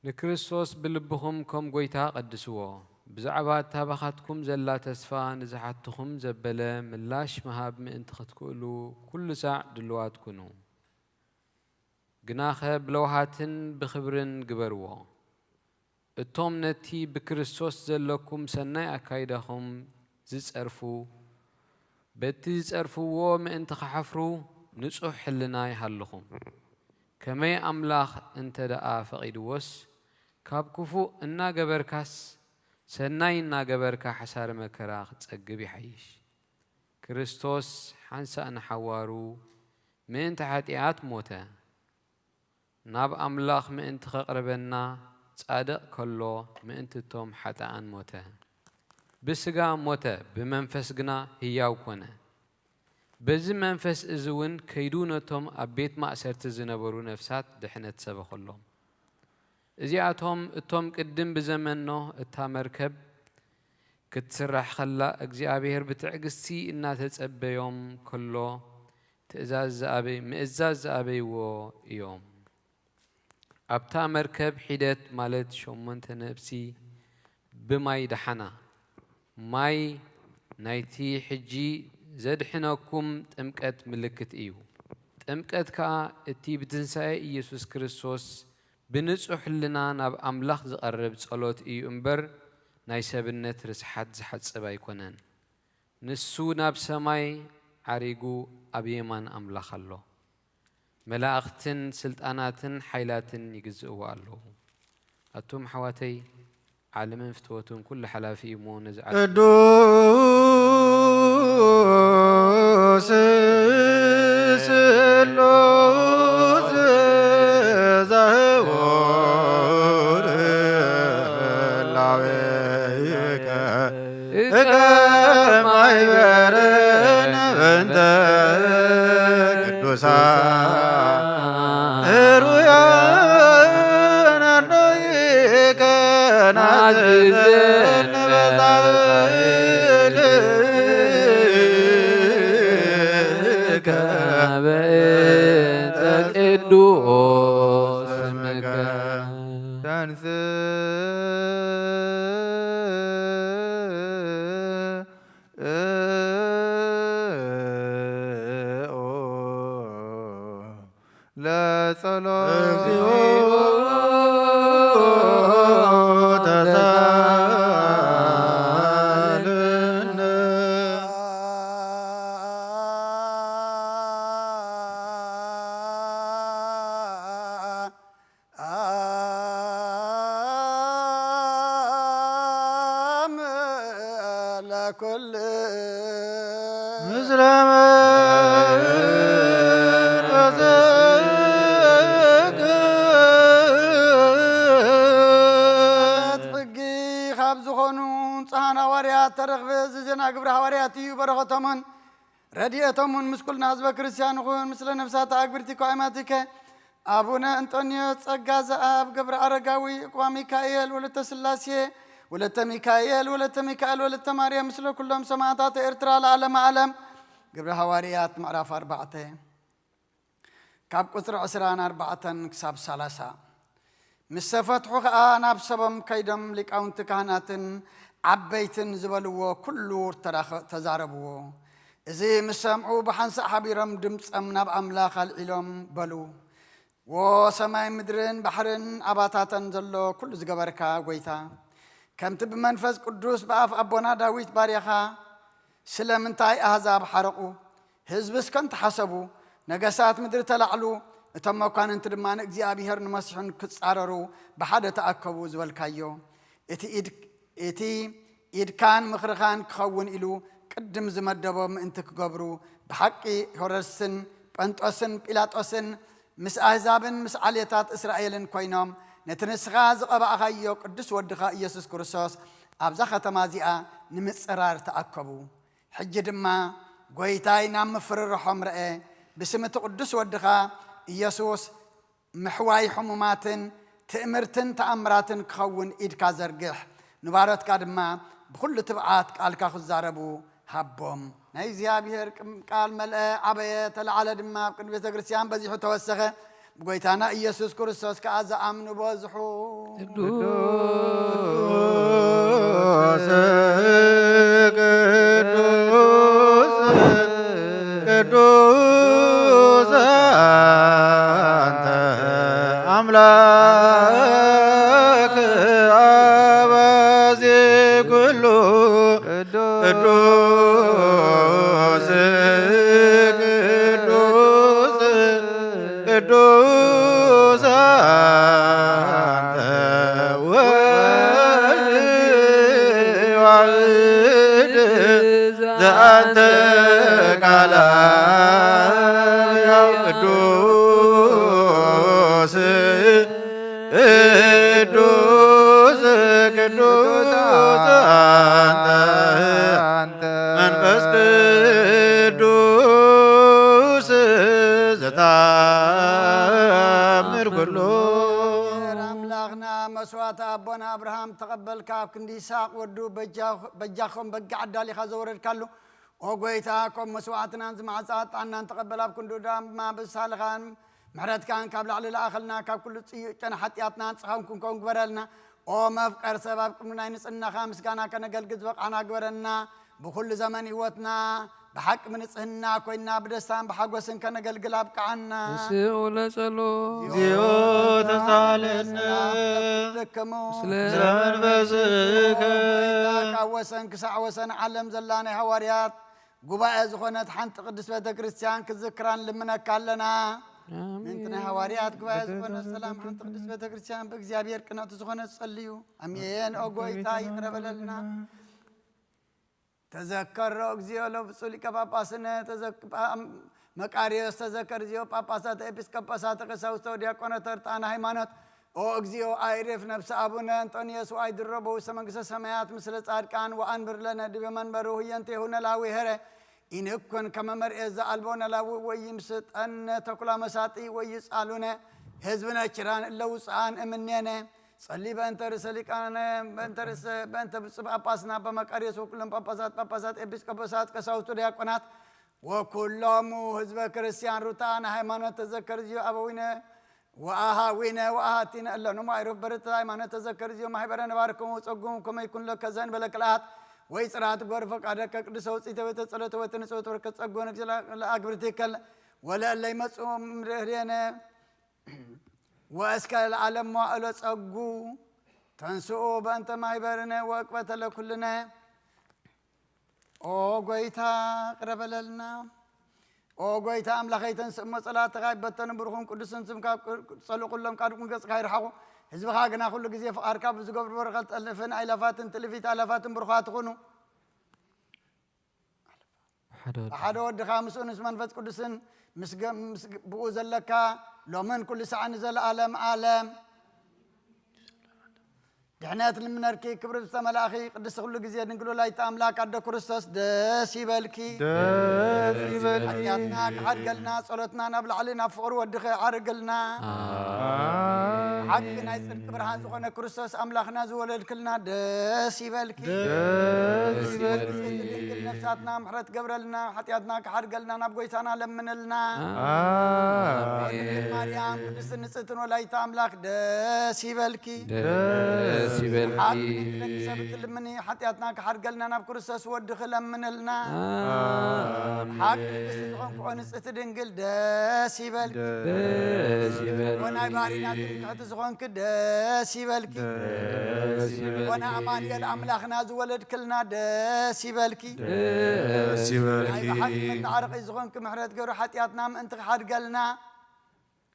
ንክርስቶስ ብልብኹም ከም ጐይታ ቀድስዎ። ብዛዕባ እታ ባኻትኩም ዘላ ተስፋ ንዝሓትኹም ዘበለ ምላሽ ምሃብ ምእንቲ ኽትክእሉ፣ ኩሉ ሳዕ ድሉዋት ኩኑ። ግናኸ ብለውሃትን ብኽብርን ግበርዎ። እቶም ነቲ ብክርስቶስ ዘለኩም ሰናይ ኣካይዳኹም ዝጸርፉ፣ በቲ ዝጸርፍዎ ምእንቲ ኽሓፍሩ ንጹሕ ሕልና ይሃልኹም። ከመይ ኣምላኽ እንተ ደኣ ፈቒድዎስ፣ ካብ ክፉእ እናገበርካስ ሰናይ እናገበርካ ሓሳረ መከራ ክትጸግብ ይሓይሽ። ክርስቶስ ሓንሳእ ንሓዋሩ ምእንቲ ሓጢኣት ሞተ። ናብ ኣምላኽ ምእንቲ ኸቕርበና ጻድቕ ከሎ ምእንቲ እቶም ሓጥኣን ሞተ። ብስጋ ሞተ፣ ብመንፈስ ግና ህያው ኮነ። በዚ መንፈስ እዚ እውን ከይዱ ነቶም ኣብ ቤት ማእሰርቲ ዝነበሩ ነፍሳት ድሕነት ሰበኸሎም። እዚኣቶም እቶም ቅድም ብዘመን ኖህ እታ መርከብ ክትስራሕ ኸላ እግዚኣብሔር ብትዕግስቲ እናተጸበዮም ከሎ ትእዛዝ ዝኣበይ-፣ ምእዛዝ ዝኣበይዎ እዮም። ኣብታ መርከብ ሒደት ማለት ሸሞንተ ነፍሲ ብማይ ደሓና። ማይ ናይቲ ሕጂ ዘድሕነኩም ጥምቀት ምልክት እዩ። ጥምቀት ከኣ እቲ ብትንሳኤ ኢየሱስ ክርስቶስ ብንጹሕ ሕልና ናብ ኣምላኽ ዝቐርብ ጸሎት እዩ እምበር፣ ናይ ሰብነት ርስሓት ዝሓጽብ ኣይኮነን። ንሱ ናብ ሰማይ ዓሪጉ ኣብ የማን ኣምላኽ ኣሎ። መላእኽትን ስልጣናትን ሓይላትን ይግዝእዎ ኣለዉ። ኣቱም ኣሕዋተይ፣ ዓለምን ፍትወቱን ኩሉ ሓላፊ እዩ እሞ፣ ነዚ ዓለም ቅዱስ ስሉስ ዛህቦ ህላዌከ እከ ማይበረ ነበንተ ቅዱሳን ህሩያን ኣርዳኢከ ናዝዘን በዛብእልከ በእንተ ቅዱስ ስምከ። ተንስ ለጸሎት ተሳልነ። አም ለኩል ምስለ መንፈስክ። ሕጊ ካብ ዝኾኑ ንጹሃን ሃዋርያት ተረኽበ። እዚ ዜና ግብረ ሃዋርያት እዩ። በረኸቶምን ረድኤቶምን ምስ ኩልና ህዝበ ክርስቲያን ይኹን። ምስለ ነፍሳት ኣግብርቲ ኳይማቲከ ኣቡነ እንጦንዮስ ጸጋ ዘኣብ፣ ገብረ ኣረጋዊ፣ ዕቁባ ሚካኤል፣ ወለተ ስላሴ፣ ወለተ ሚካኤል፣ ወለተ ሚካኤል፣ ወለተ ማርያም፣ ምስለ ኩሎም ሰማዕታት ኤርትራ ለዓለመ ዓለም። ግብረ ሃዋርያት ምዕራፍ ኣርባዕተ ካብ ቁጽሪ ዕስራን ኣርባዕተን ክሳብ ሰላሳ። ምስ ተፈትሑ ኸኣ ናብ ሰቦም ከይዶም ሊቃውንቲ ካህናትን ዓበይትን ዝበልዎ ኩሉ ተራኸ-፣ ተዛረብዎ። እዚ ምስ ሰምዑ ብሓንሳእ ሓቢሮም ድምጾም ናብ ኣምላኽ ኣልዒሎም በሉ፣ "ዎ ሰማይ ምድርን ባሕርን ኣባታተን ዘሎ ኩሉ ዝገበርካ ጐይታ፣ ከምቲ ብመንፈስ ቅዱስ ብኣፍ ኣቦና ዳዊት ባርያኻ፣ ስለምንታይ ኣህዛብ ሓረቑ? ህዝብስ ከንቱ ሓሰቡ? ነገሳት ምድሪ ተላዕሉ፣ እቶም መኳንንቲ ድማ ንእግዚኣብሔር ንመሲሑን ክጻረሩ ብሓደ ተኣከቡ ዝበልካዮ፣ እቲ ኢድ-፣ እቲ ኢድካን ምኽርኻን ክኸውን ኢሉ ቅድም ዝመደቦ ምእንቲ ክገብሩ፣ ብሓቂ ሄሮድስን ጳንጦስን ጲላጦስን ምስ ኣህዛብን ምስ ዓሌታት እስራኤልን ኮይኖም፣ ነቲ ንስኻ ዝቐባእካዮ ቅዱስ ወድኻ ኢየሱስ ክርስቶስ ኣብዛ ከተማ እዚኣ ንምጽራር ተኣከቡ። ሕጂ ድማ ጐይታይ ናብ ምፍርርሖም ረኤ፣ ብስም እቲ ቅዱስ ወድኻ ኢየሱስ ምሕዋይ ሕሙማትን ትእምርትን ተኣምራትን ክኸውን ኢድካ ዘርግሕ፣ ንባሮትካ ድማ ብኹሉ ትብዓት ቃልካ ክዛረቡ ሃቦም። ናይ እግዚኣብሔር ቅም-፣ ቃል መልአ፣ ዓበየ፣ ተለዓለ ድማ ኣብ ቅድሚ ቤተ ክርስቲያን በዚሑ ተወሰኸ። ብጎይታና ኢየሱስ ክርስቶስ ከኣ ዝኣምኑ በዝሑ። ቅዱስ ቅዱስ ቅዱስ ኣንተ ኣምላክ ኣባዜ ኩሉ ቅዱስ ቅዱስ ቅዱስ ኣንተ ወልድ ዋሕድ ዘአንተ ቃል ሕያው ቅዱስ ቅዱስ ቅዱስ ኣንተ መንፈስ ቅዱስ ዘተአምር ኩሉ። ኣምላኽና መስዋዕቲ ኣቦና ኣብርሃም ተቐበልካ፣ ኣብ ክንዲ ይስሐቅ ወዱ በጃ-፣ በጃኾም በጊዕ ኣዳሊኻ ዘወረድካሉ። ኦ ጎይታ፣ ከም መስዋዕትናን ዝማዕፃ ዕጣንናን ተቐበል፣ ኣብ ክንዱ ድማ ብሳልኻን ምሕረትካን ካብ ላዕሊ ለኣኸልና፣ ካብ ኩሉ ጽዩቅ ጨና ሓጢኣትና ንጽኻ ክንከውን ግበረልና። ኦ መፍቀር ሰብ፣ ኣብ ቅድሚ ናይ ንጽህናኻ ምስጋና ከነገልግል ዝበቃዕና ግበረና። ብኹሉ ዘመን ህይወትና ብሓቂ ብንጽህና ኮይና ብደስታን ብሓጎስን ከነገልግል ኣብቅዓና። ንስኡ ለጸሎ እግዚኦ ተሳለነ ደከሙ ስለ መንፈስከ ካብ ወሰን ክሳዕ ወሰን ዓለም ዘላ ናይ ሃዋርያት ጉባኤ ዝኾነት ሓንቲ ቅድስት ቤተ ክርስቲያን ክዝክራን ልምነካ ኣለና። ምእንቲ ናይ ሃዋርያት ጉባኤ ዝኾነት ሰላም ሓንቲ ቅድስት ቤተ ክርስቲያን ብእግዚኣብሔር ቅንዕቲ ዝኾነት ጸልዩ። ኣሜን። ኦ ጎይታ ይቅረ በለልና። ተዘከሮ እግዚኦ ለብፁዕ ሊቀ ጳጳስነ ተዘክ-፣ ጳ-፣ መቃርዮስ ተዘከር እግዚኦ ጳጳሳት ኤጲስቆጶሳት ቀሳውስተ ወዲያቆኖተ ዕርጣነ ሃይማኖት። ኦ እግዚኦ ኣይርፍ ነፍሲ ኣቡነ እንጦንዮስ ወኣይ ድሮ በውስተ መንግስተ ሰማያት ምስለ ጻድቃን ወኣንብር ለነ ዲበ መንበሩ ህየንቴሁ ነላዊ ሄረ ኢንኩን ከመ መርኤ ዘኣልቦ ነላዊ ወይምስጠነ ተኩላ መሳጢ ወይጻሉነ ህዝብነ ኪራን እለ ውፅኣን እምኔነ ጸሊ በእንተ ርእሰ ሊቃነ በእንተ ርእሰ በእንተ ብፁዕ ጳጳስና በመቃርዮስ ወኩሎም ጳጳሳት ጳጳሳት ኤጲስቆጶሳት ቀሳውስቱ ዲያቆናት ወኩሎሙ ህዝበ ክርስቲያን ሩታ ንሃይማኖት ተዘከር ዚዮ ኣበዊነ ወኣሃዊነ ወኣሃቲነ እለኑ ማይሩፍ በርት ሃይማኖት ተዘከር ዚዮ ማሕበረ ነባርኩም ወጸጉም ከመ ይኩን ለከ ዘእንበለ ክልኣት ወይ ጽራት ግበር ፈቃደከ ቅዱሰ ውጽኢተ ቤተ ጸሎተ ወትንጽወት ወርከ ጸጉን ለኣግብርቲከል ወለእለ ይመጽኡ ምድህሬነ ወእስከ ለዓለም መዋዕሎ ጸጉ ተንስኡ በእንተ ማሕበርነ ወእቅበተ ለኩልነ። ኦ ጎይታ ቅረ በለልና። ኦ ጎይታ ኣምላኸይ ተንስእ እሞ ጸላትኻ ይበተኑ ብሩኹን ቅዱስን ስምካ ጸሉ ኩሎም ካድኩም ገጽካ ይርሓቑ። ህዝብኻ ግና ኩሉ ግዜ ፍቓድካ ብዝገብሩ በረኸት ጠልፍን ኣይላፋትን ትልፊት ኣይላፋትን ብሩኻት ትኹኑ። ሓደ ወዲ ሓደ ወድኻ ምስኡ ምስ መንፈስ ቅዱስን ምስ ገ-፣ ምስ ገ-፣ ብኡ ዘለካ ሎምን ኩሉ ሰዓት ንዘለኣለም ኣለም። ድሕነት ልምነርኪ ክብሪ ዝተመላእኺ ቅድስቲ ኩሉ ግዜ ድንግል ወላዲተ ኣምላክ ኣደ ክርስቶስ ደስ ይበልኪ። ደስ ይበልኪ። ሓጢኣትና ክሓድገልና ጸሎትና ናብ ላዕሊ ናብ ፍቕሪ ወድኺ ዓርግልና። ሓቂ ናይ ጽድቂ ብርሃን ዝኾነ ክርስቶስ ኣምላኽና ዝወለድክልና ደስ ይበልኪ። ደስ ይበልኪ። ድንግል ነፍሳትና ምሕረት ገብረልና፣ ሓጢኣትና ክሓድገልና ናብ ጎይታና ለምንልና። ኣሜን። ማርያም ቅድስት ንጽሕትን ወላዲተ ኣምላክ ደስ ይበልኪ። ደስ ይበልኪ። ሓቂ ንደቂ ሰብ እትልምኒ ሓጢኣትና ክሓድገልና ናብ ክርስቶስ ወድኺ ለምንልና። ሓቂ ንግስቲ ዝኾንክዖ ንጽሕቲ ድንግል ደስ ይበልኪ። ደስ ይበልኪ። ወናይ ባህሪና ትምክሕቲ ዝኾንኪ ደስ ይበልኪ። ደስ ይበልኪ። ወና ኣማኑኤል ኣምላኽና ዝወለድክልና ደስ ይበልኪ። ደስ ይበልኪ። ናይ ብሓቂ መተዓረቂ ዝኾንኪ ምሕረት ገሩ ሓጢኣትና ምእንቲ ክሓድገልና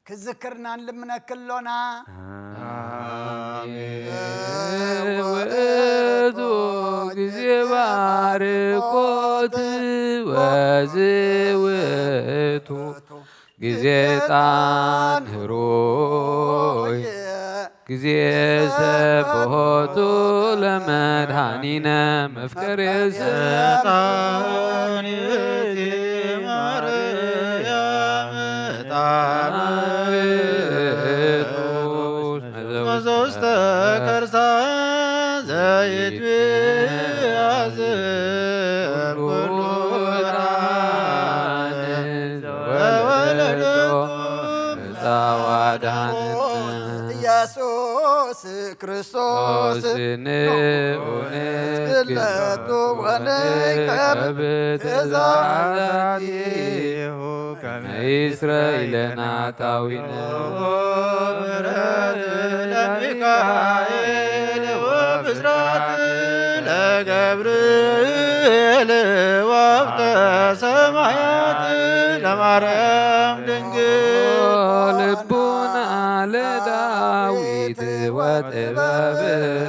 ክዝክርና ንልምነኪ ኣሎና። ውእቱ ግዜ ባርኮት ወዝውእቱ ግዜ ጣን ህሩይ ግዜ ሰብሖቱ ለመድኃኒነ መፍቀሬ ሰጣን ማርያም ጣን ውእቱ መዘውስተ ከርሳ ዘይትቢያዝ ኩሉ ብርሃን ዘወለደቶ ምጻዋ ክርስቶስ ንኡንክለቱ ወንከብ ትእዛዛቲሁ ከመ ይስረይ ለነ ኃጣውኢነ። ምሕረት ለሚካኤል ወብስራት ለገብርኤል ወውስተ ሰማያት ለማርያም ድንግል። ልቡና ለዳዊት ወጥበብ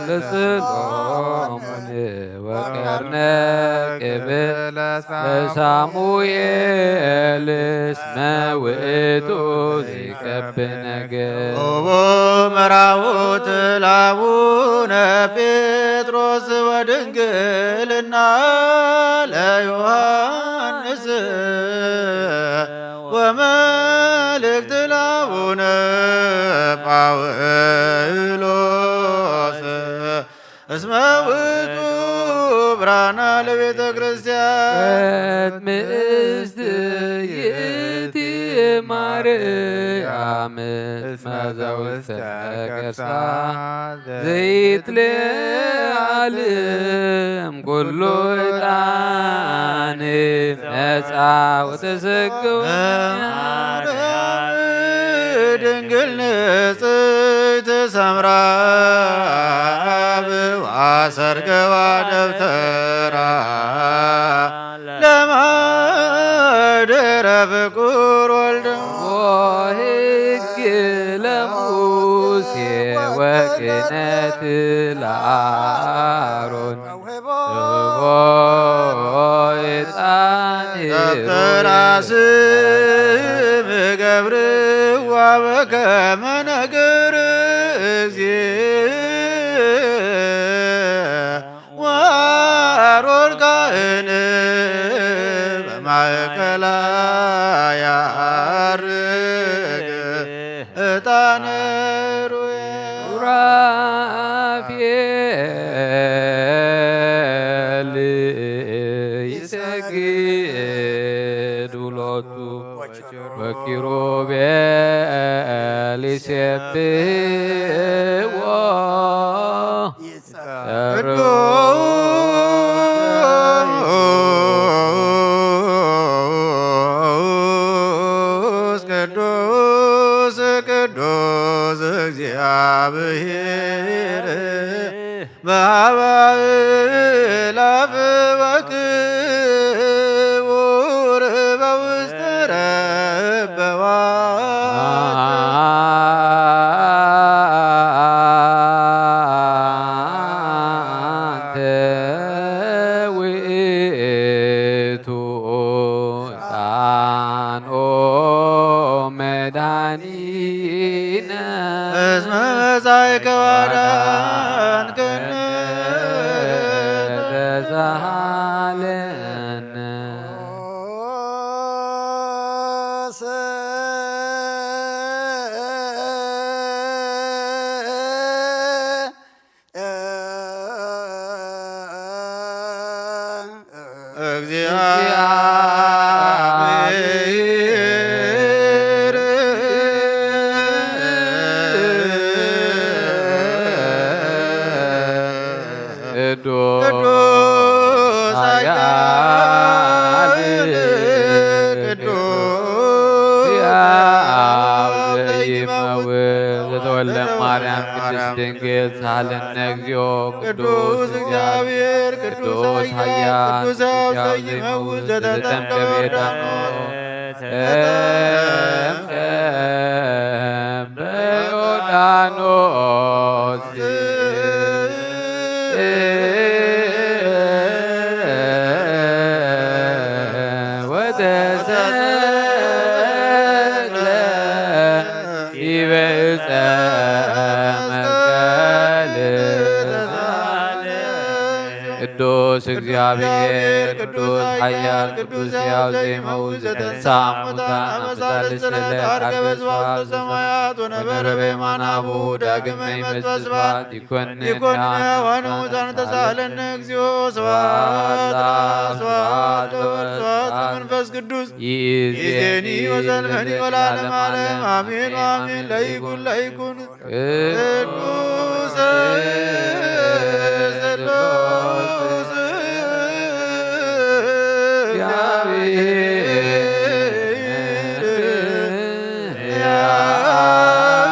ለሰሎሞን ወቀርነ ቅብ ለሳሙኤል እስመ ውእቱ ዘይቀብ ነገር። ኦቦ መራውት ለአቡነ ጴጥሮስ ወድንግልና ለዮሐንስ ወመልእክት ለአቡነ ጳውሎስ እስመ ውእቱ ብርሃና ለቤተ ክርስቲያን። ምእስት ይእቲ ማርያም እስመ ዘውስተ ከርሳ ዘይትለዓልም ኩሉ ዕጣን መጻ ወተሰገወ ማርያም ድንግል ንጽሕት ሰምራ አብዋ ሰርገዋ ደብተራ ለማደረ ፍቁር ወልድ ወሕግ ለሙሴ ወክህነት ለአሮን ዕጣን ደብተራ ስም ገብርዋ በከመ ነገር እግዚእ ወአሮን ካህን በማእከላ ያርግ ዕጣነ ሩየ። ሱራፌል ይሰግድ ሎቱ ወኪሩቤል ይሴብሕዎ። ቅዱስ ቅዱስ ቅዱስ እግዚአብሔር በሀበ አእላፍ ወክቡር በውስተ ረበዋት። አንተ ውእቱ ጣኖ መድኃኒነ እስመ መጻእከ ወአዳንከነ ተሳሃለነ። እግዚአብሔር ቅዱስ ኃያል ቅዱስ ሕያው ዘይመውት ዘተወልደ ማርያም ቅድስት ድንግል ሳለነ እግዚኦ። ቅዱስ እግዚአብሔር ቅዱስ ኃያል ቅዱስ ሕያው ዘይመውት ዘተጠምቀ በዮርዳኖስ ተጠምቀ በዮርዳኖስ ወተሰቅለ ዲበ ዕፀ መስቀል። ቅዱስ ቅዱስ እግዚአብሔር፣ ቅዱስ ኃያል፣ ቅዱስ ሕያው ዘይመውት፣ ዘተንሥአ እሙታን፣ አመሳልስት ዕለት ዐርገ በስብሐት ውስተ ሰማያት ወነበረ በየማነ አቡሁ። ዳግመ ይመጽእ በስብሐት ይኮንን ሕያዋን ሙታን። ተሳሃለነ እግዚኦ። ስብሐት ለአብ፣ ስብሐት ለወልድ፣ ስብሐት ለመንፈስ ቅዱስ። ይእዜኒ ወዘልፈኒ ወለዓለመ ዓለም። አሜን ወአሜን። ለይኩን ለይኩን። ቅዱስ ስሉስ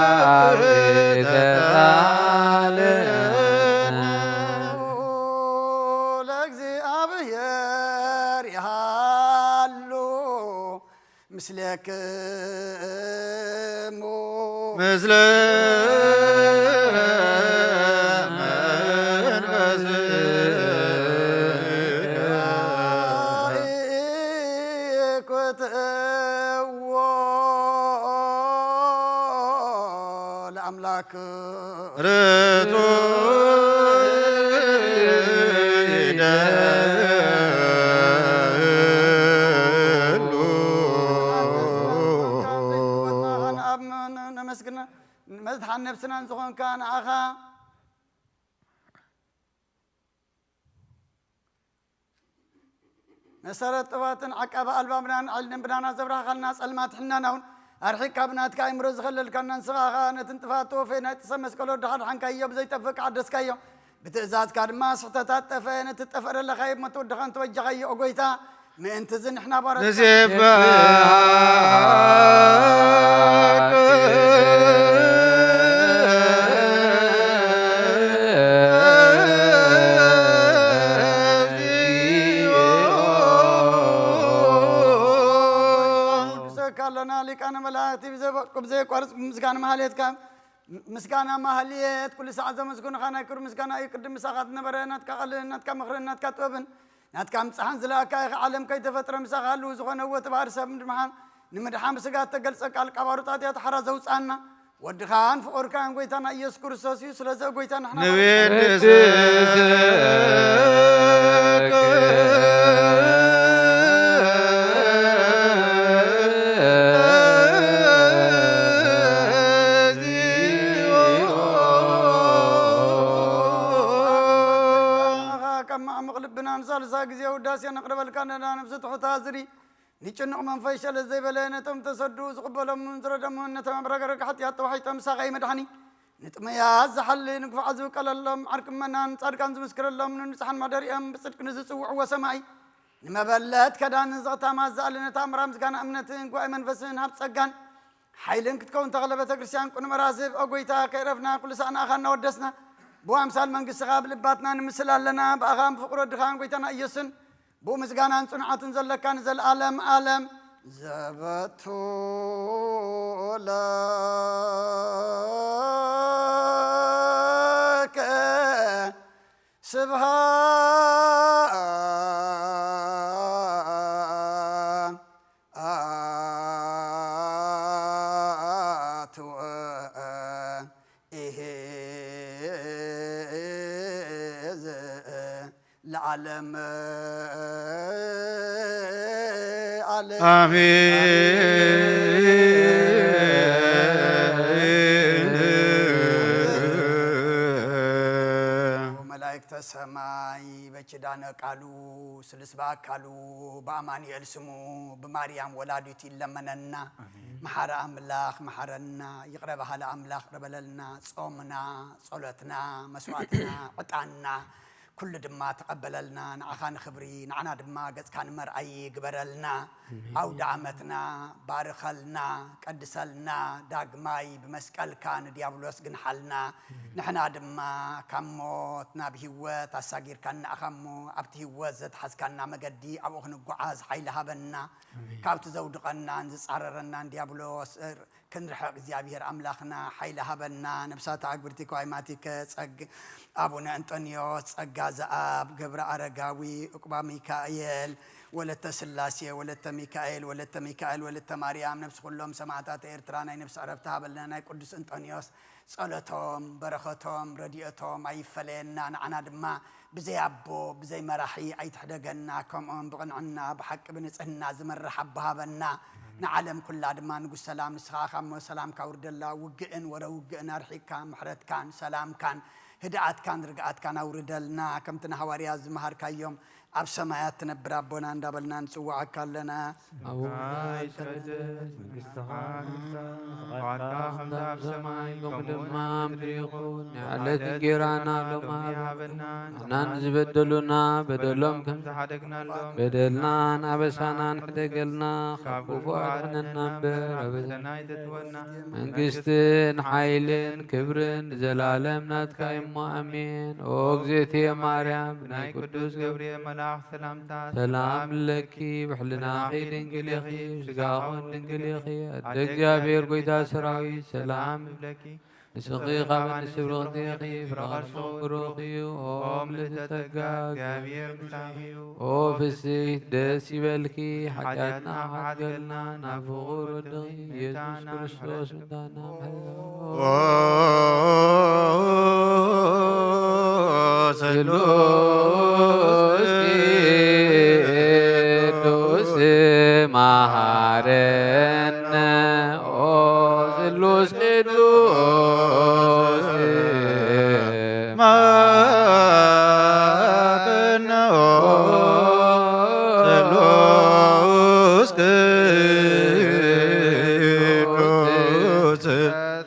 እግዚአብሔር ተሳለነ። ለእግዚአብሔር ይሃሉ ምስሌክሙ ምስለ መንፈስከ። ኢኮትዎ ለአምላክ ርቱ ይደሉ። ነመስግና። መዝድሓን ነብስናን ዝኾንካ ንኣኻ መሰረት ጥባትን ዓቃቢ ኣልባብናን ዕልንብናና ዘብራህኻልና ጸልማት ሕናና እውን ኣርሒቅካ ብናትካ ኣእምሮ ዝኸለልካና ንስኻ ኸኣ ነቲ ንጥፋት ተወፈየ ናይ ጥሰ መስቀል ወድኻ ድሓንካዮ ብዘይጠፍእ ከዓደስካዮ ብትእዛዝካ ድማ ስሕተታት ጠፈ ነቲ ጠፈ ደለኻዮ ሞት ወድኻን ተወጃኻዮ ኦ ጎይታ ምእንቲ እዚ ንሕና ባሮትካ ንሴብሐካ ንወድሰካ ኣለና ሊቃነ መላእክቲ ብዘየቋርጽ ምስጋና ማህሌትካ ምስጋና ማህሌት ኩሉ ሰዓት ዘመስግኑኻ ናይ ክብሪ ምስጋና እዩ። ቅድም ምሳኻ ዝነበረ ናትካ ቃልን ናትካ ምኽርን ናትካ ጥበብን ናትካ ምጽሓን ዝለኣካ ኢኻ። ዓለም ከይተፈጥረ ምሳኻ ህልው ዝኾነ እወ ተባህሪ ሰብ ንምድሓን ንምድሓን ብስጋ እተገልጸ ቃል ካብ ኣሩጣት እያ ተሓራ ዘውጽኣና ወድኻን ፍቑርካን ጎይታና ኢየሱስ ክርስቶስ እዩ። ስለዚ ጎይታ ንሕና ንቤት ካብ ማዕሙቕ ልብና ንሳልሳ ግዜ ውዳሴ ነቕርበልካ ነዳ ነብሲ ትሑታ ዝሪ ንጭኑቕ መንፈስ ሸለል ዘይበለ ነቶም ተሰዱ ዝቕበሎምን ዝረደሙን ነቶም ኣብ ረግረግ ሓጢኣት ተዋሒጦም ሳቐይ መድሓኒ ንጥመያት ዝሓሊ ንግፋዕ ዝብቀለሎም ዓርኪ ምእመናን ጻድቃን ዝምስክረሎም ንንጹሓን ማደሪኦም ብጽድቂ ንዝጽውዕዎ ሰማይ ንመበለት ከዳን ዘቕታማት ዝኣሊ ነታ እምራ ምስጋና እምነትን ጉባኤ መንፈስን ሃብ ጸጋን ሓይልን ክትከውን ተኽለ ቤተ ክርስቲያን ቅኑዕ መራስብ ኦ ጎይታ ከይረፍና ኩሉ ሳዕ ንኣኻ እናወደስና ብኣምሳል መንግስትኻ ብልባትና ንምስል ኣለና ብኣኻን ብፍቕሪ ወድኻን ጎይታና ኢየሱስን ብኡ ምስጋናን ጽንዓትን ዘለካ ንዘለኣለም ኣለም ዘበቱ ለከ ስብሃት ወ ኢሄዝ ለዓለም ዓለም። አሜን። መላእክተ ሰማይ በኪዳነ ቃሉ ስሉስ በአካሉ በአማኑኤል ስሙ ብማርያም ወላዲቱ ይለመነና። መሓሪ ኣምላኽ መሓረና፣ ይቕረ በሃሊ ኣምላኽ ይቕረ በለልና። ጾምና፣ ጸሎትና፣ መስዋዕትና፣ ዕጣንና ኩሉ ድማ ተቐበለልና። ንዓኻ ንኽብሪ፣ ንዓና ድማ ገጽካ ንመርኣዪ ግበረልና። ኣውደ ዓመትና ባርኸልና፣ ቀድሰልና። ዳግማይ ብመስቀልካ ንዲያብሎስ ግንሓልና። ንሕና ድማ ካብ ሞት ናብ ህይወት ኣሳጊርካና ኢኻ እሞ፣ ኣብቲ ህይወት ዘትሓዝካና መገዲ ኣብኡ ክንጓዓዝ ሓይሊ ሃበና። ኣሜን። ካብቲ ዘውድቐናን ዝጻረረናን ዲያብሎስ ክንርሕቕ እግዚኣብሔር ኣምላኽና ሓይሊ ሃበና። ነብሳት ኣግብርቲ ከዋይማቲከ ጸግ-፣ ኣቡነ እንጦንዮስ፣ ጸጋ ዘኣብ፣ ገብረ ኣረጋዊ፣ ዕቁባ ሚካኤል፣ ወለተ ስላሴ፣ ወለተ ሚካኤል፣ ወለተ ሚካኤል፣ ወለተ ማርያም፣ ነብሲ ኩሎም ሰማዕታት ኤርትራ ናይ ነብሲ ዕረፍቲ ሃበልና። ናይ ቅዱስ እንጦንዮስ ጸሎቶም፣ በረኸቶም፣ ረድኤቶም ኣይፈለየና። ንዓና ድማ ብዘይ ኣቦ፣ ብዘይ መራሒ ኣይትሕደገና። ከምኦም ብቕንዕና፣ ብሓቂ፣ ብንጽህና ዝመርሕ ኣቦ ሃበና። ንዓለም ኩላ ድማ ንጉስ ሰላም፣ ንስኻ ካብ እሞ ሰላምካ ኣውርደላ። ውግእን ወረ ውግእን ኣርሒቅካ፣ ምሕረትካን ሰላምካን ህድኣትካን ርግኣትካን ኣውርደልና። ከምቲ ንሃዋርያ ዝመሃርካዮም፣ ኣብ ሰማያት ትነብር ኣቦና እንዳበልና ንጽውዓካ ኣለና። ኣቡና ይትቀደስ መንግስትኻ፣ ትምጻእ ፍቓድካ ከምቲ ኣብ ሰማይ ከምኡ ድማ ኣብ ምድሪ ይኹን። ናይ ዕለት እንጌራና ሎሚ ሃበና። ንሕና ንዝበደሉና በደሎም ከም ዝሓደግናሎም፣ በደልናን ኣበሳናን ሕደገልና፣ ካብ ክፉእ ኣድሕነና እምበር፣ ኣብ ፈተና ኣይተእትወና። መንግስትን ሓይልን ክብርን ንዘላለም ናትካ እሞ፣ ኣሜን። ኦ እግዝእትየ ማርያም፣ ናይ ቅዱስ ገብርኤል መልኣኽ ሰላምታ፣ ሰላም ለኪ፣ ብሕልናኺ ድንግል ኢኺ፣ ስጋኹን ድንግል ኢኺ። ኣደ እግዚኣብሔር፣ ጎይታ ሰራዊት፣ ሰላም እብለኪ። ንስኺ ካብ ኣንስቲ ብርኽቲ ኢኺ፣ ፍረ ከርስኺ ብሩኽ እዩ። ኦ ምልዕቲ ጸጋ፣ እግዚኣብሔር ምሳኺ እዩ። ኦ ፍስሕቲ፣ ደስ ይበልኪ፣ ሓጢኣትና ክሓድገልና፣ ናብ ፍቑር ወድኺ ኢየሱስ ክርስቶስ ምጻና ምሕረት። ኦ ስሉስ ቅዱስ መሃረነ፣ ኦ ስሉስ ቅዱስ መሃረነ፣ ኦ ስሉስ ቅዱስ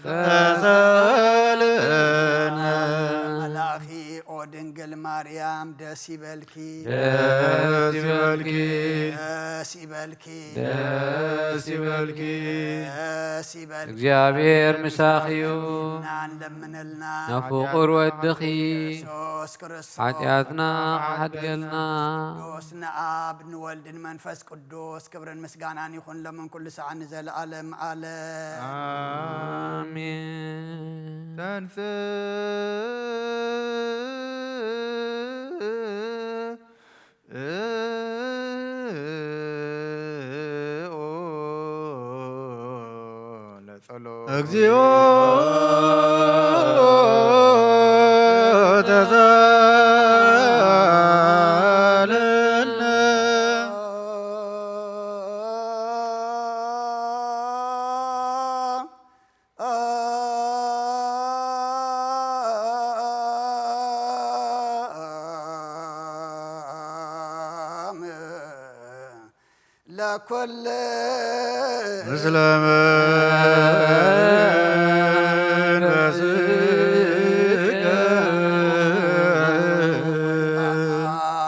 ተሳለነ። መልኣኺ፣ ኦ ድንግል ማርያም፣ ደስ ይበልኪ፣ ደስ ይበልኪ፣ ደስ ይበልኪ፣ ደስ ይበልኪ። ደስ ይበልኪ። እግዚኣብሔር ምሳኺ እዩ። እና ንለምነልና። ንፍቑር ወድኺ የሱስ ክርስቶስ ሓጢኣትና ሓድገልና። ቅዱስ ንኣብ ንወልድ ንመንፈስ ቅዱስ ክብርን ምስጋናን ይኹን፣ ሎምን ኩሉ ሰዓት ንዘለዓለም ዓለም። ኣሜን። ተንሥእ ለጸሎት። እግዚኦ ተሳለነ። ለኩል ምስለ መንፈስከ።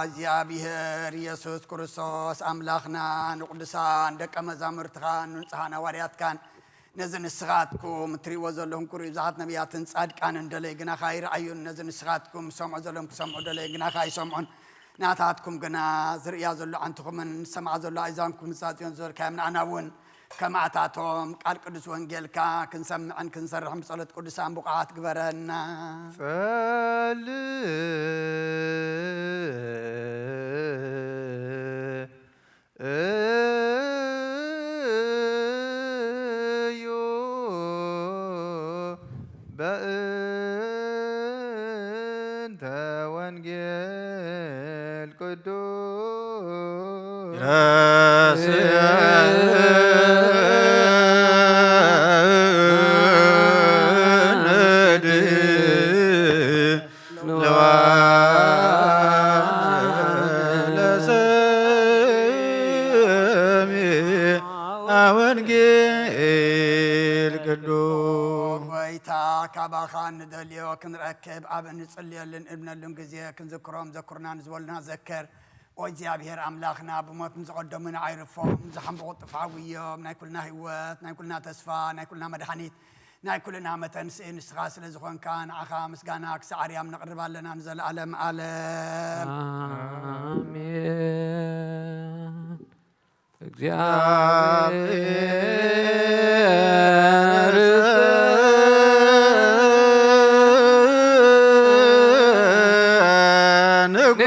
እግዚኣብሔር ኢየሱስ ክርስቶስ ኣምላኽና፣ ንቅዱሳን ደቀ መዛሙርትኻን ንንጹሃን ሃዋርያትካን ነዚ ንስኻትኩም እትርእይዎ ዘለኹም ክርእዩ፣ ብዙሓት ነቢያትን ጻድቃንን ደለይ ግናኻ ኣይረኣዩን። ነዚ ንስኻትኩም ዝሰምዑ ዘለኹም ክሰምዑ ደለይ ግናኻ ኣይሰምዑን። ናታትኩም ግና ዝርእያ ዘሎ ዓንትኹምን ዝሰምዓ ዘሎ ኣእዛንኩም ንሳ ጽዮን ዝበልካዮም ንኣና እውን ከማእታቶም ቃል ቅዱስ ወንጌልካ ክንሰምዕን ክንሰርሕን ብጸሎት ቅዱሳን ብቑዓት ግበረና። ጸልእ እዩ በእንተ ወንጌል ቅዱስ ረስየነ ለዋለ ሰሚዐ ወንጌል ቅዱስ። ጎይታ፣ ካባኻ እንደልዮ ክንረክብ ኣብ እንጽልየሉን እንእምነሉን ግዜ ክንዝክሮም ዘኩርና ንዝበሉና ዘክር። ኦ እግዚኣብሔር ኣምላኽና፣ ብሞት ንዝቐደሙና ኣይርፎም፣ ዝሓምበቑ ጥፍኣዊ እዮም። ናይ ኩልና ህይወት፣ ናይ ኩልና ተስፋ፣ ናይ ኩልና መድሓኒት፣ ናይ ኩልና መተንስኢ ንስኻ ስለ ዝኾንካ፣ ንዓኻ ምስጋና ክሳዕ ኣርያም ነቕርብ ኣለና ንዘለኣለም ዓለም። ኣሜን። እግዚኣብሔር ንጉ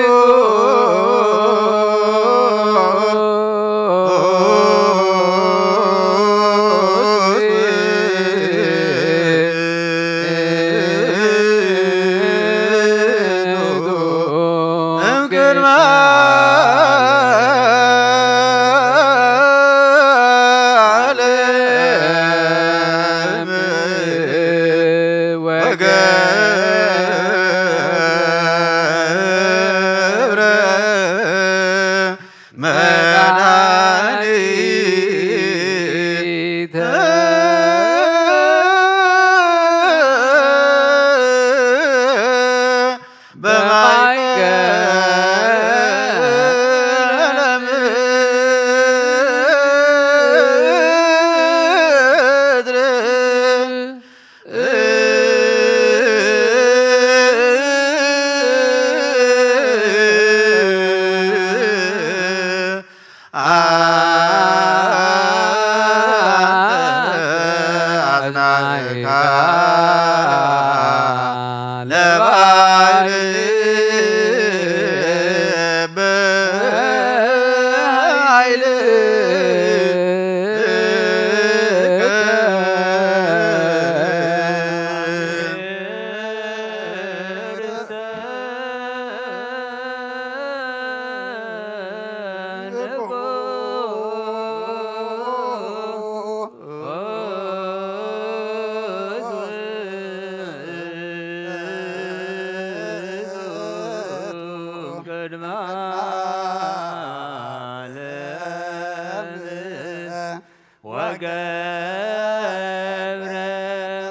ወገብረ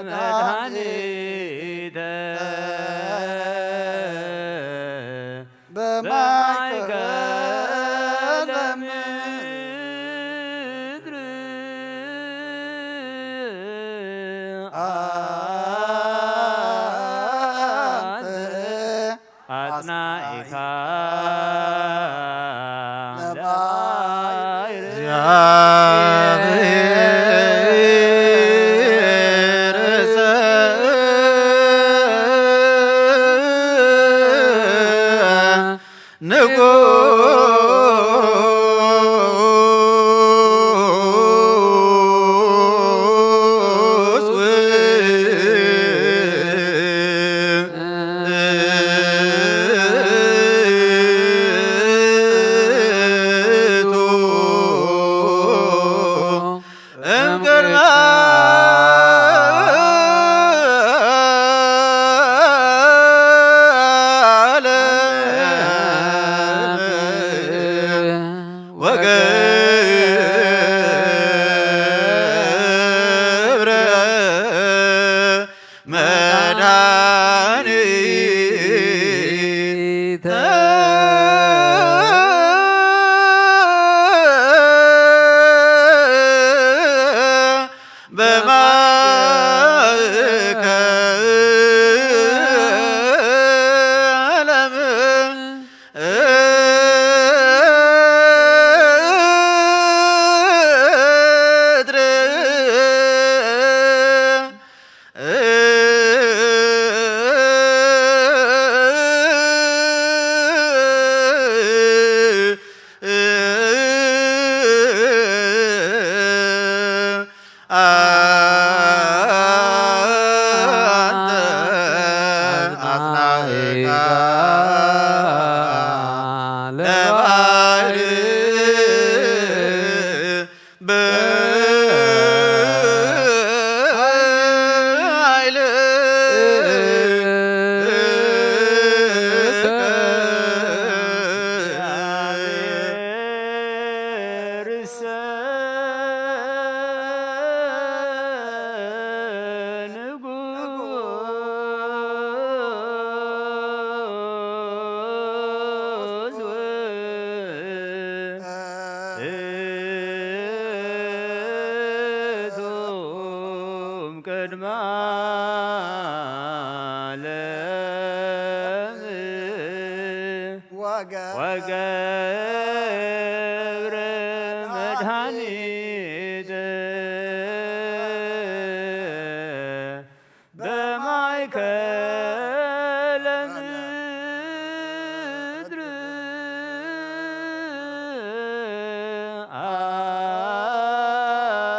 መድኃኒተ በማእከለ ምድር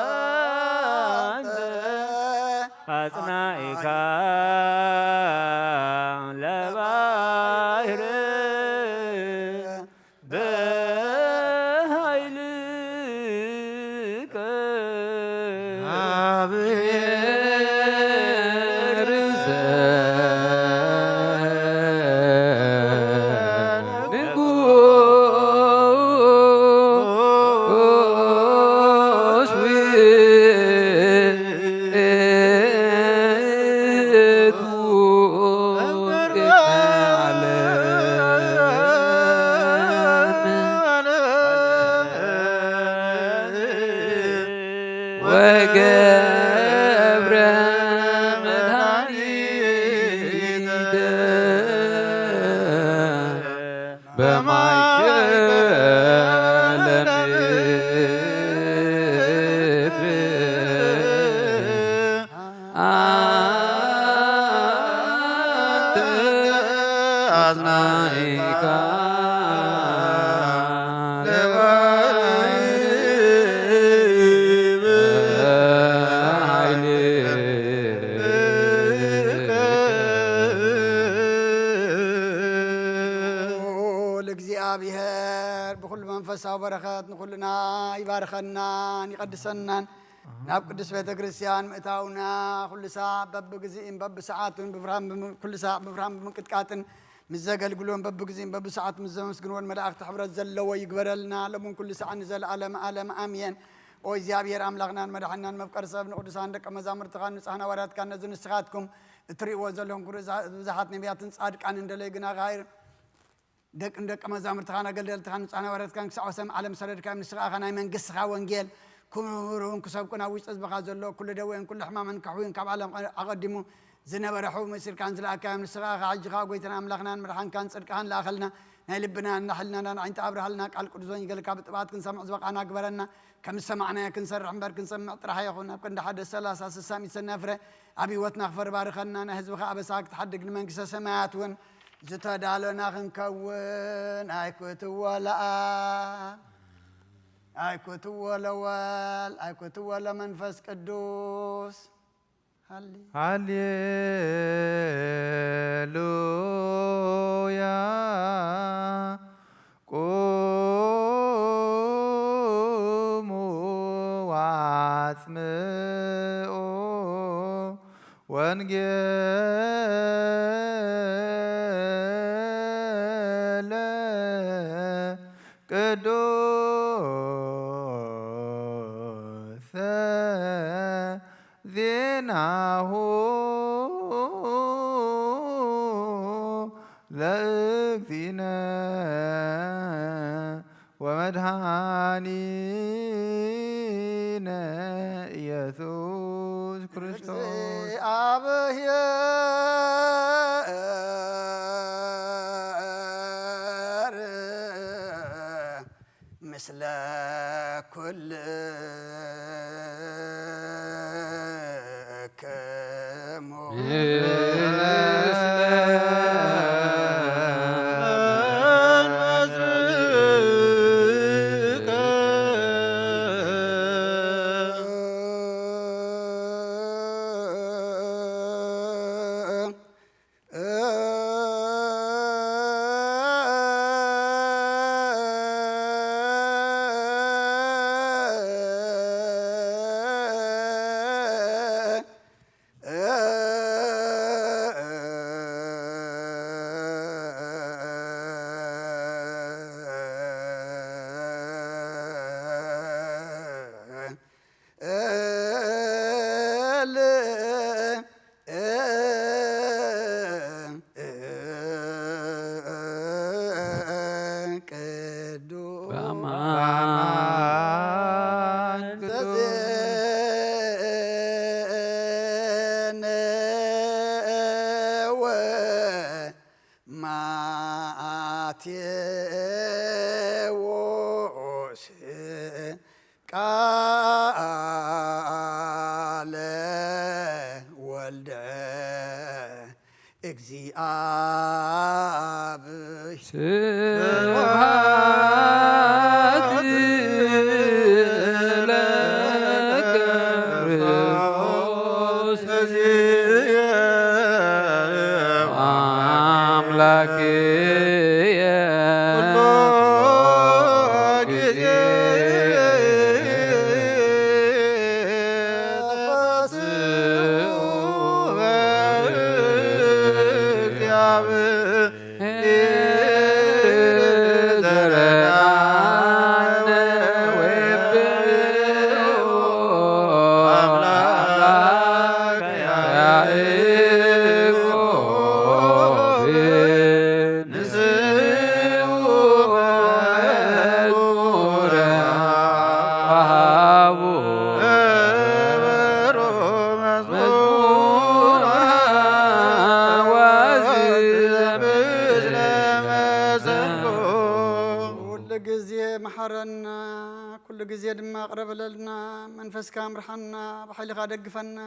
አንተ አጽናኢካ ለባሕር እግዚኣብሔር ብኹሉ መንፈሳዊ በረኸት ንኹልና ይባርኸናን ይቐድሰናን። ናብ ቅዱስ ቤተ ክርስቲያን ምእታውና ኩሉ ሳዕ በብግዜእን በብሰዓቱን ብብርሃን ብምቅጣጥን ምስ ዘገልግሎን በብግዜን በብሰዓት ምስ ዘመስግንዎን መላእኽቲ ሕብረት ዘለዎ ይግበረልና፣ ሎምን ኩሉ ሳዕ ንዘለዓለም ዓለም ኣሜን። ኦ እግዚኣብሔር ኣምላኽናን መድሓኒናን መፍቀሪ ሰብ ንቅዱሳን ደቀ መዛሙርትኻን ንጹሓን ሃዋርያትካን ነዚ ንስኻትኩም እትርእይዎ ዘለኹም ክብሪ ብዙሓት ነቢያትን ጻድቃንን ደለዩ ግና ኻይር ደቅን ደቀ መዛሙርትኻን ኣገልገልትኻን ንጹሓን ሃዋርያትካን ክሳዕ ወሰን ዓለም ሰደድካዮም። ንስኻ ኢኻ ናይ መንግስትኻ ወንጌል ክብሩን ክሰብኩን ኣብ ውሽጢ ህዝብኻ ዘሎ ኩሉ ደዌን ኩሉ ሕማምን ከሕውይን ካብ ዓለም ኣቐዲሙ ዝነበረ ሕቡእ መሲልካን ዝለኣካዮም ንስኻ ኢኻ። ሕጂ ኸኣ ጐይታና ኣምላኽናን መድሓንካን ጽድቅኻን ለኣኸልና። ናይ ልብናን ናይ ሕልናናን ኣዒንቲ ኣብርሃልና። ቃል ቅዱስ ወንጌልካ ብጥብዓት ክንሰምዕ ዝበቓና ግበረና። ከም ዝሰማዕናዮ ክንሰርሕ እምበር ክንሰምዕ ጥራሕ ኣይኹን። ኣብ ክንዲ ሓደ ሰላሳ ስሳ ሚእቲ ሰናይ ፍረ ኣብ ህይወትና ክፈሪ ባርኸና። ናይ ህዝብኻ ኣበሳ ክትሓድግ ንመንግስተ ሰማያት እውን ዝተዳለና ክንከውን። ኣይኩትዎ ለኣብ ኣይኩትዎ ለወልድ ኣይኩትዎ ለመንፈስ ቅዱስ። ሃሌ ሃሌሉያ። ቁሙ ወአጽምዑ ወንጌለ ቅዱሰ ዜናሁ ለእግዚእነ ወመድኃኒነ ኢየሱስ ክርስቶስ። እግዚአብሔር ምስለ ኩልክሙ። ቅዱስ በአማን ቅዱስ ዘዜነወ ማቴዎስ ቃለ ወልደ እግዚአብሔር። ስብሐት ለከ ክርስቶስ አምላክየ ኩሎ ጊዜ ተፈስሑ በእግዚአብሔር ዘረዳነ ወብኦ አምላክ ያዕቆብ። ንስኡ መዝሙረ ወሃቡ መዝሙረ ወዘምር ለመሰንቆ። ኩሉ ግዜ መሓረና፣ ኩሉ ግዜ ድማ ቅረብ በለልና። መንፈስካ ምርሓና፣ ብሓይልኻ ደግፈና።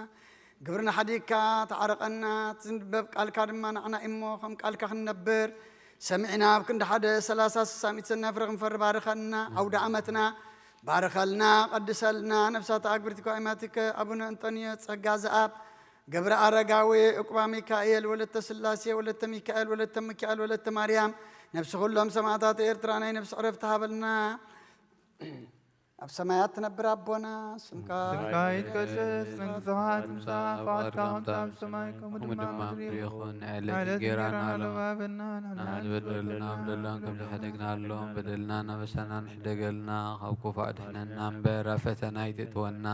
ግብርና ሓዲግካ ተዓረቐና። እቲ ዝንበብ ቃልካ ድማ ንዓና እዩ እሞ፣ ከም ቃልካ ክንነብር ሰሚዕና፣ ኣብ ክንዲ ሓደ ሰላሳ ስሳ ሚእቲ ሰናይ ፍረ ክንፈሪ ባርኸና። ኣውደ ዓመትና ባርኸልና፣ ቀድሰልና። ነፍሳት ኣግብርቲ ኳይማቲከ ኣቡነ እንጠንዮ ጸጋ ዘኣብ፣ ገብረ ኣረጋዊ፣ ዕቁባ ሚካኤል፣ ወለተ ስላሴ፣ ወለተ ሚካኤል፣ ወለተ ሚካኤል፣ ወለተ ማርያም፣ ነፍሲ ኩሎም ሰማዕታት ኤርትራ ናይ ነፍሲ ዕረፍቲ ሃበልና። ኣብ ሰማያት ትነብር ኣቦና፣ ስምካ ስምካ ይትቀደስ፣ መንግስትኻ ትምጻእ፣ ፍቓድካ ከምቲ ኣብ ሰማይ ከምኡ ድማ ኣብ ምድሪ ይኹን። ዕለት ዕለት እንጌራና እንጌራና ሎሚ ሃበና፣ ንሕና ንሕና ዝበደልና ዝበደልና በደልና ከም ዝሓደግናሎም በደልና እናበሳና ንሕደገልና፣ ካብ ክፉእ ኣድሕነና እምበር ኣብ ፈተና ኣይትእትወና።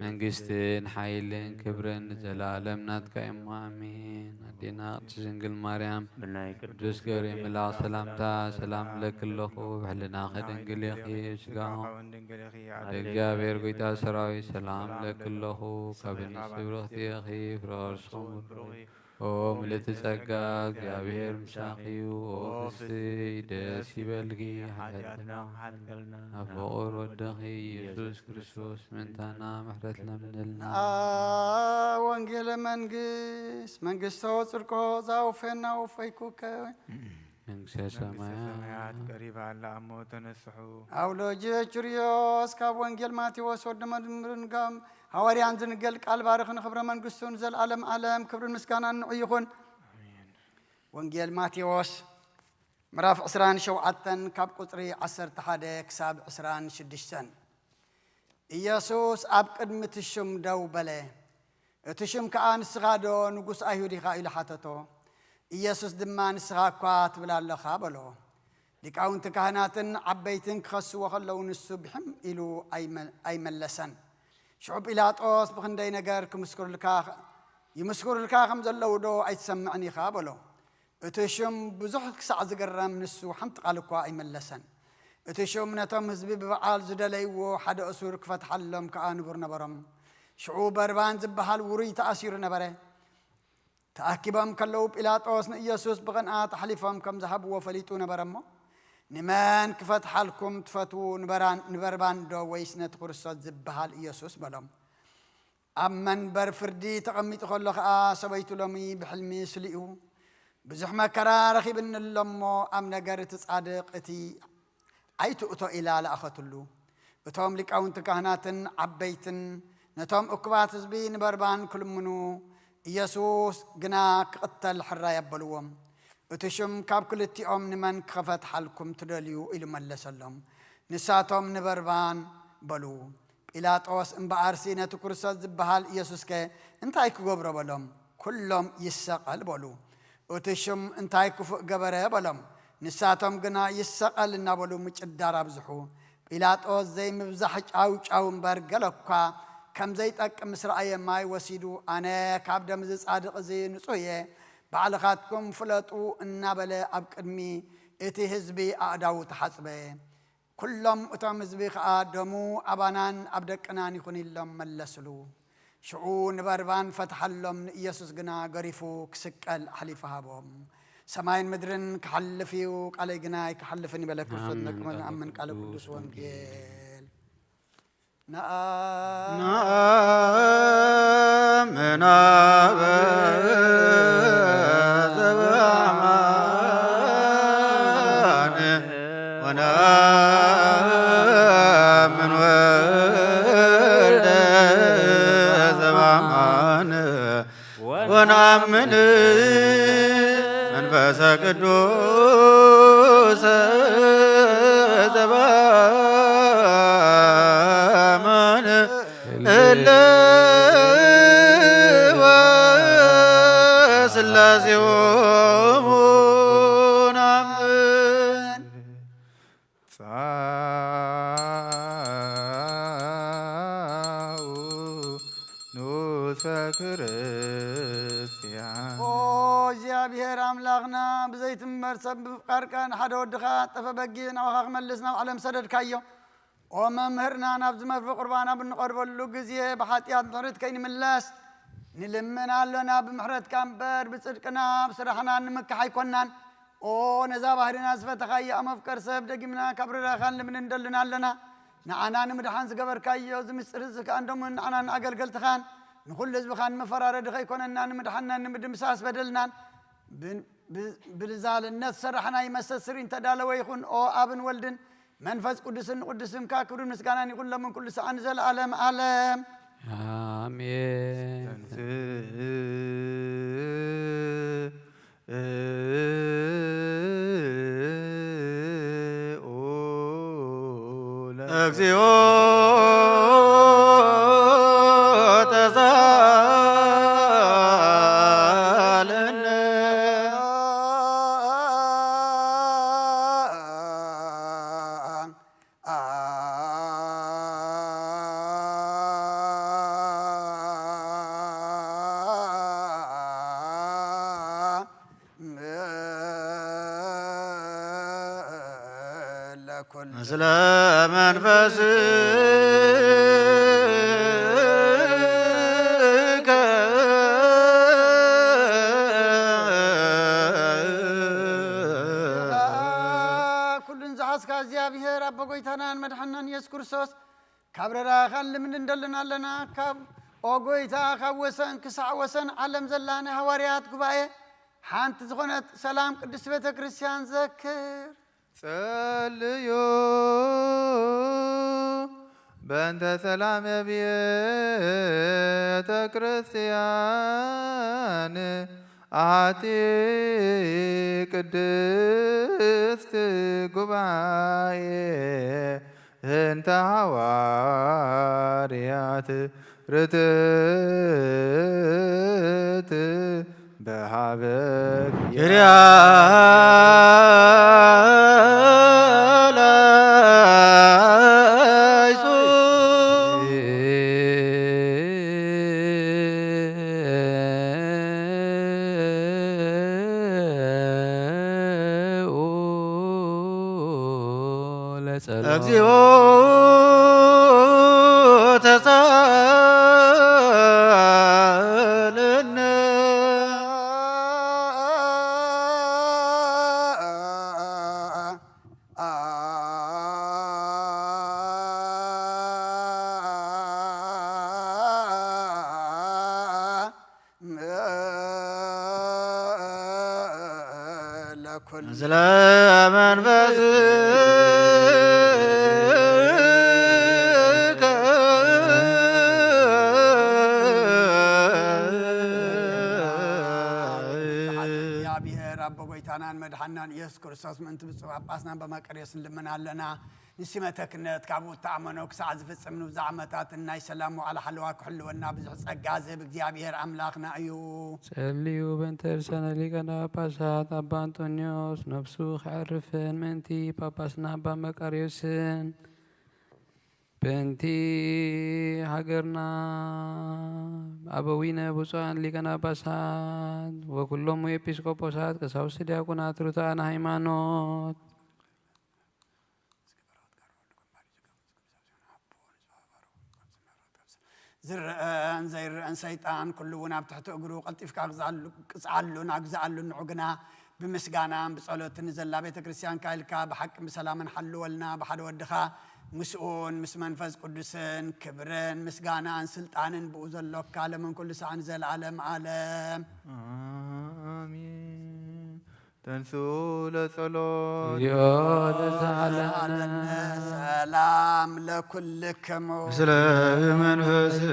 መንግስትን ሓይልን ክብርን ንዘለኣለም ናትካ እሞ ኣሜን። ኣዴና ቅድስት ድንግል ማርያም ብናይ ቅዱስ ገብርኤል መልኣኽ ሰላምታ ሰላም እብለኪ ኣለኹ። ብሕልናኺ ድንግል ኢኺ፣ ብስጋኺ ድንግል ኢኺ። ኣደ እግዚኣብሔር ጎይታ ሰራዊት ሰላም እብለኪ ኣለኹ። ካብ ኣንስቲ ብርኽቲ ኢኺ፣ ፍረ ከርስኺ እውን ብሩኽ እዩ። ኦ ምልእቲ ጸጋ፣ እግዚኣብሔር ምሳኺ እዩ። ኦ ፍስሕቲ ደስ ይበልኪ፣ ሓጢኣትና ሓጢኣትና ሓጥከልና። ኣብ ፍቑር ወደኺ ኢየሱስ ክርስቶስ ምእንታና ምሕረት ለምንልና። ወንጌለ መንግስት መንግስቶ ጽድቆ ዛውፌና ወፈይኩከ። መንግስተ መንግስተ ሰማያት ሰማያት ቀሪባ ኣላ እሞ ተነስሑ። ኣውሎጂ ቹርዮስ ካብ ወንጌል ማቴዎስ ወዲ መድምርን ጋም ሃዋርያን ዝንገል ቃል ባርኽ ንኽብረ መንግስቱ ንዘለዓለም ዓለም ክብርን ምስጋናን ንዑ ይኹን። ወንጌል ማቴዎስ ምዕራፍ ዕስራን ሸውዓተን ካብ ቁጽሪ ዓሰርተ ሓደ ክሳብ ዕስራን ሽዱሽተን። ኢየሱስ ኣብ ቅድሚ እቲ ሽም ደው በለ። እቲ ሽም ከኣ ንስኻ ዶ ንጉስ ኣይሁድ ኢኻ? ኢሉ ሓተቶ። ኢየሱስ ድማ ንስኻ እኳ ትብል ኣለኻ በሎ። ሊቃውንቲ ካህናትን ዓበይትን ክኸስዎ ከለዉ ንሱ ብሕም ኢሉ ኣይመ-፣ ኣይመለሰን። ሽዑ ጲላጦስ ብኽንደይ ነገር ክምስክሩልካ፣ ይምስክሩልካ ከም ዘለዉ ዶ ኣይትሰምዕን ኢኻ በሎ። እቲ ሽም ብዙሕ ክሳዕ ዝግረም ንሱ ሓንቲ ቃል እኳ ኣይመለሰን። እቲ ሽም ነቶም ህዝቢ ብበዓል ዝደለይዎ ሓደ እሱር ክፈትሓሎም ከኣ ንቡር ነበሮም። ሽዑ በርባን ዝበሃል ውሩይ ተኣሲሩ ነበረ። ተኣኪቦም ከለዉ ጲላጦስ ንኢየሱስ ብቕንኣት ኣሕሊፎም ከም ዝሃብዎ ፈሊጡ ነበረ እሞ፣ ንመን ክፈትሓልኩም ትፈትዉ? ንበራን-፣ ንበርባን ዶ ወይስ ነቲ ክርስቶስ ዝበሃል ኢየሱስ? በሎም። ኣብ መንበር ፍርዲ ተቐሚጡ ከሎ ኸኣ ሰበይቱ ሎሚ ብሕልሚ ስሊኡ፣ ብዙሕ መከራ ረኺብኒ ኣሎ እሞ ኣብ ነገር እቲ ጻድቕ እቲ ኣይትእቶ ኢላ ለኣኸትሉ። እቶም ሊቃውንቲ ካህናትን ዓበይትን ነቶም እኩባት ህዝቢ ንበርባን ክልምኑ፣ ኢየሱስ ግና ክቕተል ሕራይ ኣበልዎም። እቲ ሽም ካብ ክልቲኦም ንመን ክኸፈትሓልኩም ትደልዩ? ኢሉ መለሰሎም። ንሳቶም ንበርባን በሉ። ጲላጦስ እምበኣርሲ ነቲ ክርስቶስ ዝበሃል ኢየሱስከ እንታይ ክገብሮ በሎም? ኩሎም ይሰቐል በሉ። እቲ ሽም እንታይ ክፉእ ገበረ በሎም። ንሳቶም ግና ይሰቐል እናበሉ ምጭዳር ኣብዝሑ። ጲላጦስ ዘይምብዛሕ ጫውጫው እምበር ገለ እኳ ከም ዘይጠቅም ምስ ረኣየ ማይ ወሲዱ፣ ኣነ ካብ ደም እዚ ጻድቕ እዚ ንጹህ እየ፣ ባዕልኻትኩም ፍለጡ እናበለ ኣብ ቅድሚ እቲ ህዝቢ ኣእዳዉ ተሓጽበ። ኩሎም እቶም ህዝቢ ኸኣ ደሙ ኣባናን ኣብ ደቅናን ይኹን ኢሎም መለስሉ። ሽዑ ንበርባን ፈትሓሎም፣ ንኢየሱስ ግና ገሪፉ ክስቀል ኣሕሊፉ ሃቦም። ሰማይን ምድርን ክሓልፍ እዩ፣ ቃለይ ግና ኣይክሓልፍን ይበለ ክርስቶስ። ኣሜን። ነክመ ንኣምን ቃለ ቅዱስ ወንጌል። ነአምን አብ ዘበአማን ወነአምን ወልደ ዘበአማን ወነአምን መንፈሰ ቅዱስ ዘበአማን እለ ወስላሴሆሙ ነአምን። ጻኡ ንኡሰ ክርስቲያን። ኦ እግዚኣብሔር ኣምላኽና፣ ብዘይትምበር ሰብ ብምፍቃርካ ንሓደ ወድኻ ጠፈ በጊዕ ናባኻ ክመልስ ናብ ዓለም ሰደድካዮ። ኦ መምህርና፣ ናብዚ መርፍእ ቁርባን ኣብ እንቐርበሉ ግዜ ብሓጢኣት ምሕረት ከይንምለስ ንልምን ኣሎና። ብምሕረትካ እምበር ብጽድቅና ብስራሕና ንምካሕ ኣይኮናን። ኦ ነዛ ባህርና ዝፈተኻያ መፍቀር ሰብ፣ ደጊምና ካብ ርራኻን ልምን እንደልን ኣሎና። ንዓና ንምድሓን ዝገበርካዮ እዚ ምስጢር እዚ ከኣ እንዶምን ንዓናን ንኣገልገልትኻን ንኹሉ ህዝብኻን መፈራረዲ ከይኮነና ንምድሓንናን ንምድምሳስ በደልናን ብ-፣ ብ-፣ ብልዛልነት ሰራሕና ይመሰስር እንተዳለወ ይኹን። ኦ ኣብን ወልድን መንፈስ ቅዱስን ንቅዱስ ስምካ ክብርን ምስጋናን ይኹን ሎምን ኩሉ ሰዓን ንዘለዓለም ዓለም። ኣሜን። ተንሥእ እግዚኦ ተሳለነ። ለኩል ምስለ መንፈስከ። ኩሉን ዝሓዝካ እግዚኣብሔር ኣቦ ጎይታናን መድሓናን ኢየሱስ ክርስቶስ ካብ ረዳኻን ልምንድን ደልን ኣለና። ካብ ኦ ጎይታ ካብ ወሰን ክሳዕ ወሰን ዓለም ዘላ ናይ ሃዋርያት ጉባኤ ሓንቲ ዝኾነት ሰላም ቅድስት ቤተ ክርስቲያን ዘክር። ጸልዩ በእንተ ሰላም ቤተ ክርስቲያን ኣቲ ቅድስት ጉባኤ እንተ ሃዋርያት ርትዕት በሃበ ለጸሎት። እግዚኦ ተሳለነ። ለኩል ስለ መንፈስከ። እግዚኣብሔር ኣቦ ጎይታናን መድሓናን ኢየሱስ ክርስቶስ ምእንቲ ብፁዕ ጳጳስናን በመቀርዮስ ንልምን ኣለና። ንሲመተ ክህነት ካብኡ እተኣመኖ ክሳዕ ዝፍጽም ንብዙሕ ዓመታትን ናይ ሰላም ዋዕላ ሓለዋ ክሕልወና ብዙሕ ጸጋ ዝህብ እግዚኣብሔር ኣምላኽና እዩ። ጸልዩ በእንተ ርእሰነ ሊቀነ ጳጳሳት ኣባ ኣንጦንዮስ ነፍሱ ከዕርፍን ምእንቲ ጳጳስና ኣባ መቃርዮስን በእንቲ ሃገርና ኣበዊነ ብፁዓን ሊቀነ ጳጳሳት ወኩሎሙ ኤጲስቆጶሳት ቀሳውስት ዲያቆናት ርቱዓን ሃይማኖት ዝረአን ዘይረአን ሰይጣን ኩሉ እውን ኣብ ትሕቲ እግሩ ቀልጢፍካ ግዝኣሉ፣ ቅጽዓሉን ኣግዝኣሉን። ንዑ ግና ብምስጋናን ብጸሎትን ንዘላ ቤተ ክርስቲያንካ ኢልካ ብሓቂ ብሰላምን ሓልወልና። ብሓደ ወድኻ ምስኡን ምስ መንፈስ ቅዱስን ክብርን ምስጋናን ስልጣንን ብኡ ዘሎካ ለምን ኩሉ ሰዓን ዘልዓለም ዓለም። ኣሜን። ተንሱ ለጸሎት። እግዚኦ ተሳሃለነ። ሰላም ለኩልክሙ። ምስለ መንፈስከ።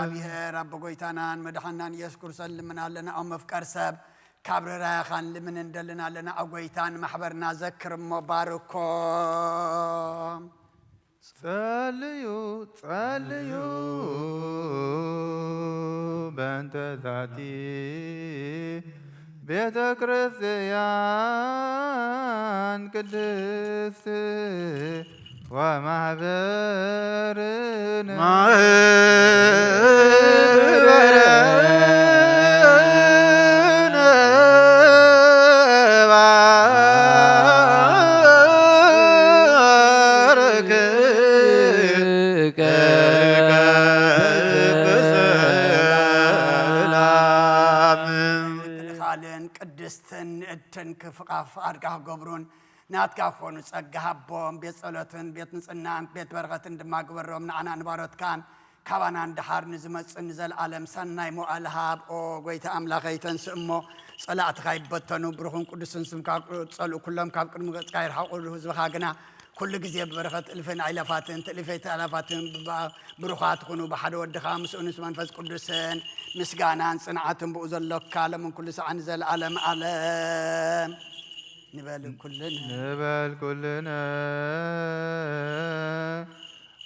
እግዚኣብሔር ኣቦ ጎይታናን መድሓናን ኢየሱስ ክርስቶስ ልምና ኣለና። ኣብ መፍቀር ሰብ ካብ ርራያኻን ልምን እንደልን ኣለና። ኣብ ጎይታን ማሕበርና ዘክር እሞ ባርኮ። ጸልዩ፣ ጸልዩ፣ በእንተ ዛቲ ቤተ ክርስቲያን ቅድስት ወማህበርነ። ማህበርነ ባርክ በሰላም። ምክልኻልን ቅድስትን ንእድትን ክፍቓፍ ኣድጋ ክገብሩን ናትካ ክኾኑ ጸጋ ሃቦም። ቤት ጸሎትን ቤት ንጽህናን ቤት በረኸትን ድማ ግበሮም። ንዓና ንባሮትካን ካባና ንደሓር ንዝመጽእ ንዘለኣለም ሰናይ መዋዕል ሃብ። ኦ ጎይታ ኣምላኸይ፣ ተንስእ እሞ ጸላእትኻ ይበተኑ። ብሩኽን ቅዱስን ስምካ ክጸልኡ ኩሎም ካብ ቅድሚ ገጽካ ይርሓቑ። ህዝብኻ ግና ኩሉ ግዜ ብበረኸት እልፍን ኣይላፋትን ትእልፈይ ተኣላፋትን ብባ-፣ ብሩኻት ኩኑ። ብሓደ ወድኻ ምስኡ ምስ መንፈስ ቅዱስን ምስጋናን ጽንዓትን ብኡ ዘሎካ ለምን ኩሉ ሰዓን ዘለኣለም ዓለም። ንበል ኩልነ። ንበል ኩልነ።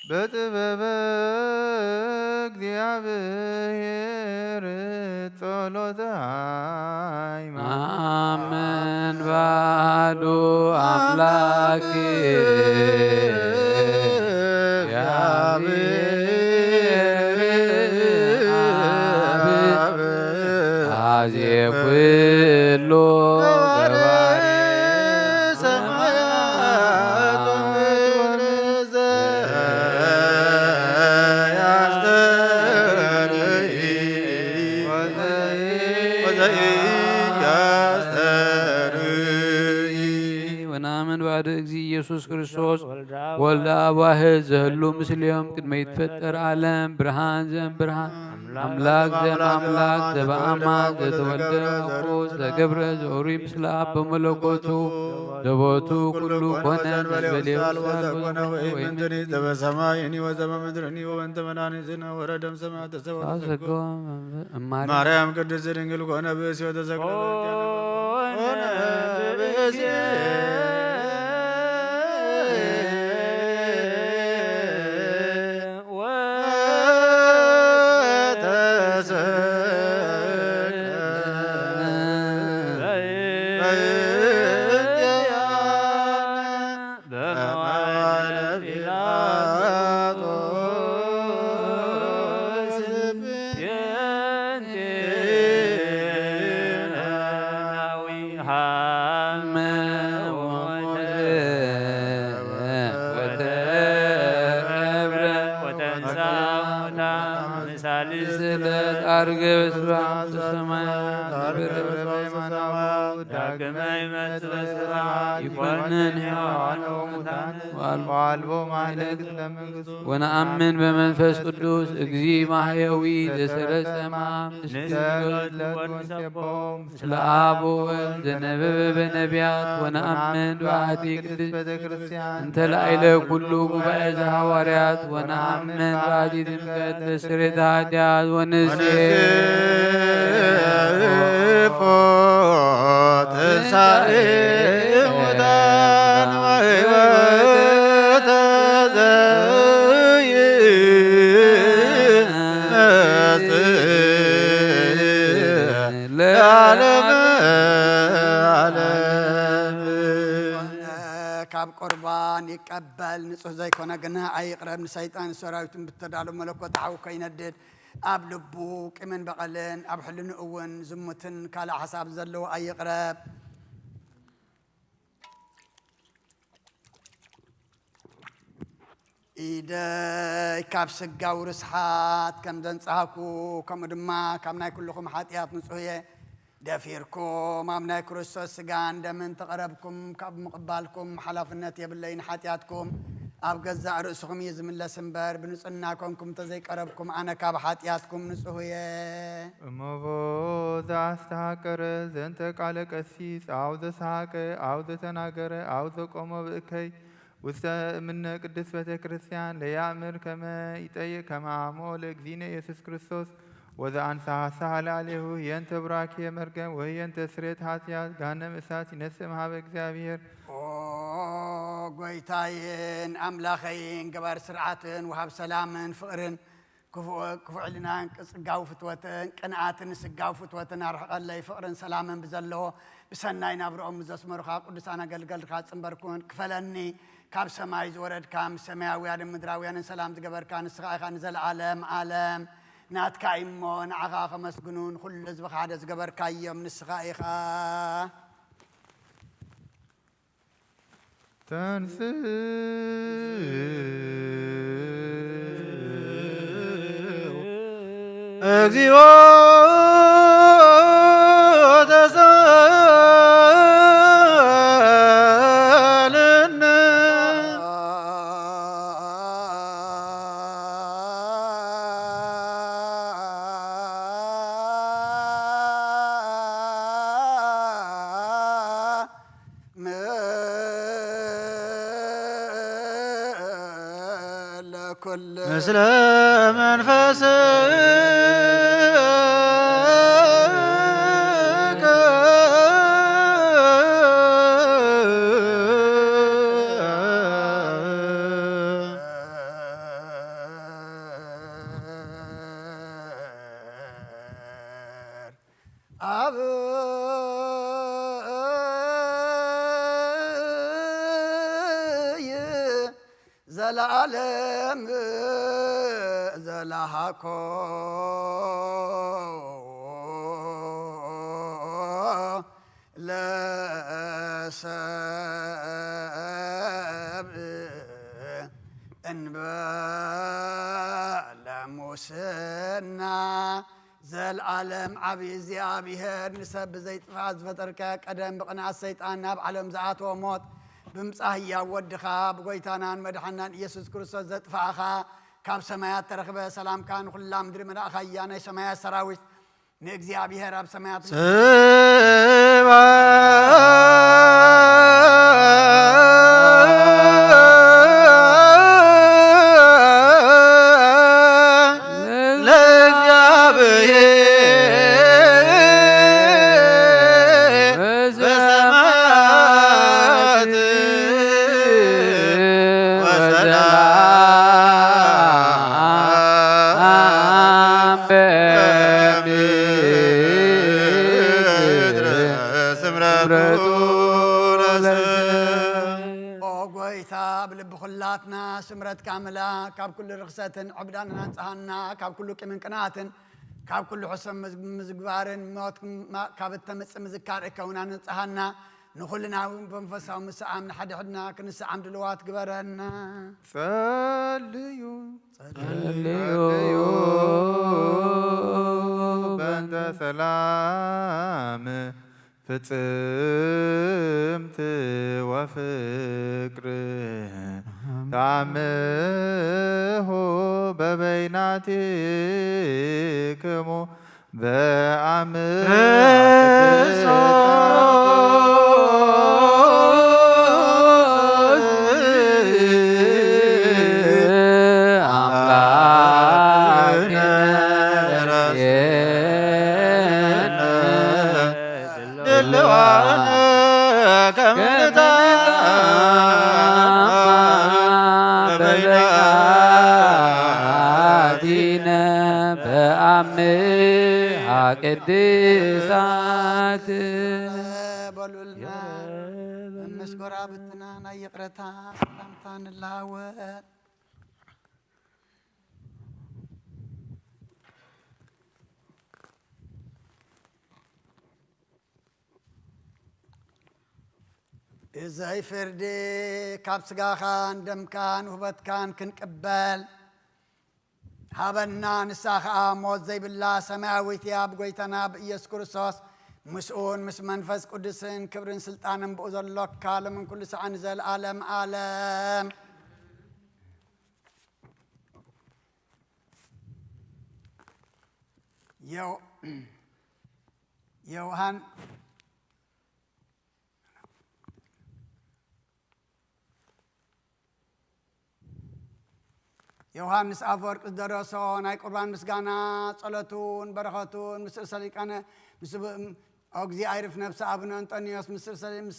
በጥበበ እግዚኣብሔር ጸሎተ ሃይማኖት። ኣመን ባዶ ኣምላክ እግዚኣብሔር ኣብ ኣዜ ኩሉ ገባሬ ሰማያት ወምድር ዘያስተርኢ ወዘኢያስተርኢ። ወነአምን ባዶ እግዚእ ኢየሱስ ክርስቶስ ወልደ አብ ዋሕድ ዘህሉ ምስሌዮም ቅድመ ይትፈጠር ዓለም ብርሃን ዘእም ብርሃን ኣምላክ ዘእም ኣምላክ ዘበአማን ዘተወልደ አኮ ዘገብረ ዘኦሪ ምስለ አብ በመለኮቱ ዘቦቱ ኩሉ ኮነ ዘንበሌው ዘአልቦ ዘኮነ ወኢምንትኒ ዘበሰማይኒ ወዘበምድርኒ ወበንተ መድኃኒትነ ወረደም ሰማያት ተሰወረ ዘጎ እማርያም ማርያም ቅድስት ድንግል ኮነ ብእሲ ወተሰቅለ ሆነ ብእሲ ወተንሳ ወተንሳ ምስለ ዕለት አርገ በስብሐት ሰማያት ክብር በየማናሁ ዳግመ ይመጽእ በስብሐት ይኮንን ሕያዋን ወሙታን ወአልቦ ማህለቅ ለመንግስቱ። ወነአምን በመንፈስ ቅዱስ እግዚእ ማሕየዊ ዘሰረጸ ማም ንስግድ ወንሰቦም ምስለ አብ ወወልድ ዘነበበ በነቢያት ወነአምን በአሐቲ ቅድስት ቤተ ክርስቲያን እንተ ላዕለ ኩሉ ጉባኤ ዘሐዋርያት ወነአምን በአሐቲ ጥምቀት ለስርየተ ኃጢአት ወንሴፎ ትንሣኤ ሙታን ወሕይወተ ዘይመጽእ ለዓለመ ዓለም። ካብ ቁርባን ይቀበል፣ ንጹሕ ዘይኮነ ግን ኣይቕረብ። ንሰይጣን ሰራዊቱን ብተዳሎ መለኮት ሓዊ ከይነድድ፣ ኣብ ልቡ ቂምን በቐልን፣ ኣብ ሕልንኡ እውን ዝሙትን ካልእ ሓሳብ ዘለዎ ኣይቕረብ። ኢደይ ካብ ስጋዊ ርስሓት ከም ዘንጻህኩ፣ ከምኡ ድማ ካብ ናይ ኩልኹም ሓጢኣት ንጹህ እየ። ደፊርኩም ኣብ ናይ ክርስቶስ ስጋን ደምን ተቐረብኩም ካብ ምቕባልኩም ሓላፍነት የብለይን። ሓጢኣትኩም ኣብ ገዛእ ርእስኹም እዩ ዝምለስ እምበር፣ ብንጹህና ኮንኩም እንተዘይቀረብኩም፣ ኣነ ካብ ሓጢኣትኩም ንጹህ እየ። እመቦ ዘአስተሐቀረ ዘንተ ቃለ ቀሲስ፣ አው ዘሰሐቀ፣ አው ዘተናገረ፣ አው ዘቆሞ ብእከይ፣ ውስተ እምነ ቅድስት ቤተ ክርስቲያን ለያእምር ከመ ይጠይቅ ከመ አሞ ለእግዚእነ ኢየሱስ ክርስቶስ፣ ወዘአንሳሐሳሐ ለአሌሁ ህየንተ ቡራኬ መርገም ወህየንተ ስሬት ኃጢአት ገሃነም እሳት ይነስእ እምሃበ እግዚአብሔር። ኦ ጎይታዬን ኣምላኸይን፣ ገባር ስርዓትን ወሃብ ሰላምን ፍቕርን፣ ክፉ-፣ ክፉዕ ዕልናን ስጋዊ ፍትወትን፣ ቅንኣትን ስጋዊ ፍትወትን ኣርሕቐለይ። ፍቕርን ሰላምን ብዘለዎ ብሰናይ ናብርኦም ዘስመሩኻ ቅዱሳን ኣገልገልትኻ ጽንበርኩን ክፈለኒ። ካብ ሰማይ ዝወረድካ፣ ምስ ሰማያውያንን ምድራውያንን ሰላም ዝገበርካ ንስኻ ኢኻ። ንዘለዓለም ዓለም ናትካ እዩ እሞ፣ ንዓኻ ከመስግኑን ኩሉ ህዝብኻ ሓደ ዝገበርካዮም ንስኻ ኢኻ። ተንሥእ እግዚኦ ተሳለነ። ምስለ መንፈስከ። ኣብይ ዘለዓለም ዘለሃኮ ለሰብ እንበለ ሙስና። ዘልዓለም ዓቢ እግዚኣብሔር፣ ንሰብ ብዘይጥፍኣት ዝፈጠርካዮ፣ ቀደም ብቕንኣት ሰይጣን ናብ ዓለም ዝኣተወ ሞት፣ ብምጻእ ህያው ወድኻ፣ ብጎይታናን መድሓናን ኢየሱስ ክርስቶስ ዘጥፋእኻ፣ ካብ ሰማያት ተረኽበ፣ ሰላምካ ንኹላ ምድሪ መላእኻያ። ናይ ሰማያት ሰራዊት ንእግዚኣብሔር ኣብ ሰማያት ስብሐት ለእግዚኣብሔር በሰማያት ወሰላም በምድር ስምረቱ ለሰብ። ኦ ጎይታ፣ ኣብ ልቢ ኩላትና ስምረትካ ምላ፣ ካብ ኩሉ ርኽሰትን ዕብዳንን ኣንጽሃና፣ ካብ ኩሉ ቂምን ቅንኣትን፣ ካብ ኩሉ ሕሰም ምዝ-፣ ምዝግባርን ሞት ማ-፣ ካብ እተምጽእ ምዝካር እከውና ንጽሃና፣ ንኹልና እውን መንፈሳዊ ምስዓም ንሓድሕድና ክንስዓም ድልዋት ግበረና። ጸልዩ፣ ጸልዩ፣ ጸልዩ በእንተ ሰላም ፍጽምት ወፍቅር ተአምሆ በበይናቲክሙ በአም አምላክነ ድልዋነ ከምታ በበይናቲነ በአምሃ ቅድሳት። በሉልና፣ ምስ ጎረባብትና ናይ ይቕረታ ሰላምታ ንለዋወጥ። ብዘይ ፍርዲ ካብ ስጋኻን ደምካን ውህበትካን ክንቅበል ሃበና። ንሳ ኸኣ ሞት ዘይብላ ሰማያዊት እያ። ብጎይታና ብኢየሱስ ክርስቶስ ምስኡን ምስ መንፈስ ቅዱስን ክብርን ስልጣንን ብኡ ዘሎካ ሎምን ኩሉ ሰዓን ንዘለኣለም ኣለም። ዮ-፣ ዮሃን-፣ ዮሃንስ ኣፈወርቅ ዝደረሶ ናይ ቁርባን ምስጋና፣ ጸሎቱን በረኸቱን ምስ ርእሰ ሊቃነ፣ ምስ ብ-፣ ኦ እግዚኣብሔር ይርፍ ነፍሲ ኣቡነ እንጦንዮስ፣ ምስ ርእሰ፣ ምስ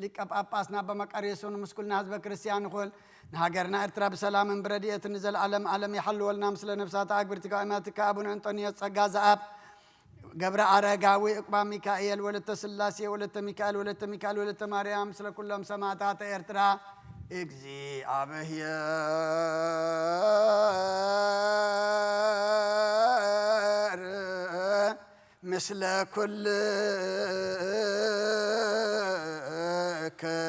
ሊቀ ጳጳስና ኣባ መቃርዮስ፣ ምስ ኩልና ህዝበ ክርስቲያን ይኹን፣ ንሃገርና ኤርትራ ብሰላምን ብረድኤትን ንዘለዓለም ዓለም ይሓልወልና። ምስለ ነፍሳት ኣግብርቲ ካህናትካ ኣቡነ እንጦንዮስ ጸጋ ዘኣብ፣ ገብረ ኣረጋዊ፣ ዕቁባ ሚካኤል፣ ወለተ ስላሴ፣ ወለተ ሚካኤል፣ ወለተ ሚካኤል፣ ወለተ ማርያም፣ ስለ ኩሎም ሰማዕታት ኤርትራ እግዚኣብሔር ምስለ ኩልከ።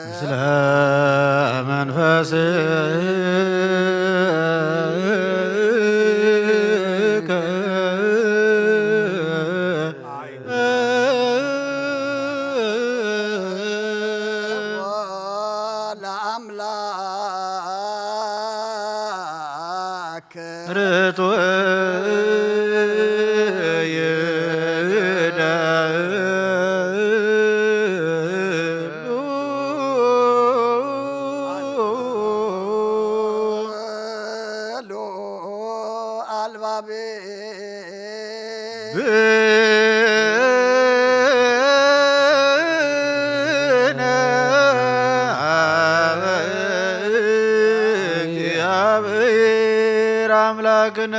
ምስለ መንፈስከ። ለአምላክ ርቱዕ ይደሉ። አልባቤ ብነ አበ እግዚአብሔር አምላክ ግን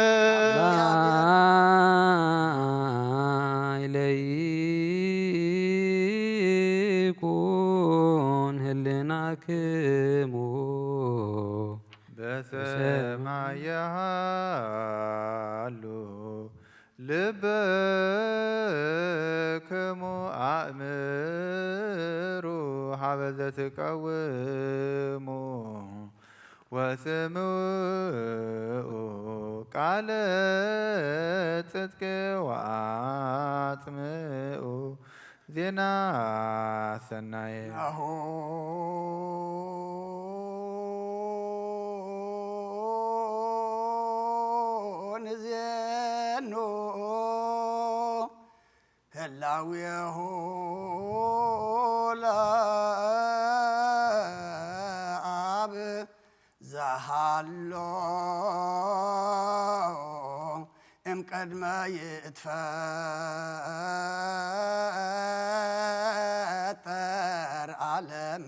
ኣባይ ለይኩን ህልናክሙ በሰማይ ይሃሉ ልብክሙ ኣእምሩ ሀበ ዘትቀውሙ ወስምዑ ቃለ ጽድቅ ወአጽምዑ ዜና ሰናየ። ናሁ ንዜኑ ህላዌሁ ለአብ ዘሃሎ እምቅድመ ይትፈጠር ዓለም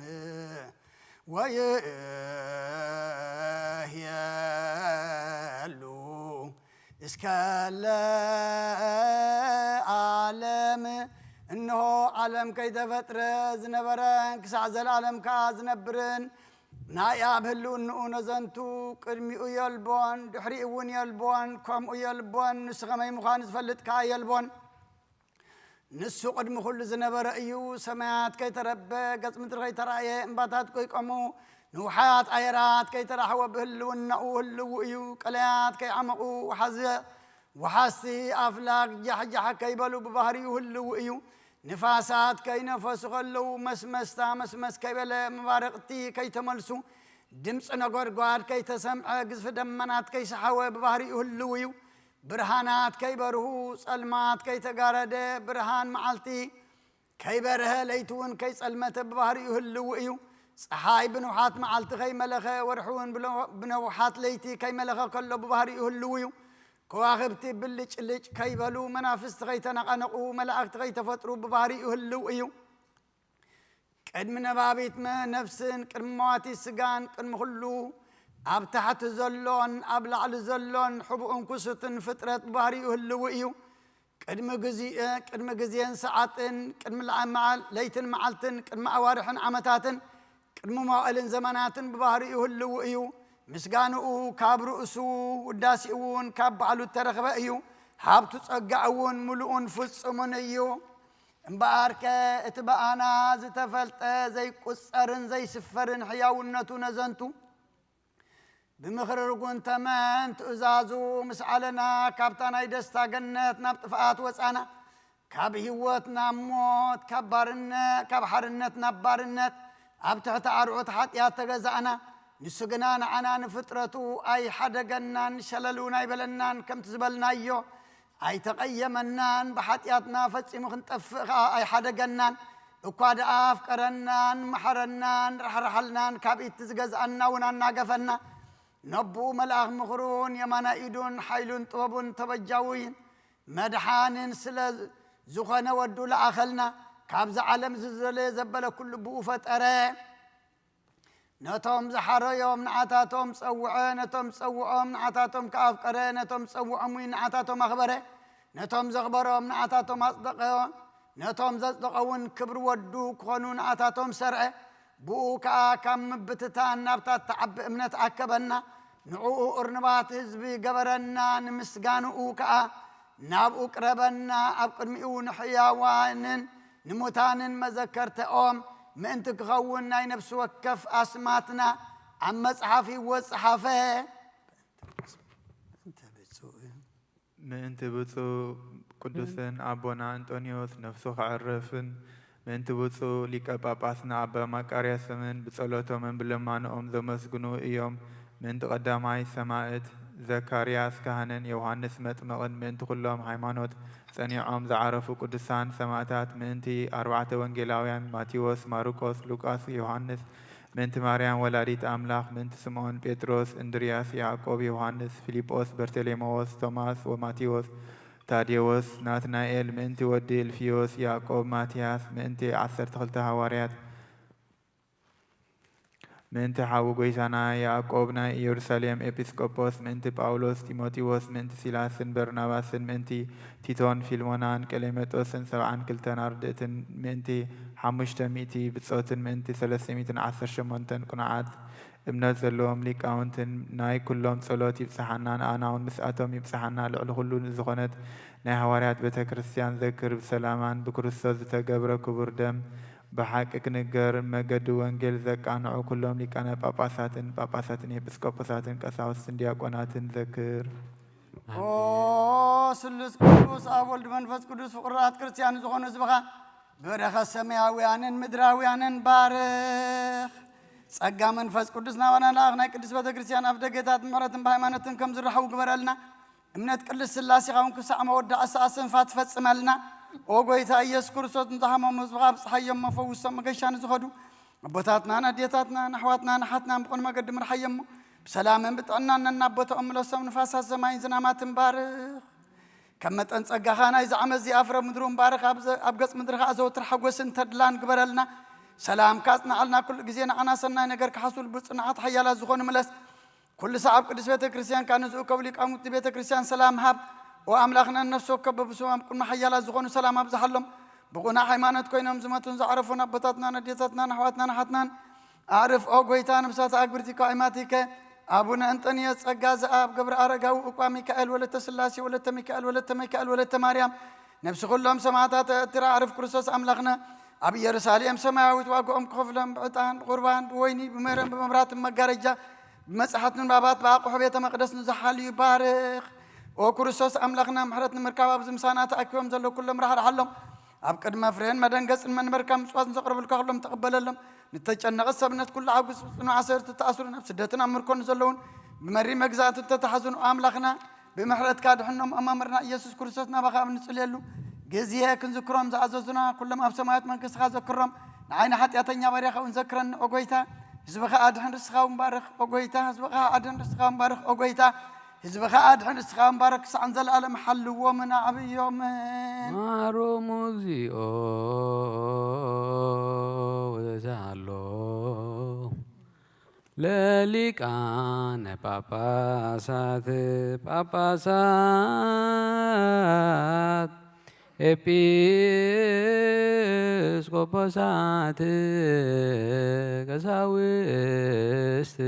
ወይህየሉ እስከ ለዓለም። እንሆ ዓለም ከይተፈጥረ ዝነበረን ክሳዕ ዘለዓለም ከኣ ዝነብርን ናይ ኣብ ህልውንኡ ነዘንቱ ቅድሚኡ የልቦን ድሕሪኡ እውን የልቦን፣ ከምኡ የልቦን፣ ንሱ ከመይ ምዃኑ ዝፈልጥ ከኣ የልቦን። ንሱ ቅድሚ ኩሉ ዝነበረ እዩ። ሰማያት ከይተረበ፣ ገጽ ምድሪ ከይተራእየ፣ እምባታት ከይቆሙ፣ ንውሓያት ኣየራት ከይተራሕወ ብህልውናኡ ህልው እዩ። ቀለያት ከይዓመቑ፣ ወሓዘ ወሓዝቲ ኣፍላግ ጃሕጃሕ ከይበሉ ብባህሪኡ ህልው እዩ። ንፋሳት ከይነፈሱ ከለዉ መስመስታ መስመስ ከይበለ፣ መባርቕቲ ከይተመልሱ፣ ድምፂ ነጎድጓድ ከይተሰምዐ፣ ግዝፊ ደመናት ከይሰሓወ ብባህሪኡ ህልው እዩ። ብርሃናት ከይበርሁ፣ ጸልማት ከይተጋረደ፣ ብርሃን መዓልቲ ከይበርሀ፣ ለይቲ እውን ከይጸልመተ ብባህሪኡ ህልው እዩ። ጸሓይ ብንውሓት መዓልቲ ከይመለኸ፣ ወርሒ እውን ብለ-፣ ብነውሓት ለይቲ ከይመለኸ ከሎ ብባህሪኡ ህልው እዩ። ከዋኽብቲ ብልጭልጭ ከይበሉ፣ መናፍስቲ ከይተነቐነቑ፣ መላእክቲ ከይተፈጥሩ ብባህሪኡ ህልው እዩ። ቅድሚ ነባቢት መ-፣ ነፍስን ቅድሚ መዋቲት ስጋን ቅድሚ ኩሉ ኣብ ታሕቲ ዘሎን ኣብ ላዕሊ ዘሎን ሕቡእን ክሱትን ፍጥረት ብባህሪኡ ህልው እዩ። ቅድሚ ግዜ-፣ ቅድሚ ግዜን ሰዓትን፣ ቅድሚ ለዓ-፣ መዓል-፣ ለይትን መዓልትን፣ ቅድሚ ኣዋርሕን ዓመታትን፣ ቅድሚ መዋእልን ዘመናትን ብባህሪኡ ህልው እዩ። ምስጋንኡ ካብ ርእሱ፣ ውዳሴኡ እውን ካብ ባዕሉ እተረኽበ እዩ። ሃብቱ ጸጋኡ እውን ምሉእን ፍጹምን እዩ። እምበኣርከ እቲ ብኣና ዝተፈልጠ ዘይቁጸርን ዘይስፈርን ሕያውነቱ ነዘንቱ ብምኽሪ ርጉን ተመን ትእዛዙ ምስ ዓለና ካብታ ናይ ደስታ ገነት ናብ ጥፍኣት ወጻና፣ ካብ ህይወት ናብ ሞት፣ ካብ ባርነት፣ ካብ ሓርነት ናብ ባርነት፣ ኣብ ትሕቲ ኣርዑት ሓጢኣት ተገዛእና። ንሱ ግና ንዓና ንፍጥረቱ ኣይሓደገናን፣ ሸለል እውን ኣይበለናን። ከምቲ ዝበልናዮ ኣይተቐየመናን። ብሓጢኣትና ፈጺሙ ክንጠፍእ ከኣ ኣይሓደገናን። እኳ ደኣ ኣፍቀረናን፣ መሓረናን፣ ራሕራሓልናን፣ ካብ ኢቲ ዝገዝኣና እውን ኣናገፈና። ነቦኡ መልኣኽ ምኽሩን የማናይ ኢዱን ሓይሉን ጥበቡን ተበጃዊን መድሓንን ስለ ዝኾነ ወዱ ለኣኸልና። ካብዚ ዓለም ዝደለዮ ዘበለ ኩሉ ብኡ ፈጠረ። ነቶም ዝሓረዮም ንዓታቶም ጸውዐ፣ ነቶም ዝጸውዖም ንዓታቶም ከኣ ኣፍቀረ፣ ነቶም ዝጸውዖም እውን ንዓታቶም ኣኽበረ፣ ነቶም ዘኽበሮም ንዓታቶም ኣጽደቐ፣ ነቶም ዘጽደቐ እውን ክብሪ ወዱ ክኾኑ ንዓታቶም ሰርዐ። ብኡ ከኣ ካብ ምብትታን ናብታ እትዓቢ እምነት ኣከበና። ንዕኡ እርኑባት ህዝቢ ገበረና፣ ንምስጋንኡ ከኣ ናብኡ ቅረበና። ኣብ ቅድሚኡ ንሕያዋንን ንሙታንን መዘከርተኦም ምእንቲ ክኸውን ናይ ነፍሲ ወከፍ ኣስማትና ኣብ መጽሓፍ ህይወት ጸሓፈ። ምእንቲ ብፁዕ ቅዱስን ኣቦና እንጦንዮስ ነፍሱ ከዕርፍን ምእንቲ ብፁዕ ሊቀ ጳጳስና ኣባ መቃርዮስምን ብጸሎቶምን ብልማንኦም ዘመስግኑ እዮም። ምእንቲ ቀዳማይ ሰማዕት ዘካርያስ ካህንን ዮሃንስ መጥምቕን ምእንቲ ኩሎም ሃይማኖት ጸኒዖም ዝዓረፉ ቅዱሳን ሰማዕታት ምእንቲ ኣርባዕተ ወንጌላውያን ማቴዎስ፣ ማርቆስ፣ ሉቃስ፣ ዮሃንስ ምእንቲ ማርያም ወላዲት ኣምላኽ፣ ምእንቲ ስምዖን ጴጥሮስ፣ እንድርያስ፣ ያዕቆብ፣ ዮሃንስ፣ ፊልጶስ፣ በርተሌሜዎስ፣ ቶማስ ወማቴዎስ፣ ታዴዎስ፣ ናትናኤል፣ ምእንቲ ወዲ እልፍዮስ፣ ያዕቆብ፣ ማትያስ፣ ምእንቲ ዓሰርተ ክልተ ሃዋርያት፣ ምእንቲ ሓው ጐይታና ያዕቆብ ናይ ኢየሩሳሌም ኤጲስቆጶስ፣ ምእንቲ ጳውሎስ፣ ጢሞቴዎስ፣ ምእንቲ ሲላስን በርናባስን፣ ምእንቲ ቲቶን ፊልሞናን ቀሌመጦስን ሰብዓን ክልተን ኣርድእትን፣ ምእንቲ ሓሙሽተ ሚእቲ ብጾትን ምእንቲ ሰለስተ ሚእትን ዓሰርተ ሸሞንተን ቅኑዓት እምነት ዘለዎም ሊቃውንትን ናይ ኩሎም ጸሎት ይብጽሓና። ንኣና እውን ምስኣቶም ይብጽሓና። ልዕሊ ኩሉ ዝኾነት ናይ ሃዋርያት ቤተ ክርስቲያን ዘክር። ብሰላማን ብክርስቶስ ዝተገብረ ክቡር ደም ብሓቂ ክንገር መገዲ ወንጌል ዘቃንዑ ኩሎም ሊቃነ ጳጳሳትን ጳጳሳትን ኤጲስቆጶሳትን ቀሳውስትን ዲያቆናትን ዘክር። ኦ ስሉስ ቅዱስ ኣብ ወልድ መንፈስ ቅዱስ ፍቁራት ክርስቲያን ዝኾኑ ህዝብኻ ብበረኸት ሰማያውያንን ምድራውያንን ባርኽ። ጸጋ መንፈስ ቅዱስ ናባና ለኣኽ። ናይ ቅድስት ቤተ ክርስቲያን ኣፍ ደገታት ምሕረትን ብሃይማኖትን ከም ዝረሓቡ ግበረልና። እምነት ቅድስት ሥላሴኻ እውን ክሳዕ መወዳእታ ኣሰንፋ ትፈጽመልና። ኦ ጐይታ ኢየሱስ ክርስቶስ፣ ንዝሓመሙ ህዝብኻ ኣብጽሓዮም፣ መፈውሶም መገሻ ንዝኸዱ ኣቦታትናን ኣዴታትናን ኣሕዋትናን ኣሓትናን ብቕን መገዲ ምርሓዮም እሞ፣ ብሰላምን ብጥዕናን ነናቦትኦም ምለሶም። ንፋሳት ሰማይን ዝናማትን ባርኽ። ከም መጠን ጸጋኻ ናይዚ ዓመት እዚኣ ፍረ ምድሩ ምባርኽ፣ ኣብ ዘ-፣ ኣብ ገጽ ምድሪ ኸኣ ዘወትር ሓጎስን ተድላን ግበረልና። ሰላምካ ኣጽንዓልና፣ ኩሉ ግዜ ንዓና ሰናይ ነገር ክሓስቡ ልቢ ጽኑዓት ሓያላት ዝኾኑ ምለስ። ኩሉ ሳዕ ኣብ ቅድስት ቤተ ክርስቲያንካ ንዝእከቡ ሊቃውንቲ ቤተ ክርስቲያን ሰላም ሃብ። ኦ ኣምላኽና፣ ነፍሲ ወከፍ በብስሞም ኣብ ቅድሚ ሓያላት ዝኾኑ ሰላም ኣብዝሓሎም። ብቑናዕ ሃይማኖት ኮይኖም ዝመቱን ዝዓረፉን ኣቦታትናን ኣዴታትናን ኣሕዋትናን ኣሓትናን ኣዕርፍ። ኦ ጐይታ፣ ነፍሳት ኣግብርቲ እኳ ኣይማቲከ። ኣቡነ እንጠንዮስ ጸጋ ዘኣብ፣ ገብረ ኣረጋዊ እኳ፣ ሚካኤል ወለተ ስላሴ፣ ወለተ ሚካኤል፣ ወለተ ሚካኤል፣ ወለተ ማርያም፣ ነፍሲ ኩሎም ሰማዕታት ኤርትራ ኣዕርፍ። ክርስቶስ ኣምላኽና ኣብ ኢየሩሳሌም ሰማያዊት ዋጋኦም ክኸፍሎም ብዕጣን፣ ብቁርባን፣ ብወይኒ፣ ብሜሮን፣ ብመብራትን መጋረጃ፣ ብመጽሓፍቲ ምንባባት፣ ብኣቑሑ ቤተ መቕደስ ንዝሓልዩ ባርኽ። ኦ ክርስቶስ ኣምላኽና፣ ምሕረት ንምርካብ ኣብዚ ምሳና ተኣኪቦም ዘለዉ ኩሎም ራሕርሓሎም። ኣብ ቅድመ ፍሬን መደንገጽን መንበርካ ምጽዋት ንዘቕርብልካ ኩሎም ተቐበለሎም። ንተጨነቐት ሰብነት ኩሉ ሓጉስ፣ ብጽኑዕ ኣሰርት ተኣስሩን ኣብ ስደትን ኣብ ምርኮን ዘለውን ብመሪ መግዛእቲ ተታሕዙን ኣምላኽና ብምሕረትካ ድሕኖም። ኣማምርና ኢየሱስ ክርስቶስ ናባኻ ኣብ ንጽልየሉ ግዜ ክንዝክሮም ዝኣዘዙና ኩሎም ኣብ ሰማያት መንግስትኻ ዘክሮም። ንዓይ ንሓጢኣተኛ ባርያኻ እውን ዘክረኒ ኦ ጐይታ። ህዝብኻ ኣድሕን ርስኻ እውን ባርኽ ኦ ጐይታ። ህዝብኻ ኣድሕን ርስኻ እውን ባርኽ ኦ ጐይታ። ህዝብኻ ኣድሕን እስኻ እምባረክ ክሳዕን ዘለኣለም ሓልዎምን ኣዕብዮምን። ማሮሙ እግዚኦ ወተሳሃሎ ለሊቃነ ጳጳሳት ጳጳሳት ኤጲስቆጶሳት ቀሳውስት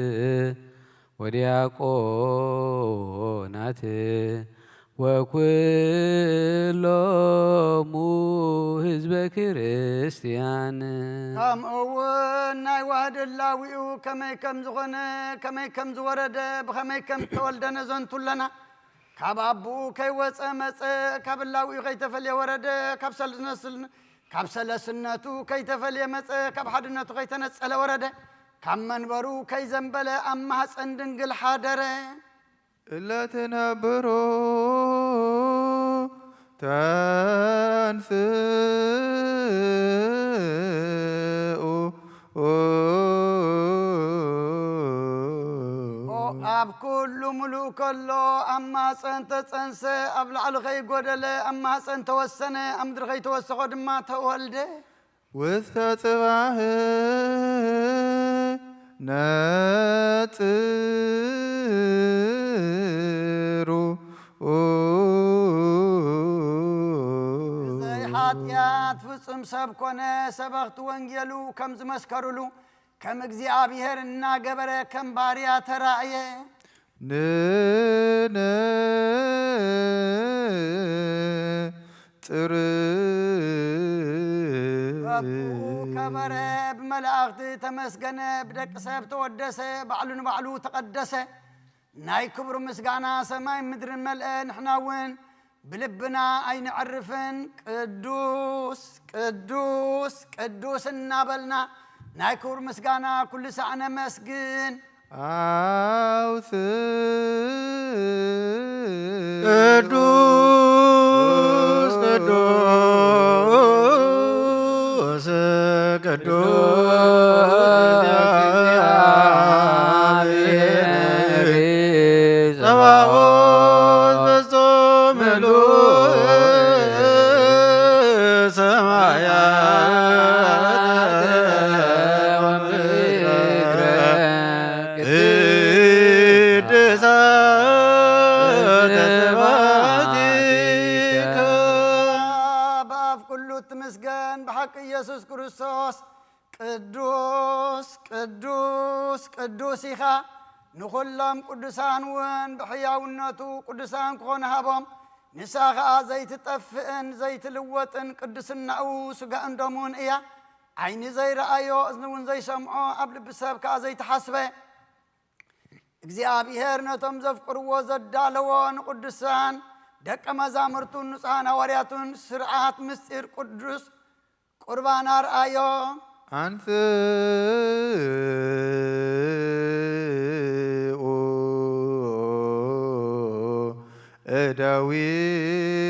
ወዲያቆናት ወኩሎሙ ህዝበ ክርስቲያን። ከምኡ እውን ናይ ዋህድ እላዊኡ ከመይ ከም ዝኾነ፣ ከመይ ከም ዝወረደ፣ ብኸመይ ከም ተወልደ ነዘንቱ ኣለና። ካብ ኣቦኡ ከይወፀ መፀ፣ ካብ እላዊኡ ከይተፈልየ ወረደ፣ ካብ ሰለስነስል-፣ ካብ ሰለስነቱ ከይተፈልየ መፀ፣ ካብ ሓድነቱ ከይተነፀለ ወረደ፣ ካብ መንበሩ ከይዘንበለ ኣብ ማህፀን ድንግል ሓደረ። እለ ትነብሩ ተንስኡ። ኦ፣ ኣብ ኩሉ ምሉእ ከሎ ኣብ ማህፀን ተፀንሰ፣ ኣብ ላዕሊ ከይጎደለ ኣብ ማህፀን ተወሰነ፣ ኣብ ምድሪ ከይተወሰኾ ድማ ተወልደ። ውስተ ጽባህ ነጽሩ። ብዘይ ሓጢኣት ፍጹም ሰብ ኮነ፣ ሰበኽቲ ወንጌሉ ከም ዝመስከሩሉ፣ ከም እግዚኣብሔር እናገበረ ከም ባርያ ተራእየ። ንነጽር። በብኡ ከበረ፣ ብመላእኽቲ ተመስገነ፣ ብደቂ ሰብ ተወደሰ፣ ባዕሉ ንባዕሉ ተቐደሰ። ናይ ክብሩ ምስጋና ሰማይ ምድርን መልአ፣ ንሕና እውን ብልብና ኣይነዕርፍን፣ ቅዱስ፣ ቅዱስ፣ ቅዱስ እናበልና ናይ ክብሩ ምስጋና ኩሉ ሳዕ ነመስግን። ኣውስ። ቅዱስ፣ ቅዱስ፣ ቅዱስ ጸባኦት ፍጹም ምሉእ ሰማያት ወምድረ። ኢየሱስ ክርስቶስ ቅዱስ ቅዱስ ቅዱስ ኢኻ። ንኹሎም ቅዱሳን እውን ብሕያውነቱ ቅዱሳን ክኾኑ ሃቦም። ንሳ ኸኣ ዘይትጠፍእን ዘይትልወጥን ቅድስናኡ ስጋኡን ደሙን እያ። ዓይኒ ዘይረኣዮ፣ እዝኒ እውን ዘይሰምዖ፣ ኣብ ልቢ ሰብ ከኣ ዘይተሓስበ እግዚኣብሔር ነቶም ዘፍቅርዎ ዘዳለዎ ንቅዱሳን ደቀ መዛሙርቱን ንጹሓን ሃዋርያቱን ስርዓት ምስጢር ቅዱስ ቁርባን ኣርኣዮ። ኣንስኡ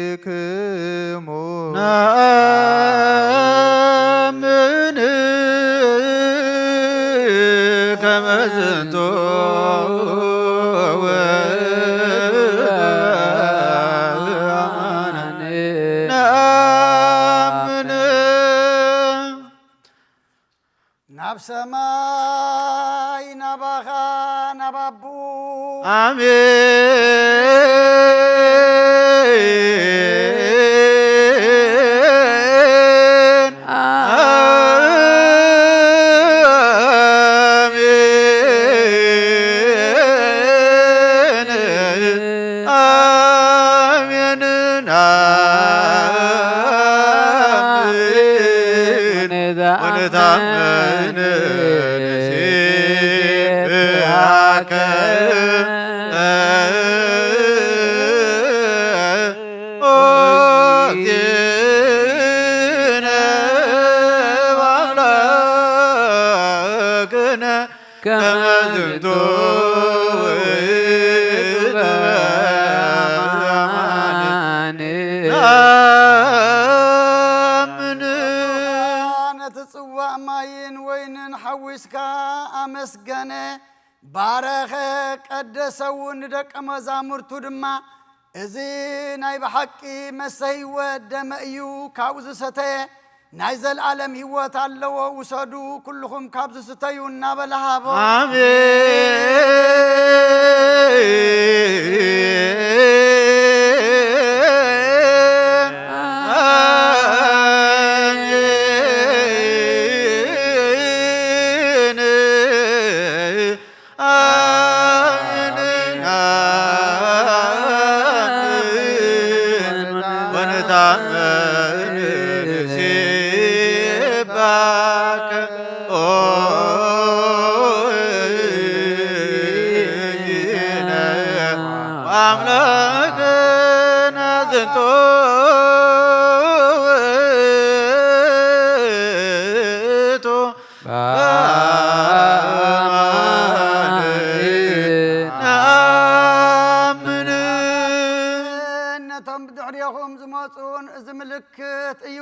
እደዊክሙ። ነኣምን ከመ ዝንቱ ነኣምን። ናብ ሰማይ ናባኻ ናብ ኣቦ። ኣሜን። ኣሜን። ኣሜን። ኣሜን። ወንታመን ንሴብሐከ ኦ እግዚእነ ወአምላክነ ከመ ዝንቱ ውእቱ አማን። ነቲ ጽዋእ ማይን ወይንን ሓዊስካ ኣመስገነ፣ ባረኸ፣ ቀደሰ እውን። ንደቀ መዛሙርቱ ድማ እዚ ናይ ብሓቂ መስተ ህይወት ደመ እዩ፣ ካብኡ ዝሰተየ ናይ ዘለኣለም ህይወት ኣለዎ፣ ውሰዱ ኩልኹም ካብዚ ስተዩ እናበለ ሃቦ። ኣሜን። ኣሜን። ኣሜን። ወንታመን ንሴባከ ኦ ወአምላክነ ዝንቱ ውእቱ አማን። ነአምን። ነቶም ብድሕሬኹም ዝመጹን እዚ ምልክት እዩ።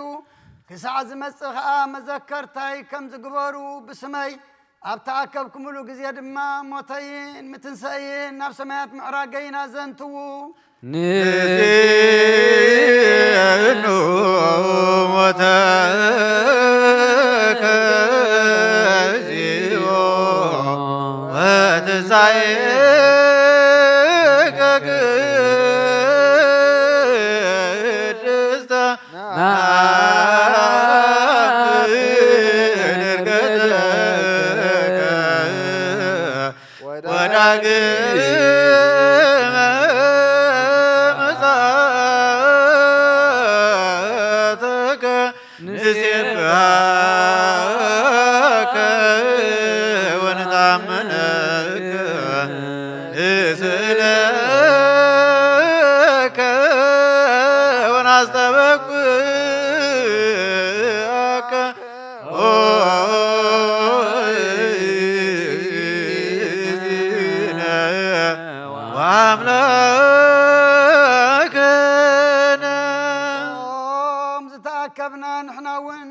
ክሳዕ ዝመጽእ ኸኣ መዘከርታይ ከም ዝግበሩ ብስመይ ኣብ ተኣከብኩምሉ ግዜ ድማ ሞተይን ምትንሳኤይን ናብ ሰማያት ምዕራገይን ኣዘንትዉ። ንጽእኑ ሞተከ እግዚኦ ወትንሳኤከ ቅድስተ ነአምን ዕርገተከ ወዳግመ ምጽኣተከ ንሴብሐከ ወንታመነከ ንስእለከ ወናስተበቅዐከ ኦ እግዚእነ ወአምላክነ። ኦም ዝተኣከብና ንሕና እውን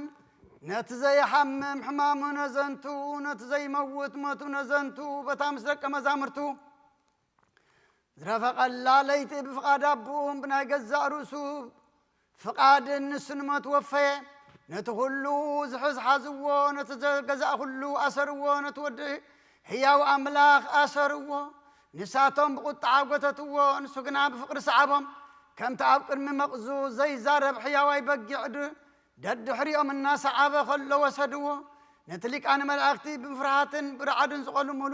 ነቲ ዘይሓምም ሕማሙ ነዘንቱ፣ ነቲ ዘይመውት ሞቱ ነዘንቱ፣ በታ ምስ ደቀ መዛሙርቱ ዝረፈቐላ ለይቲ ብፍቓድ ኣቦኡን ብናይ ገዛእ ርእሱ ፍቓድን ንሱ ንሞት ወፈየ። ነቲ ኩሉ ዝሕዝ ሓዝዎ፣ ነቲ ዘገዛእ ኩሉ ኣሰርዎ፣ ነቲ ወዲ ህያው ኣምላኽ ኣሰርዎ። ንሳቶም ብቁጥዓ ጎተትዎ፣ ንሱ ግና ብፍቕሪ ሰዓቦም። ከምቲ ኣብ ቅድሚ መቕዙ ዘይዛረብ ሕያዋይ በጊዕ ድ-፣ ደድሕሪኦም እናሰዓበ ከሎ ወሰድዎ። ነቲ ሊቃነ መላእኽቲ ብፍርሃትን ብርዓድን ዝቖልሙሉ፣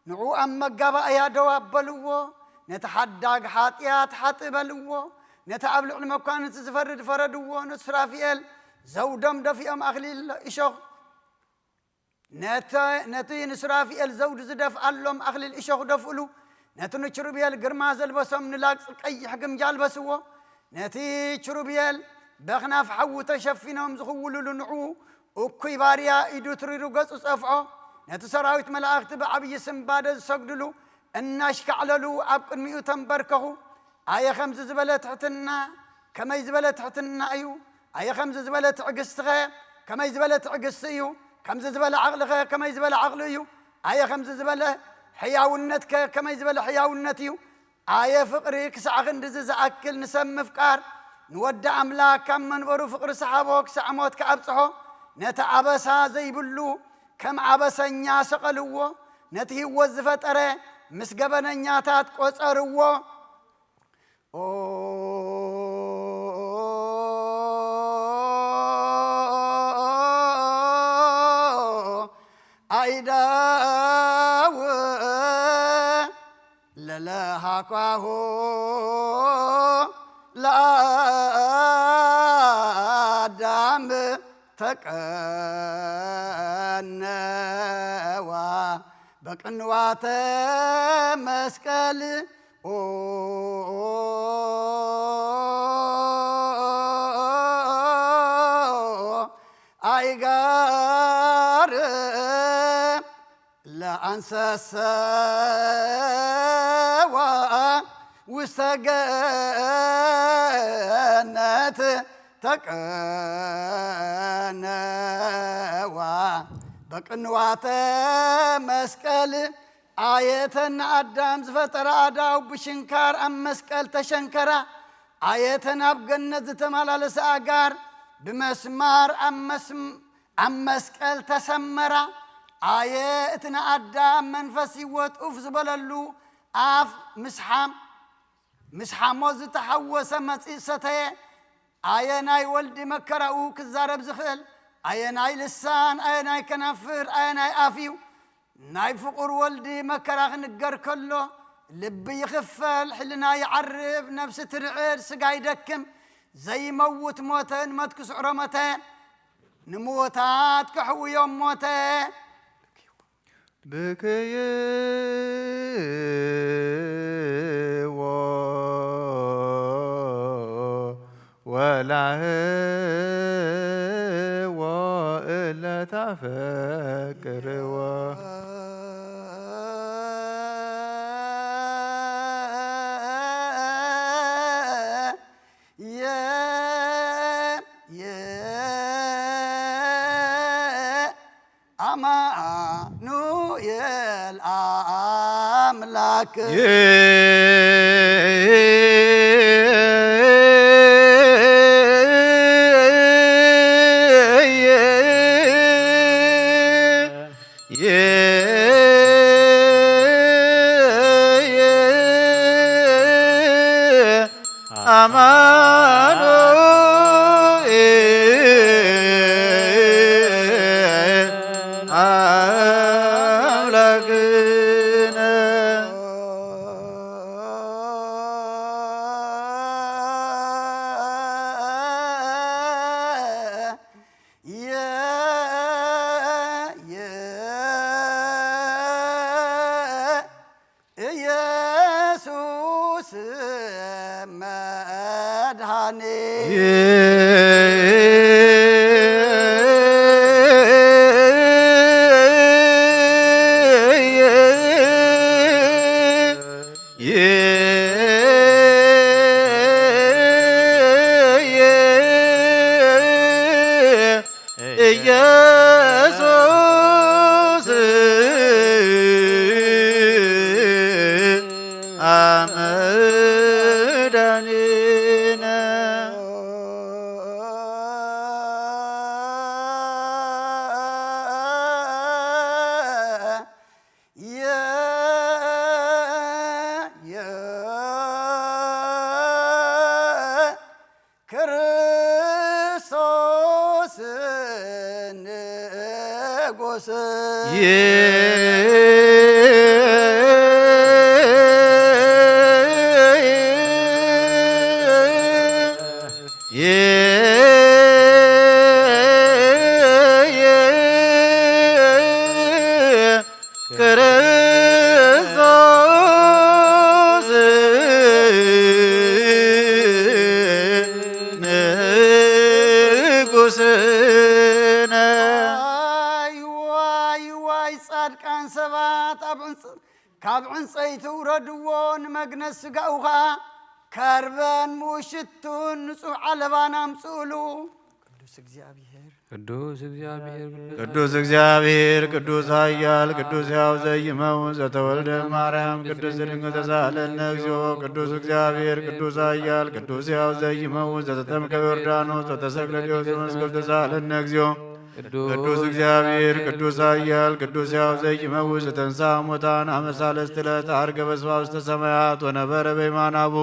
ንዑ ኣብ መጋባእያ ደው ኣበልዎ። ነቲ ሓዳግ ሓጢኣት ሓጥእ በልዎ። ነቲ ኣብ ልዕሊ መኳንንቲ ዝፈርድ ፈረድዎ። ነቲ ሱራፊኤል ዘውዶም ደፊኦም ኣኽሊል እሾኽ፣ ነተ-፣ ነቲ ንሱራፊኤል ዘውዲ ዝደፍኣሎም ኣኽሊል እሾኽ ደፍእሉ። ነቲ ንኪሩቤል ግርማ ዘልበሶም ንላግጺ ቀይሕ ግምጃ ኣልበስዎ። ነቲ ኪሩቤል በኽናፍ ሓዊ ተሸፊኖም ዝኽውልሉ ንዑ እኩይ ባርያ ኢዱ ትሪሩ ገጹ ጸፍዖ። ነቲ ሰራዊት መላእኽቲ ብዓብዪ ስንባደ ዝሰግድሉ እናሽካዕለሉ ኣብ ቅድሚኡ ተንበርከኹ። ኣየ ከምዚ ዝበለ ትሕትና፣ ከመይ ዝበለ ትሕትና እዩ! ኣየ ከምዚ ዝበለ ትዕግስቲኸ፣ ከመይ ዝበለ ትዕግስቲ እዩ! ከምዚ ዝበለ ዓቕሊኸ፣ ከመይ ዝበለ ዓቕሊ እዩ! ኣየ ከምዚ ዝበለ ሕያውነትከ፣ ከመይ ዝበለ ሕያውነት እዩ! ኣየ ፍቕሪ፣ ክሳዕ ክንድዚ ዝኣክል ንሰብ ምፍቃር፣ ንወዲ ኣምላኽ ካብ መንበሩ ፍቕሪ ሰሓቦ፣ ክሳዕ ሞት ከኣብጽሖ፣ ነቲ ኣበሳ ዘይብሉ ከም ኣበሰኛ ሰቐልዎ፣ ነቲ ህይወት ዝፈጠረ ምስ ገበነኛታት ቆጸርዎ። ኦ ኣይዳው ለለሃኳሁ ለኣዳም ተቀነዋ በቅንዋተ መስቀል። ኦ ኣይጋር ለኣንሰሰዋ ውስተ ገነት ተቀነዋ በቅንዋተ መስቀል። ኣየተን ኣዳም ዝፈጠረ ኣዳው ብሽንካር ኣብ መስቀል ተሸንከራ። ኣየተን ኣብ ገነት ዝተመላለሰ ኣጋር ብመስማር ኣብ መስም-፣ ኣብ መስቀል ተሰመራ። ኣየ እቲ ንኣዳም መንፈስ ህይወት ኡፍ ዝበለሉ ኣፍ ምስሓም፣ ምስ ሓሞት ዝተሓወሰ መጺእ ሰተየ። ኣየ ናይ ወልዲ መከራኡ ክዛረብ ዝኽእል፣ ኣየ ናይ ልሳን፣ ኣየ ናይ ከናፍር፣ ኣየ ናይ ኣፍ እዩ። ናይ ፍቑር ወልዲ መከራ ክንገር ከሎ፣ ልቢ ይኽፈል፣ ሕልና ይዓርብ፣ ነፍሲ ትርዕድ፣ ስጋ ይደክም፣ ዘይመውት ሞተ፣ ንሞት ክስዕሮ ሞተ፣ ንምዉታት ከሕውዮም ሞተ። ብክይዎ ወላህዎ እለ ታፈቅርዎ። የ-፣ የ-፣ አማኑኤል አምላክ። አማኑኤል አምላክነ። የ-፣ የ-፣ ኢየሱስ መድኃኔ። ኢየሱስ አመዳኒነ። የ-፣ የ-፣ ክርስቶስ ክርስቶስ ንጉስነ። ዋይ ዋይ ዋይ፣ ጻድቃን ሰባት ኣብ ዕንጽ-፣ ካብ ዕንጸይቲ ውረድዎ፣ ንመግነዝ ስጋኡ ኸኣ ከርበን ምኡሽቱን ንጹሕ ዓለባን ኣምጽኡሉ። ቅዱስ እግዚኣብሔር። ቅዱስ እግዚኣብሔር። ቅዱስ እግዚኣብሔር፣ ቅዱስ ኃያል፣ ቅዱስ ሕያው ዘይመውት፣ ዘተወልደ ማርያም ቅድስት ድንግል ተሳሃለነ እግዚኦ። ቅዱስ እግዚኣብሔር፣ ቅዱስ ኃያል፣ ቅዱስ ሕያው ዘይመውት፣ ዘተጠምቀ ዮርዳኖስ፣ ዘተሰቅለ ዲዮስቆሮስ መስቀል ተሳሃለነ እግዚኦ። ቅዱስ እግዚኣብሔር፣ ቅዱስ ኃያል፣ ቅዱስ ሕያው ዘይመውት፣ ዘተንሳ ሙታን፣ አመ ሳልስት ዕለት ዐርገ በስባ ውስተ ሰማያት ወነበረ በየማነ አቡ።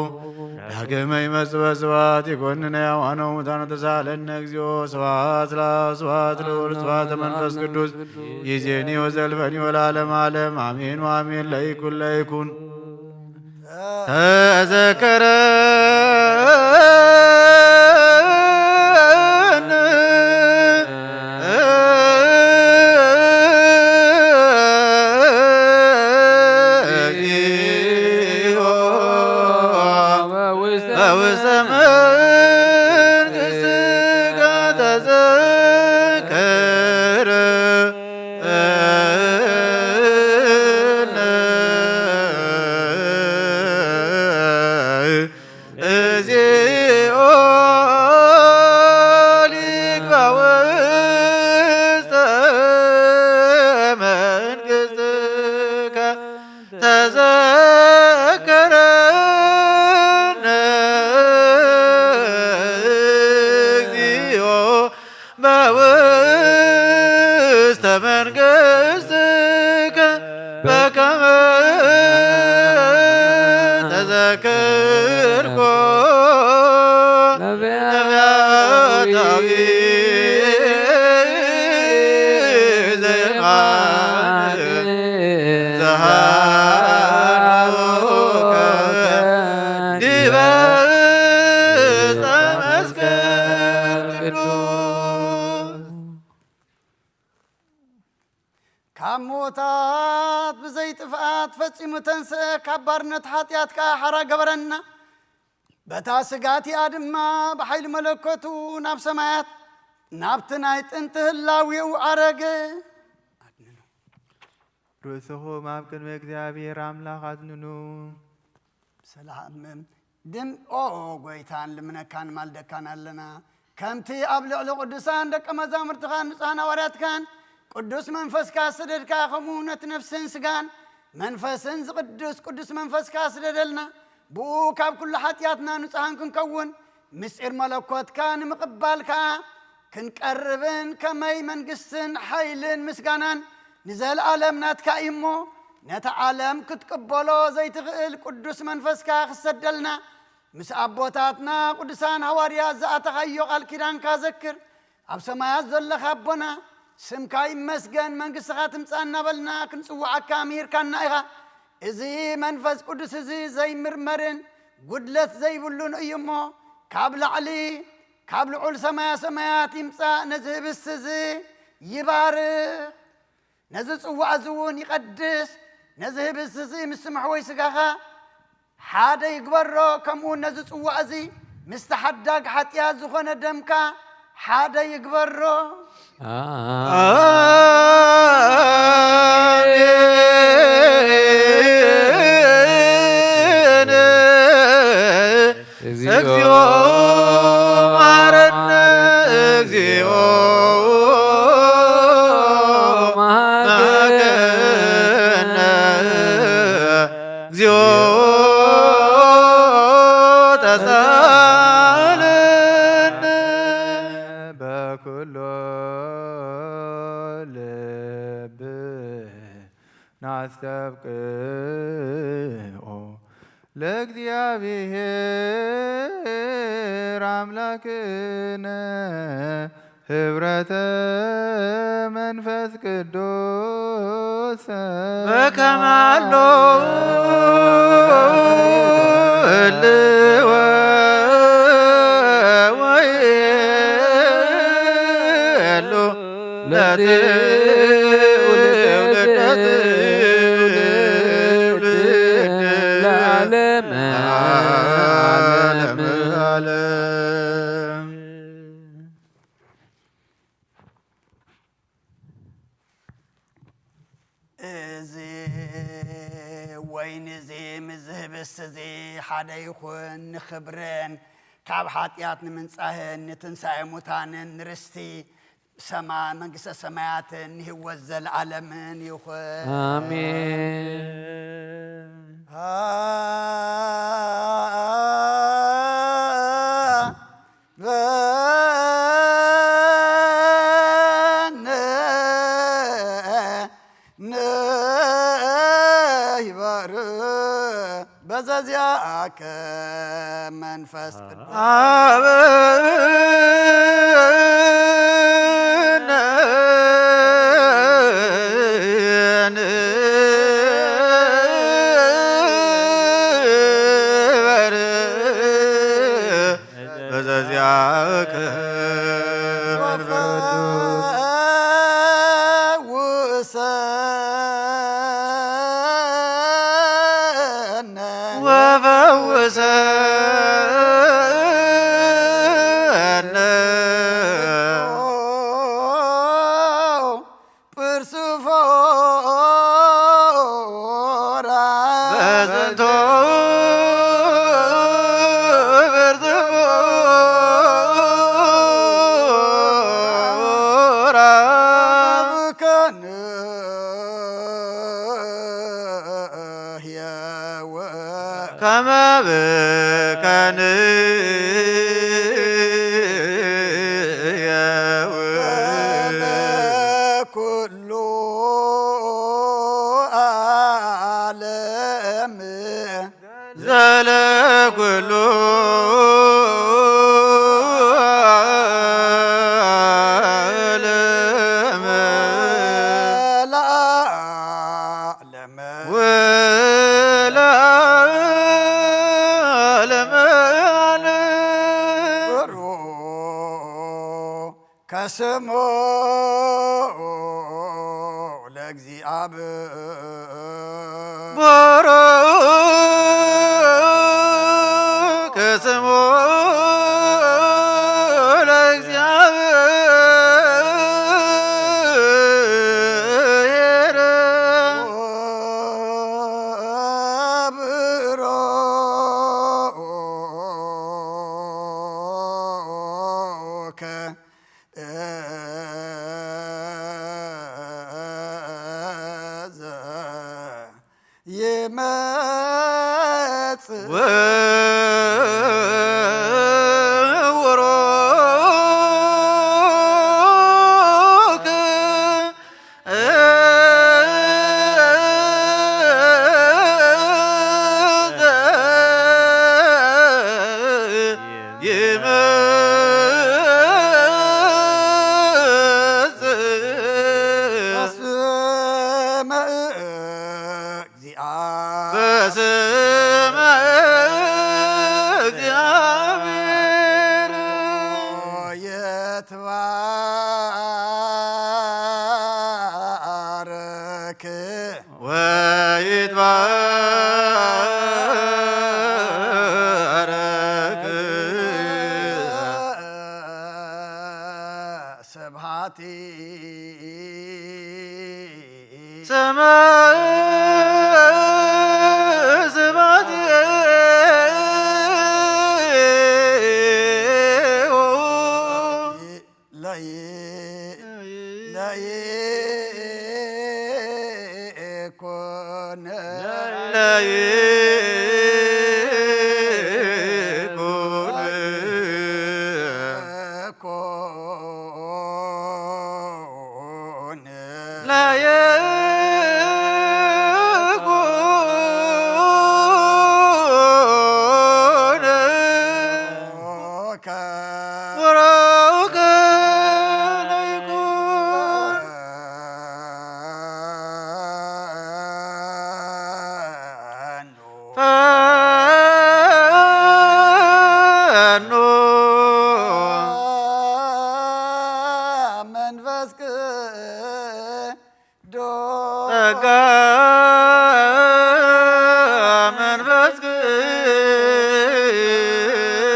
ዳግመ ይመጽእ በስብሐት ይኮንን ሕያዋነ ወሙታነ። ተሳሃለነ እግዚኦ። ስብሐት ለአብ፣ ስብሐት ለወልድ፣ ስብሐት ለመንፈስ ቅዱስ። ይዜኒ ወዘልፈኒ ወለዓለመ ዓለም። አሜን ወአሜን። ለይኩን ለይኩን። ተዘከረን እግዚኦ በውስተ መንግሥትከ ተዘከረ እግዚኦ ሊግባ ውስተ መንግሥትከ ተዘከረነ እግዚኦ በውስተ መንግሥትከ በከመ ተዘከርኮ ነቢያት ነቢያት አቢይ ዘየማን ዘሃለውከ ዲበ ዕፀ መስቀል ቅዱስ። ካብ ሞታት ብዘይ ጥፍኣት ፈጺሙ ተንስአ፣ ካብ ባርነት ሓጢኣት ከኣ ሓራ ገበረና። በታ ስጋ እቲኣ ድማ ብሓይሊ መለኮቱ ናብ ሰማያት፣ ናብቲ ናይ ጥንቲ ህላዌኡ ዓረገ። ርእስኹም ኣብ ቅድሚ እግዚኣብሔር ኣምላኽ ኣጽንኑ። ሰላም ድም-፣ ኦ ጎይታ፣ ንልምነካን ማልደካን ኣለና። ከምቲ ኣብ ልዕሊ ቅዱሳን ደቀ መዛሙርትኻን ንጹሓን ሃዋርያትካን ቅዱስ መንፈስካ ዝሰደድካ፣ ከምኡ ነቲ ነፍስን ስጋን መንፈስን ዝቕድስ ቅዱስ መንፈስካ ስደደልና። ብኡ ካብ ኩሉ ሓጢኣትና ንጹሓን ክንከውን፣ ምስጢር መለኮትካ ንምቕባል ከኣ ክንቀርብን፣ ከመይ መንግስትን ሓይልን ምስጋናን ንዘለኣለም ናትካ እዩ እሞ፣ ነቲ ዓለም ክትቅበሎ ዘይትኽእል ቅዱስ መንፈስካ ክሰደልና፣ ምስ ኣቦታትና ቅዱሳን ሃዋርያት ዝኣተኻዮ ቃል ኪዳንካ ዘክር። ኣብ ሰማያት ዘለኻ ኣቦና፣ ስምካ ይመስገን፣ መንግስትኻ ትምጻእ እናበልና ክንጽውዓካ ምሂርካና ኢኻ። እዚ መንፈስ ቅዱስ እዚ ዘይምርመርን ጉድለት ዘይብሉን እዩ እሞ፣ ካብ ላዕሊ፣ ካብ ልዑል ሰማያ ሰማያት ይምጻእ፣ ነዚ ህብስቲ እዚ ይባርኽ፣ ነዚ ጽዋእ እዚ እውን ይቐድስ። ነዚ ህብስቲ እዚ ምስ መሕወይ ስጋኻ ሓደ ይግበሮ፣ ከምኡ እውን ነዚ ጽዋእ እዚ ምስቲ ሓዳግ ሓጢኣት ዝኾነ ደምካ ሓደ ይግበሮ። አሜን። እግዚኦ መሐረነ፣ እግዚኦ መሐረነ፣ እግዚኦ ተሳሃለነ። በኩሎ ልብ ናስተብቅኦ ለእግዚኣብሔር ኣምላክነ ክብረተ መንፈስ ቅዱስ በከመ ኣሎ ህልወ ወይሉ ለትውልድ ለዓለመ ዓለም። እዚ ወይኒ እዚ ምስ ዝህብስ እዚ ሓደ ይኹን፣ ንኽብርን ካብ ሓጢኣት ንምንጻህን ንትንሳኤ ሙታንን ንርስቲ ሰማ-፣ መንግስተ ሰማያትን ንህይወት ዘለዓለምን ይኹን። ኣሜን። በነ ንይበር በዘዚኣከ መንፈስ ቅዱስ። አበነ ንበር በዘዚአከ መንፈስ ቅዱስ። ወፈውሰነ ወፈውሰነ። ጵርስፎራ በዝንቱ ጵርስፎራ ከመ ብከ ንሕየው ኩሉ ዓለም ዘለኩሉ ዓለም ለዓለመ ዓለም። ከስሙ ለእግዚአብሔር ቡሩክ ስሙ ለእግዚአብሔር። ወቡሩክ ይመጽእ ወቡሩክ ይመጽእ በስመ እግዚአ በስመ እግዚአብሔር ይትባረክ ወይትባረክ ስብሐቲ ሰማይ ስብሐቲ ለይ ለይኩን ለይኩን ለይኩን ለይኩን ወሮከ እኑ መንፈስ ቅዱስ ጸጋ መንፈስ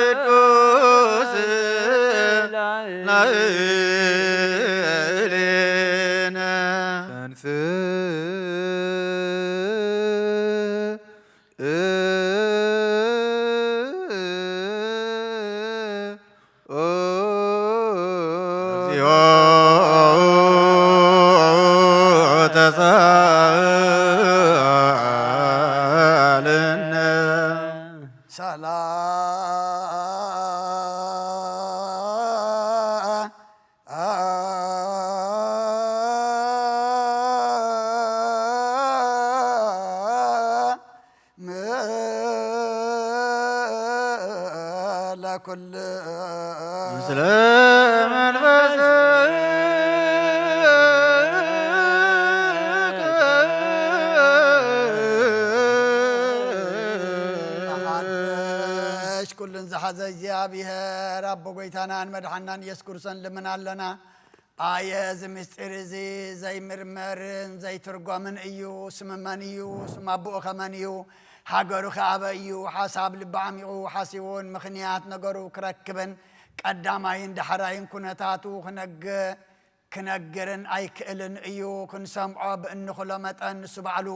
ቅዱስ ላዕሌነ። እግዚኦ ተሳለነ። ሰላም ለኩል ምስለ መንፈስከ። መሓደሽ ኩሉን ዝሓዘ እግዚኣብሔር ኣቦ ጎይታናን መድሓናን ኢየሱስ ክርስቶስን ልምን ኣለና። ኣየ እዚ ምስጢር እዚ ዘይምርመርን ዘይትርጎምን እዩ። ስም መን እዩ? ስም ኣቦኡ ከመን እዩ? ሃገሩ ከ ኣበይ እዩ? ሓሳብ ልቢ ዓሚቑ ሓሲቡን ምኽንያት ነገሩ ክረክብን ቀዳማይን ዳሕራይን ኩነታቱ ክነግ-፣ ክነግርን ኣይክእልን እዩ። ክንሰምዖ ብእንኽሎ መጠን ንሱ ባዕሉ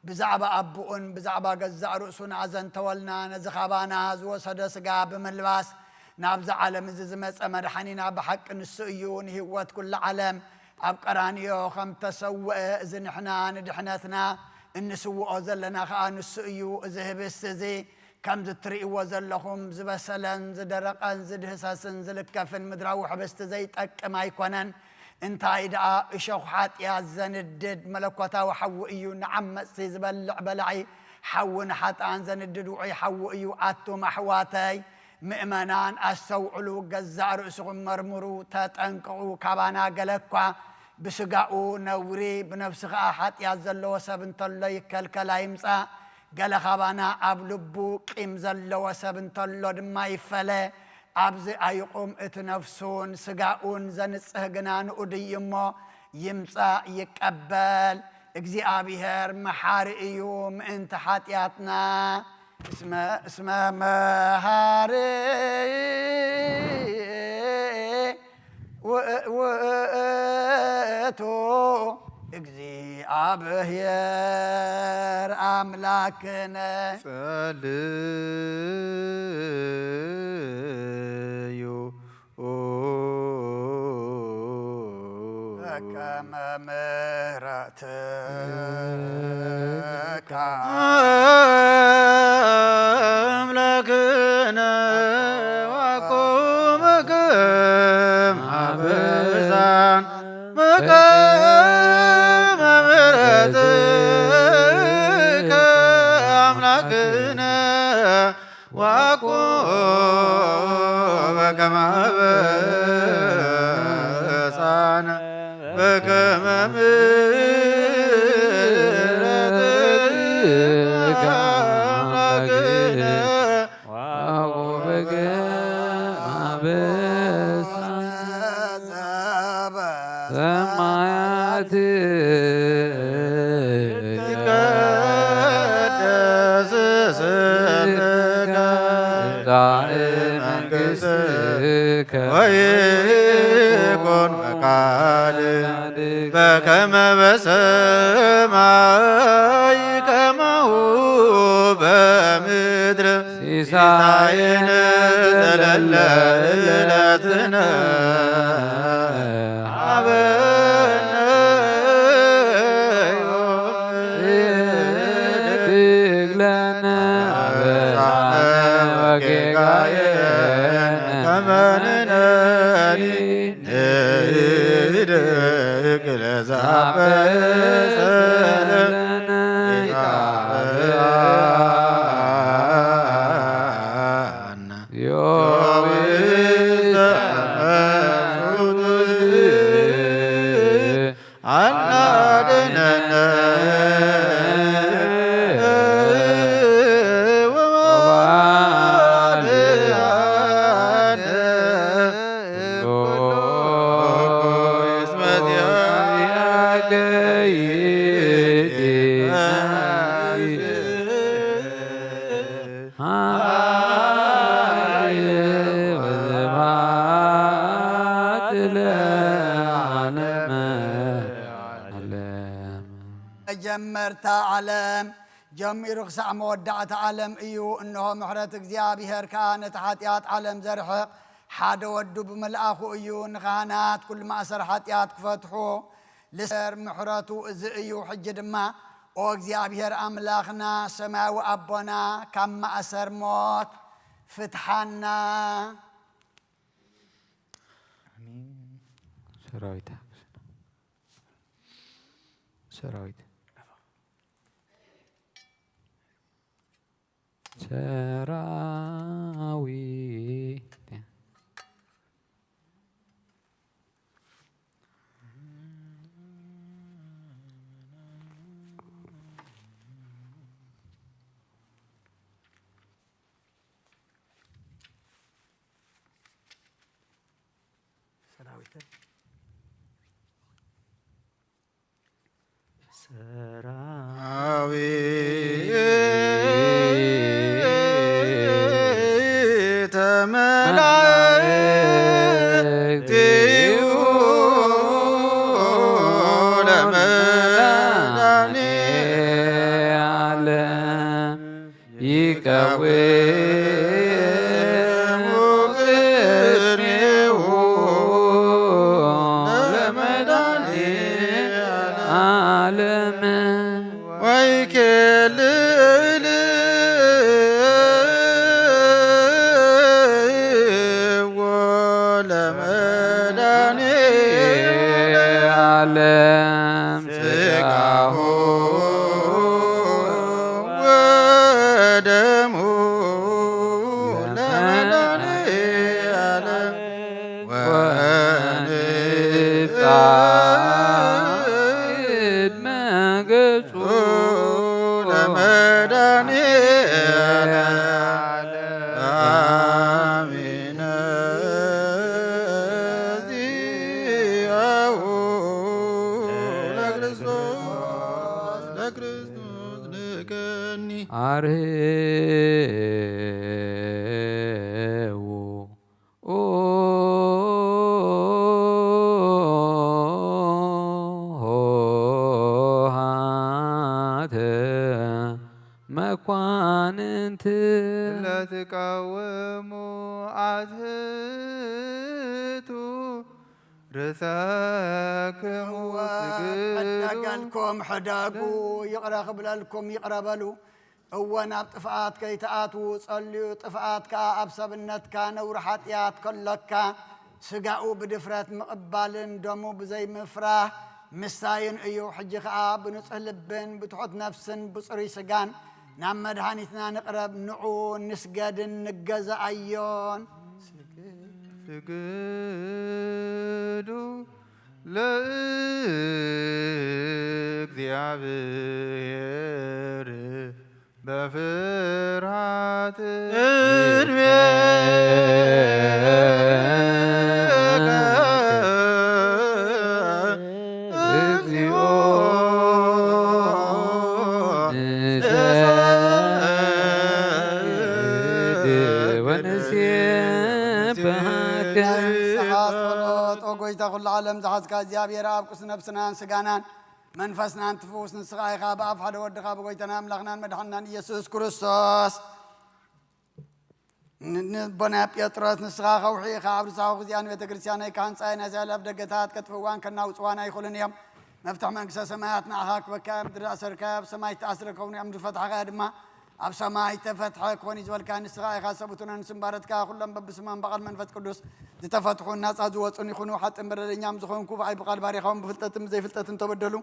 ብዛዕባ ኣቦኡን ብዛዕባ ገዛእ ርእሱን ኣዘንተወልና። ነዚ ካባና ዝወሰዶ ስጋ ብምልባስ ናብዚ ዓለም እዚ ዝመጸ መድሓኒና ብሓቂ ንሱ እዩ። ንህይወት ኩሉ ዓለም ኣብ ቀራንዮ ከም ተሰውአ፣ እዚ ንሕና ንድሕነትና እንስውኦ ዘለና ከኣ ንሱ እዩ። እዚ ህብስቲ እዚ ከምዚ እትርእይዎ ዘለኹም ዝበሰለን ዝደረቐን ዝድህሰስን ዝልከፍን ምድራዊ ሕብስቲ ዘይጠቅም ኣይኮነን። እንታይ ደኣ እሾኽ ሓጢኣት ዘንድድ መለኮታዊ ሓዊ እዩ። ንዓመጽቲ ዝበልዕ በላዒ ሓዊ፣ ንሓጥኣን ዘንድድ ውዑይ ሓዊ እዩ። ኣቱም ኣሕዋተይ ምእመናን ኣስተውዕሉ፣ ገዛእ ርእስኹም መርምሩ፣ ተጠንቀቑ። ካባና ገለ እኳ ብስጋኡ ነውሪ ብነፍሱ ኸኣ ሓጢኣት ዘለዎ ሰብ እንተሎ ይከልከል ኣይምጻእ። ገለ ካባና ኣብ ልቡ ቂም ዘለዎ ሰብ እንተሎ ድማ ይፈለ። ኣብዚ ኣይቑም፣ እቲ ነፍሱን ስጋኡን ዘንጽህ ግና ንኡድ እዩ እሞ ይምጻእ ይቀበል። እግዚኣብሔር መሓሪ እዩ ምእንቲ ሓጢኣትና። እስመ፣ እስመ መሃሪ ውእ-፣ ውእቱ እግዚኣብሔር ኣምላክነ። ጸልዩ በከመ ምሕረትከ። ኣምላክነ ዋኮ በከመ አበሳን በከመ ምሕረትከ። ኣምላክነ ዋኮ በከመ አበሳነ በከመ ምሕረትከ አምላክነ ዋኮ በከመ አበሳነ ሰማያት ይትቀደስ ስምከ። ትምጻእ መንግሥትከ። ወይኩን ፈቃድከ በከመ በሰማይ ከማሁ በምድር። ሲሳየነ ዘለለ ዕለትነ ሀበነ ዮም። ህድግ ለነ አበሳነ ወጌጋየነ ከመ ንሕነኒ ንህድግ ለዘአበሰ ለነ ኢታብአነ። ዮም አናድነነ ወባልያ። መጀመርታ ዓለም ጀሚሩ ክሳዕ መወዳእታ ዓለም እዩ። እንሆ ምሕረት እግዚኣብሔር ከኣ ነቲ ሓጢኣት ዓለም ዘርሕቕ ሓደ ወዱ ብምልኣኹ እዩ። ንኻህናት ኩሉ ማእሰር ሓጢኣት ክፈትሑ ልሰር ምሕረቱ እዚ እዩ። ሕጂ ድማ ኦ እግዚኣብሔር ኣምላኽና ሰማያዊ ኣቦና ካብ ማእሰር ሞት ፍትሓና። ሰራዊት ሰራዊት ሰራዊት ሰራዊት ሰራዊተ መላእክት እዩ ለመድኃኔዓለም ይቀውሙ ቅኔሁ ለመድኃኔዓለም ወይኬልልዎ ለመድኃኔዓለም ሥጋሁ ወደሙ ለመድኃኔዓለም ወንጻ ቅድመ ገጹ ለመድኃኔዓለም አሚነ ዚአሁ ለክርስቶስ ለክርስቶስ ንቀኒ አርህዉ ሆሃተ መኳንንት ለትቃወሙ አትህቱ ርእሰክሙ እወ፣ ስግዱ። ሕደገልኩም ሕደጉ፣ ይቕረ ክብለልኩም ይቕረ በሉ። እወ፣ ናብ ጥፍኣት ከይትኣትዉ ጸልዩ። ጥፍኣት ከኣ ኣብ ሰብነትካ ነውሪ ሓጢኣት ከሎካ፣ ስጋኡ ብድፍረት ምቕባልን ደሙ ብዘይምፍራህ ምስታይን እዩ። ሕጂ ከኣ ብንጹህ ልብን ብትሑት ነፍስን ብጽሩይ ስጋን ናብ መድኃኒትና ንቕረብ። ንዑ ንስገድን ንገዛኣዮን። ስግዱ ለእግዚኣብሔር በፍርሃት ቅድሜከ እግዚኦ ንሰግድ ወንሴብሐከ። ንስሓ ጸሎት። ኦ ጎይታ ኩሉ ዓለም ዝሓዝካ እግዚኣብሔር ኣብ ቅዱስ ነፍስናን ስጋናን መንፈስናን ትፍውስ ንስኻ ኢኻ። ብኣብ ሓደ ወድኻ ብጎይታና ኣምላኽናን መድሓንናን ኢየሱስ ክርስቶስ ን-፣ ንቦና ጴጥሮስ ንስኻ ከውሒ ኢኻ፣ ኣብ ርሳኹ ግዚኣ ንቤተ ክርስቲያነይ ክሃንጻ እየ፣ ናይዚ ዓለም ደገታት ከጥፍእዋን ከናውጽዋን ኣይኽእሉን እዮም። መፍትሕ መንግስተ ሰማያት ንዓኻ ክበካ እየ፣ ምድሪ ኣሰርካያ ኣብ ሰማይ ዝተኣስረ ክኸውን እዮም፣ ምድሪ ፈትሓኻያ ድማ ኣብ ሰማይ ተፈትሐ ክኾን እዩ ዝበልካ ንስኻ ኢኻ። ሰብኡትናን ስምባረትካ ኩሎም በብስሞም ብቓል መንፈስ ቅዱስ ዝተፈትሑን ናጻ ዝወጹን ይኹኑ። ሓጥን በደለኛም ዝኾንኩ ብዓይ ብቓል ባሪኻውን ብፍልጠትን ብዘይፍልጠትን ተበደሉ።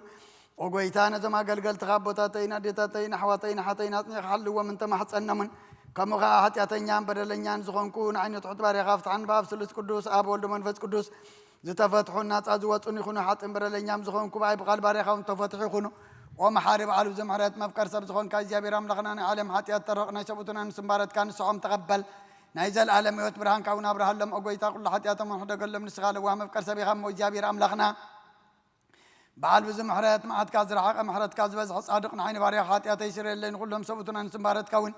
ኦ ጎይታ፣ ነዞም ኣገልገልትኻ ኣቦታተይን ኣዴታተይን ኣሕዋተይን ኣሓተይን ኣጽኒዕካ ሓልዎም እንተማሕጸኖምን፣ ከምኡ ኸኣ ሓጢኣተኛን በደለኛን ዝኾንኩ ንዓይ ንትሑት ባሪያኻ ፍትሓን ብኣብ ስሉስ ቅዱስ ኣብ ወልድ መንፈስ ቅዱስ ዝተፈትሑን ናጻ ዝወጹን ይኹኑ። ሓጥን በደለኛም ዝኾንኩ ብኣይ ብቓል ባሪያኻ እውን ተፈትሑ ይኹኑ። ኦ መሓሪ በዓል ብዙሕ ምሕረት መፍቀር ሰብ ዝኾንካ እግዚኣብሔር ኣምላኽና ናይ ዓለም ሓጢኣት ተረቕ ናይ ሰብኡትናን ስምባረትካ ንስሖም ተቐበል። ናይ ዘለኣለም ህይወት ብርሃንካ እውን ኣብርሃሎም። ኦ ጎይታ ኩሉ ሓጢኣቶም እውን ሕደገሎም። ንስኻ ለዋህ መፍቀር ሰብ ኢኻ እሞ እግዚኣብሔር ኣምላኽና በዓል ብዙ ምሕረት መዓትካ ዝረሓቐ ምሕረትካ ዝበዝሐ ጻድቕ ንዓይ ንባርያኻ ሓጢኣተይ ስረየለይ ንኹሎም ሰብኡትናን ስምባረትካ እውን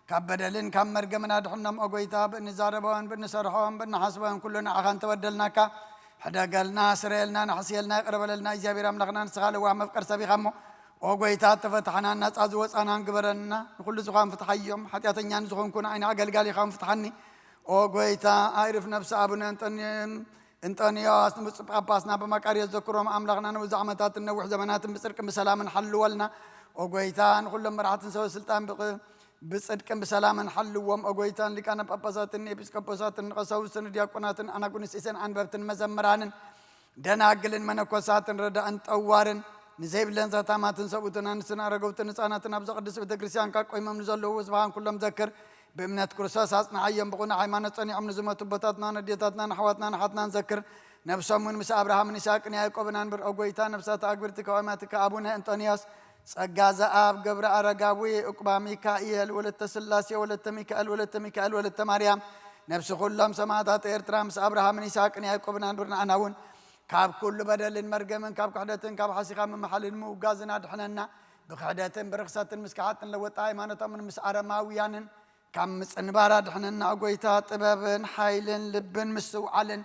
ካብ በደልን ካብ መርገምን ኣድሕኖም። ኦ ጎይታ ብእንዛረቦን ብእንሰርሖን ብእንሓስቦን ኩሉ ንዓኻ እንተበደልናካ ሕደገልና ስረየልና ንሕስየልና ይቕረ በለልና። እግዚኣብሔር ኣምላኽና ንስኻ ለዋህ መፍቀር ሰብ ኢኻ እሞ ኦ ጎይታ፣ እተፈታሕናን ናጻ ዝወጻናን ግበረና። ንኹሉ ዝኻን ፍትሓዮም፣ ሓጢኣተኛ ንዝኾንኩ ንዓይኒ ኣገልጋሊኻን ፍትሓኒ። ኦ ጎይታ፣ ኣዕርፍ ነፍሲ ኣቡነ እንጠኒ-፣ እንጠንዮስ ንብፁዕ ጳጳስና በማቃርዮስ ዘክሮም ኣምላኽና ንብዙሕ ዓመታትን ነዊሕ ዘመናትን ብጽድቅን ብሰላምን ሓልወልና። ኦ ጎይታ፣ ንኹሎም መራሕትን ሰበ ስልጣን ብቅ-፣ ብጽድቅን ብሰላምን ሓልዎም። ኦ ጎይታ፣ ንሊቃነ ጳጳሳትን ንኤጲስቆጶሳትን ንቀሳውስትን ንዲያቆናትን ኣናጉንስጢስን ኣንበብትን መዘምራንን ደናግልን መነኮሳትን ረዳእን ጠዋርን ንዘይብለን ዘታማትን ሰብኡትን ኣንስትን ኣረገውትን ህፃናትን ኣብዚ ቅድስት ቤተ ክርስቲያን ካብ ቆይሞም ንዘለዉ ህዝብኻን ኩሎም ዘክር። ብእምነት ክርስቶስ ኣጽንዓዮም። ብቑኑዕ ሃይማኖት ጸኒዖም ንዝመቱ ኣቦታትናን ኣዴታትናን ኣሕዋትናን ኣሓትናን ዘክር። ነብሶም እውን ምስ ኣብርሃምን ይስሐቅን ያዕቆብን ኣንብር። ኦ ጎይታ፣ ነብሳት ኣግብርቲ ካብ ኣማትካ ኣቡነ እንጦንዮስ ጸጋ ዘኣብ፣ ገብረ ኣረጋዊ፣ ዑቅባ ሚካኤል፣ ወለተ ስላሴ፣ ወለተ ሚካኤል፣ ወለተ ሚካኤል፣ ወለተ ማርያም፣ ነብሲ ኩሎም ሰማዕታት ኤርትራ ምስ ኣብርሃምን ይስሐቅን ያዕቆብን ኣንብር። ንኣና እውን ካብ ኩሉ በደልን መርገምን ካብ ክሕደትን ካብ ሓሲኻ ምምሓልን ምውጋዝን ኣድሕነና። ብክሕደትን ብርኽሰትን ምስ ከሓጥን ለወጣ ሃይማኖቶምን ምስ ኣረማውያንን ካብ ምጽንባር ኣድሕነና። ኦ ጎይታ፣ ጥበብን ሓይልን ልብን ምስትውዓልን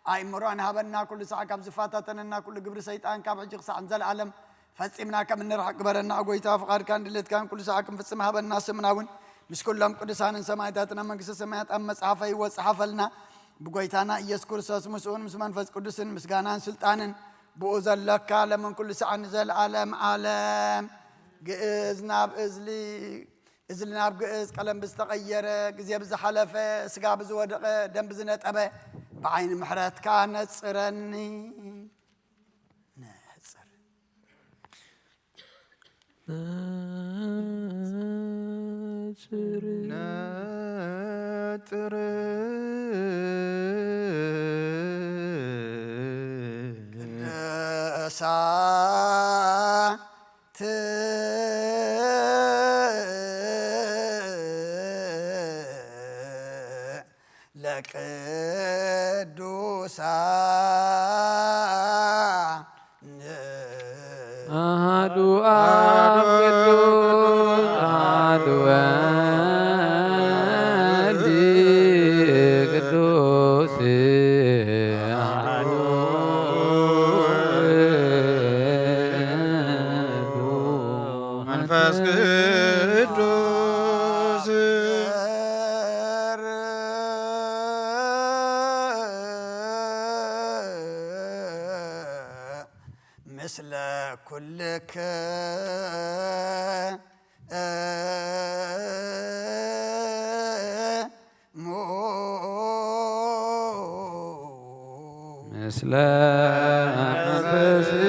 ኣእምሮን ሃበና። ኩሉ ሳዕ ካብ ዝፈታተነና ኩሉ ግብሪ ሰይጣን ካብ ሕጂ ክሳዕ ንዘለኣለም ፈጺምና ከም እንርሕቅ ግበረና። ኦ ጎይታ፣ ፍቓድካን ድሌትካን ኩሉ ሳዕ ክንፍጽም ሃበና። ስምና እውን ምስ ኩሎም ቅዱሳንን ሰማዕታትን ኣብ መንግስተ ሰማያት ኣብ መጽሓፈ ህይወት ጸሓፈልና። ብጎይታና ኢየሱስ ክርስቶስ ምስኡን ምስ መንፈስ ቅዱስን ምስጋናን ስልጣንን ብኡ ዘለካ ለምን ኩሉ ሳዕ ንዘለኣለም ዓለም። ግእዝ ናብ እዝሊ፣ እዝሊ ናብ ግእዝ፣ ቀለም ብዝተቐየረ፣ ግዜ ብዝሓለፈ፣ ስጋ ብዝወደቐ፣ ደም ብዝነጠበ፣ ብዓይኒ ምሕረትካ ነጽረኒ። ነጽር። ነጽር። ነጽር። ቅዱሳት ለቅዱሳን። አሃዱ አብ ቅዱስ፣ አሃዱ ወልድ ቅዱስ፣ አሃዱ መንፈስ ቅዱስ። ምስለ ኩልክ ሙ። ምስለ መንፈስከ።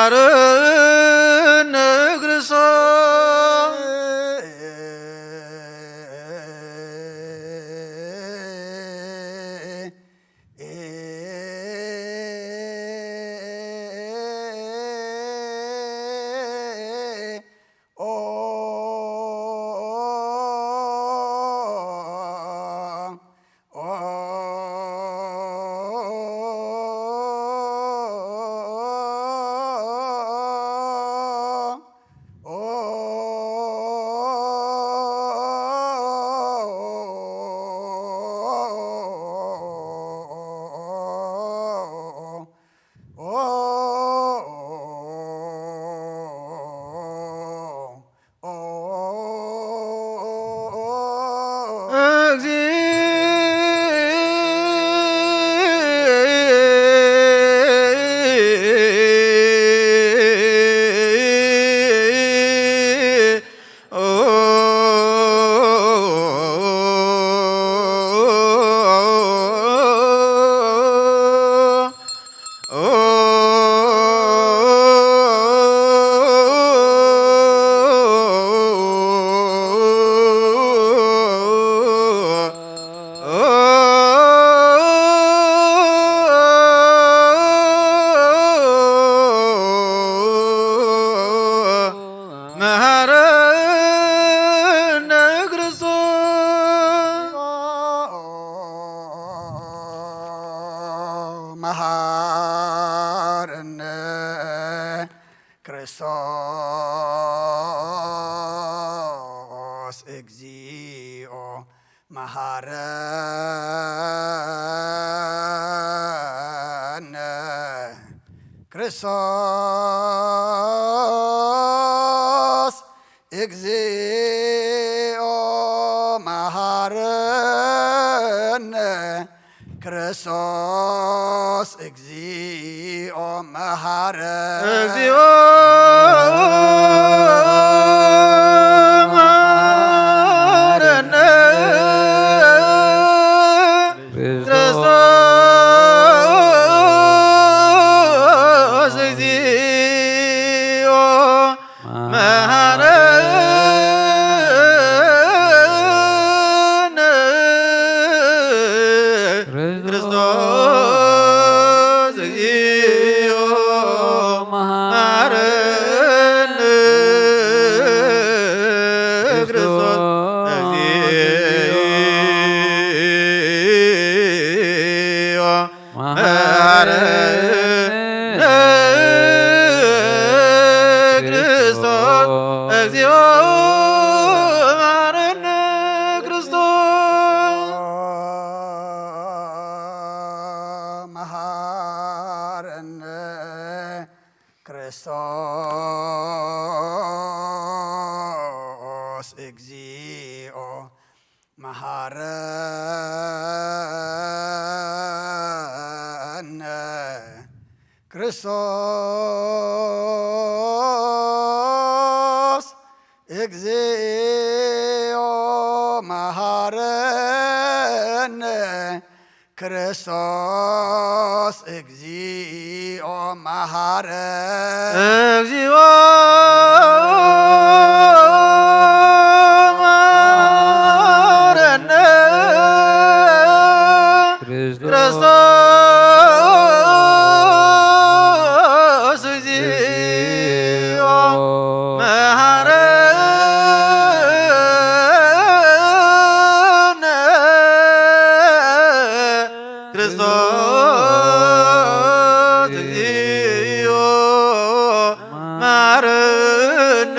መሃረነ ክርስቶስ። መሃረነ ክርስቶስ። መሃረነ ክርስቶስ እግዚኦ። መሃረነ ክርስቶስ እግዚኦ። መሃረነ ክርስቶስ እግዚኦ። መሃረ እግዚኦ። መሃረነ ክርስቶስ እግዚኦ። መሃረነ ክርስቶስ እግዚኦ። መሃረነ ክርስቶስ እግዚኦ። መሃረነ ክርስቶስ እግዚኦ። መሃረነ ክርስቶስ። መሃረነ ክርስቶስ እግዚኦ። መሃረነ ክርስቶስ እግዚኦ። መሃረነ ክርስቶስ እግዚኦ። መሃረ እግዚኦ። መሃረነ ክርስቶስ እግዚኦ። መሃረነ ክርስቶስ እግዚኦ። መሃረነ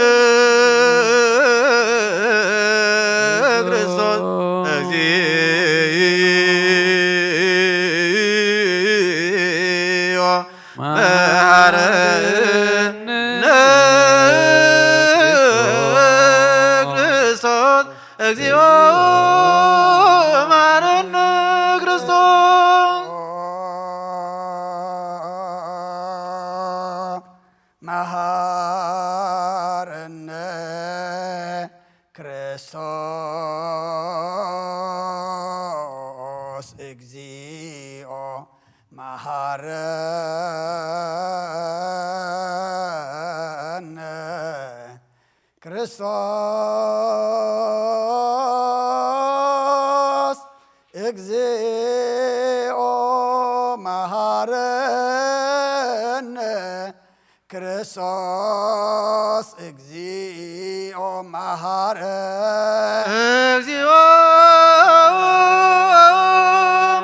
መሃረነ ክርስቶስ እግዚኦ መሃረነ ክርስቶስ እግዚኦ መሃረ እግዚኦ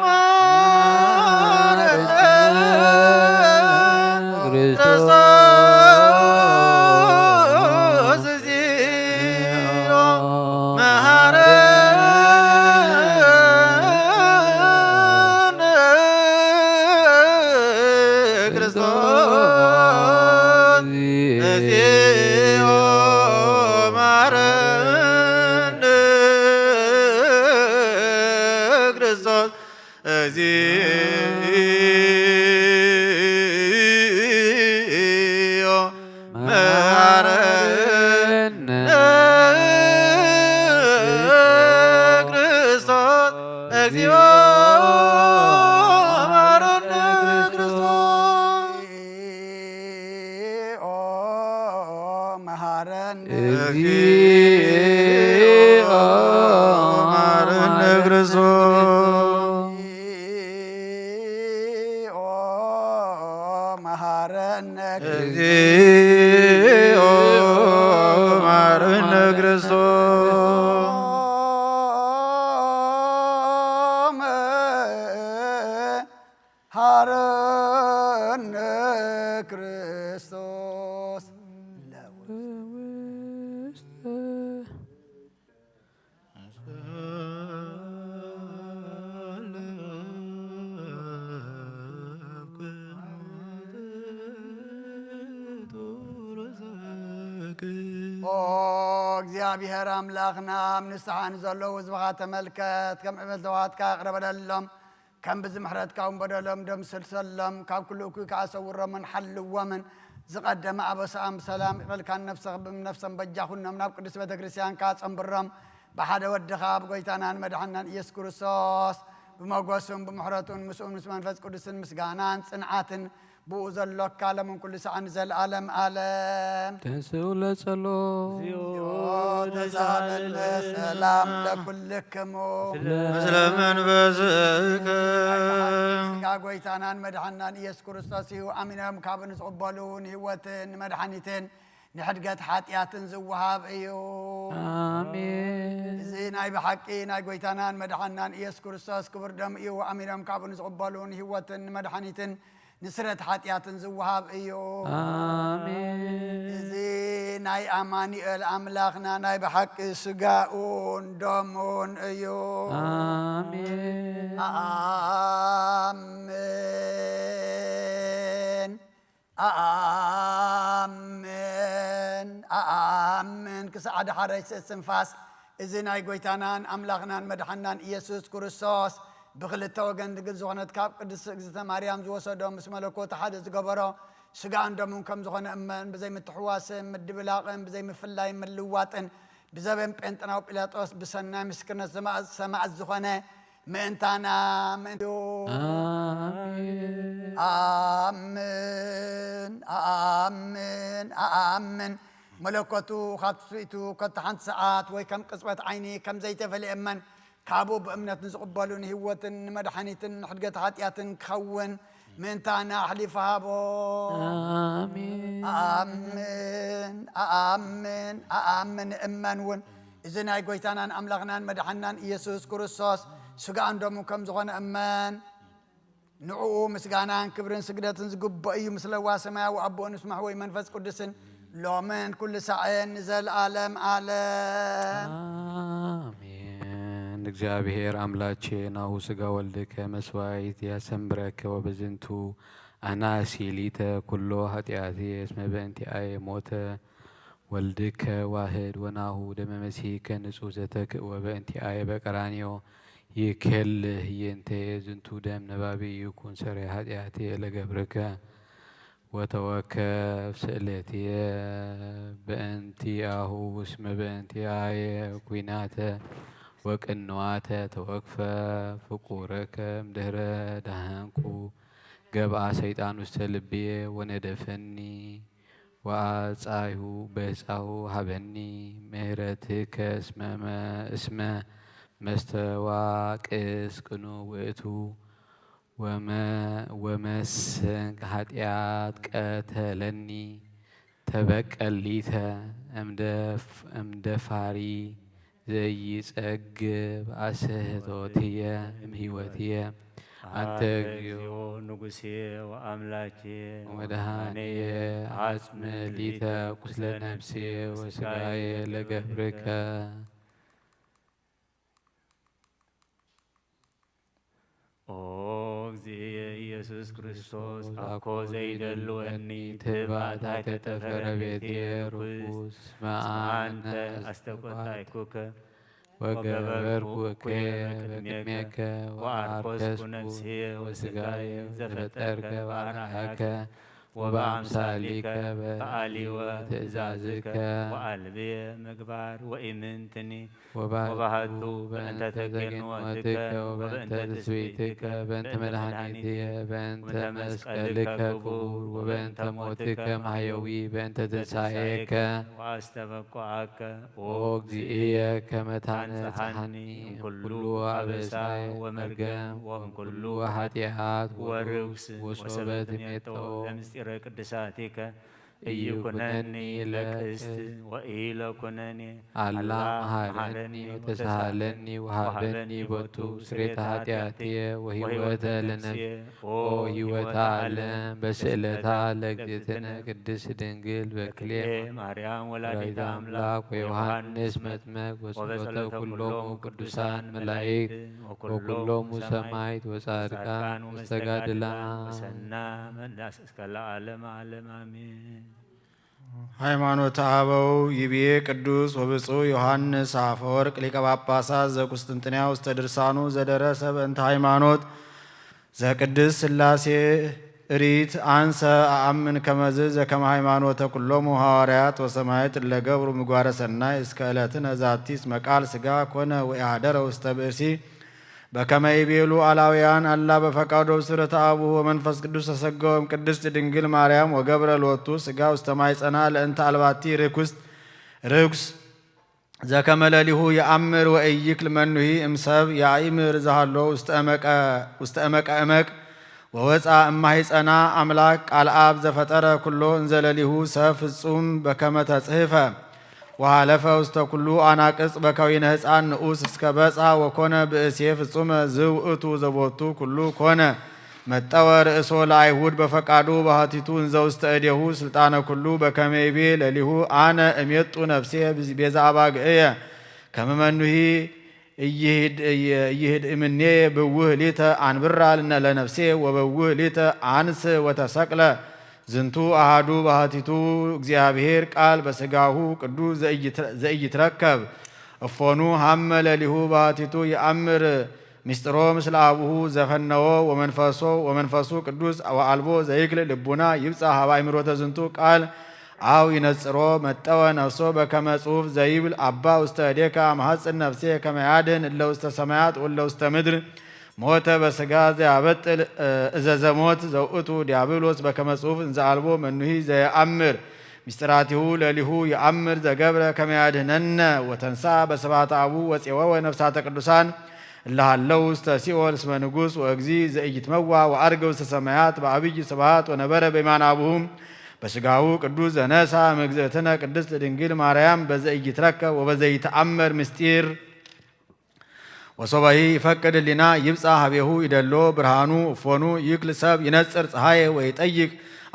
መሃረ ክርስቶስ እግዚኦ መሃረ እግዚኣብሔር ኣምላኽና ኣብ ንስሓ ንዘለዉ ህዝብኻ ተመልከት ከም ዕበልተዋትካ ቅረበለሎም። ከም ብዚ ምሕረትካ እውን በደሎም ደምስሰሎም ካብ ኩሉ እኩይ ከኣ ሰውሮምን ሓልዎምን። ዝቐደመ ኣበሳኣም ብሰላም ይቐልካን ነፍሰ ክብም ነፍሰም በጃ ኩኖም ናብ ቅዱስ ቤተ ክርስቲያንካ ጸንብሮም። ብሓደ ወድኻ ብጎይታናን መድሓናን ኢየሱስ ክርስቶስ ብመጎሱን ብምሕረቱን ምስኡን ምስ መንፈስ ቅዱስን ምስጋናን ጽንዓትን ብኡ ዘሎካ ለምን ኩሉ ሰዓን ዘልኣለም ኣለም። ተንስኡ ለጸሎ ተዛለለ ሰላም ለኩልክሙ። ምስለ መንፈስከ። ስጋ ጎይታናን መድሓናን ኢየሱስ ክርስቶስ እዩ። ኣሚኖም ካብ ንዝቕበሉ ንህይወትን ንመድሓኒትን ንሕድገት ሓጢኣትን ዝወሃብ እዩ። ኣሜን። እዚ ናይ ብሓቂ ናይ ጎይታናን መድሓናን ኢየሱስ ክርስቶስ ክቡር ደም እዩ። ኣሚኖም ካብኡ ንዝቕበሉ ንህይወትን ንመድሓኒትን ንስረት ሓጢኣትን ዝወሃብ እዩ። ኣሜን። እዚ ናይ ኣማኑኤል ኣምላኽና ናይ ብሓቂ ስጋኡን ደሙን እዩ። ኣሜን። ኣሜን። ኣኣምን ኣኣምን ክሳዕ ዳሕረይ ስእስንፋስ እዚ ናይ ጎይታናን ኣምላኽናን መድሓናን ኢየሱስ ክርስቶስ ብኽልተ ወገን ድንግል ዝኾነት ካብ ቅድስቲ እግዝእተ ማርያም ዝወሰዶ ምስ መለኮቱ ሓደ ዝገበሮ ስጋን ደሙን ከም ዝኾነ እመን። ብዘይምትሕዋስን ምድብላቕን ብዘይምፍላይን ምልዋጥን ብዘበን ጴንጠናዊ ጲላጦስ ብሰናይ ምስክርነት ሰማዕት ዝኾነ ምእንታና ምእንትኡ ኣሜን። ኣምን ኣኣምን ኣኣምን መለኮቱ ካብ ትስብእቱ ከቶ ሓንቲ ሰዓት ወይ ከም ቅጽበት ዓይኒ ከም ዘይተፈልየ እመን። ካብኡ ብእምነት ንዝቕበሉ ንህይወትን ንመድሓኒትን ንሕድገት ሓጢኣትን ክኸውን ምእንታና ኣሕሊፉ ሃቦ። ኣሜን። ኣኣምን ኣኣምን ኣኣምን እመን እውን እዚ ናይ ጎይታናን ኣምላኽናን መድሓናን ኢየሱስ ክርስቶስ ስጋኡን ደሙን ከም ዝኾነ እመን። ንዕኡ ምስጋናን ክብርን ስግደትን ዝግብኦ እዩ። ምስለ ዋ ሰማያዊ ኣቦኡ ንስማሕ ወይ መንፈስ ቅዱስን ሎምን ኩሉ ሳዕን ንዘለኣለም ኣለም። ኣሜን። እግዚኣብሔር ኣምላቼ ናሁ ስጋ ወልድከ መስዋዕት ያሰምረከ ወበዝንቱ ኣናሲ ሊተ ኩሎ ኃጢአቴ እስመ በእንቲአየ ሞተ። ወልድከ ዋህድ ወናሁ ደመ መሲሕከ ንጹሕ ዘተክእ ወበእንቲአየ በቀራንዮ ይከልህ። ይንተየ ዝንቱ ደም ነባቢ ይኩን ሰረይ ኃጢአቴ ለገብርከ ወተወከፍ ስእለትየ። በእንቲአሁ እስመ በእንቲአየ ኩናተ ወቅንዋተ ተወክፈ ፍቁረከ እምድህረ ዳህንኩ። ገብኣ ሰይጣን ውስተ ልብየ ወነደፈኒ ወአጻይሁ በጻሁ ሀበኒ ምህረትከ እስመ መ-፣ እስመ መስተዋቅስ ቅኑ ውእቱ ወመ-፣ ወመሰንክ ኃጢአት ቀተለኒ ተበቀሊተ እምደፍ-፣ እምደፋሪ ዘይጸግብ አስህቶትየ እምሕይወትየ። አንተ እግዚኦ ንጉሴ ወአምላኬ ወመድኃኔየ አጽም ሊተ ቁስለ ነፍሴ ወስጋየ ለገብርከ። ኦ እግዚእየ ኢየሱስ ክርስቶስ፣ አኮ ዘይደልወኒ ትባእታ ተጠፈረ ቤቴ ርኩስ፣ እስመ አነ አስተቆጣይኩከ ወገበርኩ እኩየ በቅድሜከ ወአርኮስኩ ነፍስየ ወስጋየ ዘፈጠርከ በአርአያከ ወበአምሳሊከ በአሊወ ትእዛዝከ ወአልብየ ምግባር ወኢምንትኒ ወባህቱ በእንተ ተገንወትከ ወበእንተ ትስብእትከ በእንተ መድኃኒትየ በእንተ መስቀልከ ክቡር ወበእንተ ሞትከ ማሕየዊ በእንተ ትንሳኤከ ወአስተበቅዓከ ኦ እግዚእየ ከመ ታንጽሐኒ እምኩሉ አበሳ ወመርገም ወእምኩሉ ኃጢአት ወርኩስ ወሶበ ትሜጥኦ ለምስጢረ ቅድሳቲከ ኢይኩነኒ ለቅስት ወኢለኩነኒ አላ መሐረኒ ወተሳሃለኒ ወሃበኒ ቦቱ ስርየተ ኃጢአትየ ወህይወተ ለነፍስየ። ኦ ህይወተ ዓለም በስእለታ ለእግዝእትነ ቅድስት ድንግል በክልኤ ማርያም ወላዲተ አምላክ ወዮሐንስ መጥምቅ ወጸሎተ ኩሎሙ ቅዱሳን መላእክት ወኩሎሙ ሰማዕት ወጻድቃን ወመስተጋድላን ወሰናም እስከ ለዓለመ ዓለም አሜን። ሃይማኖተ አበው ይቤ ቅዱስ ወብፁዕ ዮሐንስ አፈወርቅ ሊቀ ጳጳሳት ዘቁስጥንጥንያ ውስተ ድርሳኑ ዘደረሰ በእንተ ሃይማኖት ዘቅድስ ሥላሴ እሪት አንሰ አአምን ከመዝ ዘከመ ሃይማኖተ ኩሎሙ ሐዋርያት ወሰማዕት እለ ገብሩ ምግባረ ሰናይ እስከ ዕለትነ ዛቲ እስመ ቃል ሥጋ ኮነ ወኢሃደረ ውስተ ብእሲ በከመ ይቤሉ አላውያን አላ በፈቃዶ ብስረተ አቡሁ ወመንፈስ ቅዱስ ተሰገወም ቅድስት ድንግል ማርያም ወገብረ ሎቱ ሥጋ ውስተ ማይጸና ለእንተ አልባቲ ርኩስት ርኩስ ዘከመ ለሊሁ የአምር ወኢይክል መኑሂ እምሰብ የአእምር ዘሃሎ ውስተ እመቀ እመቅ ወወፃ እማሂፀና አምላክ ቃል አብ ዘፈጠረ ኩሎ እንዘ ለሊሁ ሰብ ፍጹም በከመ ተጽህፈ ወሃለፈ ውስተ ኩሉ አናቅጽ በከዊነ ህፃን ንኡስ እስከ በፃ ወኮነ ብእሴ ፍጹመ ዝውእቱ ዘቦቱ ኩሉ ኮነ መጠወ ርእሶ ለአይሁድ በፈቃዱ ባህቲቱ እንዘ ውስተ እዴሁ ስልጣነ ኩሉ በከመ ይቤ ለሊሁ አነ እሜጡ ነፍሴ ቤዛ አባግእየ ከመ መኑሂ እይህድ እምኔ ብውህ ሊተ አንብራ ለነፍሴ ወበውህ ሊተ አንስ ወተሰቅለ ዝንቱ አሃዱ ባህቲቱ እግዚአብሔር ቃል በስጋሁ ቅዱስ ዘኢይትረከብ እፎኑ ሀመ ለሊሁ ባህቲቱ የአምር ምስጢሮ ምስለ አቡሁ ዘፈነዎ ወመንፈሶ ወመንፈሱ ቅዱስ ወአልቦ ዘይክል ልቡና ይብጻ ሀበ አእምሮተ ዝንቱ ቃል አው ይነጽሮ መጠወ ነፍሶ በከመ ጽሑፍ ዘይብል አባ ውስተ እዴከ አምሐጽን ነፍሴ ከመ ያድህን እለ ውስተ ሰማያት ወለ ውስተ ምድር ሞተ በስጋ ዘያበጥል እዘዘ ሞት ዘውእቱ ዲያብሎስ በከመ ጽሑፍ እንዘ አልቦ መኑሂ ዘየአምር ምስጢራቲሁ ለሊሁ የአምር ዘገብረ ከመ ያድህነነ ወተንሳ በስብሐተ አቡ ወፄወወ ነፍሳተ ቅዱሳን እለ ሀለው ውስተ ሲኦል እስመ ንጉሥ ወእግዚ ዘኢይትመዋ ወዐርገ ውስተ ሰማያት በአብይ ስብሐት ወነበረ በየማነ አቡሁ በስጋሁ ቅዱስ ዘነሳ እምእግዝእትነ ቅድስት ድንግል ማርያም በዘኢይትረከብ ወበዘኢይትአመር ምስጢር ወሶበሂ ይፈቅድ ህሊና ይብጻ ሀቤሁ ይደሎ ብርሃኑ እፎኑ ይክል ሰብ ይነጽር ፀሐየ ወይጠይቅ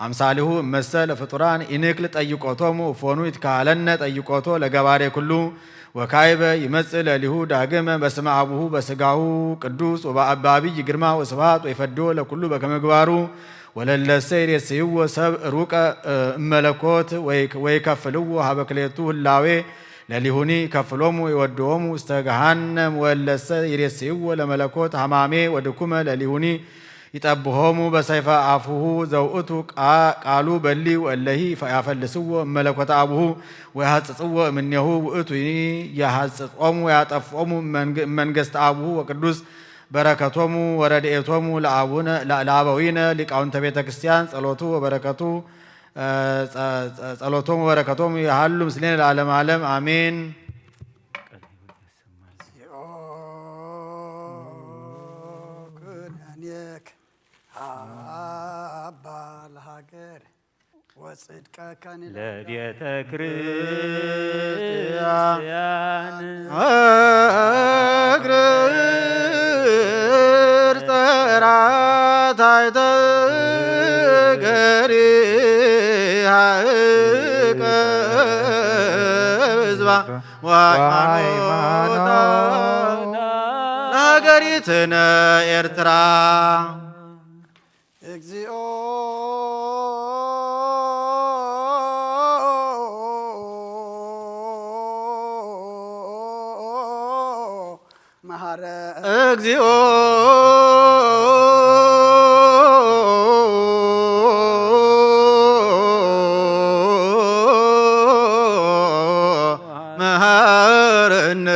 አምሳሊሁ እመሰ ለፍጡራን ኢንክል ጠይቆቶሙ እፎኑ ይትካሃለነ ጠይቆቶ ለገባሬ ኩሉ ወካይበ ይመጽእ ለሊሁ ዳግመ በስመ አቡሁ በስጋሁ ቅዱስ ወበአባብይ ግርማ ወስብሐት ወይፈድዮ ለኩሉ በከመግባሩ ወለለሰ ይሬስይዎ ሰብ ሩቀ እመለኮት ወይከፍልዎ ሀበ ክሌቱ ህላዌ ለሊሁኒ ከፍሎሙ ይወድዎሙ ውስተ ገሃነም ወለሰ ይሬስይዎ ለመለኮት ሀማሜ ወድኩመ ለሊሁኒ ይጠብሆሙ በሰይፈ አፉሁ ዘውእቱ ቃሉ በሊ ወእለሂ ያፈልስዎ እመለኮተ አቡሁ ወያሐጽጽዎ እምኔሁ ውእቱ ያሐጽጾሙ ያጠፍኦሙ መንግስተ አቡሁ ወቅዱስ በረከቶሙ ወረድኤቶሙ ለአቡነ ለአበዊነ ሊቃውንተ ቤተ ክርስቲያን ጸሎቱ ወበረከቱ ጸ- ጸ- ጸሎቶም ወበረከቶም ይሃሉ ምስሌነ ለዓለመ ዓለም አሜን። ኩነኔክ አባ ለሃገር ወጽድቀከኒ ለቤተ ክርስቲያን እግር ጸራታይተ ገሪሃ ህዝባ ወሃይማኖታ ለሃገሪትነ ኤርትራ። እግዚኦ መሐረ እግዚኦ መሐረነ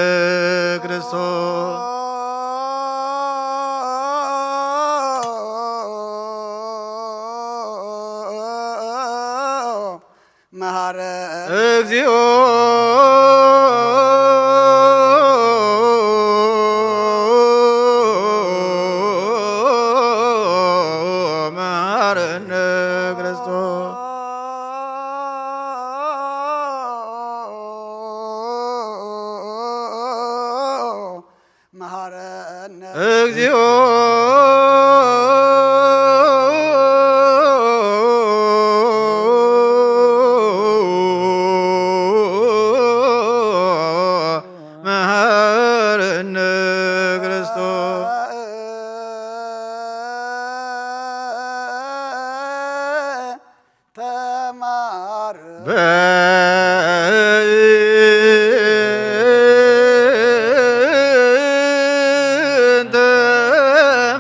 ክርስቶስ። መሐረ እግዚኦ መሐረነ ክርስቶስ። መሐረነ እግዚኦ መሐረነ ክርስቶስ። ተማር በእንተ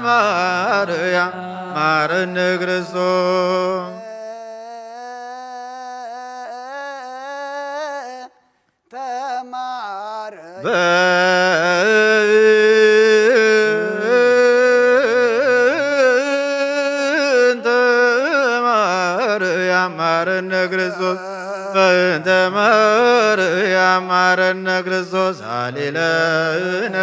ማርያም ማረነ ክርስቶስ። ተማር በእንተ ማርያም ማረነ ክርስቶስ። በእንተ ማርያም ማረነ ክርስቶስ። ሃሌሉያ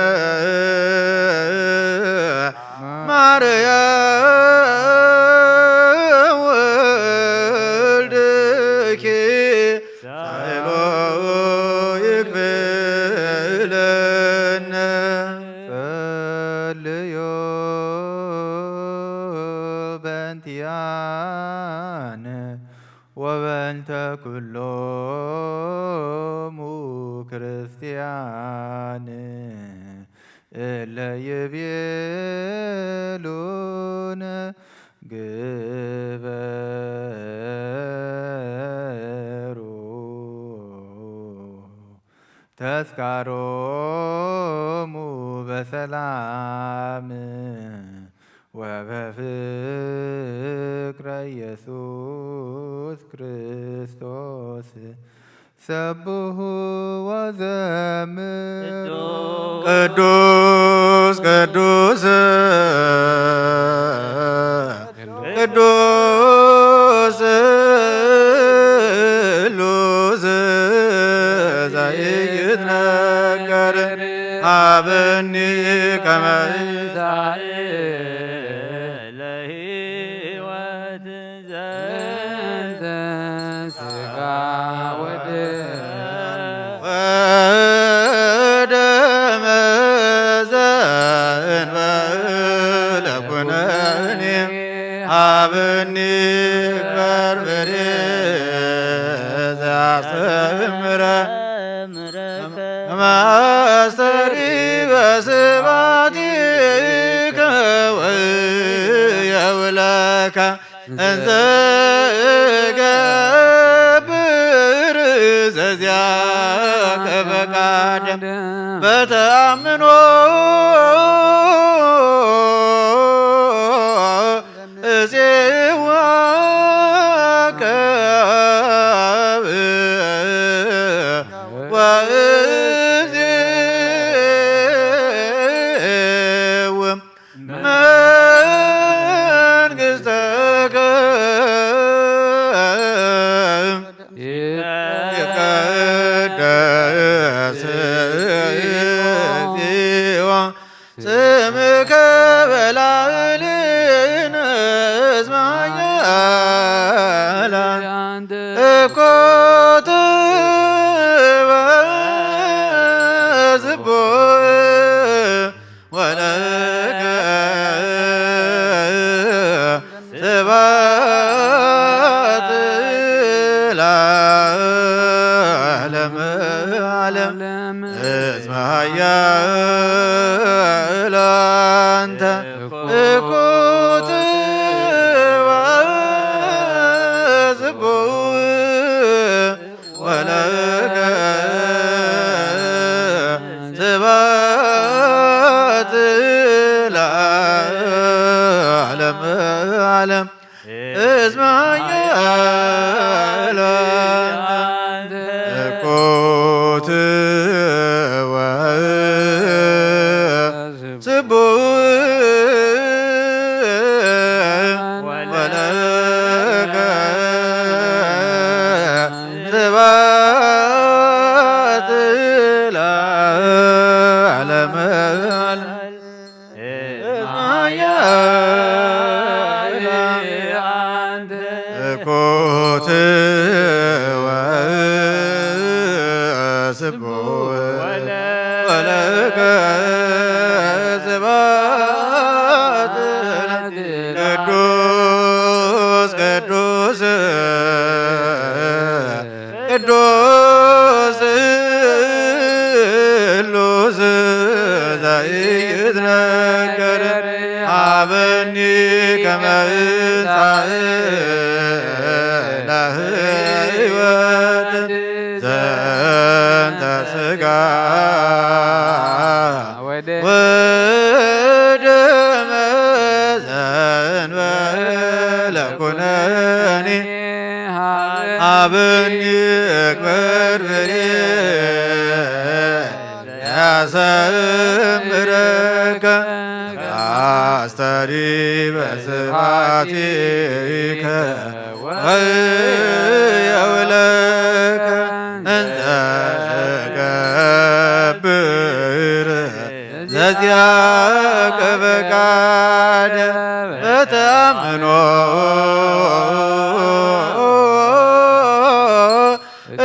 ማርያም ወልድኪ ሳይሎ ይክፍለነ። ጸልዮ በእንቲአነ ወበእንተ ኩሎሙ ክርስቲያን እለ ይቤሉን ግበሩ ተስካሮሙ በሰላም ወበፍቅረ ኢየሱስ ክርስቶስ። ሰብሑ ወዘምሩ ቅዱስ ቅዱስ ቅዱስ ስሉስ ዘይትነገር። ሀበኒ ከመ ለህይወት ዘንተ ስጋ ወደም ወደመ ዘእንበለ ኩነኔ ሀበኒ በርበሬ ዘአስተምረ ማስተሪ በስባቲከ ወየውለከ እንዘ እገብር ዘዚአከ ፈቃድ በተአምኖ እጼዋከ ዓለም እስመ ኃያል አንተ እኮ ትወህብ ስቡሕ ወለከ ስብሐት ለዓለመ ዓለም። እኮ ትወስቦ ወለከ ስብሐት ቅዱስ ቅዱስ ቅዱስ ስሉስ ዘይትነገር ሀበኒ ከመ እንሳእ ለህይወት ዘንተ ስጋ ወደመ ዘንበለ ኩነኔ ሀበኒ እግበር ብሬ ያሰምረከ አስተሪ በስብሐቲከ ወየውለከ እንዘ እገብር ዘዚአከ ፈቃደ በተአምኖ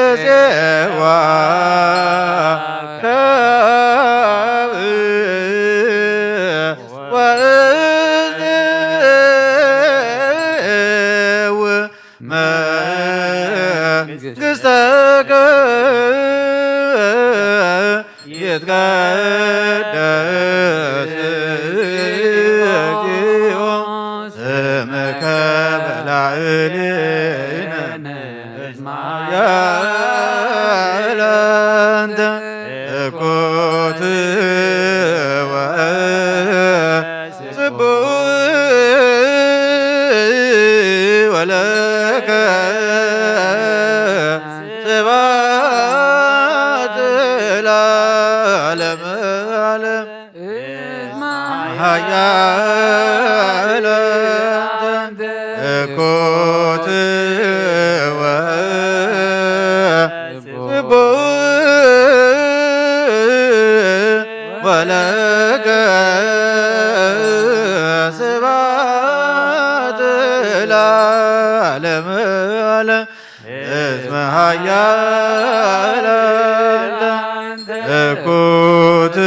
እዜዋ ከብእ ወእዜው መንግሥተከ ይትቀደስ እግዚኦ ስምከ በላዕሌነ እስመ ኃያል አንተ እኮ ትወ ጽቡሕ ወለከ ስብሐት ለዓለመ ዓለም። ኃያል አንተ እኮ ትወ ጽቡሕ ወለከ ስብሐት ለዓለመ ዓለም። እስመ ኃያል አንተ እኩት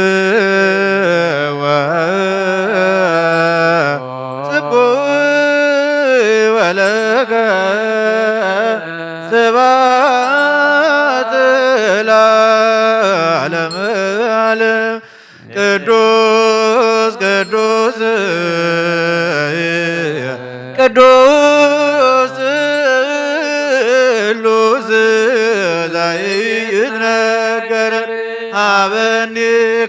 ወጽቡሕ ወለከ ስብሐት ለዓለመ ዓለም። ቅዱስ ቅዱስ ቅዱስ ስሉስ ዘይትነገር ሀበኒ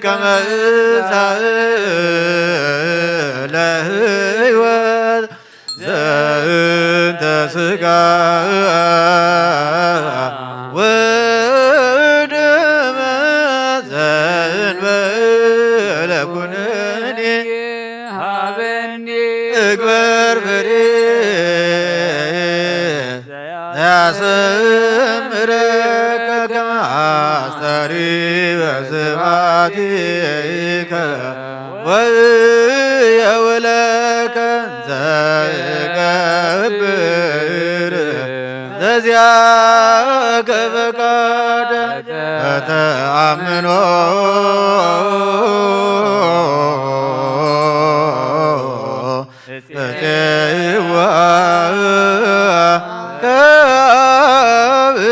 ከመ እንሳእ ለህይወት ዘእንተ ሥጋ ወደመ ዘእንበለ ኩነኔ ሀበኒ እግበር ፍሬ ያሰምረከ ከመ አስተሪ በስብሐቲከ ወእየውለከ ዘይገብር ዘዚአከ ፈቃደ በተአምኖ እጼዋ ከብእ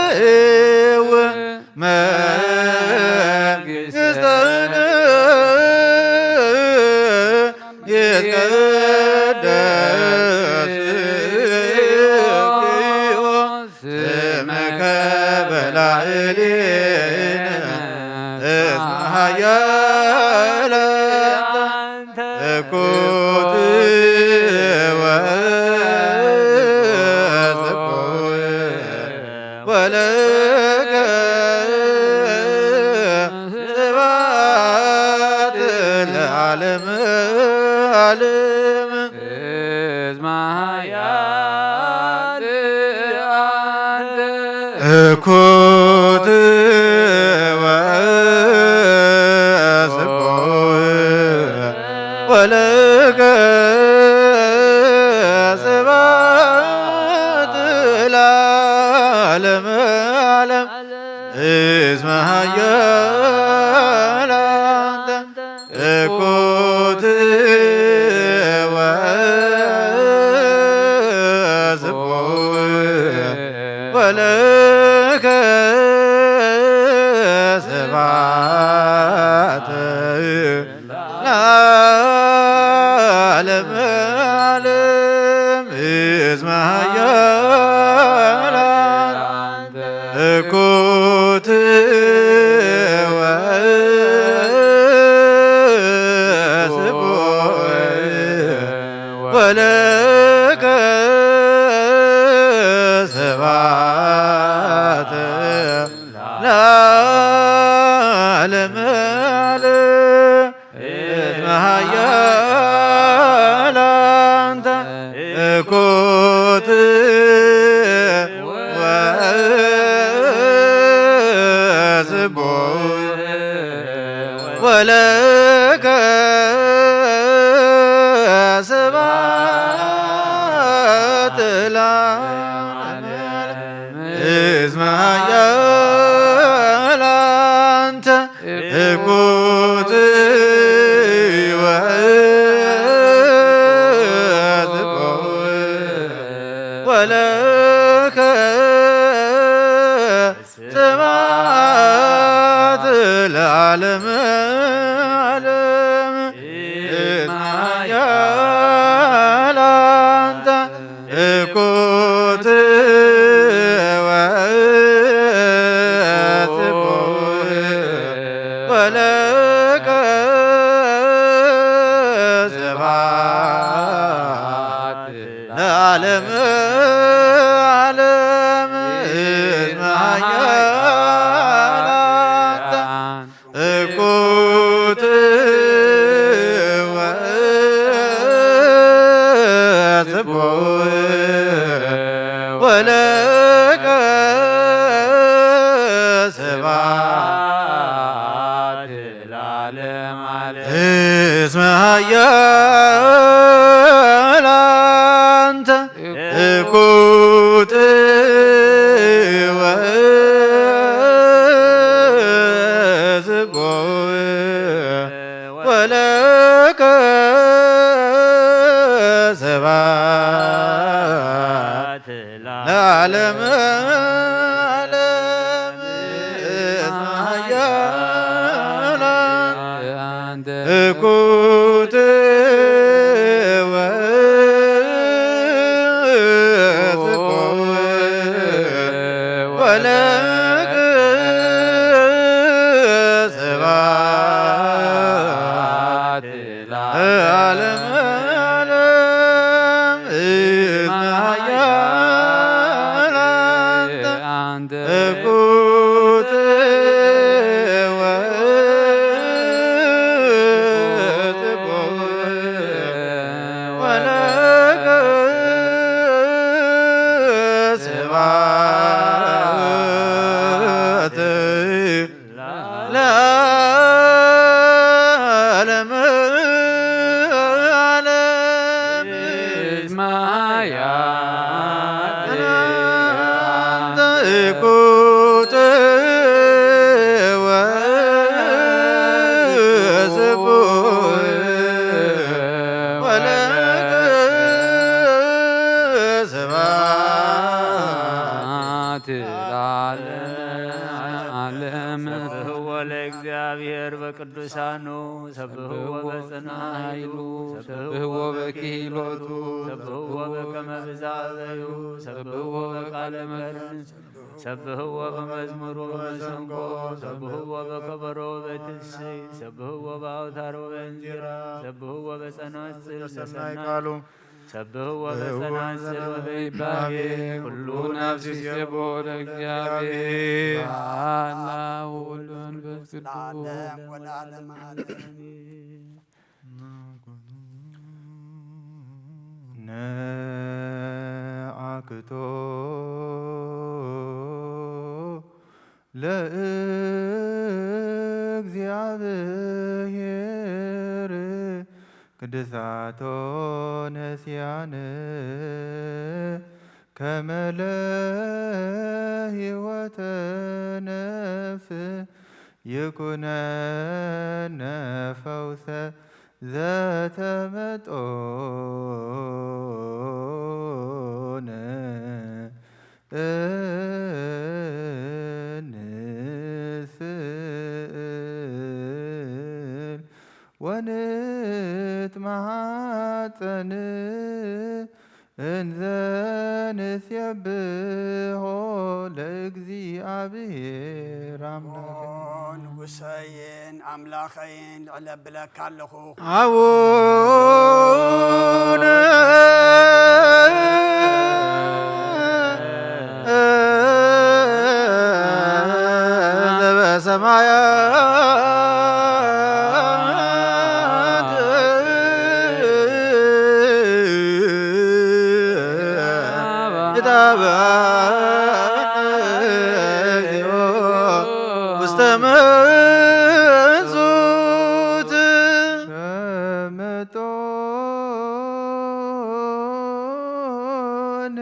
ወእዜው መንግሥተከ ይትቀደስ እግዚኦ ስምከ በላዕሌነ እስመ ኃያል እኩት ወጽቡቅ ወለከ ስብሐት ለዓለመ ዓለም። እስመ ኃያል አንተ እኩት ወስቡሕ ወለከ ስብሐት ለዓለመ ዓለም። እስመ ኃያል አንተ እኩት ወስቡሕ ወለከ ስብሐት ለዓለመ ዓለም። እስመ ኃያል አንተ እኩት ወስቡሕ ወለከ ስብሐት ለዓለመ ዓለም። እስመ ኃያል አንተ እኩት ወስቡሕ ወለከ ስብሐት ለዓለመ ዓለም። እስመ ኃያል አንተ እኩት ወስቡሕ ወለከ ስብሐት ለዓለመ ዓለም። እስመ ኃያል አንተ እኩት ወስቡሕ ወለከ ስብሐት ለዓለመ ዓለም። እስመ ኃያል አንተ እኩት ወስቡሕ ወለከ ስብሐት ለዓለመ ዓለም። እስመ ኃያል አንተ እኩት ወስቡሕ ወለከ ስብሐት ለዓለመ ዓለም። እስመ ኃያል አንተ እኩት ወስቡሕ ወለከ ስብሐት ለዓለመ ዓለም። እስመ ኃያል አንተ እኩት ወስቡሕ ወለከ ስብሐት ለዓለመ ዓለም። እስመ ኃያል አንተ እኩት ወስቡሕ ወለከ ስብሐት ለዓለመ ዓለም። ሰብሕዎ ለእግዚአብሔር በቅዱሳኑ፣ ሰብሕዎ በጽንዓ ኃይሉ፣ ሰብሕዎ በክህሎቱ፣ ሰብሕዎ በከመ ብዝሃ ዘዩ፣ ሰብሕዎ በቃለ መድህን፣ ሰብህዎ በመዝሙር ወበመሰንቆ፣ ሰብህዎ በከበሮ ወበትስይ፣ ሰብህዎ በአውታር ወበእንዚራ፣ ሰብህዎ በጸናጽል ሰናይ ዘሰናይ ቃሉ፣ ሰብህዎ በጸናጽል ወበይባቤ፣ ኩሉ ነፍስ ይሴቦ ለእግዚአብሔር። ለዓለም ወወልድ ወመንፈስ ቅዱስ ለዓለም ወለዓለመ ዓለም። ነአክቶ ለእግዚአብሔር ቅድሳቶ ነሲያነ ከመ ለህይወተ ነፍስ ይኩነነ ፈውሰ ዘተመጦነ እንስእል ወንትማጸን እንዘ ንሴብሖ ለእግዚኣብሔር ኣምላክ። ንጉሰይን ኣምላኸይን ልዕለ ብለካ ኣለኹ። ኣቡነ ዘበሰማያት ይትባረክ ስምከ ውስተ መንሱት ተመጦነ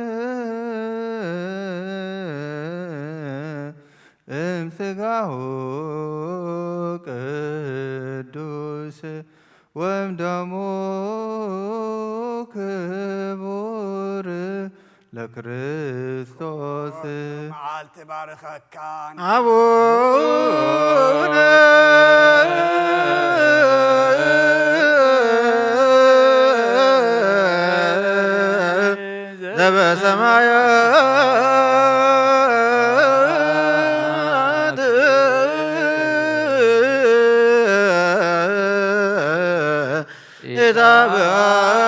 እምስጋሁ ቅዱስ ወእምደሙ ክቡር ለክርስቶስ። መዓልቲ ባርከካን። ኣቡነ ዘበሰማያት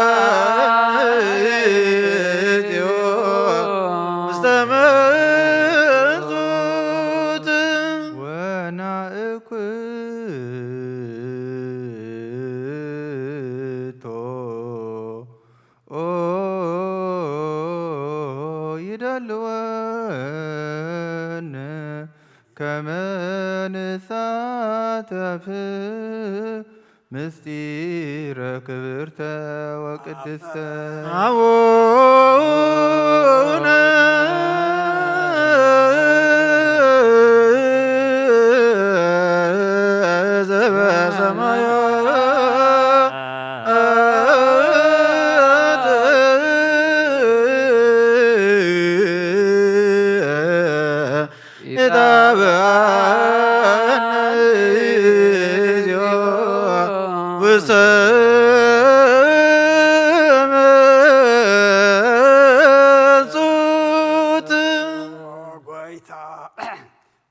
ኢታብአነ እግዚኦ ውስተ መንሱት ወናእኩቶ ኦ ይደልወነ ከመ ንሳተፍ ምስጢረ ክብርተ ወቅድስተ አቡነ ዘበሰማያት። ኢታብአነ እግዚኦ ውስተ መንሱት። ኦ ጎይታ፣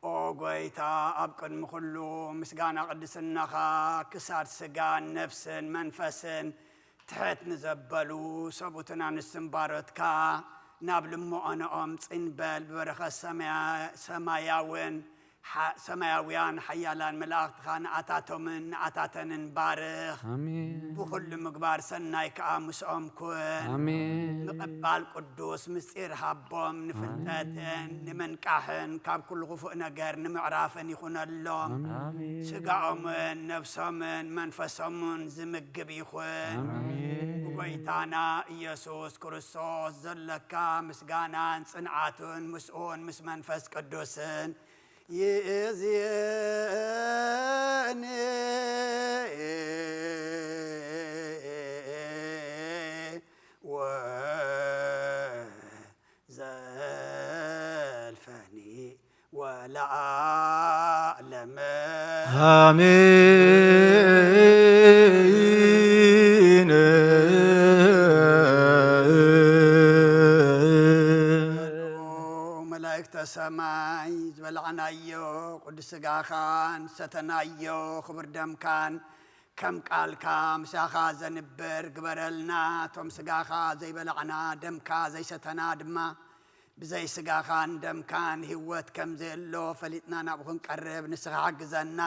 ኦ ጎይታ፣ ኣብ ቅድሚ ኩሉ ምስጋና ቅድስናኻ ክሳድ ስጋን ነፍስን መንፈስን ትሕት ንዘበሉ ሰብኡትን ኣንስትን ባሮትካ ናብ ልመኦንኦም ጽን በል። ብበረኸት ሰማያ-፣ ሰማያውን ሓ-፣ ሰማያውያን ሓያላን መላእኽትኻ ንኣታቶምን ንኣታተንን ባርኽ። ኣሜን። ብኹሉ ምግባር ሰናይ ከኣ ምስኦም ኩን። ኣሜን። ምቕባል ቅዱስ ምስጢር ሃቦም፣ ንፍልጠትን ኣሜን። ንምንቃሕን ካብ ኩሉ ክፉእ ነገር ንምዕራፍን ይኹነሎም። ኣሜን። ስጋኦምን ነፍሶምን መንፈሶምን ዝምግብ ይኹን። ኣሜን። ብጎይታና ኢየሱስ ክርስቶስ ዘለካ ምስጋናን ጽንዓቱን ምስኡን ምስ መንፈስ ቅዱስን ይእዝየኒ ወዘልፈኒ ወለዓለመ። አሜን። መላእክተ ሰማይ በላዕናዮ ቅዱስ ስጋኻን ሰተናዮ ክቡር ደምካን ከም ቃልካ ምሳኻ ዘንብር ግበረልና። እቶም ስጋኻ ዘይበላዕና ደምካ ዘይሰተና ድማ ብዘይ ስጋኻን ደምካን ህይወት ከም ዘየሎ ፈሊጥና ናብኡ ክንቀርብ ንስኻ ሓግዘና።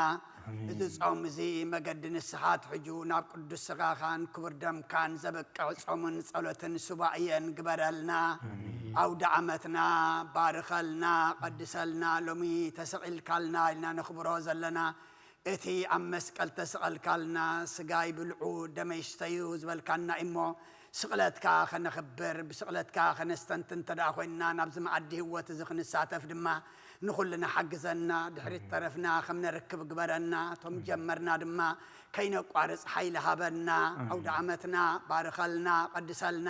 ኣሜን። እዚ ጾም እዚ መገዲ ንስኻ ትሕጁ ናብ ቅዱስ ስጋኻን ክቡር ደምካን ዘበቅዕ ጾምን ጸሎትን ሱባኤን ግበረልና። ኣሜን። ኣውደ ዓመትና ባርኸልና፣ ቀድሰልና። ሎሚ ተሰቒልካልና ኢልና ነኽብሮ ዘለና እቲ ኣብ መስቀል ተሰቐልካልና፣ ስጋይ ብልዑ ደመይ ስተዩ ዝበልካና እሞ፣ ስቕለትካ ከነኽብር፣ ብስቕለትካ ከነስተንትን እንተ ደኣ ኮይንና፣ ናብዚ መኣዲ ህይወት እዚ ክንሳተፍ ድማ ንኹልና ሓግዘና። ድሕሪት ተረፍና ከም ነርክብ ግበረና። እቶም ጀመርና ድማ ከይነቋርጽ ሓይሊ ሃበና። ኣሜን። ኣውደ ዓመትና ባርኸልና፣ ቀድሰልና።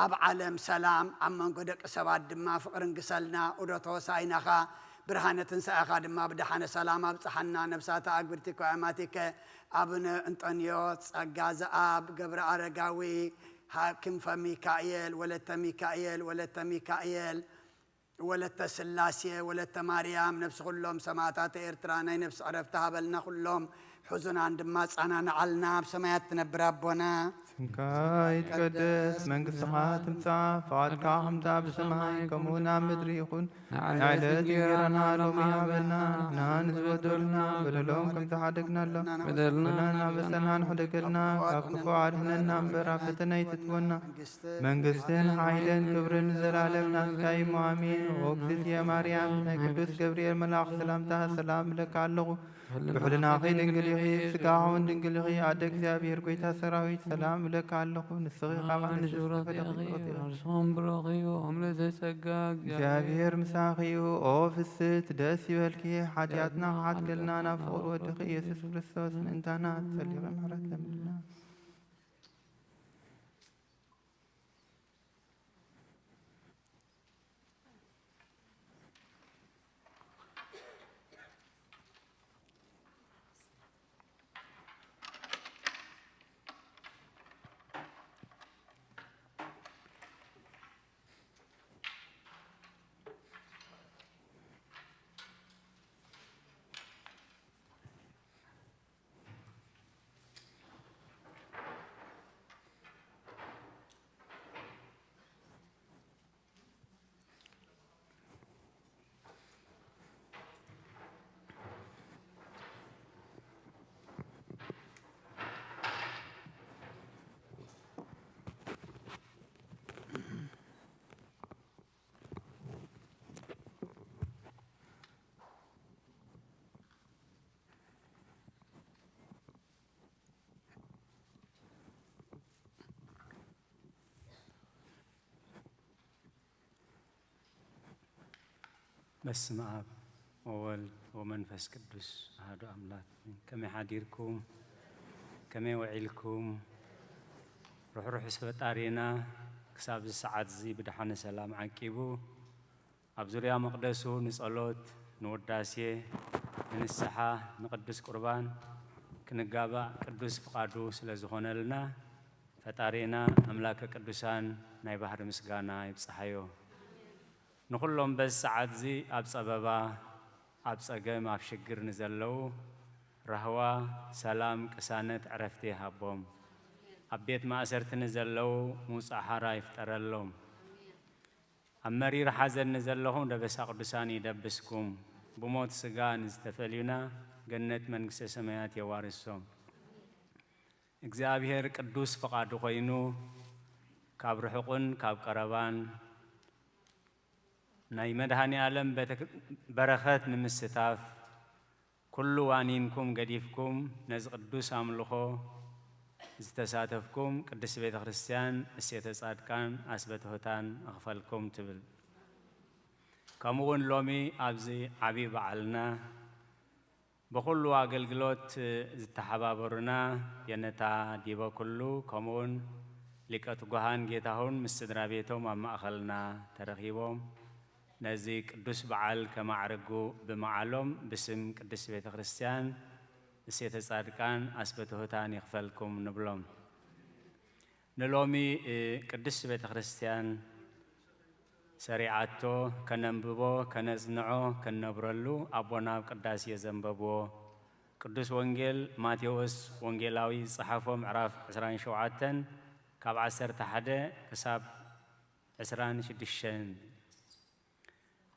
ኣብ ዓለም ሰላም፣ ኣብ መንጎ ደቂ ሰባት ድማ ፍቕሪ ንግሰልና። ዑደት ሆሳዕናኻ ብርሃነ ትንሳኤኻ ድማ ብደሓነ ሰላም ኣብጽሓና። ነብሳተ ኣግብርቲ ኮ ኣማቲከ ኣቡነ እንጦንዮስ፣ ጸጋ ዘኣብ፣ ገብረ ኣረጋዊ፣ ሃ-፣ ክንፈ ሚካኤል፣ ወለተ ሚካኤል፣ ወለተ ሚካኤል፣ ወለተ ስላሴ፣ ወለተ ማርያም፣ ነብሲ ኩሎም ሰማዕታተ ኤርትራ ናይ ነብሲ ዕረፍቲ ሃበልና። ኩሎም ሕዙናን ድማ ጻናንዓልና። ኣብ ሰማያት ትነብር ኣቦና፣ ስምካ ይትቀደስ፣ መንግስትኻ ትምጻእ፣ ፍቓድካ ከምታ ብሰማይ ከምኡ ናብ ምድሪ ይኹን። ንዕለት እንጌራና ሎሚ ሃበና፣ ንሕና ንዝበደሉና በደሎም ከም ዝሓደግናሎም፣ በደልና በደልና በሰና ንሕደገልና፣ ካብ ክፉ ኣድሕነና እምበር ኣብ ፈተና ኣይትእትወና። መንግስትን ሓይልን ክብርን ንዘላለም ናትካ እዩ፣ ኣሜን። ኦ እግዝእትየ ማርያም፣ ናይ ቅዱስ ገብርኤል መልኣኽ ሰላምታ ሰላም እብለካ ኣለኹ። ብሕልናኺ ድንግል ኢኺ፣ ስጋኺ እውን ድንግል ኢኺ። ኣደ እግዚኣብሔር፣ ጎይታ ሰራዊት፣ ሰላም እብለካ ኣለኹ። ንስኺ ካብ ኣንስቲ ንስብረት ፍጥረት ኢኺ፣ ኢኺ። ርእስኹም ብሩኽ እዩ። ኦም ለዘ ጸጋ እግዚኣብሔር ምሳኺ እዩ። ኦ ፍስሕቲ፣ ደስ ይበልኪ፣ ሓጢኣትና ክሓትከልና ናብ ፍቑር ወድኺ ኢየሱስ ክርስቶስ ምእንታና ተጸሊኺ ምሕረት ለምንልና። በስመ አብ ወወልድ ወመንፈስ ቅዱስ አሐዱ አምላክ። ከመይ ሓዲርኩም? ከመይ ውዒልኩም? ርሕሩሕ ፈጣሪና ክሳብ እዚ ሰዓት እዚ ብደሓነ ሰላም ዓቂቡ ኣብ ዙርያ መቕደሱ ንጸሎት፣ ንውዳሴ፣ ንንስሓ፣ ንቅዱስ ቁርባን ክንጋባእ ቅዱስ ፍቓዱ ስለ ዝኾነልና፣ ፈጣሪና ኣምላከ ቅዱሳን ናይ ባህሪ ምስጋና ይብጽሓዮ። ንኹሎም በዚ ሰዓት እዚ ኣብ ጸበባ፣ ኣብ ጸገም፣ ኣብ ሽግር ንዘለዉ ራህዋ፣ ሰላም፣ ቅሳነት፣ ዕረፍቲ ይሃቦም። ኣብ ቤት ማእሰርቲ ንዘለዉ ምውጻእ ሓራ ይፍጠረሎም። ኣብ መሪር ሓዘን ንዘለኹም ደበሳ ቅዱሳን ይደብስኩም። ብሞት ስጋ ንዝተፈልዩና ገነት መንግስተ ሰማያት የዋርሶም። እግዚኣብሔር ቅዱስ ፍቓዱ ኮይኑ ካብ ርሑቕን ካብ ቀረባን ናይ መድኃኔ ዓለም ቤተ-፣ በረኸት ንምስታፍ ኩሉ ዋኒንኩም ገዲፍኩም ነዚ ቅዱስ ኣምልኾ ዝተሳተፍኩም ቅድስት ቤተ ክርስቲያን እሴተ ጻድቃን አስበትሑታን እኽፈልኩም ትብል። ከምኡ እውን ሎሚ ኣብዚ ዓቢ በዓልና ብኹሉ ኣገልግሎት ዝተሓባበሩና የነታ ዲበ ኩሉ፣ ከምኡውን ሊቀ ትጉሃን ጌታሁን ምስ ስድራ ቤቶም ኣብ ማእኸልና ተረኺቦም ነዚ ቅዱስ በዓል ከማዕርጉ ብምዓሎም ብስም ቅድስት ቤተ ክርስቲያን እሴተ ጻድቃን ኣስበትሑታን ይኽፈልኩም ንብሎም። ንሎሚ፣ እ፣ ቅድስት ቤተ ክርስቲያን ሰሪዓቶ ከነንብቦ፣ ከነጽንዖ፣ ከነብረሉ ኣቦና ኣብ ቅዳሴ ዘንበብዎ ቅዱስ ወንጌል ማቴዎስ ወንጌላዊ ዝጸሓፎ ምዕራፍ ዕስራን ሸውዓተን ካብ ዓሰርተ ሓደ ክሳብ ዕስራን ሽዱሽተን።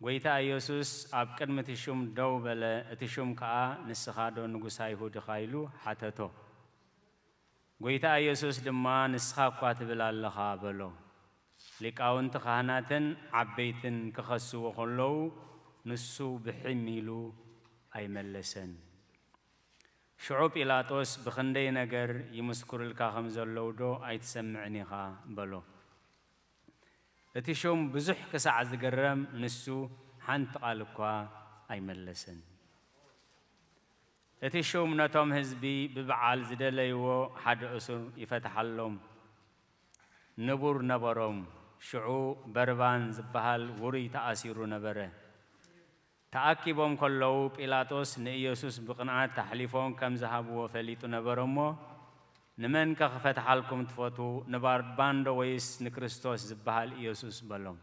ጐይታ ኢየሱስ ኣብ ቅድሚ እቲ ሹም ደው በለ፣ እቲ ሹም ከኣ ንስኻ ዶ ንጉስ ኣይሁድ ኢኻ ኢሉ ሓተቶ። ጐይታ ኢየሱስ ድማ ንስኻ እኳ ትብል ኣለኻ በሎ። ሊቃውንቲ ካህናትን ዓበይትን ክኸስዎ ከለዉ ንሱ ብሕም ኢሉ ኣይመለሰን። ሽዑ ጲላጦስ ብኽንደይ ነገር ይምስክሩልካ ከም ዘለዉ ዶ ኣይትሰምዕን ኢኻ በሎ። እቲ ሹም ብዙሕ ክሳዕ ዝግረም ንሱ ሓንቲ ቃል እኳ ኣይመለሰን። እቲ ሹም ነቶም ህዝቢ ብበዓል ዝደለይዎ ሓደ እሱር ይፈትሓሎም ንቡር ነበሮም። ሽዑ በርባን ዝበሃል ውሩይ ተኣሲሩ ነበረ። ተኣኪቦም ከለዉ ጲላጦስ ንኢየሱስ ብቕንኣት ኣሕሊፎም ከም ዝሃብዎ ፈሊጡ ነበረ እሞ፣ "ንመንከ ክፈትሓልኩም ትፈትዉ? ንበርባን ዶ ወይስ ንክርስቶስ ዝበሃል ኢየሱስ?" በሎም።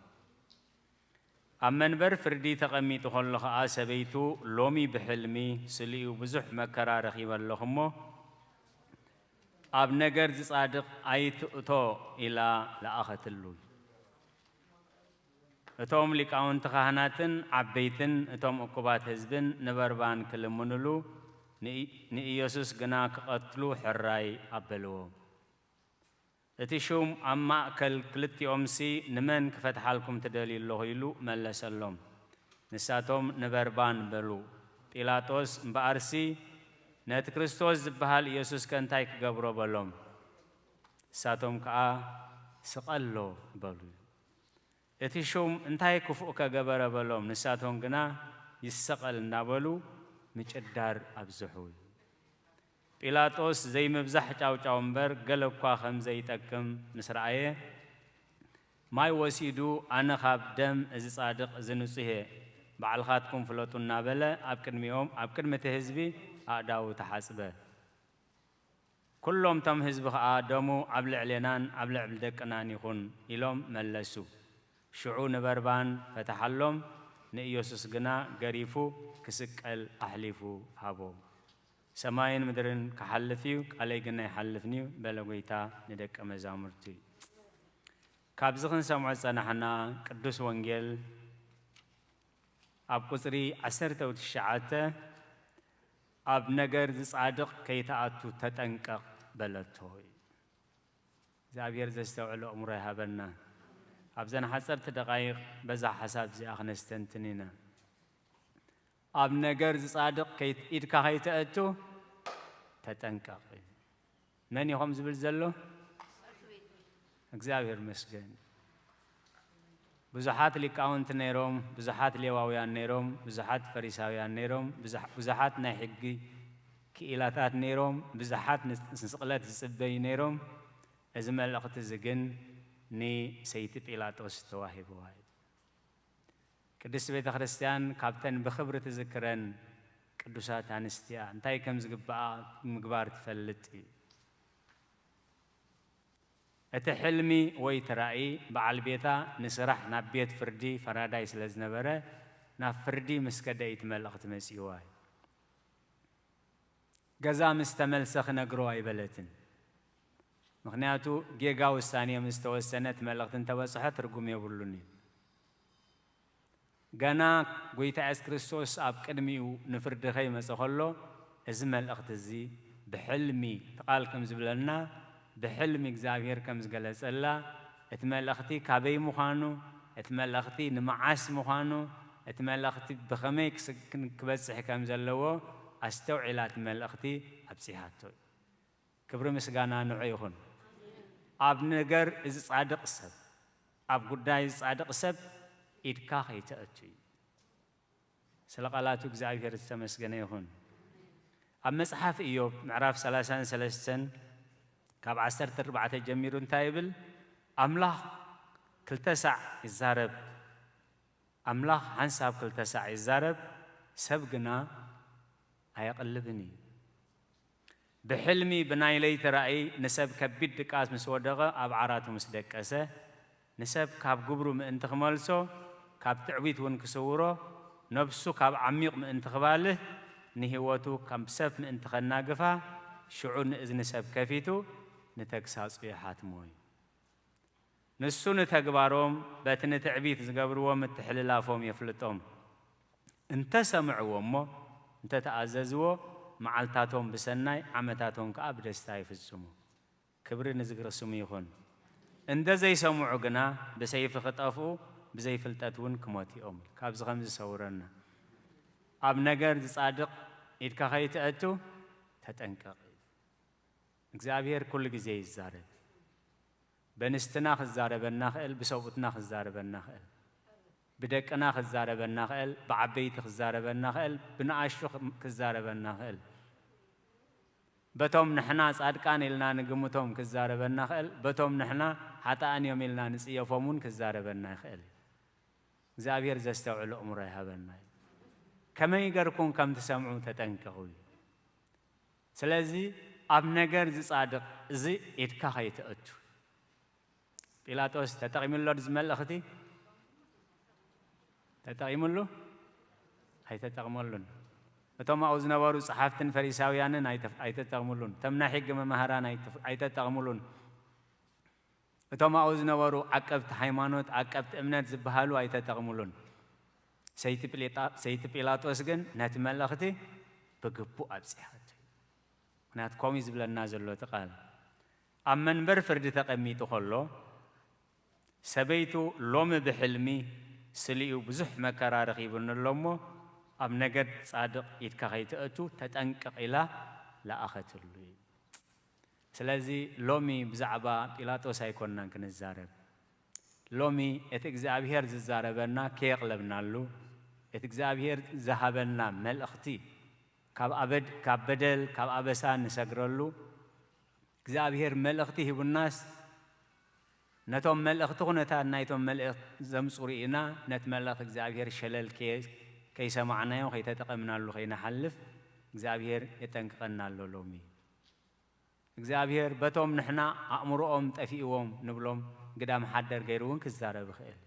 ኣብ መንበር ፍርዲ ተቐሚጡ ከሎ ኸኣ ሰበይቱ ሎሚ ብሕልሚ ስሊኡ ብዙሕ መከራ ረኺበ ኣለኹ እሞ፣ ኣብ ነገር ዝጻድቕ ኣይትእቶ ኢላ ለኣኸትሉ። እቶም ሊቃውንቲ ካህናትን ዓበይትን እቶም እኩባት ህዝብን ንበርባን ክልምኑሉ ንኢ-፣ ንኢየሱስ ግና ክቐትሉ ሕራይ ኣበልዎ። እቲ ሹም ኣብ ማእከል ክልቲኦምሲ፣ "ንመን ክፈትሓልኩም ትደልዩ ኣለኹ?" ኢሉ መለሰሎም። ንሳቶም፣ "ንበርባን" በሉ። ጲላጦስ እምበኣርሲ፣ "ነቲ ክርስቶስ ዝበሃል ኢየሱስከ እንታይ ክገብሮ?" በሎም። ንሳቶም ከኣ፣ "ስቐሎ" በሉ። እቲ ሹም፣ "እንታይ ክፉእ ከገበረ?" በሎም። ንሳቶም ግና፣ "ይሰቐል" እናበሉ ምጭዳር ኣብዝሑ። ጲላጦስ ዘይምብዛሕ ጫውጫው እምበር፣ ገለ እኳ ከም ዘይጠቅም ምስ ረኣየ፣ ማይ ወሲዱ፣ "ኣነ ካብ ደም እዚ ጻድቕ እዚ ንጹህ እየ፣ ባዕልኻትኩም ፍለጡ" እናበለ ኣብ ቅድሚኦም፣ ኣብ ቅድሚ እቲ ህዝቢ ኣእዳዉ ተሓጽበ። ኩሎም እቶም ህዝቢ ኸኣ፣ "ደሙ ኣብ ልዕሌናን ኣብ ልዕሊ ደቅናን ይኹን" ኢሎም መለሱ። ሽዑ ንበርባን ፈተሓሎም፣ ንኢየሱስ ግና ገሪፉ ክስቀል ኣሕሊፉ ሃቦ። "ሰማይን ምድርን ክሓልፍ እዩ፣ ቃለይ ግን ኣይሓልፍን እዩ" በለ ጐይታ ንደቀ መዛሙርቱ። ካብዚ ክንሰምዖ ዝጸናሕና ቅዱስ ወንጌል ኣብ ቁጽሪ ዓሰርተ ትሽዓተ፣ "ኣብ ነገር ዝጻድቕ ከይትኣቱ ተጠንቀቕ" በለቶ። እግዚኣብሔር ዘስተውዕሎ ኣእምሮ ይሃበና። ኣብዘን ሓጸርቲ ደቓይቕ በዛ ሓሳብ እዚኣ ክነስተንትን ኢና። "ኣብ ነገር ዝጻድቕ ከይት-፣ ኢድካ ከይተእቱ ተጠንቀቕ" እዩ። መን እዩ ከምኡ ዝብል ዘሎ? እግዚኣብሔር ይመስገን። ብዙሓት ሊቃውንቲ ነይሮም፣ ብዙሓት ሌዋውያን ነይሮም፣ ብዙሓት ፈሪሳውያን ነይሮም፣ ብዙሕ-፣ ብዙሓት ናይ ሕጊ ክኢላታት ነይሮም፣ ብዙሓት ንስ-፣ ንስቕለት ዝጽበዩ ነይሮም። እዚ መልእኽቲ እዚ ግን ንሰይቲ ጲላጦስ ተዋሂብዋ እዩ። ቅድስቲ ቤተ ክርስቲያን ካብተን ብኽብሪ ትዝክረን ቅዱሳት ኣንስትያ እንታይ ከም ዝግብኣ ምግባር ትፈልጥ እዩ። እቲ ሕልሚ ወይ እቲ ራእይ በዓል ቤታ ንስራሕ ናብ ቤት ፍርዲ ፈራዳይ ስለ ዝነበረ፣ ናብ ፍርዲ ምስ ከደ እዩ እቲ መልእኽቲ መጺእዋ እዩ። ገዛ ምስ ተመልሰ ክነግሮ ኣይበለትን። ምኽንያቱ ጌጋ ውሳኔ ምስ ተወሰነ እቲ መልእኽቲ እንተበጽሖ ትርጉም የብሉን እዩ። ገና ጐይታ የሱስ ክርስቶስ ኣብ ቅድሚኡ ንፍርዲ ከይመጸ ከሎ፣ እዚ መልእኽቲ እዚ ብሕልሚ፣ እቲ ቃል ከም ዝብለና፣ ብሕልሚ እግዚኣብሔር ከም ዝገለጸላ፣ እቲ መልእኽቲ ካበይ ምዃኑ፣ እቲ መልእኽቲ ንመዓስ ምዃኑ፣ እቲ መልእኽቲ ብኸመይ ክስ-፣ ክን-፣ ክበጽሕ ከም ዘለዎ ኣስተውዒላ እቲ መልእኽቲ ኣብጺሓቶ እዩ። ክብሪ ምስጋና ንዑ ይኹን። ኣብ ነገር እዚ ጻድቕ ሰብ፣ ኣብ ጉዳይ እዚ ጻድቕ ሰብ ኢድካ ከይተእቱ እዩ። ስለ ቃላቱ እግዚኣብሔር ዝተመስገነ ይኹን። ኣብ መጽሓፍ ኢዮብ ምዕራፍ ሰላሳን ሰለስተን ካብ ዓሰርተ ኣርባዕተ ጀሚሩ እንታይ ይብል? ኣምላኽ ክልተ ሳዕ ይዛረብ፣ ኣምላኽ ሓንሳብ ክልተ ሳዕ ይዛረብ፣ ሰብ ግና ኣየቕልብን እዩ። ብሕልሚ ብናይ ለይቲ ራእይ ንሰብ ከቢድ ድቃስ ምስ ወደቐ ኣብ ዓራቱ ምስ ደቀሰ፣ ንሰብ ካብ ግብሩ ምእንቲ ክመልሶ፣ ካብ ትዕቢት እውን ክስውሮ፣ ነብሱ ካብ ዓሚቕ ምእንቲ ክባልህ፣ ንህይወቱ ካብ ሰብ ምእንቲ ከናግፋ፣ ሽዑ ንእዝኒ ሰብ ከፊቱ ንተግሳጹ ይሓትሞ እዩ። ንሱ ንተግባሮም በቲ ንትዕቢት ዝገብርዎ ምትሕልላፎም የፍልጦም። እንተ ሰምዕዎ እሞ እንተ ተኣዘዝዎ፣ መዓልታቶም ብሰናይ፣ ዓመታቶም ከኣ ብደስታ ይፍጽሙ። ክብሪ ንዝግረ ስሙ ይኹን። እንደ ዘይሰምዑ ግና ብሰይፊ ክጠፍኡ፣ ብዘይፍልጠት እውን ክሞቱ እዮም። ካብዚ ከምዚ ሰውረና። ኣብ ነገር ዝጻድቕ ኢድካ ከይትእቱ ተጠንቀቕ። እግዚኣብሔር ኩሉ ግዜ ይዛረብ። በንስትና ክዛረበና ክእል፣ ብሰብኡትና ክዛረበና ክእል፣ ብደቅና ክዛረበና ክእል፣ ብዓበይቲ ክዛረበና ክእል፣ ብንኣሽቱ ክዛረበና ክእል። በቶም ንሕና ጻድቃን ኢልና ንግምቶም ክዛረበና ክእል፣ በቶም ንሕና ሓጥኣን እዮም ኢልና ንጽየፎም እውን ክዛረበና ይኽእል እዩ። እግዚኣብሔር ዘስተውዕል ኣእምሮ ይሃበና እዩ። ከመይ ገርኩም ከም ትሰምዑ ተጠንቀቑ እዩ። ስለዚ ኣብ ነገር ዝጻድቕ እዚ ኢድካ ከይትእቱ። ጲላጦስ ተጠቒሙሎ ድዚ መልእኽቲ? ተጠቒሙሉ? ኣይተጠቕመሉን። እቶም ኣብኡ ዝነበሩ ጸሓፍትን ፈሪሳውያንን ኣይተ-፣ ኣይተጠቕሙሉን። እቶም ናይ ሕጊ መማህራን ኣይተ-፣ ኣይተጠቕሙሉን። እቶም ኣብኡ ዝነበሩ ዓቀብቲ ሃይማኖት፣ ዓቀብቲ እምነት ዝበሃሉ ኣይተጠቕሙሉን። ሰይቲ ጲሊጣ-፣ ሰይቲ ጲላጦስ ግን ነቲ መልእኽቲ ብግቡእ ኣብጺሓቶ። ምኽንያቱ ከምኡ እዩ ዝብለና ዘሎ እቲ ቃል። ኣብ መንበር ፍርዲ ተቐሚጡ ከሎ፣ ሰበይቱ ሎሚ ብሕልሚ ስሊኡ ብዙሕ መከራ ረኺቡኒ ኣሎ እሞ፣ ኣብ ነገድ ጻድቕ ኢድካ ከይትእቱ ተጠንቀቕ ኢላ ለኣኸትሉ እዩ። ስለዚ ሎሚ ብዛዕባ ጲላጦስ ኣይኮንናን ክንዛረብ። ሎሚ እቲ እግዚኣብሔር ዝዛረበና ከየቕለብናሉ፣ እቲ እግዚኣብሔር ዝሃበና መልእኽቲ ካብ ኣበድ-፣ ካብ በደል፣ ካብ ኣበሳ ንሰግረሉ፣ እግዚኣብሔር መልእኽቲ ሂቡናስ፣ ነቶም መልእኽቲ ኩነታት ናይቶም መልእኽቲ ዘምጹ ርኢና፣ ነቲ መልእኽቲ እግዚኣብሔር ሸለል ከየ-፣ ከይሰማዕናዮ፣ ከይተጠቐምናሉ ከይንሓልፍ፣ እግዚኣብሔር የጠንቅቐና ኣሎ ሎሚ። እግዚኣብሔር በቶም ንሕና ኣእምሮኦም ጠፊእዎም ንብሎም ግዳም ሓደር ገይሩ እውን ክዛረብ ይኽእል።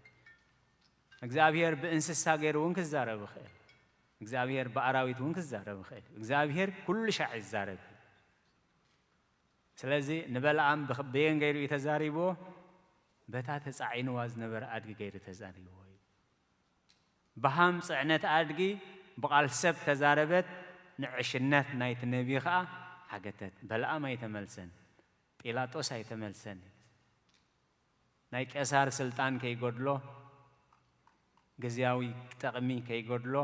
እግዚኣብሔር ብእንስሳ ገይሩ እውን ክዛረብ ይኽእል። እግዚኣብሔር ብኣራዊት እውን ክዛረብ ይኽእል። እግዚኣብሔር ኩሉ ሻዕ ይዛረብ። ስለዚ ንበለዓም ብኽ-፣ በየን ገይሩ እዩ ተዛሪብዎ? በታ ተጻዒንዋ ዝነበረ ኣድጊ ገይሩ ተዛሪብዎ እዩ። ብሃም ጽዕነት ኣድጊ ብቓል ሰብ ተዛረበት፣ ንዕሽነት ናይቲ ነቢ ኸኣ ሓገተት። በለዓም ኣይተመልሰን፣ ጲላጦስ ኣይተመልሰን። ናይ ቄሳር ስልጣን ከይጎድሎ፣ ግዝያዊ ጠቕሚ ከይጎድሎ፣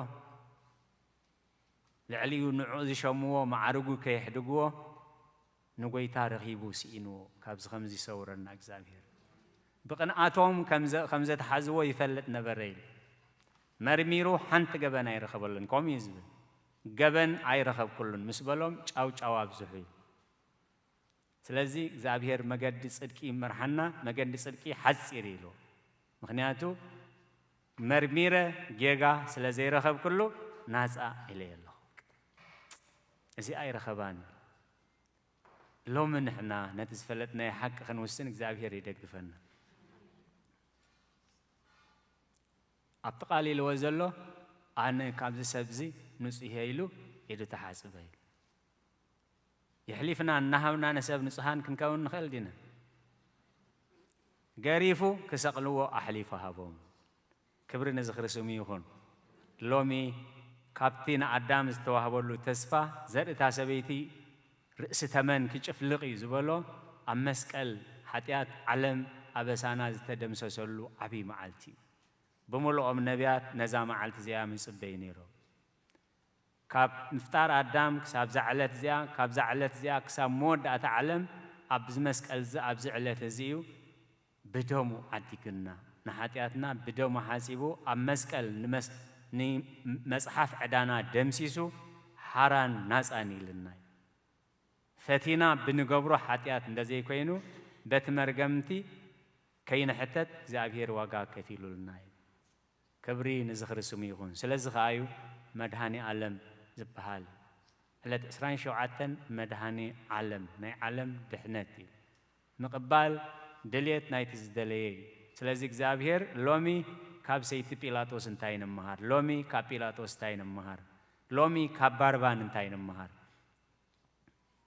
ልዕሊኡ ንዕኡ ዝሸምዎ መዓርጉ ከየሕድግዎ፣ ንጎይታ ረኺቡ ስኢንዎ። ካብዚ ከምዚ ይሰውረና እግዚኣብሔር። ብቕንኣቶም ከም ዘ-፣ ከም ዘተሓዝዎ ይፈልጥ ነበረ ኢሉ። መርሚሩ ሓንቲ ገበን ኣይረኸበሉን። ከምኡ እዩ ዝብል። ገበን ኣይረኸብኩሉን ምስ በሎም ጫው ጫው ኣብዝሑ እዩ። ስለዚ እግዚኣብሔር መገዲ ጽድቂ ይመርሓና፣ መገዲ ጽድቂ ሓጺር ኢሉ። ምኽንያቱ መርሚረ ጌጋ ስለ ዘይረኸብኩሉ ናጻ ኢለዮ ኣለኹ። እዚኣ ኣይረኸባን። ሎሚ ንሕና ነቲ ዝፈለጥናዮ ሓቂ ክንውስን እግዚኣብሔር ይደግፈና። ኣብቲ ቃል ኢልዎ ዘሎ፣ ኣነ ካብዚ ሰብዚ ንጹህ እየ ኢሉ ኢዱ ተሓጽበ ኢሉ። የሕሊፍና እናሃብና ንሰብ ንጹሃን ክንከውን ንኽእል ዲና? ገሪፉ ክሰቕልዎ ኣሕሊፉ ሃቦም። ክብሪ ንዝኽሪ ስሙ ይኹን። ሎሚ ካብቲ ንኣዳም ዝተዋህበሉ ተስፋ ዘርእታ ሰበይቲ ርእሲ ተመን ክጭፍልቕ እዩ ዝበሎ ኣብ መስቀል ሓጢኣት ዓለም ኣበሳና ዝተደምሰሰሉ ዓብዪ መዓልቲ እዩ። ብምልኦም ነቢያት ነዛ መዓልቲ እዚኣ ምጽበዩ ነይሮም። ካብ ምፍጣር ኣዳም ክሳብ እዛ ዕለት እዚኣ፣ ካብዛ ዕለት እዚኣ ክሳብ መወዳእታ ዓለም ኣብዚ መስቀል እዚ፣ ኣብዚ ዕለት እዚ እዩ ብደሙ ዓዲግና። ንሓጢኣትና ብደሙ ሓጺቡ ኣብ መስቀል ንመስ-፣ ንመጽሓፍ ዕዳና ደምሲሱ ሓራን ናጻን ኢልና እዩ። ፈቲና ብንገብሮ ሓጢኣት እንተዘይኮይኑ በቲ መርገምቲ ከይንሕተት እግዚኣብሔር ዋጋ ከፊሉልና እዩ። ክብሪ ንዝኽሪ ስሙ ይኹን። ስለዚ ኸኣ እዩ መድኃኔ ዓለም ዝበሃል። ዕለት ዕስራን ሸውዓተን መድኃኔ ዓለም፣ ናይ ዓለም ድሕነት እዩ። ምቕባል ድልየት ናይቲ ዝደለየ እዩ። ስለዚ እግዚኣብሔር ሎሚ ካብ ሰይቲ ጲላጦስ እንታይ ንምሃር? ሎሚ ካብ ጲላጦስ እንታይ ንምሃር? ሎሚ ካብ ባርባን እንታይ ንምሃር?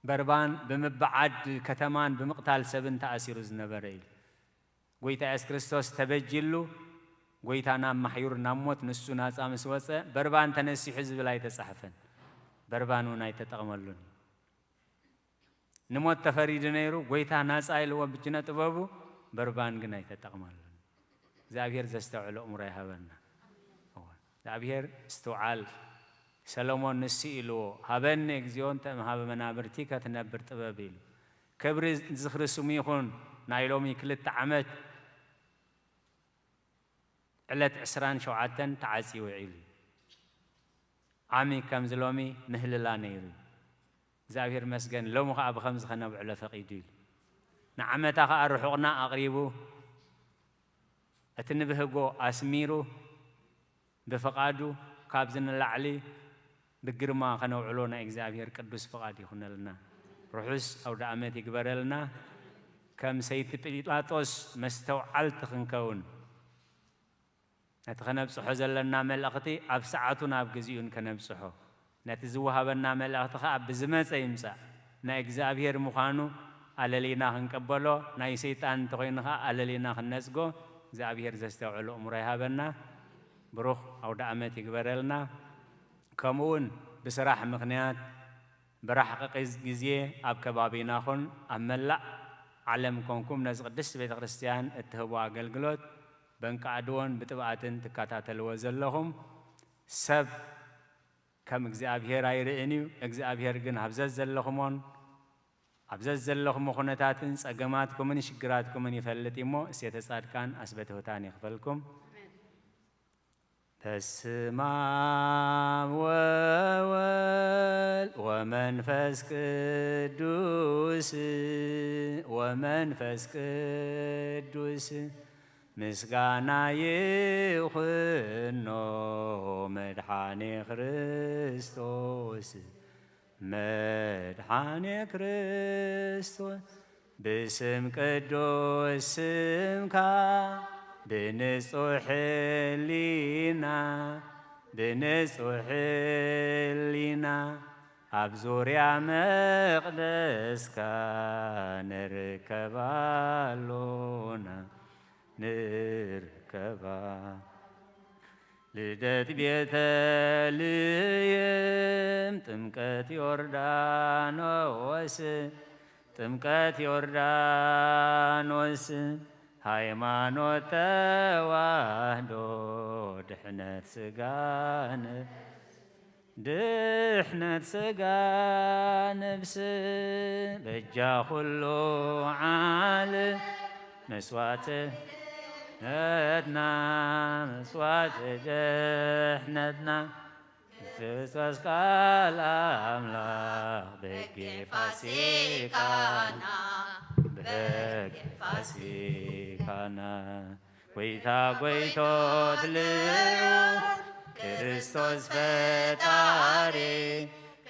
በርባን ብምብዓድ ከተማን ብምቕታል ሰብን ተኣሲሩ ዝነበረ እዩ። ጎይታ የሱስ ክርስቶስ ተበጅሉ፣ ጎይታና ማሕዩር ናብ ሞት ንሱ ናጻ ምስ ወጸ፣ በርባን ተነሲሑ ዝብል ኣይተጻሕፈን። በርባን እውን ኣይተጠቕመሉን እዩ። ንሞት ተፈሪዱ ነይሩ፣ ጎይታ ናጻ ኢልዎ ብጅነ ጥበቡ፣ በርባን ግን ኣይተጠቕመሉን። እግዚኣብሔር ዘስተውዕሎ እምሮ ይሃበና። እወ፣ እግዚኣብሔር እስትውዓል፣ ሰሎሞን ንሱ ኢልዎ፣ ሃበኒ እግዚኦ እንተ እምሃበ መናብርቲ ከትነብር ጥበብ ኢሉ። ክብሪ ዝኽሪ ስሙ ይኹን። ናይ ሎሚ ክልተ ዓመት ዕለት ዕስራን ሸውዓተን ተዓጽዩ ውዒሉ እዩ። ዓሚ ከምዚ ሎሚ ምህልላ ነይሩ እዩ። እግዚኣብሔር መስገን ሎሚ ኸዓ ብኸምዚ ኸነብዕሎ ፈቒዱ ኢሉ። ንዓመታ ኸዓ ርሑቕና ኣቕሪቡ፣ እቲ ንብህጎ ኣስሚሩ፣ ብፍቓዱ ካብዚ ንላዕሊ ብግርማ ኸነውዕሎ ናይ እግዚኣብሔር ቅዱስ ፍቓድ ይኹነልና። ርሑስ ኣውደ ዓመት ይግበረልና። ከም ሰይቲ ጲላጦስ መስተውዓልቲ ክንከውን፣ ነቲ ኸነብጽሖ ዘለና መልእኽቲ ኣብ ሰዓቱ ናብ ግዚኡን ከነብጽሖ፣ ነቲ ዝወሃበና መልእኽቲ ኸኣ ብዝመጸ ይምጻእ፣ ናይ እግዚኣብሔር ምዃኑ ኣለሊና ክንቀበሎ፣ ናይ ሰይጣን እንተኾይኑ ኸኣ ኣለሊና ክንነጽጎ እግዚኣብሔር ዘስተውዕሎ እምሮ ይሃበና። ብሩኽ ኣውደ ዓመት ይግበረልና። ከምኡ እውን ብስራሕ ምኽንያት ብራሕቂ ግዝ-፣ ግዜ ኣብ ከባቢና ኹን ኣብ መላእ ዓለም ኮንኩም ነዚ ቅድስት ቤተ ክርስቲያን እትህቦ ኣገልግሎት በንቃዕድዎን ብጥብኣትን ትከታተልዎ ዘለኹም ሰብ ከም እግዚኣብሔር ኣይርእን እዩ። እግዚኣብሔር ግን ኣብ ዘዘለኹሞን ኣብ ዘዘለኹሞ ኩነታትን ጸገማትኩምን ሽግራትኩምን ይፈልጥ እዩ እሞ እሴተ ጻድቃን ኣስበትሁታን ይኽፈልኩም። በስመ አብ ወወልድ ወመንፈስ ቅዱስ ወመንፈስ ቅዱስ ምስጋና ይኹኖ መድኃኔ ክርስቶስ መድኃኔ ክርስቶስ ብስም ቅዱስ ስምካ ብንጹሕ ሕሊና ብንጹሕ ሕሊና ኣብ ዙርያ መቕደስካ ንርከብ ኣሎና ንርከባ። ልደት ቤተልሔም ጥምቀት ዮርዳኖስ ጥምቀት ዮርዳኖስ ሃይማኖት ተዋህዶ ድሕነት ስጋነ ድሕነት ስጋ ነብስ በጃ ኩሉ ዓለም መስዋዕቲ ነትና መስዋዕቲ ድሕነትና ክርስቶስ ቃል ኣምላኽ በጌ ፋሲካና በጌ ፋሲካና ጎይታ ጎይቶት ልዑል ክርስቶስ ፈጣሪ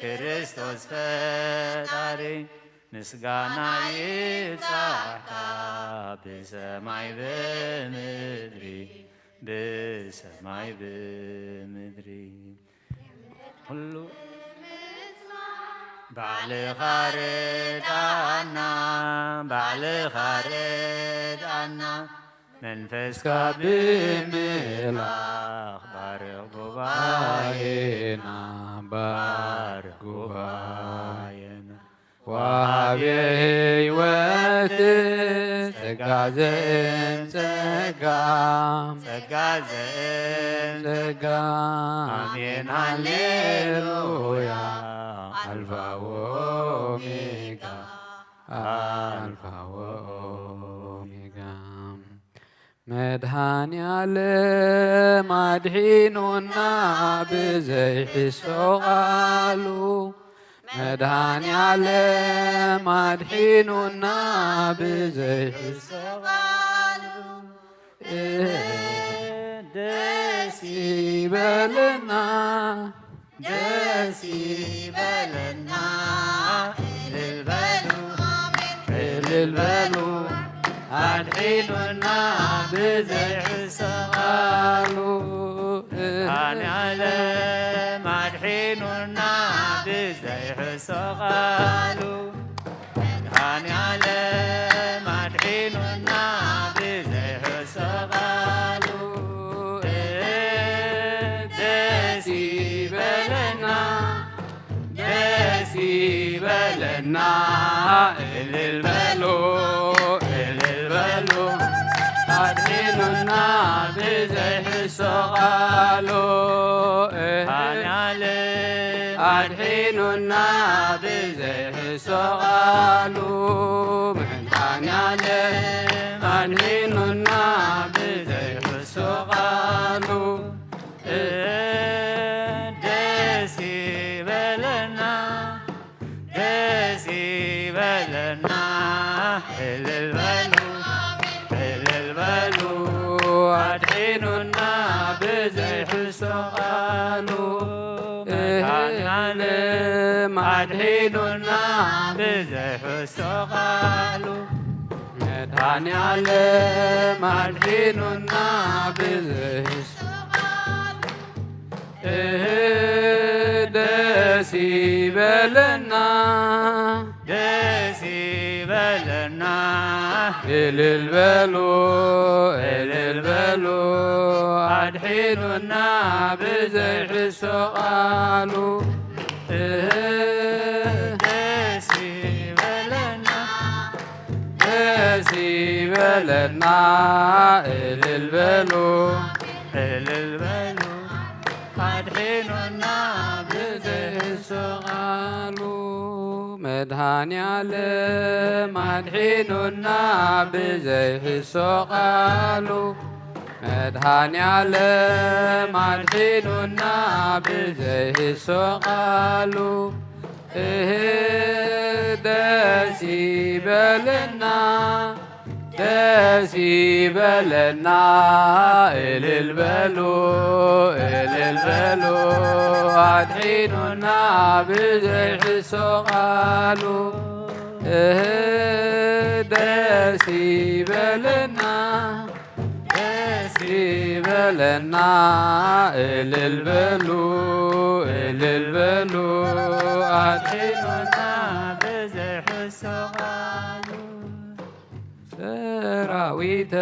ክርስቶስ ፈጣሪ ምስጋና ይብጻሕካ ብሰማይ ብምድሪ ብሰማይ ብምድሪ ኩሉ ባዕልኻ ርድኣና ባዕልኻ ርድኣና መንፈስካ ብምምላኽ ባርኽ ጉባኤና ባርኽ ጉባኤና ወሃቤ ሕይወት ጸጋ ዘእም ጸጋ ጸጋ ዘእም ጸጋ ኣሜን ሃሌሉያ ኣልፋ ወኦሜጋ ኣልፋ ወኦሜጋ መድኃኔ ዓለም ኣድሒኑና ብዘይ ሕሶ ቃሉ መድኃኔ ዓለም ኣድሒኑና ብዘይ ሕሶ ቃሉ ደስ ይበለና ደስ ይበለና እልል በሉ እልል በሉ ኣድሒኑና ብዘይሕሰ ቃሉ። መድኃኔዓለም ኣድሒኑና ብዘይሕሰ ቃሉ። መድኃኔዓለም ኣድሒኑና ብዘይሕሰ ቃሉ። ደስ ይበለና፣ ደስ ይበለና፣ እልል በሉ፣ እልል በሉ። ኣድሒኑና ብዘይሕሰ ቃሉ። መድኃኔዓለም ኣድሒኑና ብዘይሕሰ ቃሉ። መድኃኔዓለም ኣድሒኑና ብዘይሕሰ ቃሉ። ደስ ይበለና፣ ደስ ይበለና፣ እልል በሉ፣ እልል በሉ። ኣድሒኑና ብዘይሕሰ ቃሉ። መድኃኔዓለም ኣድሒኑና ብዘይሕሰ ቃሉ። መድኃኔዓለም ኣድሒኑና ብዘይሕሰ ቃሉ። ደስ ይበለና፣ ደስ ይበለና፣ እልል በሉ፣ እልል በሉ። ኣድሒኑና ብዘይሕሰ ቃሉ። ደስ ይበለና፣ ደስ ይበለና፣ እልል በሉ፣ እልል በሉ። ኣድሒኑና ብዘይሕሰ ቃሉ። መድኃኔዓለም ኣድሒኑና ብዘይሕሰ ቃሉ። መድኃኔዓለም ኣድሒኑና ብዘይሕሰ ቃሉ። እህ ደስ ይበለና፣ ደስ ይበለና፣ እልል በሉ፣ እልል በሉ። ኣድሒኑና ብዘይሕሰ ቃሉ። እህ ደስ ይበለና፣ ደስ ይበለና፣ እልል በሉ፣ እልል በሉ። ኣድሒኑና ብዘይሕሰ ቃሉ። ሰራዊተ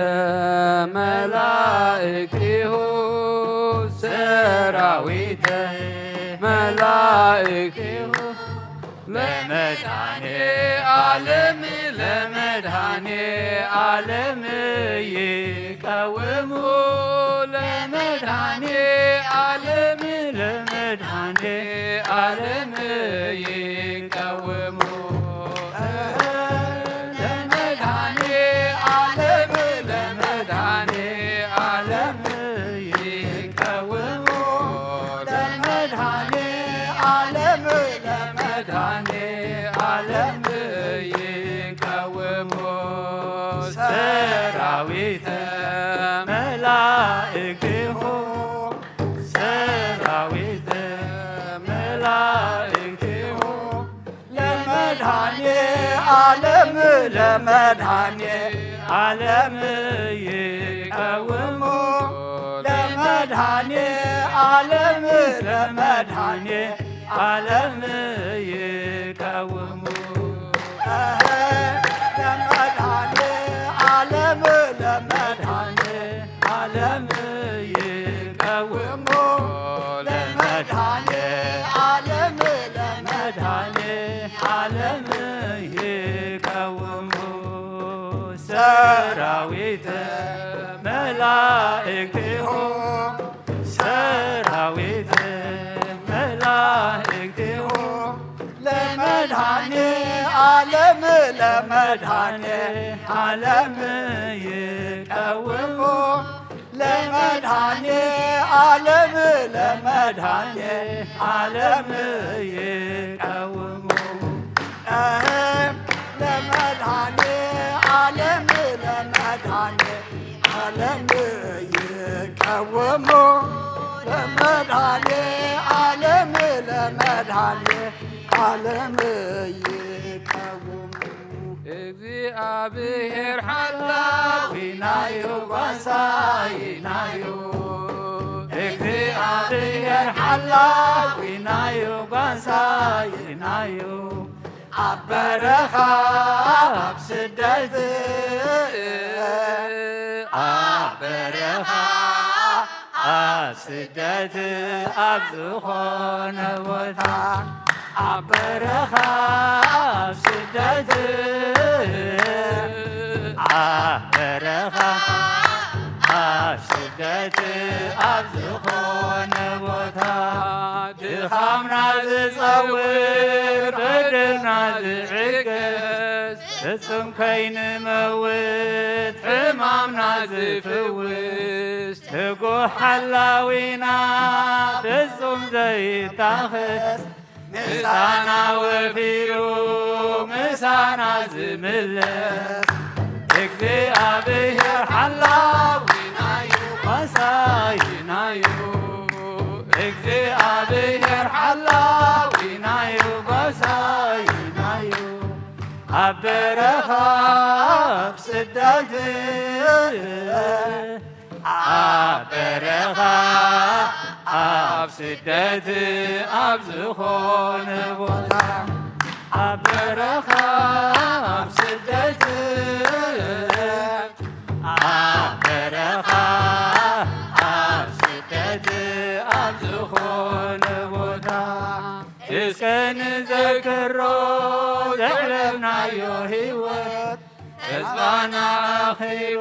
መላእክቲሁ፣ ሰራዊተ መላእክቲሁ፣ ለመድኃኔ ዓለም፣ ለመድኃኔ ዓለም ይቀውሙ፣ ለመድኃኔ ዓለም፣ ለመድኃኔ ዓለም ይቀውሙ። ለመድኃኔ ዓለም፣ ለመድኃኔ ዓለም ይቀውሙ። ለመድኃኔ ዓለም፣ ለመድኃኔ ዓለም ይቀውሙ። ሰራዊተ መላእክቲሁ፣ ሰራዊተ መላእክቲሁ፣ ለመድኃኔ ዓለም፣ ለመድኃኔ ዓለም ይቀውሙ። ለመድኃኔ ዓለም፣ ለመድኃኔ ዓለም ይቀውሙ። ለመድኃኔ ዓለም፣ ለመድኃኔ ዓለም ይቀውሙ። ለመድኃኔ ዓለም፣ ለመድኃኔ ዓለም ይቀውሙ። ሰራዊተ መላእክቲሁ፣ ሰራዊተ መላእክቲሁ፣ ለመድኃኔ ዓለም፣ ለመድኃኔ ዓለም ይቀውሙ። ለመድኃኔ ዓለም፣ ለመድኃኔ ዓለም ይቀውሙ። እህ ለመድኃኔ ዓለም፣ ለመድኃኔ ዓለም ይቀውሙ። ለመድኃኔ ዓለም፣ ለመድኃኔ ዓለም ይቀውሙ። እግዚኣብሔር ሓላዊናዩ ጓሳይናዩ። እግዚኣብሔር ሓላዊናዩ ጓሳይናዩ። ኣብ በረኻ ኣብ ስደት ኣብ በረኻ ኣብ ስደት ኣብ ዝኾነ ቦታ ኣብ በረኻ ኣብ ስደት ኣብ በረኻ ኣብ ስደት ኣብ ዝኾነ ቦታ ድኻምና ዝጸውር በደልና ዝዕገስ ፍጹም ከይንመውት ሕማምና ዝፍውስ ትጉህ ሓላዊና ፍጹም ዘይታኸስ ምሳና ወፊሩ ምሳና ዝምለስ እግዚኣብሔር ሓላዊናዩ ጓሳይናዩ። እግዚኣብሔር ሓላዊናዩ ጓሳይናዩ። ኣብ በረኻ ኣብ ስደት ኣብ በረኻ ኣብ ስደት ኣብ ዝኾነ ቦታ ኣብ በረኻ ኣብ ስደት ኣብ በረኻ ኣብ ስደት ኣብ ዝኾነ ቦታ እስከ ንዘክሮ ዘሕለፍናዮ ህይወት ተስፋና ኣኺሉ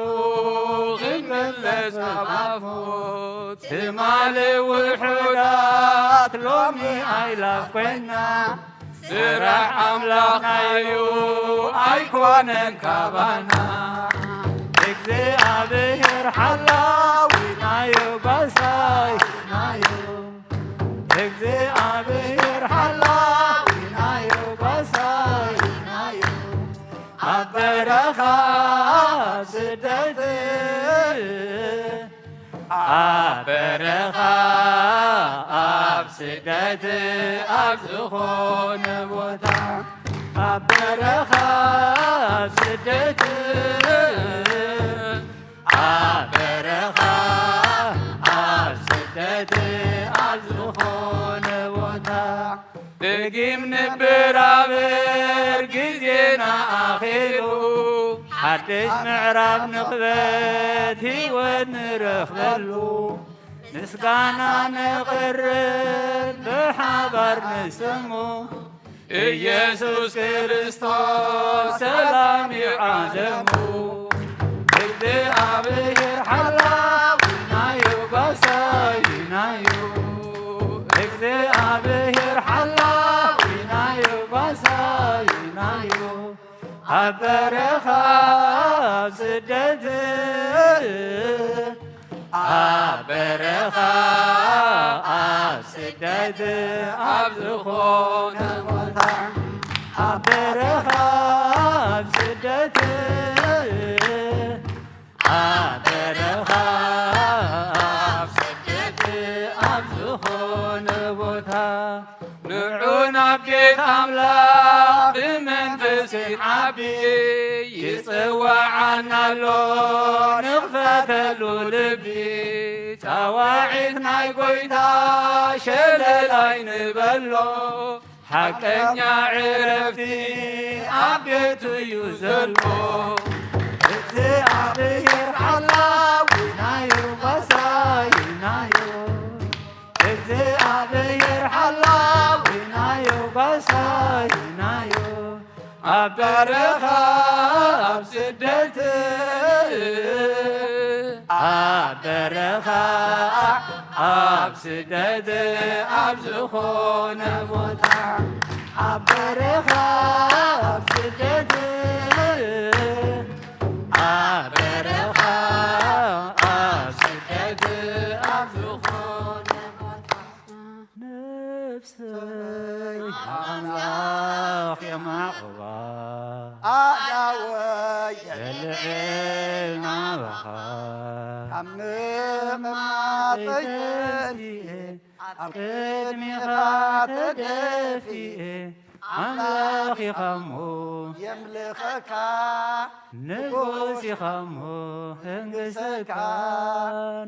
ክንምለስ ኣብ ኣፎት ትማሊ ውሑዳት ሎሚ ኣይላፍ ኮይና ስራሕ ኣምላኽናዩ ኣይኮነን ካባና እግዚኣብሔር ሓላዊናዩ ጓሳይናዩ እግዚኣብሔር ሓላዊናዩ ጓሳይናዩ ኣብ በረኻ ኣብ ስደት ኣብ በረኻ ኣብ ስደት ኣብ ዝኾነ ቦታ ኣብ በረኻ ኣብ ስደት ኣብ በረኻ ኣብ ስደት ኣብ ዝኾነ ቦታ ደጊም ንበራበር ግዜና ኣኺሉ ሓድሽ ምዕራፍ ንኽበት ህይወት ንረኽበሉ ምስጋና ንቕርብ ብሓባር ንስሙ ኢየሱስ ክርስቶስ ሰላም እዩ ዓለሙ እግዚኣብሔር ሓላዊናዩ ጓሳይናዩ እግዚኣብሔር ሓላዊናዩ ጓሳይናዩ ኣብ በረኻ ኣብ ስደት ኣብ በረኻ ኣብ ስደት ኣብ ዝኾነ ቦታ ኣብ በረኻ ኣብ ስደት ኣብ በረኻ ኣብ ስደት ኣብ ዝኾነ ቦታ ንዑ ናብ ቤት ኣምላኽ ብመንፈስ ክንዓቢ ይጽዋዓና ኣሎ ንኽፈተሉ ልቢ ጻዋዒት ናይ ጎይታ ሸለል ኣይንበሎ ሓቀኛ ዕረፍቲ ኣብ ቤቱ እዩ ዘሎ እግዚኣብሔር ሓላዊናዩ ጓሳይናዩ እግዚኣብሔር ሓላዊናዩ ጓሳይናዩ ኣብ በረኻ ኣብ ስደት ኣብ በረኻ ኣብ ስደት ኣብ ዝኾነ ቦታ ኣብ በረኻ ኣብ ስደት ኣብ በረኻ ኣብ ስደት ኣብ ዝኾነ ቦታ ነፍሰይ ኣምላኽ የማዕቑባ ኣእዳወይ የልዕል ናባኻ ካብ ምቕማጠይ ተንሲኤ ኣብ ቅድሚኻ ተደፊኤ ኣምላኽ ኢኻ እሞ የምልኸካ፣ ንጉስ ኢኻ እሞ ህንግሰካ፣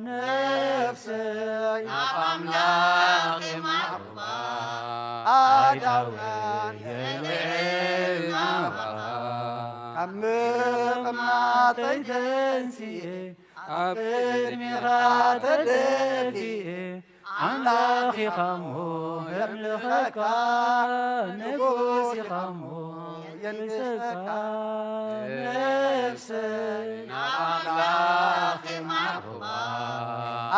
ነፍሰይ ናብ ኣምላኽ የማዕብባ፣ ኣእዳወይ የልዕል ናባኻ፣ ካብ ምቕማጠይ ተንሲኤ፣ ኣብ ቅድሜኻ ተደፊኤ፣ ኣምላኽ ኢኻ እሞ የምልኸካ፣ ንጉስ ኢኻ እሞ የንግሰካ፣ ነፍሰይ ናብ ኣምላኽ የማዕብባ፣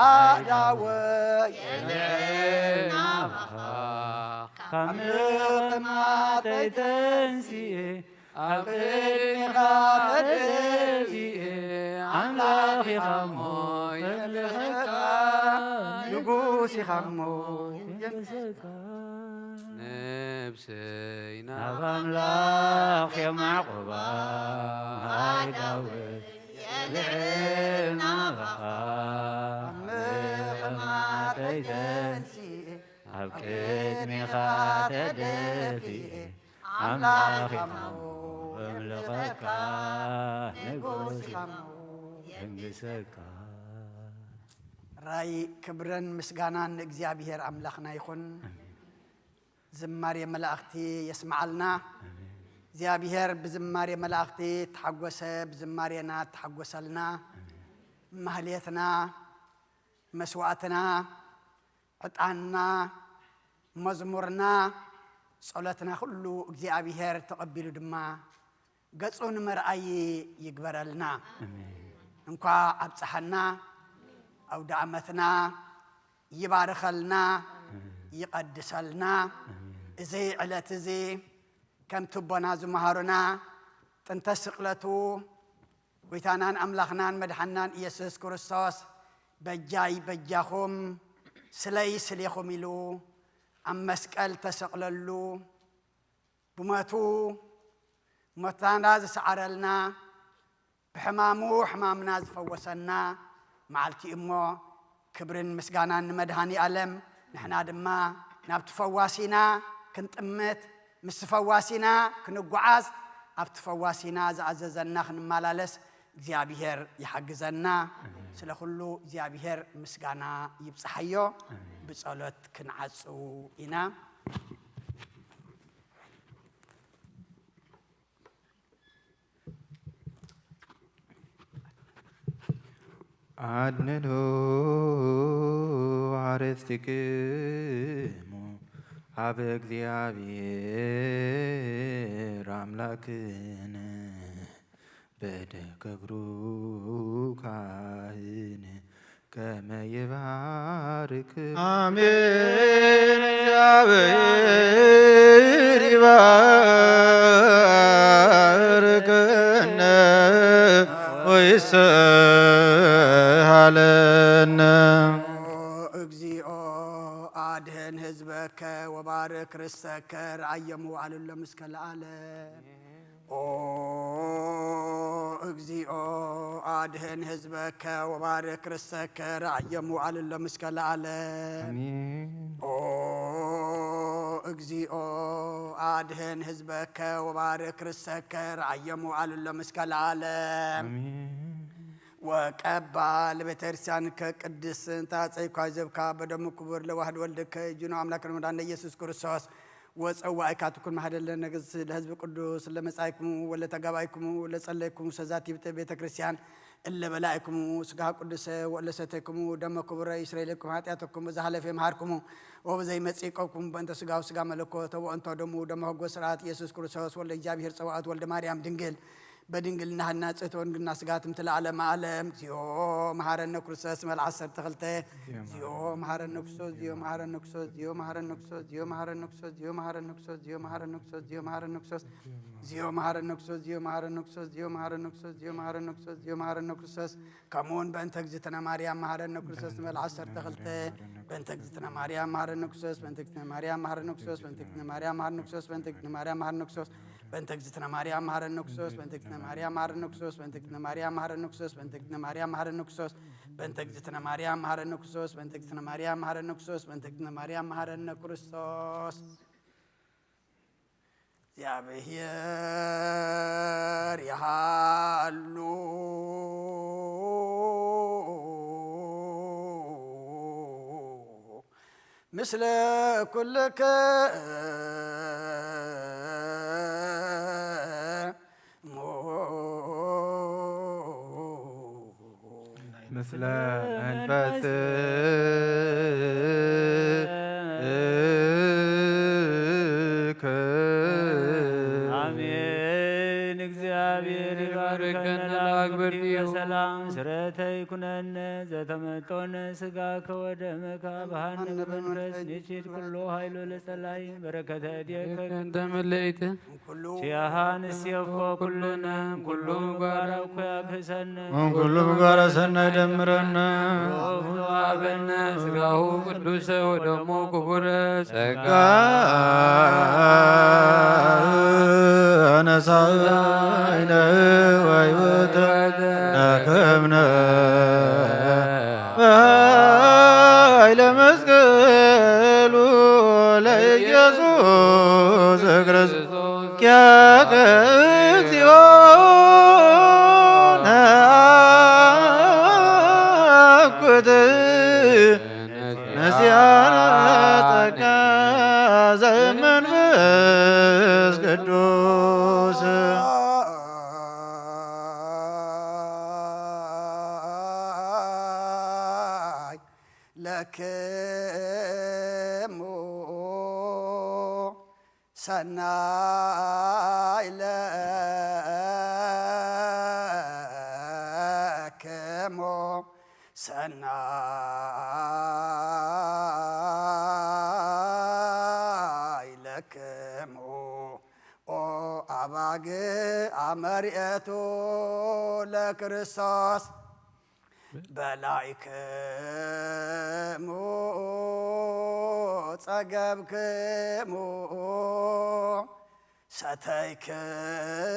ኣእዳወይ የልዕል ናባኻ፣ ካብ ምቕማጠይ ተንሲኤ፣ ኣብ ቅድሜኻ ተደፊኤ፣ ኣምላኽ ኢኻ እሞ የምልኸካ፣ ንጉስ ኢኻ እሞ የንግሰካ፣ ነፍሰይ ናብ ኣምላኽ የማዕቁባ፣ ኣእዳወይ የልዕል ናባኻ፣ ኣብ ምቕማጠይ ተንሲኤ፣ ኣብ ቅድሜኻ ተደፊኤ፣ ኣምላኽ ኢኻ እሞ የምልኸካ፣ ንጉስ ኢኻ እሞ የንግሰካ። ራይ ክብርን ምስጋናን ንእግዚኣብሔር ኣምላኽና ይኹን። ኣሜን። ዝማሬ መላእኽቲ የስምዓልና። ኣሜን። እግዚኣብሔር ብዝማሬ መላእኽቲ ተሓጎሰ፣ ብዝማሬና ተሓጎሰልና። ኣሜን። ማህሌትና፣ መስዋዕትና፣ ዕጣንና፣ መዝሙርና፣ ጸሎትና ኩሉ እግዚኣብሔር ተቐቢሉ ድማ ገጹ ንምርኣይ ይግበረልና። ኣሜን። እንኳዕ ኣብጽሓና፣ ኣውደ ዓመትና ይባርኸልና፣ ኣሜን። ይቐድሰልና። ኣሜን። እዚ ዕለት እዚ ከምቲ ኣቦና ዝመሃሩና ጥንተ ስቕለቱ ጎይታናን ኣምላኽናን መድሓናን ኢየሱስ ክርስቶስ በጃይ በጃኹም ስለይ ስሌኹም ኢሉ ኣብ መስቀል ተሰቕለሉ፣ ብሞቱ ሞትና ዝሰዓረልና፣ ብሕማሙ ሕማምና ዝፈወሰና መዓልቲ እዩ እሞ፣ ክብርን ምስጋናን ንመድሃኒ ኣለም። ንሕና ድማ ናብቲ ፈዋሲና ክንጥምት፣ ምስ ፈዋሲና ክንጓዓዝ፣ ኣብቲ ፈዋሲና ዝኣዘዘና ክንመላለስ እግዚኣብሔር ይሓግዘና። ኣሜን። ስለ ኩሉ እግዚኣብሔር ምስጋና ይብጽሓዮ። ኣሜን። ብጸሎት ክንዓጹ ኢና። ኣድንኑ ኣርእስቲክሙ ሀበ እግዚኣብሔር ኣምላክነ በደ ገብሩ ካህን ከመ ይባርክ። ኣሜን። እግዚኣብሔር ይባርክነ ወይስሃለነ። ኦ እግዚኦ፣ ኣድህን ህዝበከ ወባርክ ርስተከ፣ ረኣየ መዋዕል ሎም እስከ ለዓለም። ኦ እግዚኦ፣ ኣድህን ህዝበከ ወባርክ ርስተከ፣ ረኣየ መዋዕል ሎም እስከ ለዓለም። ኣሜን። ኦ እግዚኦ፣ ኣድህን ህዝበከ ወባርክ ርስተከ፣ ረኣየ መዋዕል ሎም እስከ ለዓለም። ኣሜን። ወቀባ ለቤተክርስቲያንከ ቅድስት እንተ አጸይኳ ዘብካ በደሙ ክቡር ለዋህድ ወልድከ እጅኖ አምላክ ረመዳን ለኢየሱስ ክርስቶስ ወጸዋእካ ትኩን ማህደር ለነግስ ለህዝብ ቅዱስ ለመጻይኩሙ ወለተጋባይኩሙ ለጸለይኩሙ ሰዛቲብተ ቤተክርስቲያን እለ በላይኩሙ ስጋ ቅዱሰ ወእለ ሰተይኩሙ ደመ ክቡረ ይስረይለኩም ኃጢአተኩም በዛ ሐለፈ መሃርኩሙ ወበዘይ መጽእ ይቀብኩም በእንተ ስጋው ስጋ መለኮት ወእንተ ደሙ ደመ ህጎ ስርዓት ኢየሱስ ክርስቶስ ወልደ እግዚኣብሔር ጸባኦት ወልደ ማርያም ድንግል በድንግልና ህና ጽሕት ወድንግልና ስጋ ትምት ለዓለመ ዓለም። እግዚኦ መሐረነ ክርስቶስ መልዓ ዓሰርተ ክልተ። እግዚኦ መሐረነ ክርስቶስ፣ እግዚኦ መሐረነ ክርስቶስ፣ እግዚኦ መሐረነ ክርስቶስ፣ እግዚኦ መሐረነ ክርስቶስ፣ እግዚኦ መሐረነ ክርስቶስ፣ እግዚኦ መሐረነ ክርስቶስ፣ እግዚኦ መሐረነ ክርስቶስ፣ እግዚኦ መሐረነ ክርስቶስ፣ እግዚኦ መሐረነ ክርስቶስ፣ እግዚኦ መሐረነ ክርስቶስ፣ እግዚኦ መሐረነ ክርስቶስ፣ እግዚኦ መሐረነ ክርስቶስ። ከምኡውን በእንተ እግዝእትነ ማርያም መሐረነ ክርስቶስ ንበል ዓሰርተ ክልተ። በእንተ እግዝእትነ ማርያም መሐረነ ክርስቶስ፣ በእንተ እግዝእትነ ማርያም መሐረነ ክርስቶስ፣ በእንተ እግዝእትነ ማርያም መሐረነ ክርስቶስ፣ በእንተ እግዝእትነ ማርያም መሐረነ ክርስቶስ፣ በእንተ እግዝእትነ ማርያም መሐረነ ክርስቶስ፣ በእንተ እግዝእትነ ማርያም መሐረነ ክርስቶስ፣ በእንተ እግዝእትነ ማርያም መሐረነ ክርስቶስ፣ በእንተ እግዝእትነ ማርያም መሐረነ ክርስቶስ፣ በእንተ እግዝእትነ ማርያም መሐረነ ክርስቶስ፣ በእንተ እግዝእትነ ማርያም መሐረነ ክርስቶስ፣ በእንተ እግዝእትነ ማርያም መሐረነ ክርስቶስ። እግዚኣብሔር ይሃሉ ምስለ ኩልክሙ። ምስለ መንፈስከ። አሜን። እግዚአብሔር ይባርከነ ለአግብርቲሁ። ሰላም ስረተ ይኩነነ ዘተመጦነ ስጋከ ወደምከ አብሃነ በመንፈስ ንችድ ኩሎ ኃይሎ ለጸላይ በረከተ እዴከ እንተ መለይተ ኩሉ ኪያሃ ንሴፎ ኩሉነ ኩሉ ምግባር እኩይ አክህሰነ። እም ኩሉ ምግባረ ሰናይ ደምረነ። ወአበነ ስጋሁ ቅዱሰ ወደሙ ክቡረ ጸጋ ነሳይነ ወይወተ ረከብነ በኃይለ መስቀሉ ለኢየሱስ ክርስቶስ ኪያከ እግዚኦ ነአኩት ነሲያነ ጸጋ ዘመንፈስ ቅዱስ። ለክሙ ሰናይ ለክሙ ሰናይ ለክሙ ኦ አባግ አመርኤቱ ለክርስቶስ በላይክሙ ጸገብክሙ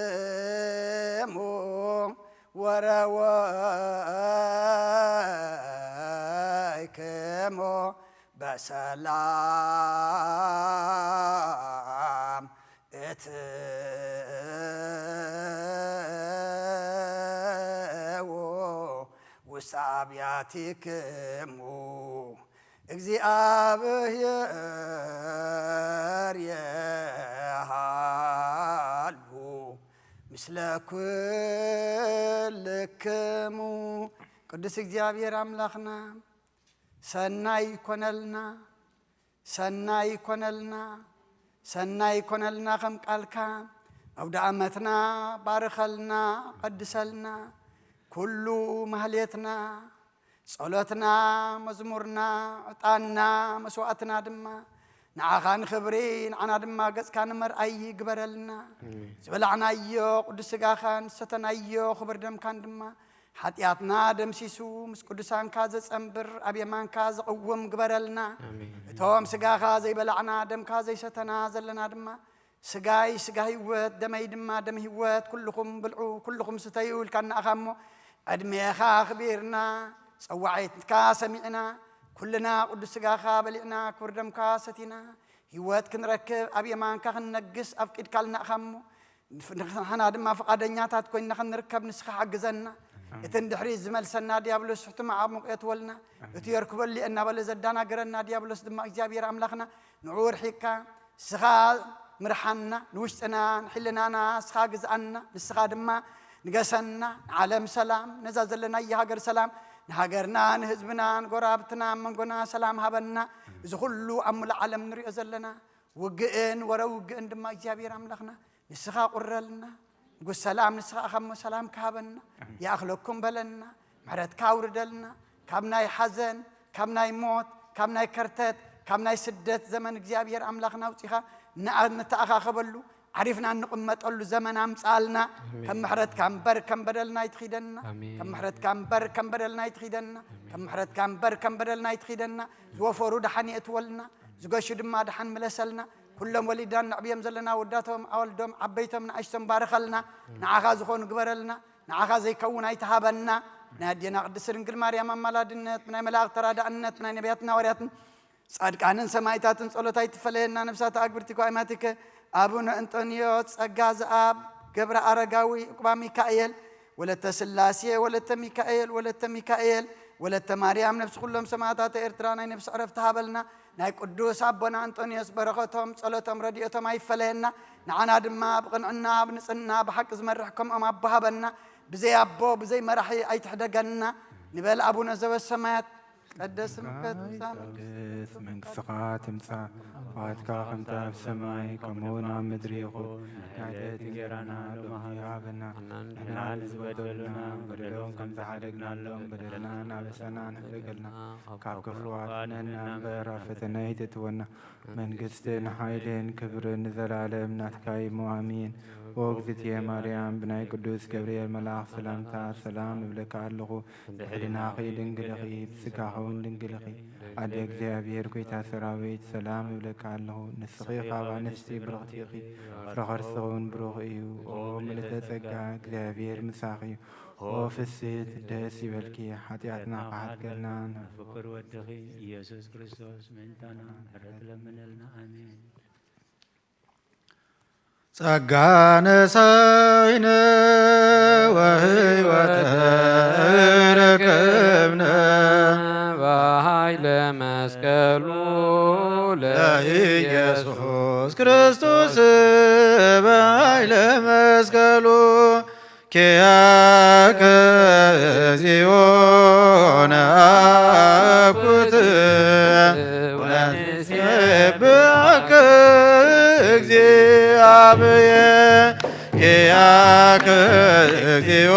ሰተይክሙ ወረወይክሙ በሰላም እትዉ ውስተ አብያቲክሙ እግዚአብሔር የሃሉ ምስለ ኩልክሙ። ቅዱስ እግዚኣብሔር ኣምላኽና ሰናይ ይኮነልና፣ ሰናይ ይኮነልና፣ ሰናይ ይኮነልና ከም ቃልካ። ኣውደ ዓመትና ባርኸልና፣ ቀድሰልና። ኩሉ ማህሌትና፣ ጸሎትና፣ መዝሙርና፣ ዕጣንና፣ መስዋእትና ድማ ንዓኻ ንኽብሪ፣ ንዓና ድማ ገጽካ ንመርኣይ ይግበረልና። ኣሜን። ዝበላዕናዮ ቅዱስ ስጋኻን ዝሰተናዮ ክቡር ደምካን ድማ ሓጢኣትና ደምሲሱ ምስ ቅዱሳንካ ዘጸንብር ኣብ የማንካ ዝቕውም ግበረልና። ኣሜን። እቶም ስጋኻ ዘይበላዕና ደምካ ዘይሰተና ዘለና ድማ ስጋይ ስጋ ህይወት ደመይ ድማ ደም ህይወት ኩልኹም ብልዑ ኩልኹም ስተዩ ኢልካና ኢኻ እሞ ዕድሜኻ ኣኽቢርና ጸዋዒትካ ሰሚዕና ኩልና ቅዱስ ስጋኻ በሊዕና ክቡር ደምካ ሰቲና ህይወት ክንረክብ ኣብ የማንካ ክንነግስ ኣፍቂድካልና ኢኻ እሞ ንሕና ድማ ፍቓደኛታት ኮይንና ክንርከብ ንስኻ ሓግዘና። እቲ እንድሕሪ ዝመልሰና ዲያብሎስ ሕቱም ዓሙቕ የትወልና። እቲ የርክበሉ እናበለ ዘዳናገረና ዲያብሎስ ድማ እግዚኣብሔር ኣምላኽና ንዑ ርሒቅካ ንስኻ ምርሓና፣ ንውሽጥና ንሕልናና ንስኻ ግዝኣና፣ ንስኻ ድማ ንገሰና። ንዓለም ሰላም፣ ነዛ ዘለናያ ሃገር ሰላም፣ ንሃገርና ንህዝብና ንጎራብትና ኣብ መንጎና ሰላም ሃበና። እዚ ኩሉ ኣብ ሙሉእ ዓለም ንሪኦ ዘለና ውግእን ወረ ውግእን ድማ እግዚኣብሔር ኣምላኽና ንስኻ ቁረልና። ንጉስ ሰላም ንስኻ ኢኻ እሞ ሰላም ክሃበና። ይኣኽለኩም በለና። ምሕረትካ ኣውርደልና። ካብ ናይ ሓዘን፣ ካብ ናይ ሞት፣ ካብ ናይ ከርተት፣ ካብ ናይ ስደት ዘመን እግዚኣብሔር ኣምላኽና ኣውጺኻ ንኣ-፣ ንተኣኻኸበሉ ዓሪፍና እንቕመጠሉ ዘመን ኣምጻልና። ኣሜን። ከም ምሕረትካ እምበር ከም በደልና ኣይትኺደና። ኣሜን። ከም ምሕረትካ እምበር ከም በደልና ኣይትኺደና። ኣሜን። ከም ምሕረትካ እምበር ከም በደልና ኣይትኺደና። ዝወፈሩ ደሓን የእትወልና። ዝገሹ ድማ ደሓን ምለሰልና። ኩሎም ወሊዳን ነዕብዮም ዘለና ወዳቶም፣ ኣወልዶም፣ ዓበይቶም፣ ንኣሽቶም ባርኸልና። ንዓኻ ዝኾኑ ግበረልና። ንዓኻ ዘይከውን ኣይትሃበና። ናይ ኣዴና ቅድስት ድንግል ማርያም ኣማላድነት፣ ናይ መላእኽት ተራዳእነት፣ ናይ ነቢያትን ሃዋርያትን ጻድቃንን ሰማዕታትን ጸሎት ኣይትፈለየና። ነፍሳት ኣግብርቲ ኳይማቲከ ኣቡነ እንጦንዮስ ጸጋ ዘኣብ፣ ገብረ ኣረጋዊ፣ ዕቁባ ሚካኤል፣ ወለተ ስላሴ፣ ወለተ ሚካኤል፣ ወለተ ሚካኤል፣ ወለተ ማርያም፣ ነፍሲ ኩሎም ሰማዕታት ኤርትራ ናይ ነፍሲ ዕረፍቲ ሃበልና። ናይ ቅዱስ ኣቦና እንጦንዮስ በረኸቶም፣ ጸሎቶም፣ ረድኤቶም ኣይፈለየና። ንዓና ድማ ብቕንዕና፣ ብንጽህና፣ ብሓቂ ዝመርሕ ከምኦም ኣቦ ሃበና። ብዘይ ኣቦ፣ ብዘይ መራሒ ኣይትሕደገና። ንበል ኣቡነ ዘበሰማያት። ቀደስ ስምከ ትምጻእ መንግስትከ፣ መንግስትኻ ትምጻእ፣ ፍቓድካ ከምቲ ኣብ ሰማይ ከምኡውን ኣብ ምድሪ ይኹን። ናይ ዕለት እንጀራና ሎሚ ሃበና፣ ንሕና ንዝበደሉና በደሎም ከም ዝሓደግናሎም በደልና እናበሰና ንሕደገልና፣ ካብ ክፉእ ኣድሕነና እምበር ኣብ ፈተነ ኣይተእትወና። መንግስትን ሓይልን ክብርን ንዘለኣለም ናትካ እዩ እሞ ኣሜን። ኦ እግዝእትየ ማርያም፣ ብናይ ቅዱስ ገብርኤል መልኣኽ ሰላምታ ሰላም እብለካ ኣለኹ። ብሕልናኺ ድንግል ኢኺ፣ ብስጋኺ እውን ድንግል ኢኺ። ኣደ እግዚኣብሔር፣ ጐይታ ሰራዊት፣ ሰላም እብለካ ኣለኹ። ንስኺ ካብ ኣንስቲ ብርኽቲ ኢኺ፣ ፍረ ከርስኺ እውን ብሩኽ እዩ። ኦ ምልዕተ ጸጋ፣ እግዚኣብሔር ምሳኺ እዩ። ኦ ፍስሕቲ፣ ደስ ይበልኪ፣ ሓጢኣትና ክሓድገልና፣ ፍቁር ወድኺ ኢየሱስ ክርስቶስ ምእንታና ምሕረት ለምነልና። ኣሜን። ጸጋ ነሳይነ ወህይወት ረከብነ በኃይለ መስቀሉ ለኢየሱስ ክርስቶስ በኃይለ መስቀሉ ኪያከ እግዚኦ ነአኩት ወንሴብሐከ እግዚአብሔር። ኪያከ እግዚኦ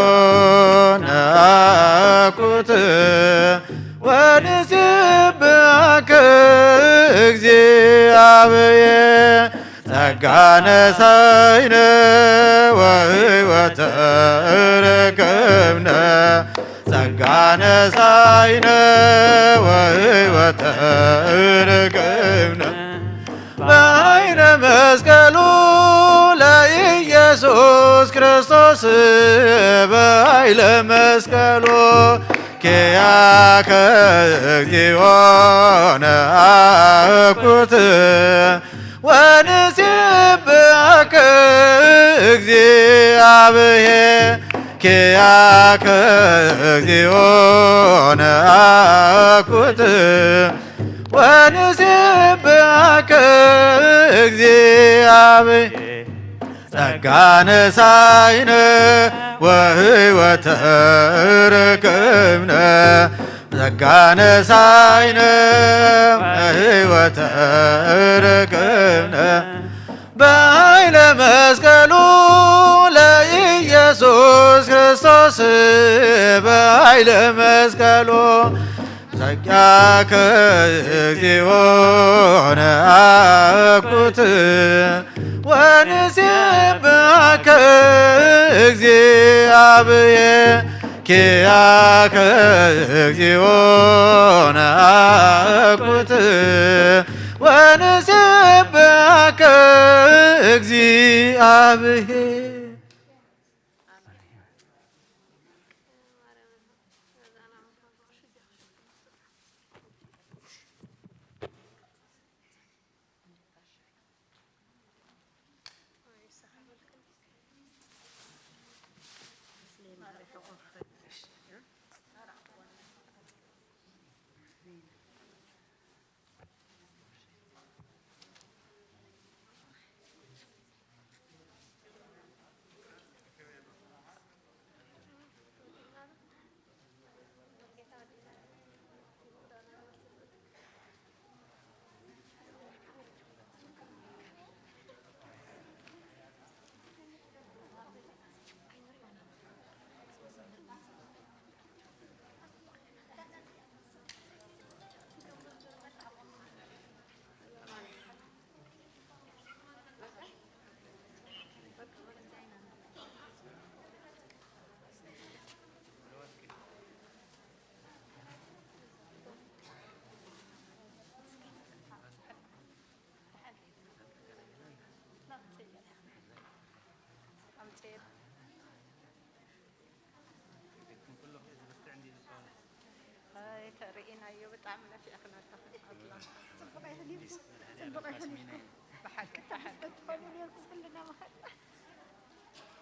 ነአኩት ወንሴብሐከ እግዚአብሔር። ጸጋ ነሳይነ ወህይወት ተረከብነ። ጸጋ ነሳይነ ወህይወት ተረከብነ። በኃይለ መስቀሉ ለኢየሱስ ክርስቶስ በኃይለ መስቀሉ ኪያከ እግዚኦ ነአኩት ወንሴብሐከ እግዚአብሔር። ኪያከ እግዚኦ ነአኩት ወንሴብሐከ እግዚአብሔር። ጸጋ ነሳይነ ወህይወት ተረከብነ። ጸጋ ነሳይነ ወህይወት ተረከብነ። በኃይለ መስቀሉ ለኢየሱስ ክርስቶስ በኃይለ መስቀሉ። ጸጋከ እግዚኦ ነአኩት ወንሴብሐከ እግዚአብሔር። ኪያከ እግዚኦ ነአኩት ወንሴብሐከ እግዚአብሔር። ኣይ፣ ተርእይናዮ ብጣዕሚ ነፊዕክና ኣለኹም። ጽቡቕ ኣይሕሊፍኩም? ጽቡቕ ኣይሕሊፍኩም?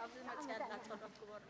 ኣብዚ መፅያ ኣላ ጸሎት ግበሩ።